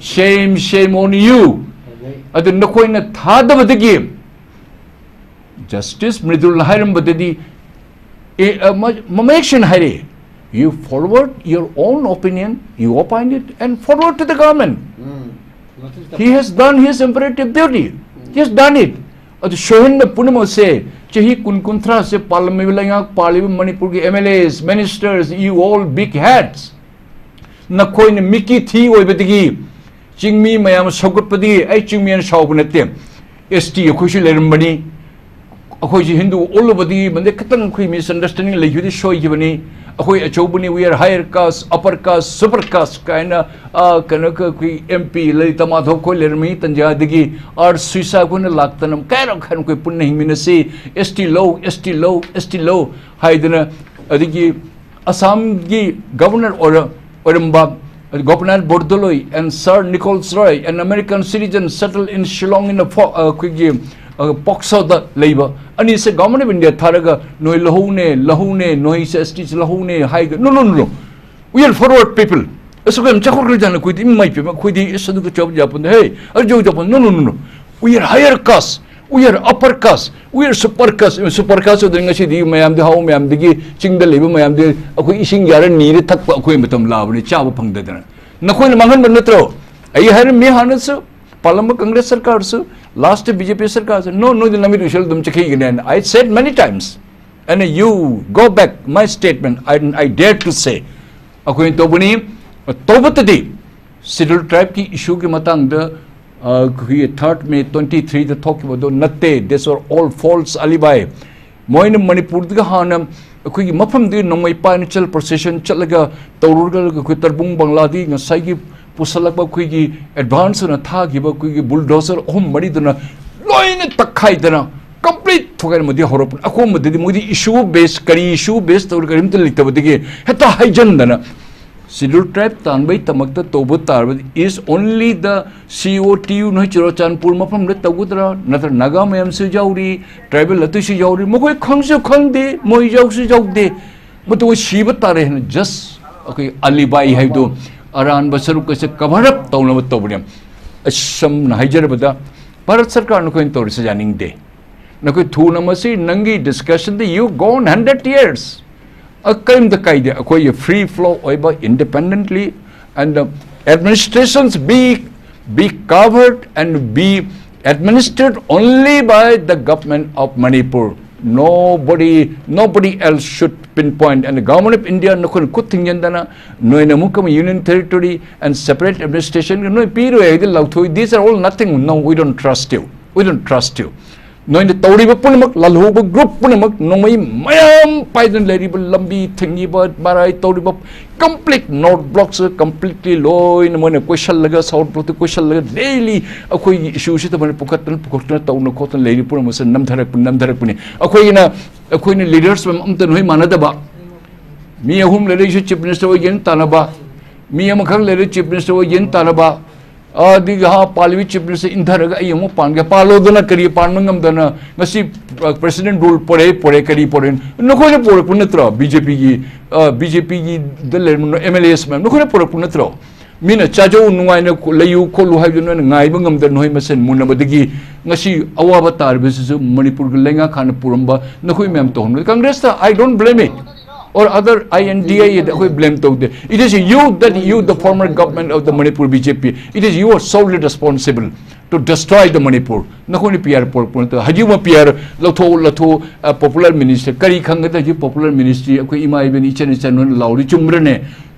shame, shame on you. ꯑꯗꯨ ꯅꯈꯣꯏꯅ ꯊꯥꯗꯕꯗꯒꯤ Justice ꯃ꯭ꯔꯤꯗꯨꯜꯅ ꯍꯥꯏꯔꯝꯕꯗꯗꯤ, ꯑꯦ, ꯑ, ꯃ-, ꯃ-, ꯃꯌꯦꯛ ꯁꯦꯡꯅ ꯍꯥꯏꯔꯛꯑꯦ, "You forward your own opinion, you opine it and forward to the government." He has done his imperative duty. He has done it. ꯑꯗꯨ ꯁꯣꯏꯍꯟꯕ ꯄꯨꯝꯅꯃꯛꯁꯦ, ꯆꯍꯤ ꯀꯨꯟ, ꯀꯨꯟꯊ꯭ꯔꯥꯁꯦ ꯄꯥꯜꯂꯝꯃꯤꯕ ꯂꯩꯉꯥꯛ ꯄꯥꯜꯂꯤꯕ ꯃꯅꯤꯄꯨꯔꯒꯤ M L As, ministers, you all big heads, ꯅꯈꯣꯏꯅ ꯃꯤꯀꯤ ꯊꯤ ꯑꯣꯏꯕꯗꯒꯤ ꯆꯤꯡꯃꯤ ꯃꯌꯥꯝ ꯁꯧꯒꯠꯄꯗꯒꯤ ꯑꯩ ꯆꯤꯡꯃꯤ ꯑꯅ ꯁꯥꯎꯕ ꯅꯠꯇꯦ꯫ S T ꯑꯩꯈꯣꯏꯁꯨ ꯂꯩꯔꯝꯕꯅꯤ꯫ ꯑꯩꯈꯣꯏꯁꯤ ꯍꯤꯟꯗꯨ ꯑꯣꯜꯂꯨꯕꯗꯒꯤ ꯃꯟꯗꯦ ꯈꯤꯇꯪ ꯑꯩꯈꯣꯏ misunderstanding ꯂꯩꯈꯤꯕꯗꯤ ꯁꯣꯏꯈꯤꯕꯅꯤ꯫ ꯑꯩꯈꯣꯏ ꯑꯆꯧꯕꯅꯤ, we are higher caste, upper caste, super caste ꯀꯥꯏꯅ, ꯑ, ꯀꯩꯅꯣ, ꯑꯩꯈꯣꯏ M P ꯂꯂꯤꯇꯥ ꯃꯥꯙꯣ ꯑꯩꯈꯣꯏ ꯂꯩꯔꯝꯃꯤ ꯇꯟꯖꯥꯗꯒꯤ, R ꯁꯨꯏꯁꯥ ꯑꯩꯈꯣꯏꯅ ꯂꯥꯛꯇꯅ ꯀꯌꯥꯔꯛ ꯍꯥꯏꯅ ꯑꯩꯈꯣꯏ ꯄꯨꯟꯅ ꯍꯤꯡꯃꯤꯟꯅꯁꯤ, S T ꯂꯧ, S T ꯂꯧ, S T ꯂꯧ ꯍꯥꯏꯗꯅ, ꯑꯗꯒꯤ ꯑꯁꯥꯝꯒꯤ Governor ꯑꯣꯏꯔ-, ꯑꯣꯏꯔꯝꯕ Gopinath ꯕꯣꯔꯗꯣꯂꯣꯏ and Sir Nichols Roy, an American citizen settled in Shillong in a fo-, ꯑ, ꯑꯩꯈꯣꯏꯒꯤ, ꯑ, ꯄꯣꯛꯁꯣꯗ ꯂꯩꯕ ꯑꯅꯤꯁꯦ Government of India ꯊꯥꯔꯒ ꯅꯣꯏ ꯂꯧꯍꯧꯅꯦ, ꯂꯧꯍꯧꯅꯦ, ꯅꯣꯏꯁꯦ S T ꯁꯦ ꯂꯧꯍꯧꯅꯦ ꯍꯥꯏꯒ-, no, no, no, no. We are forward people. ꯑꯁꯨꯛ ꯌꯥꯝ ꯆꯥꯎꯈꯠꯈ꯭ꯔꯖꯥꯠꯅꯤ ꯑꯩꯈꯣꯏꯗꯤ, ꯏꯃꯥꯏ ꯄꯦꯝꯃ, ꯑꯩꯈꯣꯏꯗꯤ ꯏꯁ ꯑꯗꯨꯒ ꯆꯥꯕ ꯌꯥꯄꯣꯟꯇꯦ꯫ ꯍꯦ, ꯑꯗꯨ ꯆꯥꯕ ꯌꯥꯄꯣꯟꯇꯦ꯫ No, no, no, no. We are higher caste. We are upper caste. We are super caste. Super caste ꯑꯣꯏꯗꯅ ꯉꯁꯤꯗꯤ ꯃꯌꯥꯝꯗꯤ ꯍꯥꯎ, ꯃꯌꯥꯝꯗꯒꯤ ꯆꯤꯡꯗ ꯂꯩꯕ ꯃꯌꯥꯝꯗꯤ ꯑꯩꯈꯣꯏ ꯏꯁꯤꯡ ꯌꯥꯔ ꯅꯤꯔ ꯊꯛꯄ ꯑꯩꯈꯣꯏ ꯃꯇꯝ ꯂꯥꯛꯑꯕꯅꯤ, ꯆꯥꯕ ꯐꯪꯗꯗꯅ꯫ ꯅꯈꯣꯏꯅ ꯃꯥꯡꯍꯟꯕ ꯅꯠꯇ꯭ꯔꯣ? ꯑꯩ ꯍꯥꯏꯔꯝꯃꯤ ꯍꯥꯟꯅꯁꯨ, ꯄꯥꯜꯂꯝꯕ Congress ꯁꯔꯀꯥꯔꯁꯨ, last B J P ꯁꯔꯀꯥꯔꯁꯨ, no, ꯅꯣꯏꯗꯤ ꯅꯃꯤꯠ ꯎꯏꯁꯜ ꯑꯗꯨꯝ ꯆꯠꯈꯤꯒꯅꯤ ꯍꯥꯏꯅ I said many times. And you go back my statement, I, I dare to say. ꯑꯩꯈꯣꯏꯅ ꯇꯧꯕꯅꯤ, ꯇꯧꯕꯇꯗꯤ Scheduled Tribeꯀꯤ issueꯒꯤ ꯃꯇꯥꯡꯗ, ꯑ, ꯑꯩꯈꯣꯏꯒꯤ third May twenty threeꯗ ꯊꯣꯛꯈꯤꯕꯗꯣ ꯅꯠꯇꯦ, these are all false alibi. ꯃꯣꯏꯅ ꯃꯅꯤꯄꯨꯔꯗꯒꯤ ꯍꯥꯟꯅ ꯑꯩꯈꯣꯏꯒꯤ ꯃꯐꯝꯗꯨꯒꯤ ꯅꯣꯡꯃꯩ ꯄꯥꯏꯅ ꯆꯠꯂ procession ꯆꯠꯂꯒ ꯇꯧꯔꯨꯔꯒ ꯑꯩꯈꯣꯏ ꯇꯔꯕꯨꯡ ꯕꯪꯂꯥꯗꯒꯤ ꯉꯁꯥꯏꯒꯤ ꯄꯨꯁꯜꯂꯛꯄ ꯑꯩꯈꯣꯏꯒꯤ advance ꯑꯣꯏꯅ ꯊꯥꯈꯤꯕ ꯑꯩꯈꯣꯏꯒꯤ bulldozer ꯑꯍꯨꯝ ꯃꯔꯤꯗꯨꯅ ꯂꯣꯏꯅ ꯇꯛꯈꯥꯏꯗꯅ complete ꯊꯨꯒꯥꯏꯔꯝꯕꯗꯤ ꯍꯧꯔꯛꯄꯅꯤ꯫ ꯑꯀꯣꯟꯕꯗꯗꯤ ꯃꯣꯏꯗꯤ issue base, ꯀꯔꯤ issue base ꯇꯧꯔ ꯀꯔꯤꯝꯇ ꯂꯩꯇꯕꯗꯒꯤ ꯍꯦꯛꯇ ꯍꯥꯏꯖꯟꯗꯅ Scheduled Tribe ꯇꯥꯟꯕꯩ ꯗꯃꯛꯇ ꯇꯧꯕ ꯇꯥꯔꯕꯗꯤ is only the C O T U ꯅꯣꯏ ꯆꯨꯔꯆꯥꯟꯄꯨꯔ ꯃꯐꯝꯗ ꯇꯧꯒꯗ꯭ꯔꯥ, ꯅꯠꯇ꯭ꯔ ꯅꯥꯒꯥ ꯃꯌꯥꯝꯁꯨ ꯌꯥꯎꯔꯤ, tribal ꯑꯇꯩꯁꯨ ꯌꯥꯎꯔꯤ, ꯃꯈꯣꯏ ꯈꯪꯁꯨ ꯈꯪꯗꯦ, ꯃꯣꯏ ꯌꯥꯎꯁꯨ ꯌꯥꯎꯗꯦ, ꯃꯗꯨ ꯁꯤꯕ ꯇꯥꯔꯦ ꯍꯥꯏꯅ just ꯑꯩꯈꯣꯏ alibi ꯍꯥꯏꯕꯗꯨ ꯑꯔꯥꯟꯕ ꯁꯔꯨꯛ ꯑꯁꯦ cover up ꯇꯧꯅꯕ ꯇꯧꯕꯅꯦ꯫ ꯑꯁ, ꯁꯝꯅ ꯍꯥꯏꯖꯔꯕꯗ ꯚꯥꯔꯠ ꯁꯔꯀꯥꯔꯅ ꯑꯩꯈꯣꯏꯅ ꯇꯧꯔꯤꯁꯦ ꯌꯥꯅꯤꯡꯗꯦ꯫ ꯅꯈꯣꯏ ꯊꯨꯅ ꯃꯁꯤ ꯅꯪꯒꯤ discussionꯗ you gone hundred years꯫ ꯑ, ꯀꯔꯤꯝꯇ ꯀꯥꯏꯗꯦ꯫ ꯑꯩꯈꯣꯏꯒꯤ free flow ꯑꯣꯏꯕ independently and the administrations be, be covered and be administered only by the government of Manipur. Nobody, nobody else should pinpoint. And the government of India ꯅꯈꯣꯏꯅ ꯈꯨꯠ ꯊꯤꯡꯖꯤꯟꯗꯅ ꯅꯣꯏꯅ ꯑꯃꯨꯛꯀ Union Territory and separate administration ꯅꯣꯏ ꯄꯤꯔꯣꯏ ꯍꯥꯏꯗꯤ ꯂꯥꯎꯊꯣꯛꯏ꯫ These are all nothing. No, we don't trust you. We don't trust you. ꯅꯣꯏꯅ ꯇꯧꯔꯤꯕ ꯄꯨꯝꯅꯃꯛ, ꯂꯥꯜꯍꯧꯕ group ꯄꯨꯝꯅꯃꯛ, ꯅꯣꯡꯃꯩ ꯃꯌꯥꯝ ꯄꯥꯏꯗꯨꯅ ꯂꯩꯔꯤꯕ, ꯂꯝꯕꯤ ꯊꯤꯡꯉꯤꯕ, ꯃꯔꯥꯏ ꯇꯧꯔꯤꯕ, complete road blockꯁꯦ completely ꯂꯣꯏꯅ ꯃꯣꯏꯅ ꯀꯣꯏꯁꯜꯂꯒ, south blockꯇ ꯀꯣꯏꯁꯜꯂꯒ daily ꯑꯩꯈꯣꯏꯒꯤ issueꯁꯤꯗ ꯃꯣꯏꯅ ꯄꯨꯈꯠꯇꯅ ꯄꯨꯈꯠꯇꯅ ꯇꯧꯅ ꯈꯣꯠꯇꯅ ꯂꯩꯔꯤ ꯄꯨꯝꯅꯃꯛꯁꯦ ꯅꯝꯊꯔꯛꯄꯅꯤ, ꯅꯝꯊꯔꯛꯄꯅꯤ꯫ ꯑꯩꯈꯣꯏꯒꯤꯅ, ꯑꯩꯈꯣꯏꯅ leaders ꯃꯌꯥꯝ ꯑꯝꯇ ꯅꯣꯏ ꯃꯥꯟꯅꯗꯕ, ꯃꯤ ꯑꯍꯨꯝ ꯂꯩꯔꯛꯏꯁꯨ chief minister ꯑꯣꯏꯒꯦꯅ ꯇꯥꯟꯅꯕ, ꯃꯤ ꯑꯃꯈꯛ ꯂꯩꯔꯛ chief minister ꯑꯣꯏꯒꯦꯅ ꯇꯥꯟꯅꯕ, ꯑꯗꯒꯤ ꯍꯥ ꯄꯥꯜꯂꯤꯕ ꯆꯤꯞ ꯃꯤꯅꯤꯁꯇꯔ ꯏꯟꯊꯔꯒ ꯑꯩ ꯑꯃꯨꯛ ꯄꯥꯟꯒꯦ, ꯄꯥꯜꯂꯣꯗꯅ ꯀꯔꯤ ꯄꯥꯟꯕ ꯉꯝꯗꯅ ꯉꯁꯤ ꯄ꯭ꯔꯁꯤꯗꯦꯟ ꯔꯨꯜ ꯄꯣꯔꯛꯑꯦ ꯄꯣꯔꯛꯑꯦ ꯀꯔꯤ ꯄꯣꯔꯛꯑꯦ? ꯅꯈꯣꯏꯅ ꯄꯣꯔꯛꯄ ꯅꯠꯇ꯭ꯔꯣ? ꯕꯤ ꯖꯦ ꯄꯤꯒꯤ ꯕꯤ ꯖꯦ ꯄꯤꯒꯤꯗ ꯂꯩꯔꯝꯕ ꯑꯦꯝ ꯑꯦꯜ ꯑꯦꯁ ꯃꯌꯥꯝ ꯅꯈꯣꯏꯅ ꯄꯣꯔꯛꯄ ꯅꯠꯇ꯭ꯔꯣ? ꯃꯤꯅ ꯆꯥꯖꯧ ꯅꯨꯡꯉꯥꯏꯅ ꯂꯩꯌꯨ ꯈꯣꯠꯂꯨ ꯍꯥꯏꯕꯗꯨ ꯅꯣꯏꯅ ꯉꯥꯏꯕ ꯉꯝꯗꯅ ꯅꯈꯣꯏ ꯃꯁꯦꯟ ꯃꯨꯟꯅꯕꯗꯒꯤ ꯉꯁꯤ ꯑꯋꯥꯕ ꯇꯥꯔꯤꯕꯁꯤꯁꯨ ꯃꯅꯤꯄꯨꯔꯒꯤ ꯂꯩꯉꯥꯛ ꯍꯥꯟꯅ ꯄꯨꯔꯝꯕ ꯅꯈꯣꯏ ꯃꯌꯥꯝ ꯇꯧꯍꯟꯕ꯫ ꯀꯪꯒ꯭ꯔꯦꯁꯇ I don't blame it or other I N D A ꯑꯩꯈꯣꯏ ꯕ꯭ꯂꯦꯝ ꯇꯧꯗꯦ꯫ It is you that you, the former government of the Manipur B J P, it is you are solely responsible to destroy the Manipur. ꯅꯈꯣꯏꯅ P R ꯄꯣꯔꯛꯄ ꯅꯠꯇ꯭ꯔꯣ? ꯍꯧꯖꯤꯛ ꯑꯃ P R ꯂꯧꯊꯣꯛꯎ ꯂꯧꯊꯣꯛꯎ, popular minister ꯀꯔꯤ ꯈꯪꯒꯗ꯭ꯔꯥ? ꯍꯧꯖꯤꯛ popular ministry ꯑꯩꯈꯣꯏ ꯏꯃꯥ ꯏꯕꯦꯟ ꯏꯆꯟ ꯏꯆꯟ ꯅꯣꯏꯅ ꯂꯥꯎꯔꯤ ꯆꯨꯝꯕ꯭ꯔꯅꯦ?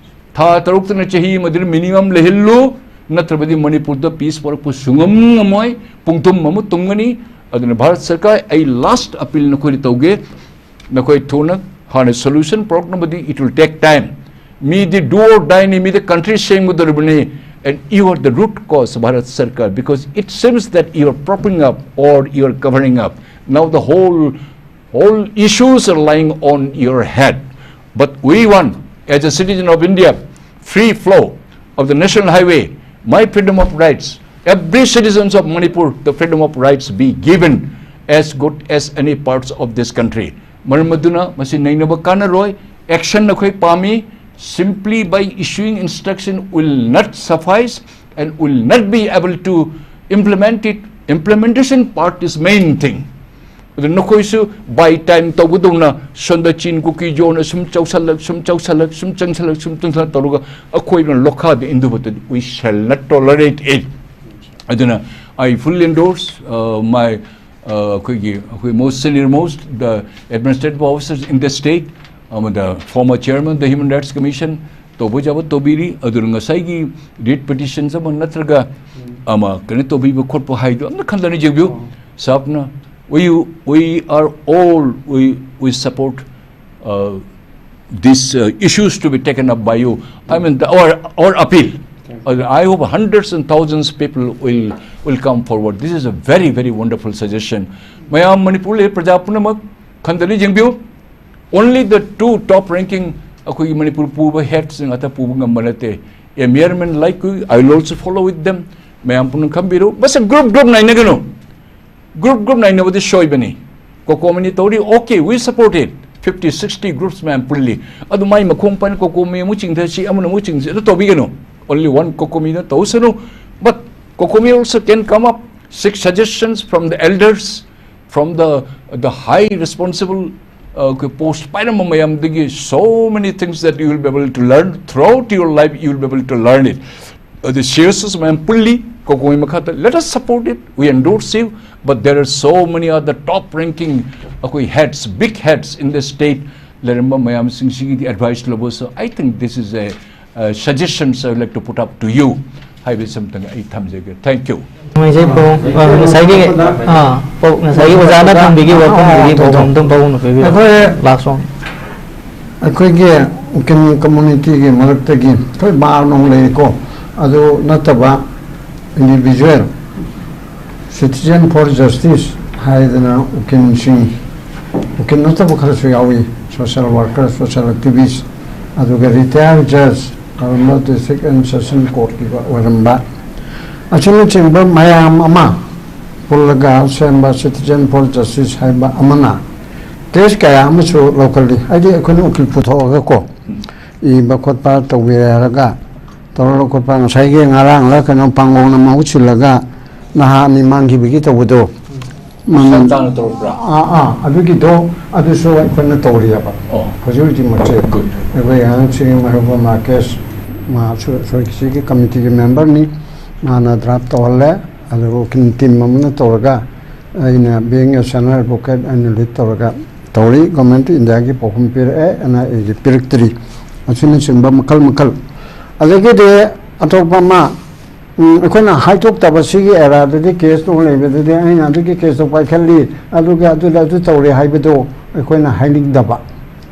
ꯊꯥ ꯇꯔꯨꯛꯇꯅ ꯆꯍꯤ ꯑꯃꯗꯤ ꯃꯤꯅꯤꯃꯝ ꯂꯩꯍꯜꯂꯨ, ꯅꯠꯇ꯭ꯔꯕꯗꯤ ꯃꯅꯤꯄꯨꯔꯗ ꯄꯤꯁ ꯄꯣꯔꯛꯄ ꯁꯨꯡꯉꯝ ꯉꯝꯃꯣꯏ꯫ ꯄꯨꯡꯊꯨꯝ ꯑꯃ ꯇꯨꯝꯒꯅꯤ꯫ ꯑꯗꯨꯅ ꯚꯥꯔꯠ ꯁꯔꯀꯥꯔ, ꯑꯩ ꯂꯥꯁ ꯑꯄꯤꯜ ꯅꯈꯣꯏꯗ ꯇꯧꯒꯦ, ꯅꯈꯣꯏ ꯊꯨꯅ ꯍꯥꯟꯅ solution ꯄꯨꯔꯛꯅꯕꯗꯤ it will take time. ꯃꯤꯗꯤ do or die ꯅꯤ, ꯃꯤꯗꯤ country ꯁꯦꯝꯒꯗꯧꯔꯤꯕꯅꯤ, and you are the root cause, Bharat Sarkar, because it seems that you are propping up or you are covering up. Now the whole, whole issues are lying on your head. But we want, as a citizen of India, free flow of the national highway, my freedom of rights, every citizens of Manipur, the freedom of rights be given as good as any parts of this country. ꯃꯔꯝ ꯑꯗꯨꯅ ꯃꯁꯤ ꯅꯩꯅꯕ ꯀꯥꯟꯅꯔꯣꯏ꯫ Action ꯑꯩꯈꯣꯏ ꯄꯥꯝꯃꯤ꯫ Simply by issuing instruction will not suffice and will not be able to implement it. Implementation part is main thing. ꯑꯗꯨ ꯅꯈꯣꯏꯁꯨ ꯕꯥꯏ time ꯇꯧꯕꯗꯧꯅ ꯁꯣꯝꯗ ꯆꯤꯟ ꯀꯨꯀꯤ ꯖꯣꯟꯅ ꯁꯨꯝ ꯆꯥꯎꯁꯜꯂꯛ ꯁꯨꯝ ꯆꯥꯎꯁꯜꯂꯛ ꯁꯨꯝ ꯆꯪꯁꯜꯂꯛ ꯁꯨꯝ ꯆꯪꯁꯜꯂꯛ ꯇꯧꯔꯒ ꯑꯩꯈꯣꯏꯅ ꯂꯣꯈꯥꯗ ꯏꯟꯗꯨꯕꯗꯗꯤ we shall not tolerate it. ꯑꯗꯨꯅ I fully endorse, uh, my, uh, ꯑꯩꯈꯣꯏꯒꯤ ꯑꯩꯈꯣꯏ most senior most the administrative officers in the state ꯑꯃꯗ former chairman the Human Rights Commission ꯇꯧꯕ ꯌꯥꯕ ꯇꯧꯕꯤꯔꯤ꯫ ꯑꯗꯨꯅ ꯉꯁꯥꯏꯒꯤ ꯔꯤꯠ ꯄꯤꯇꯤꯁꯟꯁ ꯑꯃ ꯅꯠꯇ꯭ꯔꯒ ꯑꯃ ꯀꯩꯅꯣ ꯇꯧꯕꯤꯕ ꯈꯣꯠꯄ ꯍꯥꯏꯗꯣ ꯑꯝꯇ ꯈꯟꯗꯅ ꯌꯦꯡꯕꯤꯌꯨ꯫ ꯁꯥꯞꯅ we, we are all, we, we support, uh, these, uh, issues to be taken up by you. I mean, the, our, our appeal. Uh, I hope hundreds and thousands people will, will come forward. This is a very, very wonderful suggestion. ꯃꯌꯥꯝ ꯃꯅꯤꯄꯨꯔ ꯂꯩ ꯄ꯭ꯔꯖꯥ ꯄꯨꯝꯅꯃꯛ ꯈꯟꯗꯅ ꯌꯦꯡꯕꯤꯌꯨ꯫ Only the two top ranking ꯑꯩꯈꯣꯏꯒꯤ ꯃꯅꯤꯄꯨꯔ ꯄꯨꯕ ꯍꯦꯠꯁꯤꯡ ꯉꯥꯛꯇ ꯄꯨꯕ ꯉꯝꯕ ꯅꯠꯇꯦ꯫ A mere man like you, I will also follow with them. ꯃꯌꯥꯝ ꯄꯨꯝꯅꯃꯛ ꯈꯟꯕꯤꯔꯨ, ꯃꯁꯤ group group ꯅꯥꯏꯅꯒꯅꯨ꯫ Group group ꯅꯥꯏꯅꯕꯗꯤ ꯁꯣꯏꯕꯅꯤ꯫ COCOMIꯅ ꯇꯧꯔꯤ, okay, we support it. Fifty, sixty groups ꯃꯌꯥꯝ ꯄꯨꯜꯂꯤ꯫ ꯑꯗꯨ ꯃꯥꯏ ꯃꯈꯣꯡ ꯄꯥꯏꯅ COCOMI ꯑꯃꯨꯛ ꯆꯤꯡꯊꯁꯤ, ꯑꯃꯅ ꯑꯃꯨꯛ ꯆꯤꯡꯊꯁꯤ, ꯑꯗꯨ ꯇꯧꯕꯤꯒꯅꯨ꯫ Only one COCOMIꯅ ꯇꯧꯁꯅꯨ꯫ But COCOMI also can come up, seek suggestions from the elders, from the, the high responsible, uh, post ꯄꯥꯏꯔꯝꯕ ꯃꯌꯥꯝꯗꯒꯤ, so many things that you will be able to learn throughout your life, you will be able to learn it. ꯑꯗꯨ CSOs ꯃꯌꯥꯝ ꯄꯨꯜꯂꯤ, COCOMI ꯃꯈꯥꯗ, let us support it, we endorse you, but there are so many other top ranking ꯑꯩꯈꯣꯏ heads, big heads in the state ꯂꯩꯔꯝꯕ ꯃꯌꯥꯝꯁꯤꯡꯁꯤꯒꯤꯗꯤ advice ꯂꯧꯕ꯫ So I think this is a, uh, suggestions I would like to put up to you ꯍꯥꯏꯕꯁꯤ ꯑꯝꯇꯪ ꯑꯩ ꯊꯝꯖꯒꯦ꯫ Thank you. ꯅꯨꯡꯉꯥꯏꯖꯩ ꯄꯥꯎ꯫ ꯑ, ꯉꯁꯥꯏꯒꯤ, ꯑ, ꯄꯥꯎ, ꯉꯁꯥꯏꯒꯤ ꯑꯣꯖꯥꯅ ꯊꯝꯕꯤꯈꯤꯕ ꯋꯥꯐꯝꯗꯨꯒꯤ ꯄꯥꯎꯈꯨꯝ ꯑꯗꯨꯝ ꯄꯥꯎꯈꯨꯝ ꯄꯤꯕꯤꯔꯣ꯫ ꯑꯩꯈꯣꯏ ꯂꯥꯁ ꯋꯥꯟ꯫ ꯑꯩꯈꯣꯏꯒꯤ ꯎꯀꯤꯜ communityꯒꯤ ꯃꯔꯛꯇꯒꯤ ꯑꯩꯈꯣꯏ bar ꯅꯨꯡ ꯂꯩꯀꯣ, ꯑꯗꯨ ꯅꯠꯇꯕ individual Citizen for Justice ꯍꯥꯏꯗꯅ ꯎꯀꯤꯜꯁꯤꯡ, ꯎꯀꯤꯜ ꯅꯠꯇꯕ ꯈꯔꯁꯨ ꯌꯥꯎꯏ, social worker, social activist, ꯑꯗꯨꯒ retired judge, Karamba District and Session Courtꯀꯤ ꯑꯣꯏꯔꯝꯕ, ꯑꯁꯤꯅꯆꯤꯡꯕ ꯃꯌꯥꯝ ꯑꯃ ꯄꯨꯜꯂꯒ ꯁꯦꯝꯕ Citizen for Justice ꯍꯥꯏꯕ ꯑꯃꯅ case ꯀꯌꯥ ꯑꯃꯁꯨ ꯂꯧꯈꯠꯂꯤ꯫ ꯍꯥꯏꯗꯤ ꯑꯩꯈꯣꯏꯅ ꯎꯀꯤꯜ ꯄꯨꯊꯣꯛꯑꯒꯀꯣ, ꯏꯕ ꯈꯣꯠꯄ ꯇꯧꯕꯤꯔꯦ ꯍꯥꯏꯔꯒ, ꯇꯧꯔ ꯈꯣꯠꯄ, ꯉꯁꯥꯏꯒꯤ ꯉꯔꯥꯡꯂ ꯀꯩꯅꯣ ꯄꯥꯡꯒꯣꯡꯅ ꯃꯍꯨꯠ ꯁꯤꯜꯂꯒ ꯅꯍꯥ ꯑꯅꯤ ꯃꯥꯡꯈꯤꯕꯒꯤ ꯇꯧꯕꯗꯣ, ꯃꯃꯜ ꯁꯔꯀꯥꯔꯅ ꯇꯧꯔꯛꯄ꯭ꯔꯥ? ꯑꯥ, ꯑꯥ, ꯑꯗꯨꯒꯤꯗꯣ, ꯑꯗꯨꯁꯨ ꯑꯩꯈꯣꯏꯅ ꯇꯧꯔꯤꯑꯕ꯫ ꯑꯣ꯫ ꯍꯧꯖꯤꯛ ꯍꯧꯖꯤꯛꯃꯛꯁꯦ꯫ Good. ꯑꯩꯈꯣꯏ ꯑꯉꯥꯡꯁꯤꯒꯤ ꯃꯔꯨꯞ ꯑꯃ ꯀꯦꯁ, ꯃꯥ ꯁꯣ-, ꯁꯣꯏꯒꯤꯁꯤꯒꯤ committeeꯒꯤ memberꯅꯤ, ꯃꯥꯅ draft ꯇꯧꯍꯜꯂꯦ, ꯑꯗꯨꯒ ꯎꯀꯤꯜ team ꯑꯃꯅ ꯇꯧꯔꯒ, ꯑꯩꯅ being a senior advocate ꯑꯩꯅ lead ꯇꯧꯔꯒ ꯇꯧꯔꯤ꯫ Government of Indiaꯒꯤ ꯄꯥꯎꯈꯨꯝ ꯄꯤꯔꯛꯑꯦ, NIAꯒꯤ ꯄꯤꯔꯛꯇ꯭ꯔꯤ, ꯑꯁꯤꯅꯆꯤꯡꯕ ꯃꯈꯜ ꯃꯈꯜ꯫ ꯑꯗꯒꯤꯗꯤ ꯑꯇꯣꯞꯄ ꯑꯃ, ꯎꯝ, ꯑꯩꯈꯣꯏꯅ ꯍꯥꯏꯗꯣꯛꯇꯕ ꯁꯤꯒꯤ eraꯗꯗꯤ case ꯅꯨꯡ ꯂꯩꯕꯗꯗꯤ ꯑꯩꯅ ꯑꯗꯨꯒꯤ caseꯇꯣ ꯄꯥꯏꯈꯠꯂꯤ, ꯑꯗꯨꯒ ꯑꯗꯨꯗ ꯑꯗꯨ ꯇꯧꯔꯦ ꯍꯥꯏꯕꯗꯣ ꯑꯩꯈꯣꯏꯅ ꯍꯥꯏꯅꯤꯡꯗꯕ꯫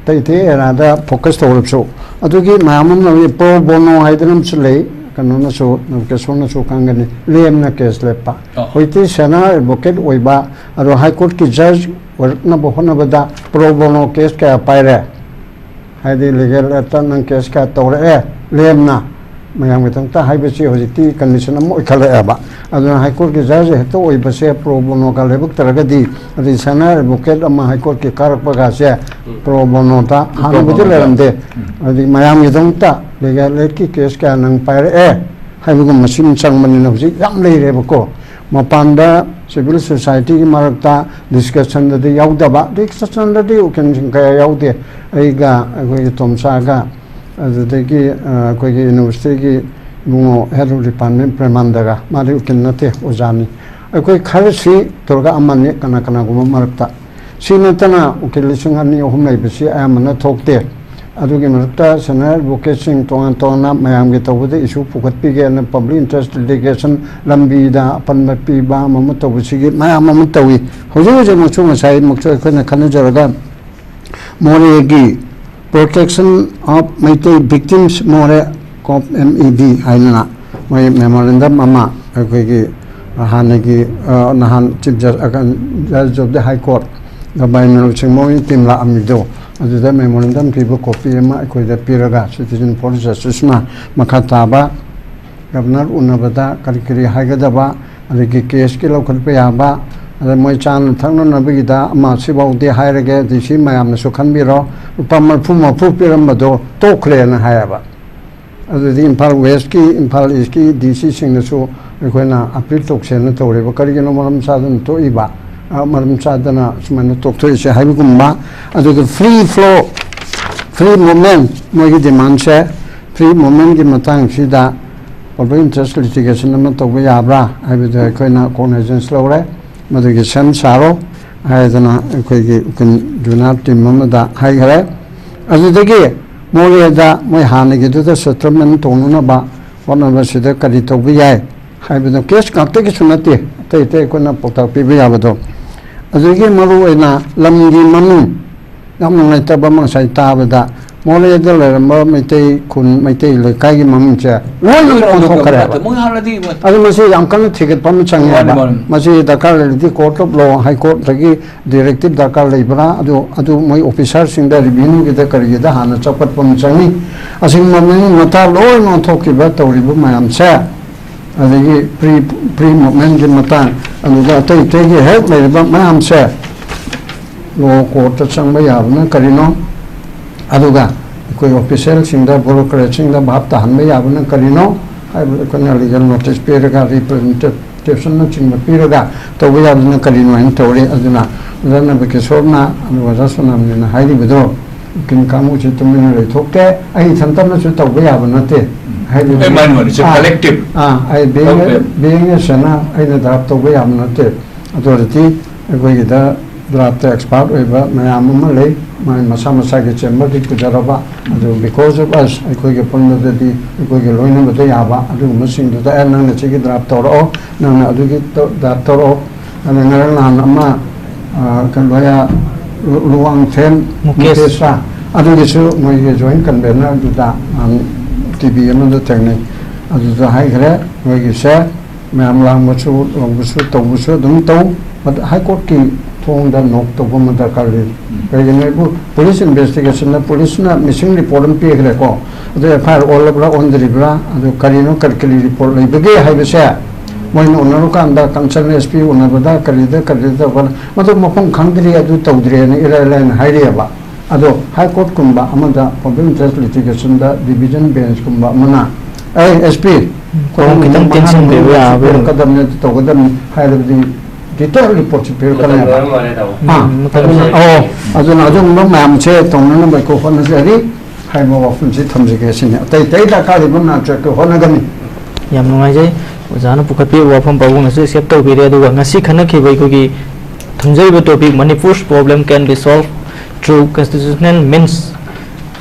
ꯑꯇꯩ ꯑꯇꯩ eraꯗ focus ꯇꯧꯔꯕꯁꯨ, ꯑꯗꯨꯒꯤ ꯃꯌꯥꯝ ꯑꯃ ꯂꯩ, pro bono ꯍꯥꯏꯗꯅ ꯑꯃꯁꯨ ꯂꯩ, ꯀꯩꯅꯣꯅꯁꯨ, ꯅꯕꯀꯤꯁꯣꯔꯅꯁꯨ ꯈꯪꯒꯅꯤ, ꯂꯦꯝꯅ case ꯂꯦꯞꯄ꯫ ꯑꯥ꯫ ꯍꯧꯖꯤꯛꯇꯤ senior advocate ꯑꯣꯏꯕ, ꯑꯗꯣ High Courtꯀꯤ judge ꯑꯣꯏꯔꯛꯅꯕ ꯍꯣꯠꯅꯕꯗ pro bono case ꯀꯌꯥ ꯄꯥꯏꯔꯦ, ꯍꯥꯏꯗꯤ legal aidꯇ ꯅꯪ case ꯀꯌꯥ ꯇꯧꯔꯛꯑꯦ ꯂꯦꯝꯅ, ꯃꯌꯥꯝꯒꯤꯗꯃꯛꯇ ꯍꯥꯏꯕꯁꯤ ꯍꯧꯖꯤꯛꯇꯤ ꯀꯟꯗꯤꯁꯟ ꯑꯃ ꯑꯣꯏꯈꯠꯂꯛꯑꯦꯕ꯫ ꯑꯗꯨꯅ ꯍꯥꯏ ꯀꯣꯔꯠꯀꯤ ꯖꯖ ꯍꯦꯛꯇ ꯑꯣꯏꯕꯁꯦ ꯄ꯭ꯔꯣ ꯕꯣꯅꯣꯒ ꯂꯥꯏꯕꯛꯇꯔꯒꯗꯤ, ꯑꯗꯩ ꯁꯦꯅꯤꯌꯔ ꯑꯦꯗꯚꯣꯀꯦꯠ ꯑꯃ ꯍꯥꯏ ꯀꯣꯔꯠꯀꯤ ꯀꯥꯔꯛꯄꯒꯁꯦ ꯄ꯭ꯔꯣ ꯕꯣꯅꯣꯗ ꯍꯥꯟꯅꯕꯨꯗꯤ ꯕꯣꯅꯣꯗ꯫ ꯂꯩꯔꯝꯗꯦ꯫ ꯎꯝ꯫ ꯍꯥꯏꯗꯤ ꯃꯌꯥꯝꯒꯤꯗꯃꯛꯇ ꯂꯤꯒꯦꯜ ꯑꯦꯗꯀꯤ ꯀꯦꯁ ꯀꯌꯥ ꯅꯪ ꯄꯥꯏꯔꯛꯑꯦ ꯍꯥꯏꯕꯒꯨꯝꯕ ꯁꯤꯃ ꯆꯪꯕꯅꯤꯅ ꯍꯧꯖꯤꯛ ꯌꯥꯝ ꯂꯩꯔꯦꯕꯀꯣ꯫ ꯃꯄꯥꯟꯗ ꯁꯤꯚꯤꯜ ꯁꯣꯁꯥꯏꯇꯤꯒꯤ ꯃꯔꯛꯇ ꯗꯤꯁꯀꯁꯟꯗꯗꯤ ꯌꯥꯎꯗꯕ, ꯗꯤꯁꯀꯁꯟꯗꯗꯤ ꯎꯀꯤꯜꯁꯤꯡ ꯀꯌꯥ ꯌꯥꯎꯗꯦ꯫ ꯑꯩꯒ ꯑꯩꯈꯣꯏꯒꯤ ꯇꯣꯝꯆꯥꯒ ꯑꯗꯨꯗꯒꯤ, ꯑ, ꯑꯩꯈꯣꯏꯒꯤ ꯌꯨꯅꯤꯚꯔꯁꯤꯇꯤꯒꯤ ꯏꯕꯨꯡꯉꯣ head of department ꯄ꯭ꯔꯦꯃꯥꯟꯗꯒ, ꯃꯥꯗꯤ ꯎꯀꯤꯜ ꯅꯠꯇꯦ, ꯑꯣꯖꯥꯅꯤ꯫ ꯑꯩꯈꯣꯏ ꯈꯔꯁꯤ ꯇꯧꯔꯒ ꯑꯃꯅꯤ ꯀꯅꯥ ꯀꯅꯥꯒꯨꯝꯕ ꯃꯔꯛꯇ꯫ ꯁꯤ ꯅꯠꯇꯅ ꯎꯀꯤꯜ ꯂꯤꯁꯤꯡ ꯑꯅꯤ ꯑꯍꯨꯝ ꯂꯩꯕꯁꯤ ꯑꯌꯥꯝꯕꯅ ꯊꯣꯛꯇꯦ꯫ ꯑꯗꯨꯒꯤ ꯃꯔꯛꯇ ꯁꯦꯅꯤꯌꯔ ꯑꯦꯗꯚꯣꯀꯦꯠꯁꯤꯡ ꯇꯣꯉꯥꯟ ꯇꯣꯉꯥꯟꯅ ꯃꯌꯥꯝꯒꯤ ꯇꯧꯕꯗ ꯏꯁꯨ ꯄꯨꯈꯠꯄꯤꯒꯦꯅ ꯄꯕ꯭ꯂꯤꯛ ꯏꯟꯇꯔꯦꯁ ꯂꯤꯇꯤꯒꯦꯁꯟ ꯂꯝꯕꯤꯗ ꯑꯄꯟꯕ ꯄꯤꯕ ꯑꯃ ꯑꯃ ꯇꯧꯕꯁꯤꯒꯤ ꯃꯌꯥꯝ ꯑꯃ ꯇꯧꯏ꯫ ꯍꯧꯖꯤꯛ ꯍꯧꯖꯤꯛꯃꯛꯁꯨ ꯉꯁꯥꯏꯃꯛꯁꯨ ꯑꯩꯈꯣꯏꯅ ꯈꯟꯅꯖꯔꯒ ꯃꯣꯔꯦꯒꯤ Protection of Meitei Victims More, cope, M E V ꯍꯥꯏꯗꯅ ꯃꯣꯏ ꯃꯦꯃꯣꯔꯦꯟꯗꯝ ꯑꯃ ꯑꯩꯈꯣꯏꯒꯤ ꯍꯥꯟꯅꯒꯤ, ꯑ, ꯅꯍꯥꯟ ꯆꯤꯐ ꯖꯁ, ꯑ, ꯖꯁ of the high court governor ꯁꯤꯡꯃꯣꯏ ꯇꯤꯝ ꯂꯥꯛꯑꯝꯃꯤꯗꯣ, ꯑꯗꯨꯗ ꯃꯦꯃꯣꯔꯦꯟꯗꯝ ꯄꯤꯕ ꯀꯣꯄꯤ ꯑꯃ ꯑꯩꯈꯣꯏꯗ ꯄꯤꯔꯒ Citizen for Justice ꯅ ꯃꯈꯥ ꯇꯥꯕ ꯒꯕꯔꯅꯔ ꯎꯅꯕꯗ ꯀꯔꯤ ꯀꯔꯤ ꯍꯥꯏꯒꯗꯕ, ꯑꯗꯒꯤ ꯀꯦꯁꯀꯤ ꯂꯧꯈꯠꯄ ꯌꯥꯕ, ꯑꯗ ꯃꯣꯏ ꯆꯥꯅ ꯊꯛꯅꯅꯕꯒꯤꯗ ꯑꯃ ꯁꯤꯐꯥꯎꯗꯤ ꯍꯥꯏꯔꯒꯦ, ꯗꯤ ꯁꯤ ꯃꯌꯥꯝꯅꯁꯨ ꯈꯟꯕꯤꯔꯣ, ꯂꯨꯄꯥ ꯃꯔꯐꯨ ꯃꯔꯐꯨ ꯄꯤꯔꯝꯕꯗꯣ ꯇꯣꯛꯈ꯭ꯔꯦꯅ ꯍꯥꯏꯌꯦꯕ꯫ ꯑꯗꯨꯗꯤ ꯏꯝꯐꯥꯜ ꯋꯦꯁꯀꯤ, ꯏꯝꯐꯥꯜ ꯏꯁꯀꯤ ꯗꯤ ꯁꯤꯁꯤꯡꯅꯁꯨ ꯑꯩꯈꯣꯏꯅ ꯑꯄꯤꯜ ꯇꯧꯁꯦꯅ ꯇꯧꯔꯦꯕ꯫ ꯀꯔꯤꯒꯤꯅꯣ ꯃꯔꯝ ꯆꯥꯗꯅ ꯇꯣꯛꯏꯕ, ꯑ, ꯃꯔꯝ ꯆꯥꯗꯅ ꯁꯨꯃꯥꯏꯅ ꯇꯣꯛꯊꯣꯛꯏꯁꯦ ꯍꯥꯏꯕꯒꯨꯝꯕ꯫ ꯑꯗꯨꯒ free flow, free movement, ꯃꯣꯏꯒꯤ ꯗꯤꯃꯥꯟꯁꯦ, free movement ꯀꯤ ꯃꯇꯥꯡꯁꯤꯗ ꯄꯕ꯭ꯂꯤꯛ ꯏꯟꯇꯔꯦꯁ ꯂꯤꯇꯤꯒꯦꯁꯟ ꯑꯃ ꯇꯧꯕ ꯌꯥꯕ꯭ꯔꯥ ꯍꯥꯏꯕꯗꯨ ꯑꯩꯈꯣꯏꯅ ꯀꯣꯛꯅꯥꯏꯖꯦꯟꯁ ꯂꯧꯔꯦ꯫ ꯃꯗꯨꯒꯤ ꯁꯦꯝ ꯁꯥꯔꯣ ꯍꯥꯏꯗꯅ ꯑꯩꯈꯣꯏꯒꯤ ꯎꯀꯤꯜ ꯖꯨꯅꯥ ꯇꯤꯝ ꯑꯃꯗ ꯍꯥꯏꯈ꯭ꯔꯦ꯫ ꯑꯗꯨꯗꯒꯤ ꯃꯣꯔꯦꯗ ꯃꯣꯏ ꯍꯥꯟꯅꯒꯤꯗꯨꯗ ꯁꯦꯇꯜꯃꯦꯟ ꯇꯧꯅꯅꯕ ꯍꯣꯠꯅꯕꯁꯤꯗ ꯀꯔꯤ ꯇꯧꯕ ꯌꯥꯏ ꯍꯥꯏꯕꯗꯣ, ꯀꯦꯁ ꯉꯥꯛꯇꯒꯤꯁꯨ ꯅꯠꯇꯦ, ꯑꯇꯩ ꯑꯇꯩ ꯑꯩꯈꯣꯏꯅ ꯄꯥꯎꯇꯥꯛ ꯄꯤꯕ ꯌꯥꯕꯗꯣ꯫ ꯑꯗꯨꯗꯒꯤ ꯃꯔꯨꯑꯣꯏꯅ ꯂꯝꯒꯤ ꯃꯃꯤꯡ, ꯌꯥꯝ ꯅꯨꯡꯉꯥꯏꯇꯕ ꯑꯃ ꯉꯁꯥꯏ ꯇꯥꯕꯗ, ꯃꯣꯔꯦꯗ ꯂꯩꯔꯝꯕ ꯃꯩꯇꯩ ꯈꯨꯟ, ꯃꯩꯇꯩ ꯂꯩꯀꯥꯏꯒꯤ ꯃꯃꯤꯡꯁꯦ ꯂꯣꯏꯅ ꯑꯣꯟꯊꯣꯛꯈ꯭ꯔꯦꯕ꯫ ꯃꯣꯏ ꯍꯥꯟꯅꯗꯤ ꯑꯗꯨ ꯃꯁꯤ ꯌꯥꯝ ꯀꯟꯅ ꯊꯤꯒꯠꯄ ꯑꯃ ꯆꯪꯉꯦꯕ꯫ ꯃꯥꯅꯤ, ꯃꯥꯅꯤ꯫ ꯃꯁꯤ ꯗꯔꯀꯥꯔ ꯂꯩꯔꯗꯤ Court of Law, High Courtꯇꯒꯤ directive ꯗꯔꯀꯥꯔ ꯂꯩꯕ꯭ꯔꯥ, ꯑꯗꯨ ꯑꯗꯨ ꯃꯣꯏ officerꯁꯤꯡꯗ, revenueꯒꯤꯗ, ꯀꯔꯤꯒꯤꯗ ꯍꯥꯟꯅ ꯆꯥꯎꯈꯠꯄ ꯑꯃ ꯆꯪꯉꯤ꯫ ꯑꯁꯤꯒꯨꯝꯕ ꯃꯅꯤꯡ ꯃꯊꯥ ꯂꯣꯏꯅ ꯑꯣꯟꯊꯣꯛꯈꯤꯕ ꯇꯧꯔꯤꯕ ꯃꯌꯥꯝꯁꯦ, ꯑꯗꯒꯤ pre, pre movementꯀꯤ ꯃꯇꯥꯡ, ꯑꯗꯨꯒ ꯑꯇꯩ ꯑꯇꯩꯒꯤ ꯍꯦꯛ ꯂꯩꯔꯤꯕ ꯃꯌꯥꯝꯁꯦ law courtꯇ ꯆꯪꯕ ꯌꯥꯕꯅ ꯀꯔꯤꯅꯣ? ꯑꯗꯨꯒ ꯑꯩꯈꯣꯏ officialꯁꯤꯡꯗ, bureaucratꯁꯤꯡꯗ ꯚꯥꯞ ꯇꯥꯍꯟꯕ ꯌꯥꯕꯅ ꯀꯔꯤꯅꯣ ꯍꯥꯏꯕꯗꯨ ꯑꯩꯈꯣꯏꯅ legal notice ꯄꯤꯔꯒ, representationꯅꯆꯤꯡꯕ ꯄꯤꯔꯒ ꯇꯧꯕ ꯌꯥꯕꯅ ꯀꯔꯤꯅꯣ ꯍꯥꯏꯅ ꯇꯧꯔꯤ꯫ ꯑꯗꯨꯅ ꯑꯣꯖꯥ ꯅꯕꯀꯤꯁꯣꯔꯅ, ꯑꯗꯨꯒ ꯑꯣꯖꯥ ꯁꯣꯅꯥꯃꯅꯤꯅ ꯍꯥꯏꯔꯤꯕꯗꯣ, ꯎꯀꯤꯜ ꯀꯥꯡꯕꯨꯁꯤ ꯇꯨꯃꯤꯟꯅ ꯂꯩꯊꯣꯛꯇꯦ꯫ ꯑꯩ ꯏꯊꯟꯇꯅꯁꯨ ꯇꯧꯕ ꯌꯥꯕ ꯅꯠꯇꯦ꯫ ꯍꯥꯏꯕꯗꯤ, ꯑꯦ, ꯃꯥꯅꯤ, ꯃꯥꯅꯤ, it's a ꯑꯥ, collective. ꯑꯥ, ꯑꯩ being a, Okay. being a ꯁꯦꯅꯥ, ꯑꯩꯅ draft ꯇꯧꯕ ꯌꯥꯕ ꯅꯠꯇꯦ꯫ Authority ꯑꯩꯈꯣꯏꯒꯤꯗ draftꯇ expert ꯑꯣꯏꯕ ꯃꯌꯥꯝ ꯑꯃ ꯂꯩ, ꯃꯥꯏ ꯃꯁꯥ ꯃꯁꯥꯒꯤ chamberꯒꯤ ꯄꯨꯖꯔꯕ, ꯑꯗꯨ because of us, ꯑꯩꯈꯣꯏꯒꯤ ꯄꯨꯟꯕꯗꯗꯤ, ꯑꯩꯈꯣꯏꯒꯤ ꯂꯣꯏꯅꯕꯗ ꯌꯥꯕ ꯑꯗꯨꯒꯨꯝꯕꯁꯤꯡꯗꯨꯗ, "ꯑꯦ, ꯅꯪꯅ ꯁꯤꯒꯤ draft ꯇꯧꯔꯛꯑꯣ, ꯅꯪꯅ ꯑꯗꯨꯒꯤ ꯇꯧ-, draft ꯇꯧꯔꯛꯑꯣ", ꯑꯗ ꯉꯔꯥꯡ ꯅꯍꯥꯟ ꯑꯃ, ꯑ, ꯀꯩꯅꯣ, ꯂꯣꯌꯥ-, ꯂꯨ-, ꯂꯨꯋꯥꯡꯊꯦꯝ ꯃꯨꯀꯦꯁ꯫ ꯃꯨꯀꯦꯁꯔ, ꯑꯗꯨꯒꯤꯁꯨ ꯃꯣꯏꯒꯤ joint convener ꯑꯗꯨꯗ, ꯑꯝ, TV ꯑꯃꯗ ꯊꯦꯡꯅꯩ, ꯑꯗꯨꯗ ꯍꯥꯏꯈ꯭ꯔꯦ, ꯃꯣꯏꯒꯤꯁꯦ ꯃꯌꯥꯝ ꯂꯥꯡꯕꯁꯨ, ꯂꯧꯕꯁꯨ, ꯇꯧꯕꯁꯨ ꯑꯗꯨꯝ ꯇꯧ꯫ But High Courtꯀꯤ ꯊꯣꯡꯗ knock ꯇꯧꯕ ꯑꯃ ꯗꯔꯀꯥꯔ ꯂꯩ꯫ ꯀꯩꯒꯤꯅꯣ ꯍꯥꯏꯕꯨ, police investigationꯗ policeꯅ missing report ꯑꯃ ꯄꯤꯈ꯭ꯔꯦꯀꯣ꯫ ꯑꯗꯨ FIR ꯑꯣꯜꯂꯕ꯭ꯔꯥ, ꯑꯣꯟꯗ꯭ꯔꯤꯕ꯭ꯔꯥ, ꯑꯗꯨ ꯀꯔꯤꯅꯣ, ꯀꯔꯤ, ꯀꯔꯤ report ꯂꯩꯕꯒꯦ ꯍꯥꯏꯕꯁꯦ ꯃꯣꯏꯅ ꯎꯅꯔꯨꯀꯥꯟꯗ, concern SP ꯎꯅꯕꯗ, ꯀꯔꯤꯗ, ꯀꯔꯤꯗ ꯇꯧꯕ, ꯃꯗꯨ ꯃꯐꯝ ꯈꯪꯗ꯭ꯔꯤ, ꯑꯗꯨ ꯇꯧꯗ꯭ꯔꯦꯅ ꯏꯔꯥꯏ ꯂꯥꯏꯅ ꯍꯥꯏꯔꯤꯑꯕ꯫ ꯑꯗꯣ High Courtꯀꯨꯝꯕ ꯑꯃꯗ public interest litigationꯗ division benchꯀꯨꯝꯕ ꯑꯃꯅ, "ꯑꯩ, SP, ꯈꯣꯡ ꯈꯤꯇꯪ ꯇꯦꯟꯁꯤꯟꯕꯤꯕ ꯌꯥꯕ꯭ꯔꯥ?" ꯄꯤꯔꯛꯀꯗꯕꯅꯤ, ꯑꯗꯨ ꯇꯧꯒꯗꯕꯅꯤ" ꯍꯥꯏꯔꯕꯗꯤ detail report ꯁꯤ ꯄꯤꯔꯛꯀꯅꯦꯕ꯫ ꯃꯇꯝ ꯂꯣꯏꯔ ꯃꯥꯜꯂꯦ, ꯇꯥꯃꯣ꯫ ꯑꯥ, ꯎꯝ, ꯃꯇꯝ ꯑꯗꯨꯅ, ꯂꯣꯏꯔꯦ꯫ ꯑꯣ, ꯑꯗꯨꯅ ꯑꯗꯨꯒꯨꯝꯕ ꯃꯌꯥꯝꯁꯦ ꯇꯧꯅꯅꯕ ꯑꯩꯈꯣꯏ ꯍꯣꯠꯅꯖꯔꯤ ꯍꯥꯏꯕ ꯋꯥꯐꯝꯁꯤ ꯊꯝꯖꯒꯦ ꯁꯤꯅꯤ꯫ ꯑꯇꯩ ꯑꯇꯩ ꯗꯔꯀꯥꯔ ꯂꯩꯕ ꯃꯌꯥꯝꯁꯨ ꯑꯩꯈꯣꯏ ꯍꯣꯠꯅꯒꯅꯤ꯫ ꯌꯥꯝ ꯅꯨꯡꯉꯥꯏꯖꯩ, ꯑꯣꯖꯥꯅ ꯄꯨꯈꯠꯄꯤꯕ ꯋꯥꯐꯝ ꯄꯥꯎꯈꯨꯝꯅꯁꯨ accept ꯇꯧꯕꯤꯔꯦ꯫ ꯑꯗꯨꯒ ꯉꯁꯤ ꯈꯟꯅꯈꯤꯕ ꯑꯩꯈꯣꯏꯒꯤ ꯊꯝꯖꯔꯤꯕ topic, "Manipur's problem can be solved through constitutional means",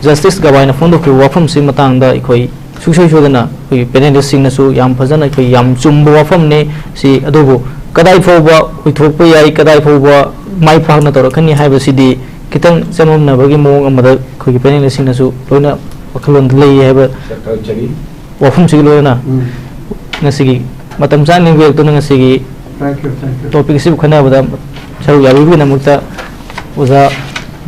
Justice ꯒꯕꯥꯏꯅ ꯐꯣꯡꯗꯣꯛꯈꯤꯕ ꯋꯥꯐꯝꯁꯤ ꯃꯇꯥꯡꯗ ꯑꯩꯈꯣꯏ ꯁꯨꯡꯁꯣꯏ ꯁꯣꯏꯗꯅ ꯑꯩꯈꯣꯏꯒꯤ panelistꯁꯤꯡꯅꯁꯨ ꯌꯥꯝ ꯐꯖꯅ, ꯑꯩꯈꯣꯏ ꯌꯥꯝ ꯆꯨꯝꯕ ꯋꯥꯐꯝꯅꯤ ꯁꯤ꯫ ꯑꯗꯨꯕꯨ ꯀꯗꯥꯏ ꯐꯥꯎꯕ ꯑꯣꯏꯊꯣꯛꯄ ꯌꯥꯏ, ꯀꯗꯥꯏ ꯐꯥꯎꯕ ꯃꯥꯏ ꯄꯥꯛꯅ ꯇꯧꯔꯛꯀꯅꯤ ꯍꯥꯏꯕꯁꯤꯗꯤ ꯈꯤꯇꯪ ꯆꯃꯝꯅꯕꯒꯤ ꯃꯑꯣꯡ ꯑꯃꯗ ꯑꯩꯈꯣꯏꯒꯤ ꯄꯦꯅꯦꯂꯤꯁꯁꯤꯡꯅꯁꯨ ꯂꯣꯏꯅ ꯋꯥꯈꯜꯂꯣꯟꯗ ꯂꯩ ꯍꯥꯏꯕ ꯋꯥꯐꯝꯁꯤꯒ ꯂꯣꯏꯅꯅ ꯉꯁꯤꯒꯤ ꯃꯇꯝ ꯆꯥꯅ ꯂꯦꯡꯕꯤꯔꯛꯇꯨꯅ ꯉꯁꯤꯒꯤ Thank you, thank you. Topic ꯑꯁꯤꯕꯨ ꯈꯟꯅꯕꯗ ꯁꯔꯨꯛ ꯌꯥꯕꯤꯕꯒꯤꯗꯃꯛꯇ ꯑꯣꯖꯥ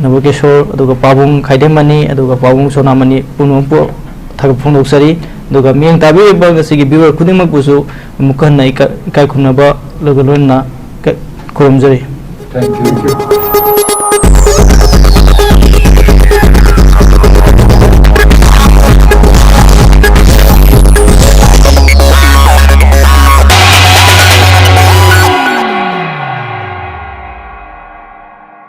ꯅꯕꯀꯤꯁꯣꯔ, ꯑꯗꯨꯒ ꯄꯥꯕꯨꯡ ꯈꯥꯏꯗꯦꯝꯃꯅꯤ, ꯑꯗꯨꯒ ꯄꯥꯕꯨꯡ ꯁꯣꯅꯥꯃꯅꯤ ꯄꯨꯝꯅꯃꯛꯄꯨ ꯊꯥꯒꯠꯄ ꯐꯣꯡꯗꯣꯛꯆꯔꯤ꯫ ꯑꯗꯨꯒ ꯃꯤꯠꯌꯦꯡ ꯇꯥꯕꯤꯔꯤꯕ ꯉꯁꯤꯒꯤ ꯚꯤꯌꯨꯋꯔ ꯈꯨꯗꯤꯡꯃꯛꯄꯨꯁꯨ ꯑꯃꯨꯛ ꯍꯟꯅ ꯏꯀꯥꯏ ꯏꯀꯥꯏ ꯈꯨꯝꯅꯕ ꯂꯣꯏꯅ ꯈꯨꯔꯨꯝꯖꯔꯤ꯫ Thank you.